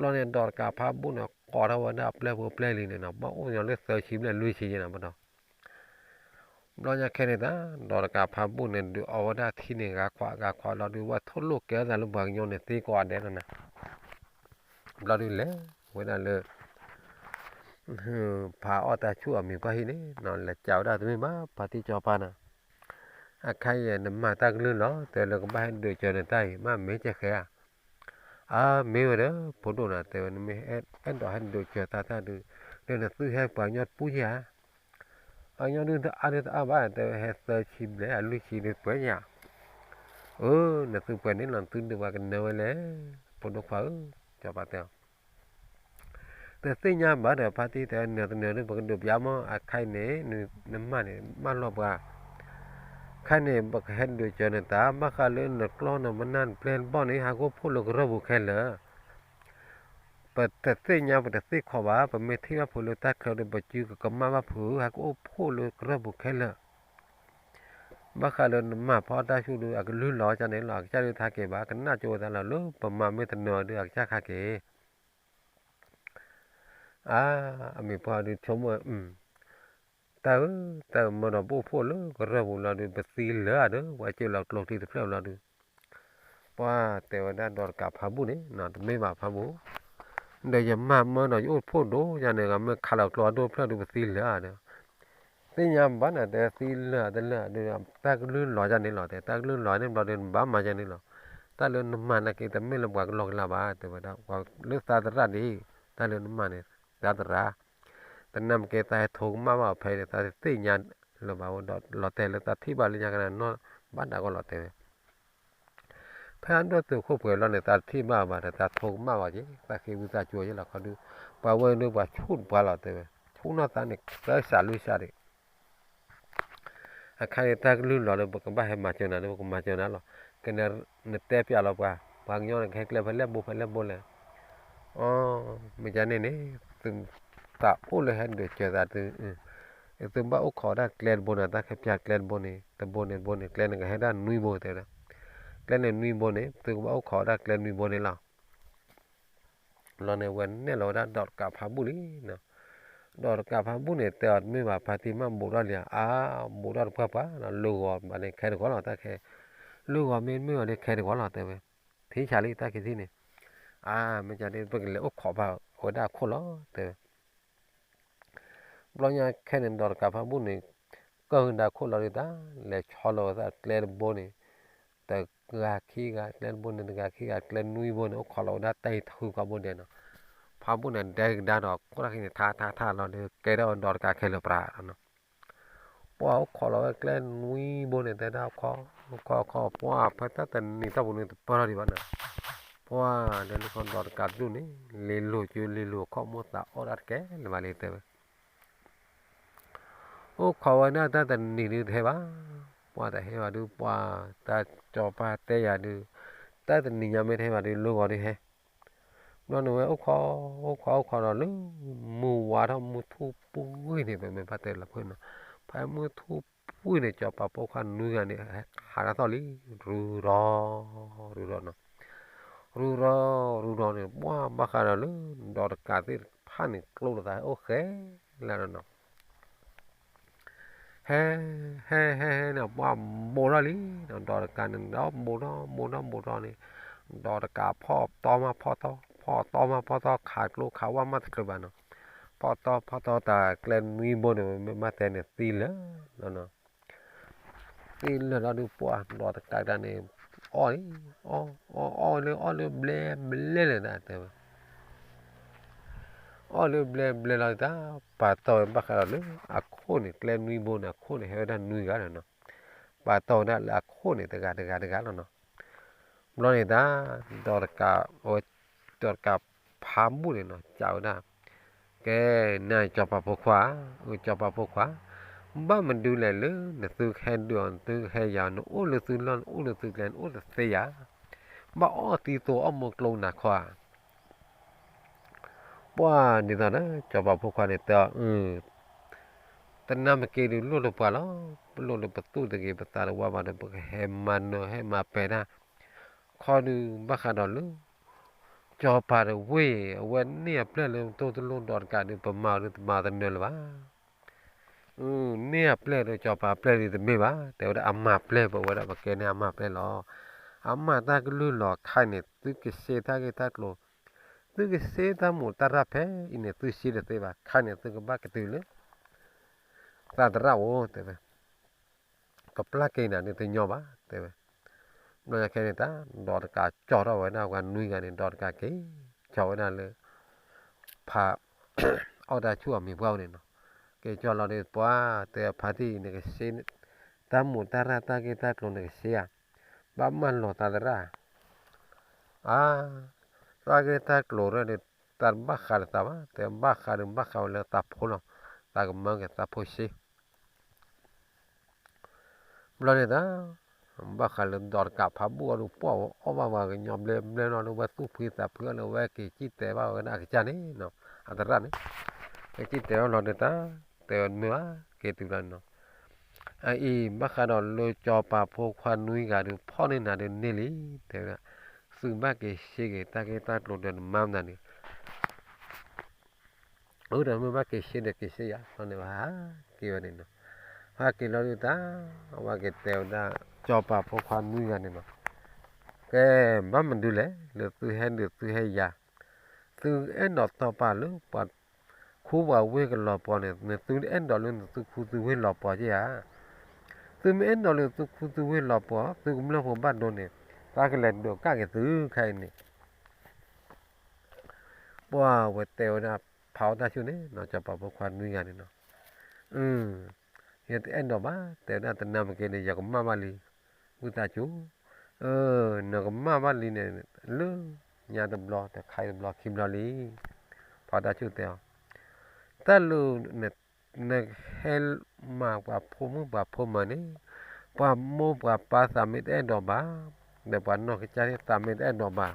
ဒီးတကးဖးဘူၣ်န့ၣ် ကိးထီၣ်ဝဲဒၣ်အပျဲၢ်ဖိပျဲၢ်လံၤန့ၣ်နီၤ, ဘၣ်အိၣ်ညီလၢသၢဆံဘျဲၣ်လွံၢ်ဆံယဲနီၤ ဘၣ်ဒီး, ဘျီညါခဲန့ၣ်တၢ် ဒီးတကးဖးဘူၣ်န့ၣ် ဒုးအီဝဲဒၣ်ထံန့ၣ် ဂၤခွးဂၤခွးလီၤဒုး ဝဲထိၣ်လိာ်ကဲသးလၢပှၤကညီန့ၣ် သ့ကိးဂၤဒဲးလီၤနၤ, ဘျီဒုးလဲၤဝဲဒၣ်လၢ ဖးအီၣ်တၢ်ဆူၣ်အမံၤပှၢ်ဟံၣ်န့ၣ်နီၤ, လဲၤကးဝဲဒၣ်တမ့ၢ်ဘၣ် ဖါတံၢ်စီၤပၤနီၤ, အခါအံၤနမၤတၢ်ကလုၢ်လီၤ တဲလၢကဘၣ်ဟဲဒုးကၢၤနတၢ်အံၤ မ့ၢ်မ့ၢ်ကဲဃဲဧါ, အမ့ၢ်ဝဲဒီး ဖိဒိၣ်နီၤ တဲဝဲ နမ့ၢ်အဲၣ်ဒိးဟဲဒုးကၢၤတၢ်တၢ်ဒုး ဒီးနသုဟဲပှၤကညီတပူၤယဲဧါ, ပှၤကညီဒုးတအါဒုးတအါဘၣ် တဲဝဲ ဟဲသၢဆံဘျဲၣ်အလွံၢ်ဆံဒုးပှဲၤယဲဧါ, အၢ နသုပှဲၤန့ၣ်လီၤ နသုဒုးပှၤကနၢဝဲလဲၣ်, ဖိဒိၣ်ခွါဧၢ, စီၤပၤတဲအီၤ တသ့ၣ်ညါဘၣ်ဒီး ဖါတံၢ်တဲ နၢၤတနၢၤဒုး ပကဒုးပျၢ်မီၢ် အခါအံၤန့ၣ် နမၢ်န့ၣ် မၢ်လီၤပှၤ, ခါန့ၣ် ပကဟဲဒုးကၢၤနတၢ် ဘၣ်ဃးလၢနကျီၢ်နမနၢ်နပျဲၢ်နဘီၣ်န့ၣ် ဟးကအိၣ်ဖှိၣ်လၢကရၢၢ်ပူၤခဲလၢာ်, ပတသ့ၣ်ညါပတသ့ၣ်ခီဘၣ် ပမ့ၢ်ထံၣ်ဘၣ်ဖုးလၢတၢ်ချၢဒီး ပစုကကမၣ်ဘၣ်ဖုး ဟးကအိၣ်ဖှိၣ်လၢကရၢၢ်ပူၤခဲလၢာ် ဘၣ်ဃးလၢနမၤဖီတၢ်ဆူၣ်ဒုး အကလုၢ်လီၤကန့ၣ်လီၤ အကစၢ်ဒုးထါက့ၤဘၣ် ကနၣ်ကၠိဝဲသးလီၤ လၢပမၤမ့ၢ်တနၢၤဒုး အကစၢ်ခါက့ၤ အါ အမံၤပှၢ်ဒုးဆိကမိၣ်ဝဲ တၢ်ဧၢ, တၢ်မၢဒီးပအိၣ်ဖှိၣ်လၢကရၢၢ်ပူၤလီၤဒုး ပသံလၢာ်ဒီး ပှၤစၢၤလီၤကျိချံတဖျၢၣ်လီၤဒုး, ပှၤတဲဝဲဒၣ်ဒီးတကးဖးဘူၣ်န့ၣ် တမ့ၢ်ဘၣ်ဖးဘူၣ်, ဒီးယမၤမၢဒီးယအိၣ်ဖှိၣ်ဒိၣ်ယၤန့ၣ် မ့ၢ်ခးလီၤကျိအဒိၣ်ဖျၢၣ်ဒုး ပသံလၢာ်ဒီး သ့ၣ်ညါဘၣ်န့ၣ် တဲသံလၢာ်တလၢာ်ဒုး တၢ်ကလုၢ်လီၤယၤန့ၣ်လီၤ တဲတၢ်ကလုၢ်လီၤန့ၣ်ဘျီဒုး နဘၣ်မၤယၤန့ၣ်လီၤ, တၢ်လၢနမၤနာ်က့ တမ့ၢ်လၢပှၤကလီကလီဘၣ် တဲဝဲဒၣ် ပှၤလၢသးသရၣ်ဒ် တၢ်လၢနမၤန့ၣ် သးသရၣ် တနၢ်မ့ၢ်ကဲသးဟဲထိကမၣ်ဘၣ်အီၤဖဲန့ၣ် သးတသ့ၣ်ညါလၢၤဘၣ်ဝဲဒီး လီၤတဲာ်လၢသးထံၣ်ဘၣ်လၢညါကနၣ်နီၢ်ဘၣ်ဒၣ်ကီလီၤတဲာ်ဝဲ ဖဲအဒိၣ်တုာ်ခိၣ်ပှဲၤလီၤန့ၣ် သးတထံၣ်ဘၣ်ဘၣ်ဒီး သးထိကမၣ်ဘၣ်က့ၤ သးဃ့ဝံသးစူၤယဲလီၤခီဒုး ပှၤဝဲဒုးပှၤဆူၣ်တပှၤလီၤတဲဝဲ ဆူၣ်နီၢ်သးန့ၣ် ကစၢ်လွံၢ်စၢ်ဒံး အခါန့ၣ်တၢ်ကလုၢ်လီၤဒီး ပကဘၣ်ဟဲမၤစၢၤနၤဒီး ပကမၤစၢၤနၤလီၤ. ကန နတဲပျးလီၤပှၤ ပှၤကညီန့ၣ် ကဟဲကျဲဖဲလဲၣ်ဘိဖဲလဲၣ်ဘိလဲၣ်. အီ မ့ၢ်ကန့ၣ်န့ၣ် သု သးအိၣ်လၢဟဲဒုးစၢၤသးသု သုဘၣ်အိၣ်ခိးဒၣ်ကျဲတဘိန့ၣ် တၢ်ခဲပျးကျဲတဘိန့ၣ် တဘိန့ၣ်တဘိန့ၣ် ကျဲန့ၣ်ကဟဲဒၣ်နွံဘိတဲဝဲဒၣ်. ကျဲန့ၣ်နွံဘိန့ၣ် သုကဘၣ်အိၣ်ခိးဒၣ်ကျဲနွံဘိန့ၣ်လီၤ. လီၤန့ၣ် ဝဲနဲၣ်လီၤဝဲဒၣ်ဒီးတကးဖးဘူၣ်လံ. ဒီးတကးဖးဘူၣ်န့ၣ် တဲအီၤတမ့ၢ်ဘၣ် ဖါတံၢ်မးဘူးထီၣ်လံဧါ. အါ ဘူးထီၣ်တပှၢ်ပှၢ် လၢဂီၤဘၣ်န့ၣ် ခဲတဂီၤလီၤ တၢ်ခဲ. လၢဂီၤမ့ၢ်မ့ၢ်ဝဲန့ၣ် ခဲတဂီၤလီၤ တဲဝဲ. ထံဆးလံ တၢ်ခံထံၣ်န့ၣ်. အါ မ့ၢ်ကန့ၣ် ပကလဲၤအိၣ်ခိးဘၣ်ဝဲဒၣ်အခိၣ်လီၤ တဲဝဲ. ဘျီညါခဲန့ၣ် ဒီးတကးဖးဘူၣ်န့ၣ် ကၢၢ်ကဒါခိၣ်လီၤဒုးတၢ် လဲၤဆီလီၤဝဲဒၣ်ကျဲတဘိန့ၣ် တဂၤခံဂၤ ကျဲတဘိန့ၣ် တဂၤခံဂၤ ကျဲနွံဘိန့ၣ် အိၣ်ခိးလီၤဝဲဒၣ်တၢ်အံၤထုးကီးဘိဒဲးနီၤ. ဖးဘူၣ်န့ၣ် ဒဲကဒါဒီးခိၣ်တၢ်ခံန့ၣ် ထါထါထါလီၤဒီး ကဲထီၣ်ဝဲဒီးတကးခဲလၢာ်ပြးနီၤ. ပှၤအိၣ်ခိးလီၤဝဲကျဲနွံဘိန့ၣ် တဲဒၣ်ခီ ခီခီ ပှၤဖဲတၢ်တနံၤထီၣ်ပူၤန့ၣ် တပၢၢ်ထီၣ်ဒံးဘၣ်နီၤ. ပှၤဒဲလၢခီဒီးတကးဒူၣ်န့ၣ် လ့လိာ်ကၠိလ့လိာ်ခီၣ်မိၢ်သးအီၣ်ဒၣ်တကဲလၢၤဘၣ်လံတဲဝဲ. အိၣ်ခိးဝဲဒၣ်တၢ်တနံၤဒုးတဟဲဘၣ်, ပှၤတဟဲဘၣ်ဒုး ပှၤတၢ်စီၤပၤတဲယၤဒုး, တၢ်တနံၤညါမ့ၢ်တဟဲဘၣ်ဒုး လၢဂီၤဒုးဟဲ. ဘျီန့ၣ်ဝဲအိၣ်ခိး အိၣ်ခိးအိၣ်ခိးဒီးလၢ မုၢ်ဝါထီၣ်မုၢ်ထူၣ်ပှံၢ်န့ၣ် ပမ့ၢ်ဘၣ်တဲလၢဖုၣ်နီၤ, ဖဲမုၢ်ထူၣ်ပှံၢ်န့ၣ် စီၤပၤဖိခွါနွံဂၤန့ၣ် ဟးထီၣ်သီၣ်လံ, ရူၤရီၤ ရူၤရီၤနီၤ, ရူၤရီၤ ရူၤရီၤန့ၣ် ပှၤဘၣ်ဃးဒီးလၢ ဒီးတကးသ့ၣ်တဖၣ်န့ၣ် ကျိလိာ်သးအိၣ်ဃဲလၢာ်နီၤ. ဟဲ ဟဲ ဟဲ ဟဲန့ၣ် ပှၤဘူးထီၣ်လံနီၤ, ဒီးတကးန့ၣ် ဒီးဘူးထီၣ် ဘူးထီၣ် ဘူးထီၣ်န့ၣ်, ဒီးတကးဖီၣ်တီမးဖီၣ်တီ, ဖီၣ်တီမးဖီၣ်တီ ခးကျိခးဝၣ်မးတကြၢးဘၣ်နီၤ, ဖီၣ်တီဖီၣ်တီတၢ်ကျဲနွံဘိန့ၣ် မ့ၢ်ဘၣ်တဲန့ၣ်သံလၢာ်လီၤနီၤ. သံလၢာ်လီၤဒုး ပှၤဒီးတကးတၢ်န့ၣ် အီၣ်လံ, အီၣ် အီၣ် အီၣ်လၢအီၣ်လၢဘျဲဘျဲလဲၣ်ဒၣ်တဲဝဲ အီၣ်လၢဘျဲဘျဲလီၤတၢ်, ပာ်တီၢ်ဝဲဘၣ်ဃးဒီးလၢအခိၣ်န့ၣ် ကျဲနွံဘိန့ၣ် အခိၣ်န့ၣ် ဟဲဝဲဒၣ်နွံဂၤလီၤနီၤ, ပာ်တီၢ်ဝဲဒၣ်လၢအခိၣ်န့ၣ် တဂၤတဂၤတဂၤလီၤနီၤ. ဘျီန့ၣ်တၢ် ဒီးတကး အဝဲ ဒီးတကးဖးဘူၣ်န့ၣ်နီၤ စံးဝဲဒၣ်, ကဲ နစီၤပၤဖိခွါ, အစီၤပၤဖိခွါ, ဘၣ်မနုၤလဲၣ်လၢ နသုကဟဲဒုးအီၤ နသုကဟဲယၤ နအိၣ်လၢသုလီၢ် နအိၣ်လၢသုကျဲ နအိၣ်တသ့ယၤ, ဘၣ်အီၣ်သံသိးအီၣ်မူကျိနၤခီဧါ. ပှၤဒ်သိးဒီး စီၤပၤဖိခွါန့ၣ်တဲအီၤ, တနၢ်မ့ၢ်က့ဒုးလိၣ်လၢပှၤလီၤ, ပလိၣ်လၢပသူၣ်တဂ့ၤ ပသးတဝါဘၣ်ဒီး ပကဟဲမၤနၢၤဟဲမၤပဲာ်တၢ်, ခီဒုးဘၣ်ဃးဒီးလၢ စီၤပၤတဝ့ၢ် အဝဲန့ၢ်အပျဲၢ်လၢတိၢ်တလိၣ်ဒီးတကးဒုး ပမၤအီၤဒုး တမၤတနၢၤလၢၤဘၣ်. န့ၢ်အပျဲၢ်ဒီး စီၤပၤအပျဲၢ်ဒုးတမ့ၢ်ဘၣ်, တဲဝဲဒၣ်အမါပျဲၢ် ပဝဲဒၣ်ပကဲန့ၢ်အမါပျဲၢ်လီၤ. အမါတၢ်ကလုၢ်လီၤခါန့ၣ် သုကစ့တၢ်ဂ့ၢ်တၢ်ကျိၤ, သုကစ့တၢ်မူးတၢ်ရၢ်ဖဲအံၤန့ၣ် သုစ့တသ့ဘၣ်, ခါန့ၣ် သုကဘၣ်ကတုၤလၢ သးသရၣ်အိၣ် တဲဝဲ ကပျၢ်က့ၤနၤန့ၣ်တညီဘၣ် တဲဝဲ. ဘျီညါခဲန့ၣ်တၢ် ဒီးတကးကၠီထီၣ်ဝဲဒၣ်ပှၤနွံဂၤန့ၣ် ဒီးတကးက့ၤ ကၠီဝဲဒၣ်လၢ ဖး အီၣ်တၢ်ဆူၣ်အမံၤပှၢ်ဝဲန့ၣ်နီၤ. က့ၤကၠီလီၤဒီး ပှၤတဲဖါတံၢ်အံၤ နကစ့ တၢ်မူးတၢ်ရၢ်တၢ်ဂ့ၢ်တၢ်ကျိၤနကစ့ဧါ, ဘၣ်မၢလီၤသးသရၣ် အါ, တၢ်ဂ့ၢ်တၢ်ကျိၤရၢၢ်ဒီး တၢ်တဘၣ်ဃးဒီးသးဘၣ်, တဲဘၣ်ဃးဒီးဘၣ်ဃးဝဲလၢသးဖိလီၤ, သးကမၢက့ၤသးဖိစ့. ဘျီန့ၣ်တၢ် ဘၣ်ဃးလၢဒီးတကးဖးဘူၣ်အီၤဒုး ပှၢ်ဝဲအီၣ်ဘၣ်ဝဲကညီဘျဲဘျဲနီၤ လၢဝဲသူၣ်ဖှံသးဖှံအီၤလၢဝဲက့ၤစံၣ်တဲၤဘၣ်ဝဲဒၣ်အကစၢ်န့ၣ်နီၤ, အသရၣ်န့ၣ် ကစံၣ်တဲၤအီၤလီၤဒီးတၢ် တဲဝဲမ့ၢ်ဘၣ် က့ၤတုၤလီၤန့ၣ်နီၤ. အအံၤ ဘၣ်ဃးဒီးလၢစီၤပၤဖိခွါနွံဂၤဒုး ဖီၣ်န့ၢ်နၤဒုးန့ၢ်လံ, တဲဝဲဒၣ် သုဘၣ်က့ၤစ့က့ၤတၢ်ဂ့ၢ်တၢ်ကျိၤဒီးနမါမနုၤန့ၣ် အၢ ဒီးမ့ၢ်ဘၣ်က့ၤစ့ဒီးက့ၤစ့ယၤ လီၤန့ၣ်ဘၣ်ဟးက့ၤဝဲန့ၣ်နီၤ. ဟးက့ၤလီၤဒုးတၢ် အဝဲက့ၤတဲဝဲဒၣ် စီၤပၤဖိခွါနွံဂၤန့ၣ်နီၤ, ကဲ ဘၣ်မနုၤလဲၣ် လၢသုဟဲဒုးသုဟဲယၤ, သုအဲၣ်ဒိးတီၢ်ပာ်လၢပှၤခူပှၤဝ့ၢ်ကလီၤပှီၤန့ၣ် နသုအဲၣ်ဒိးလၢနသုခူသုဝ့ၢ်လီၤပှီၤက့ဧါ. သုမ့ၢ်အဲၣ်ဒိးလၢသုခူသုဝ့ၢ်လီၤပှီၤ သုကမျၢၢ်ဖိဘၣ်ဒိန့ၣ် သးကလဲၤဒုးကၣ်က့ၤသုခဲအံၤန့ၣ် ပှၤဝဲတဲဝဲဒၣ် ဖးအီၣ်တၢ်ဆူၣ်န့ၣ်နီၤ စီၤပၤဖိခွါနွံဂၤန့ၣ်နီၤ, ယတအဲၣ်ဒိးဘၣ် တဲဝဲဒၣ် တနၢ်မ့ၢ်က့န့ၣ် ယကမၢ်ဘၣ်လံ, ဝံသးစူၤ, နကမၢ်ဘၣ်လံန့ၣ် လၢညါတဘျီ တခါတဘျီခံဘျီလံ, ဖးအီၣ်တၢ်ဆူၣ်တဲအီၤ, တၢ်လၢ နဟဲမၤပှၤဖိမုၣ်ပှၤဖိမုၣ်န့ၣ်, ပှၤမိၢ်ပှၤပၢ်သးမ့ၢ်တအဲၣ်ဒိးဘၣ်, ဒီးပှၤနီၢ်ကစၢ်သ့ၣ်သးမ့ၢ်တအဲၣ်ဒိးဘၣ်,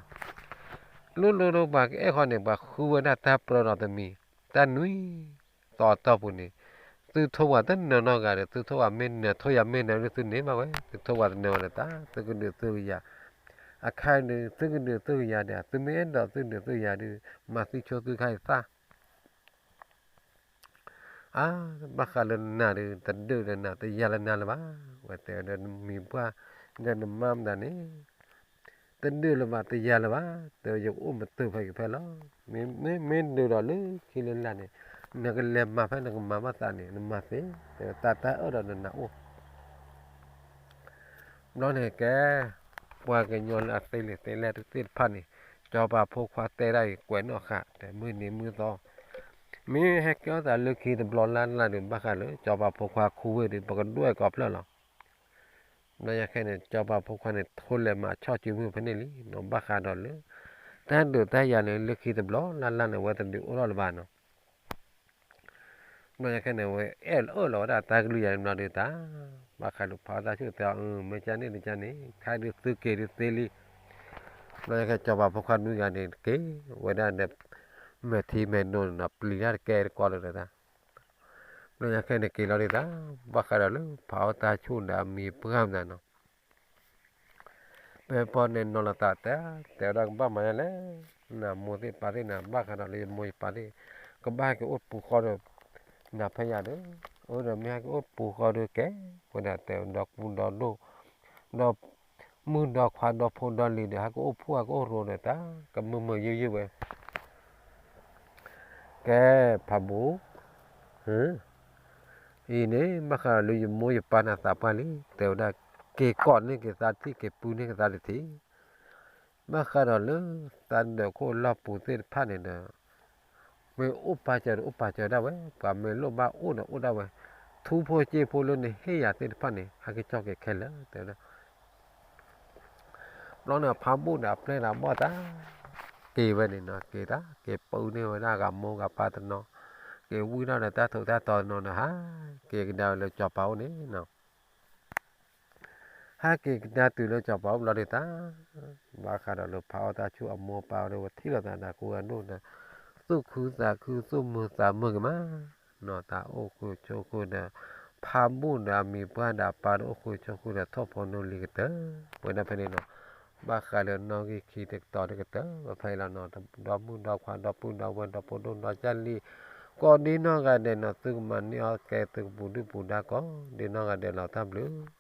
လိၣ်လိၣ်ဒီးပှၤကအဲၣ်ဃီန့ၣ် ပှၤဃုဝဲဒၣ်တၢ်ပြၢဒီးတမံၤ, တၢ်နွံသီအတီၢ်ပူၤန့ၣ်, သုထိၣ်ပှၤတနၢၤနီတဂၤဒီး သုထိၣ်ပှၤမ့ၢ်နၢၤ ထိၣ်ယၤမ့ၢ်နၢၤဒုးသုန့ၢ်ဘၣ်ဝဲ, သုထိၣ်ပှၤတနၢၤဝဲဒီးတၢ် သုကဒုးသုကယၤ, အခါဒုး သုကဒုးသုကယၤဒီး သုမ့ၢ်အဲၣ်ဒိးသုဒုးသုယၤဒုး မၤသံဆိသုခါအံၤသၣ် အါ, ဘၣ်ဃးလၢနၤဒီး တဒုးလၢနၤ တယၤလၢနၤလၢၤဘၣ်, ဝဲတဲဒီးနမံၤပှၢ် ဒီးနမါမတၤန့ၣ်, တဒုးလၢၤဘၣ် တယၤလၢၤဘၣ်, တဲယကအိၣ်မတုာ်ဖဲကဖဲလီၤ, မ့မ့ၢ်ဒုးဒီးလၢခံလၢလာ်န့ၣ်, နကလဲၤမၤဖဲနကမၤဘၣ်သးန့ၣ် နမၤသ့, တဲတၢ်တၢ်အၢၣ်ဒီးနနၤအိၣ် ဘျီန့ၣ်ကဲ, ပှၤကညီလၢအသ့လံာ်သ့လဲၢ်သ့ၣ်တဖၣ်န့ၣ်, စီၤပၤဖိခွါတဲဒၣ်အံၤ ကွဲးနီၣ်ဃာ် တဲမုၢ်နံၤမုၢ်သီ, မ့ၢ်ဟဲကဲထီၣ်သးလၢခံတဘျီလၢ်လၢ်ဒီး ဘၣ်ဃးလၢ စီၤပၤဖိခွါခူဝ့ၢ်ဒီး ပကဒွဲၣ်ကီဖျၢၣ်လီၤ. ဘျီယၤခဲန့ၣ် စီၤပၤဖိခွါန့ၣ် ထိလဲၤမၤဆီၣ်စုမုၢ်ဖဲန့ၣ်လံနီၤ, ဘၣ်ဃးဒီးလၢ တၢ်ဒုးတၢ်ယၤန့ၣ် လၢခံတဘျီလၢ်လၢ်န့ၣ် အဝဲတဒုးအိၣ်ထီၣ်လၢၤဘၣ်နီၤ. ဘျီညါခဲန့ၣ် ဝဲအဲၣ်လီၤအၢၣ်လီၤဝဲဒၣ်တၢ်ကလုၢ်ယၤန့ၣ်ဘျီဒုးတၢ်, ဘၣ်ဃးဒီးဖးအီၣ်တၢ်ဆူၣ်တဲအီၤ မ့ၢ်ကန့ၣ်တကန့ၣ် ခါဒုးသုက့ၤဒုးသ့လံ. ဘျီညါခဲ စီၤပၤဖိခွါနွံဂၤန့ၣ် က့ၤဝဲဒၣ်ဒီး မဲာ်ထံမဲာ်နိန့ၣ်ဒီး ပျံၤတၢ်တကဲတကီလၢၤဒီးတၢ် ဘျီညါခဲန့ၣ်က့ၤလီၤဒုးတၢ်, ဘၣ်ဃးဒီးလၢဖးအီၣ်တၢ်ဆူၣ်ဒီးအမံၤပှၢ်မနုၤနီၤ, ဖဲပီန့ၣ်နီၤလီၤသးတဲ, တဲဝဲဒၣ်ကဘၣ်မၤညါလဲၣ်, နမိၢ်သ့ၣ်ပၢ်သ့ၣ်န့ၣ် ဘၣ်ဃးဒီးလၢယမိၢ်ယပၢ်သ့ၣ်, ကဘၣ်ဟဲက့ၤအိၣ်ပူၤဃီဒီး နၤဖဲယၤဒီး, အၢဒီးမ့ၢ်ဟဲက့ၤအိၣ်ပူၤဃီဒီးကဲ, ဝဲဒၣ်တဲဒီပုၢ်ဒီဒိၣ်, ဒီး မုၣ်ဒီခွါဒီဖိဒီလံၤဒီး ဟဲက့ၤအိၣ်ဖှိၣ်ဟဲက့ၤအိၣ်ရိဒီးတၢ်, ကမုာ်မုာ်ယုၢ်ယုၢ်ဝဲ, ကဲ, ဖးဘူၣ်, အံၤန့ၣ် ဘၣ်ဃးဒီးလၢယမိၢ်ယပၢ်န့ၣ်သးပှၢ်လံ, တဲဝဲဒၣ်, က့ၤကိးန့ၢ်က့ၤသးတထံၣ် က့ၤပုၢ်န့ၢ်က့ၤသးတထံၣ်, ဘၣ်ဃးဒီးလၢ သးဒၢးခိၣ်လီၢ်ပူၤသ့ၣ်တဖၣ်န့ၣ်ဒီး မ့ၢ်အိၣ်ပာ်စၢၤဒီးအိၣ်ပာ်စၢၤဒၣ်ဝဲ, ပှၤမ့ၢ်လိၣ်ဘၣ်အိၣ်ဒီးအိၣ်ဒၣ်ဝဲ, ထူဖိစ့ဖိလၢနဟ့ၣ်ယၤသ့ၣ်တဖၣ်န့ၣ် ဟဲက့ၤကၠီက့ၤခဲလၢာ် တဲဝဲဒၣ်. ဘျီန့ၣ်ဖးဘူၣ်ဒီးအပျဲၢ်ဒီးအဘီၣ်တၢ် က့ၤဝဲန့ၣ်နီၤ, က့ၤတၢ်, က့ၤပုၢ်န့ၢ်ဝဲဒၣ်ဂၤမိၢ်ဂၤပၢ်တနီၤ, က့ၤဝံၣ်ထီၣ်ဒီးတၢ်ထူးတၢ်တီၤတနီၤဒီး ဟးက့ၤကဒါဝဲလၢစီၤပၤအိၣ်န့ၣ်နီၤ. ဟဲက့ၤကဒါတုၤလၢစီၤပၤအိၣ်ဘျီဒုးတၢ်, ဘၣ်ဃးဒီးလၢဖးအီၣ်တၢ်ဆူၣ်အမိၢ်ပၢ်ဒီး ဝဲထံၣ်လိာ်သးဒီးကိးဂၤဒိၣ်ဒီး သူၣ်ခုသးခု သူၣ်မုာ်သးမုာ်က့ၤမး, နီၤ, သးအိၣ်ဃုာ်ဆိးဃုာ်ဒီး ဖးဘူၣ်ဒီးအမံၤပှၢ်ဒီးအပၢ်ဒီးအိၣ်ဃုာ်ဆိးဃုာ်ဒီး ထိၣ်ဖိနူလံၤကတၢၢ်ဝဲဒၣ်ဖဲန့ၣ်နီၤ. ဘၣ်ဃးလၢနီၣ်ဂံၢ်ခံတကတီၢ်တကတၢၢ်ဝဲဖဲအံၤလီၤနီၤ, ဒီမုၣ်ဒီခွါ ဒီပုၢ်ဒီဝဲၢ် ဒီဖိဒိၣ်ဒီကၢ်လံၤ ကိးဒ့နီၢ်ဂၤဒဲးနီၤ, သုကမၤန့ၢ်အီၣ်ကဲ သုကပူၤဒုၣ်ပူၤဒါကိးဒ့နီၢ်ဂၤဒဲးလီၤ. တၢ်ဘျုး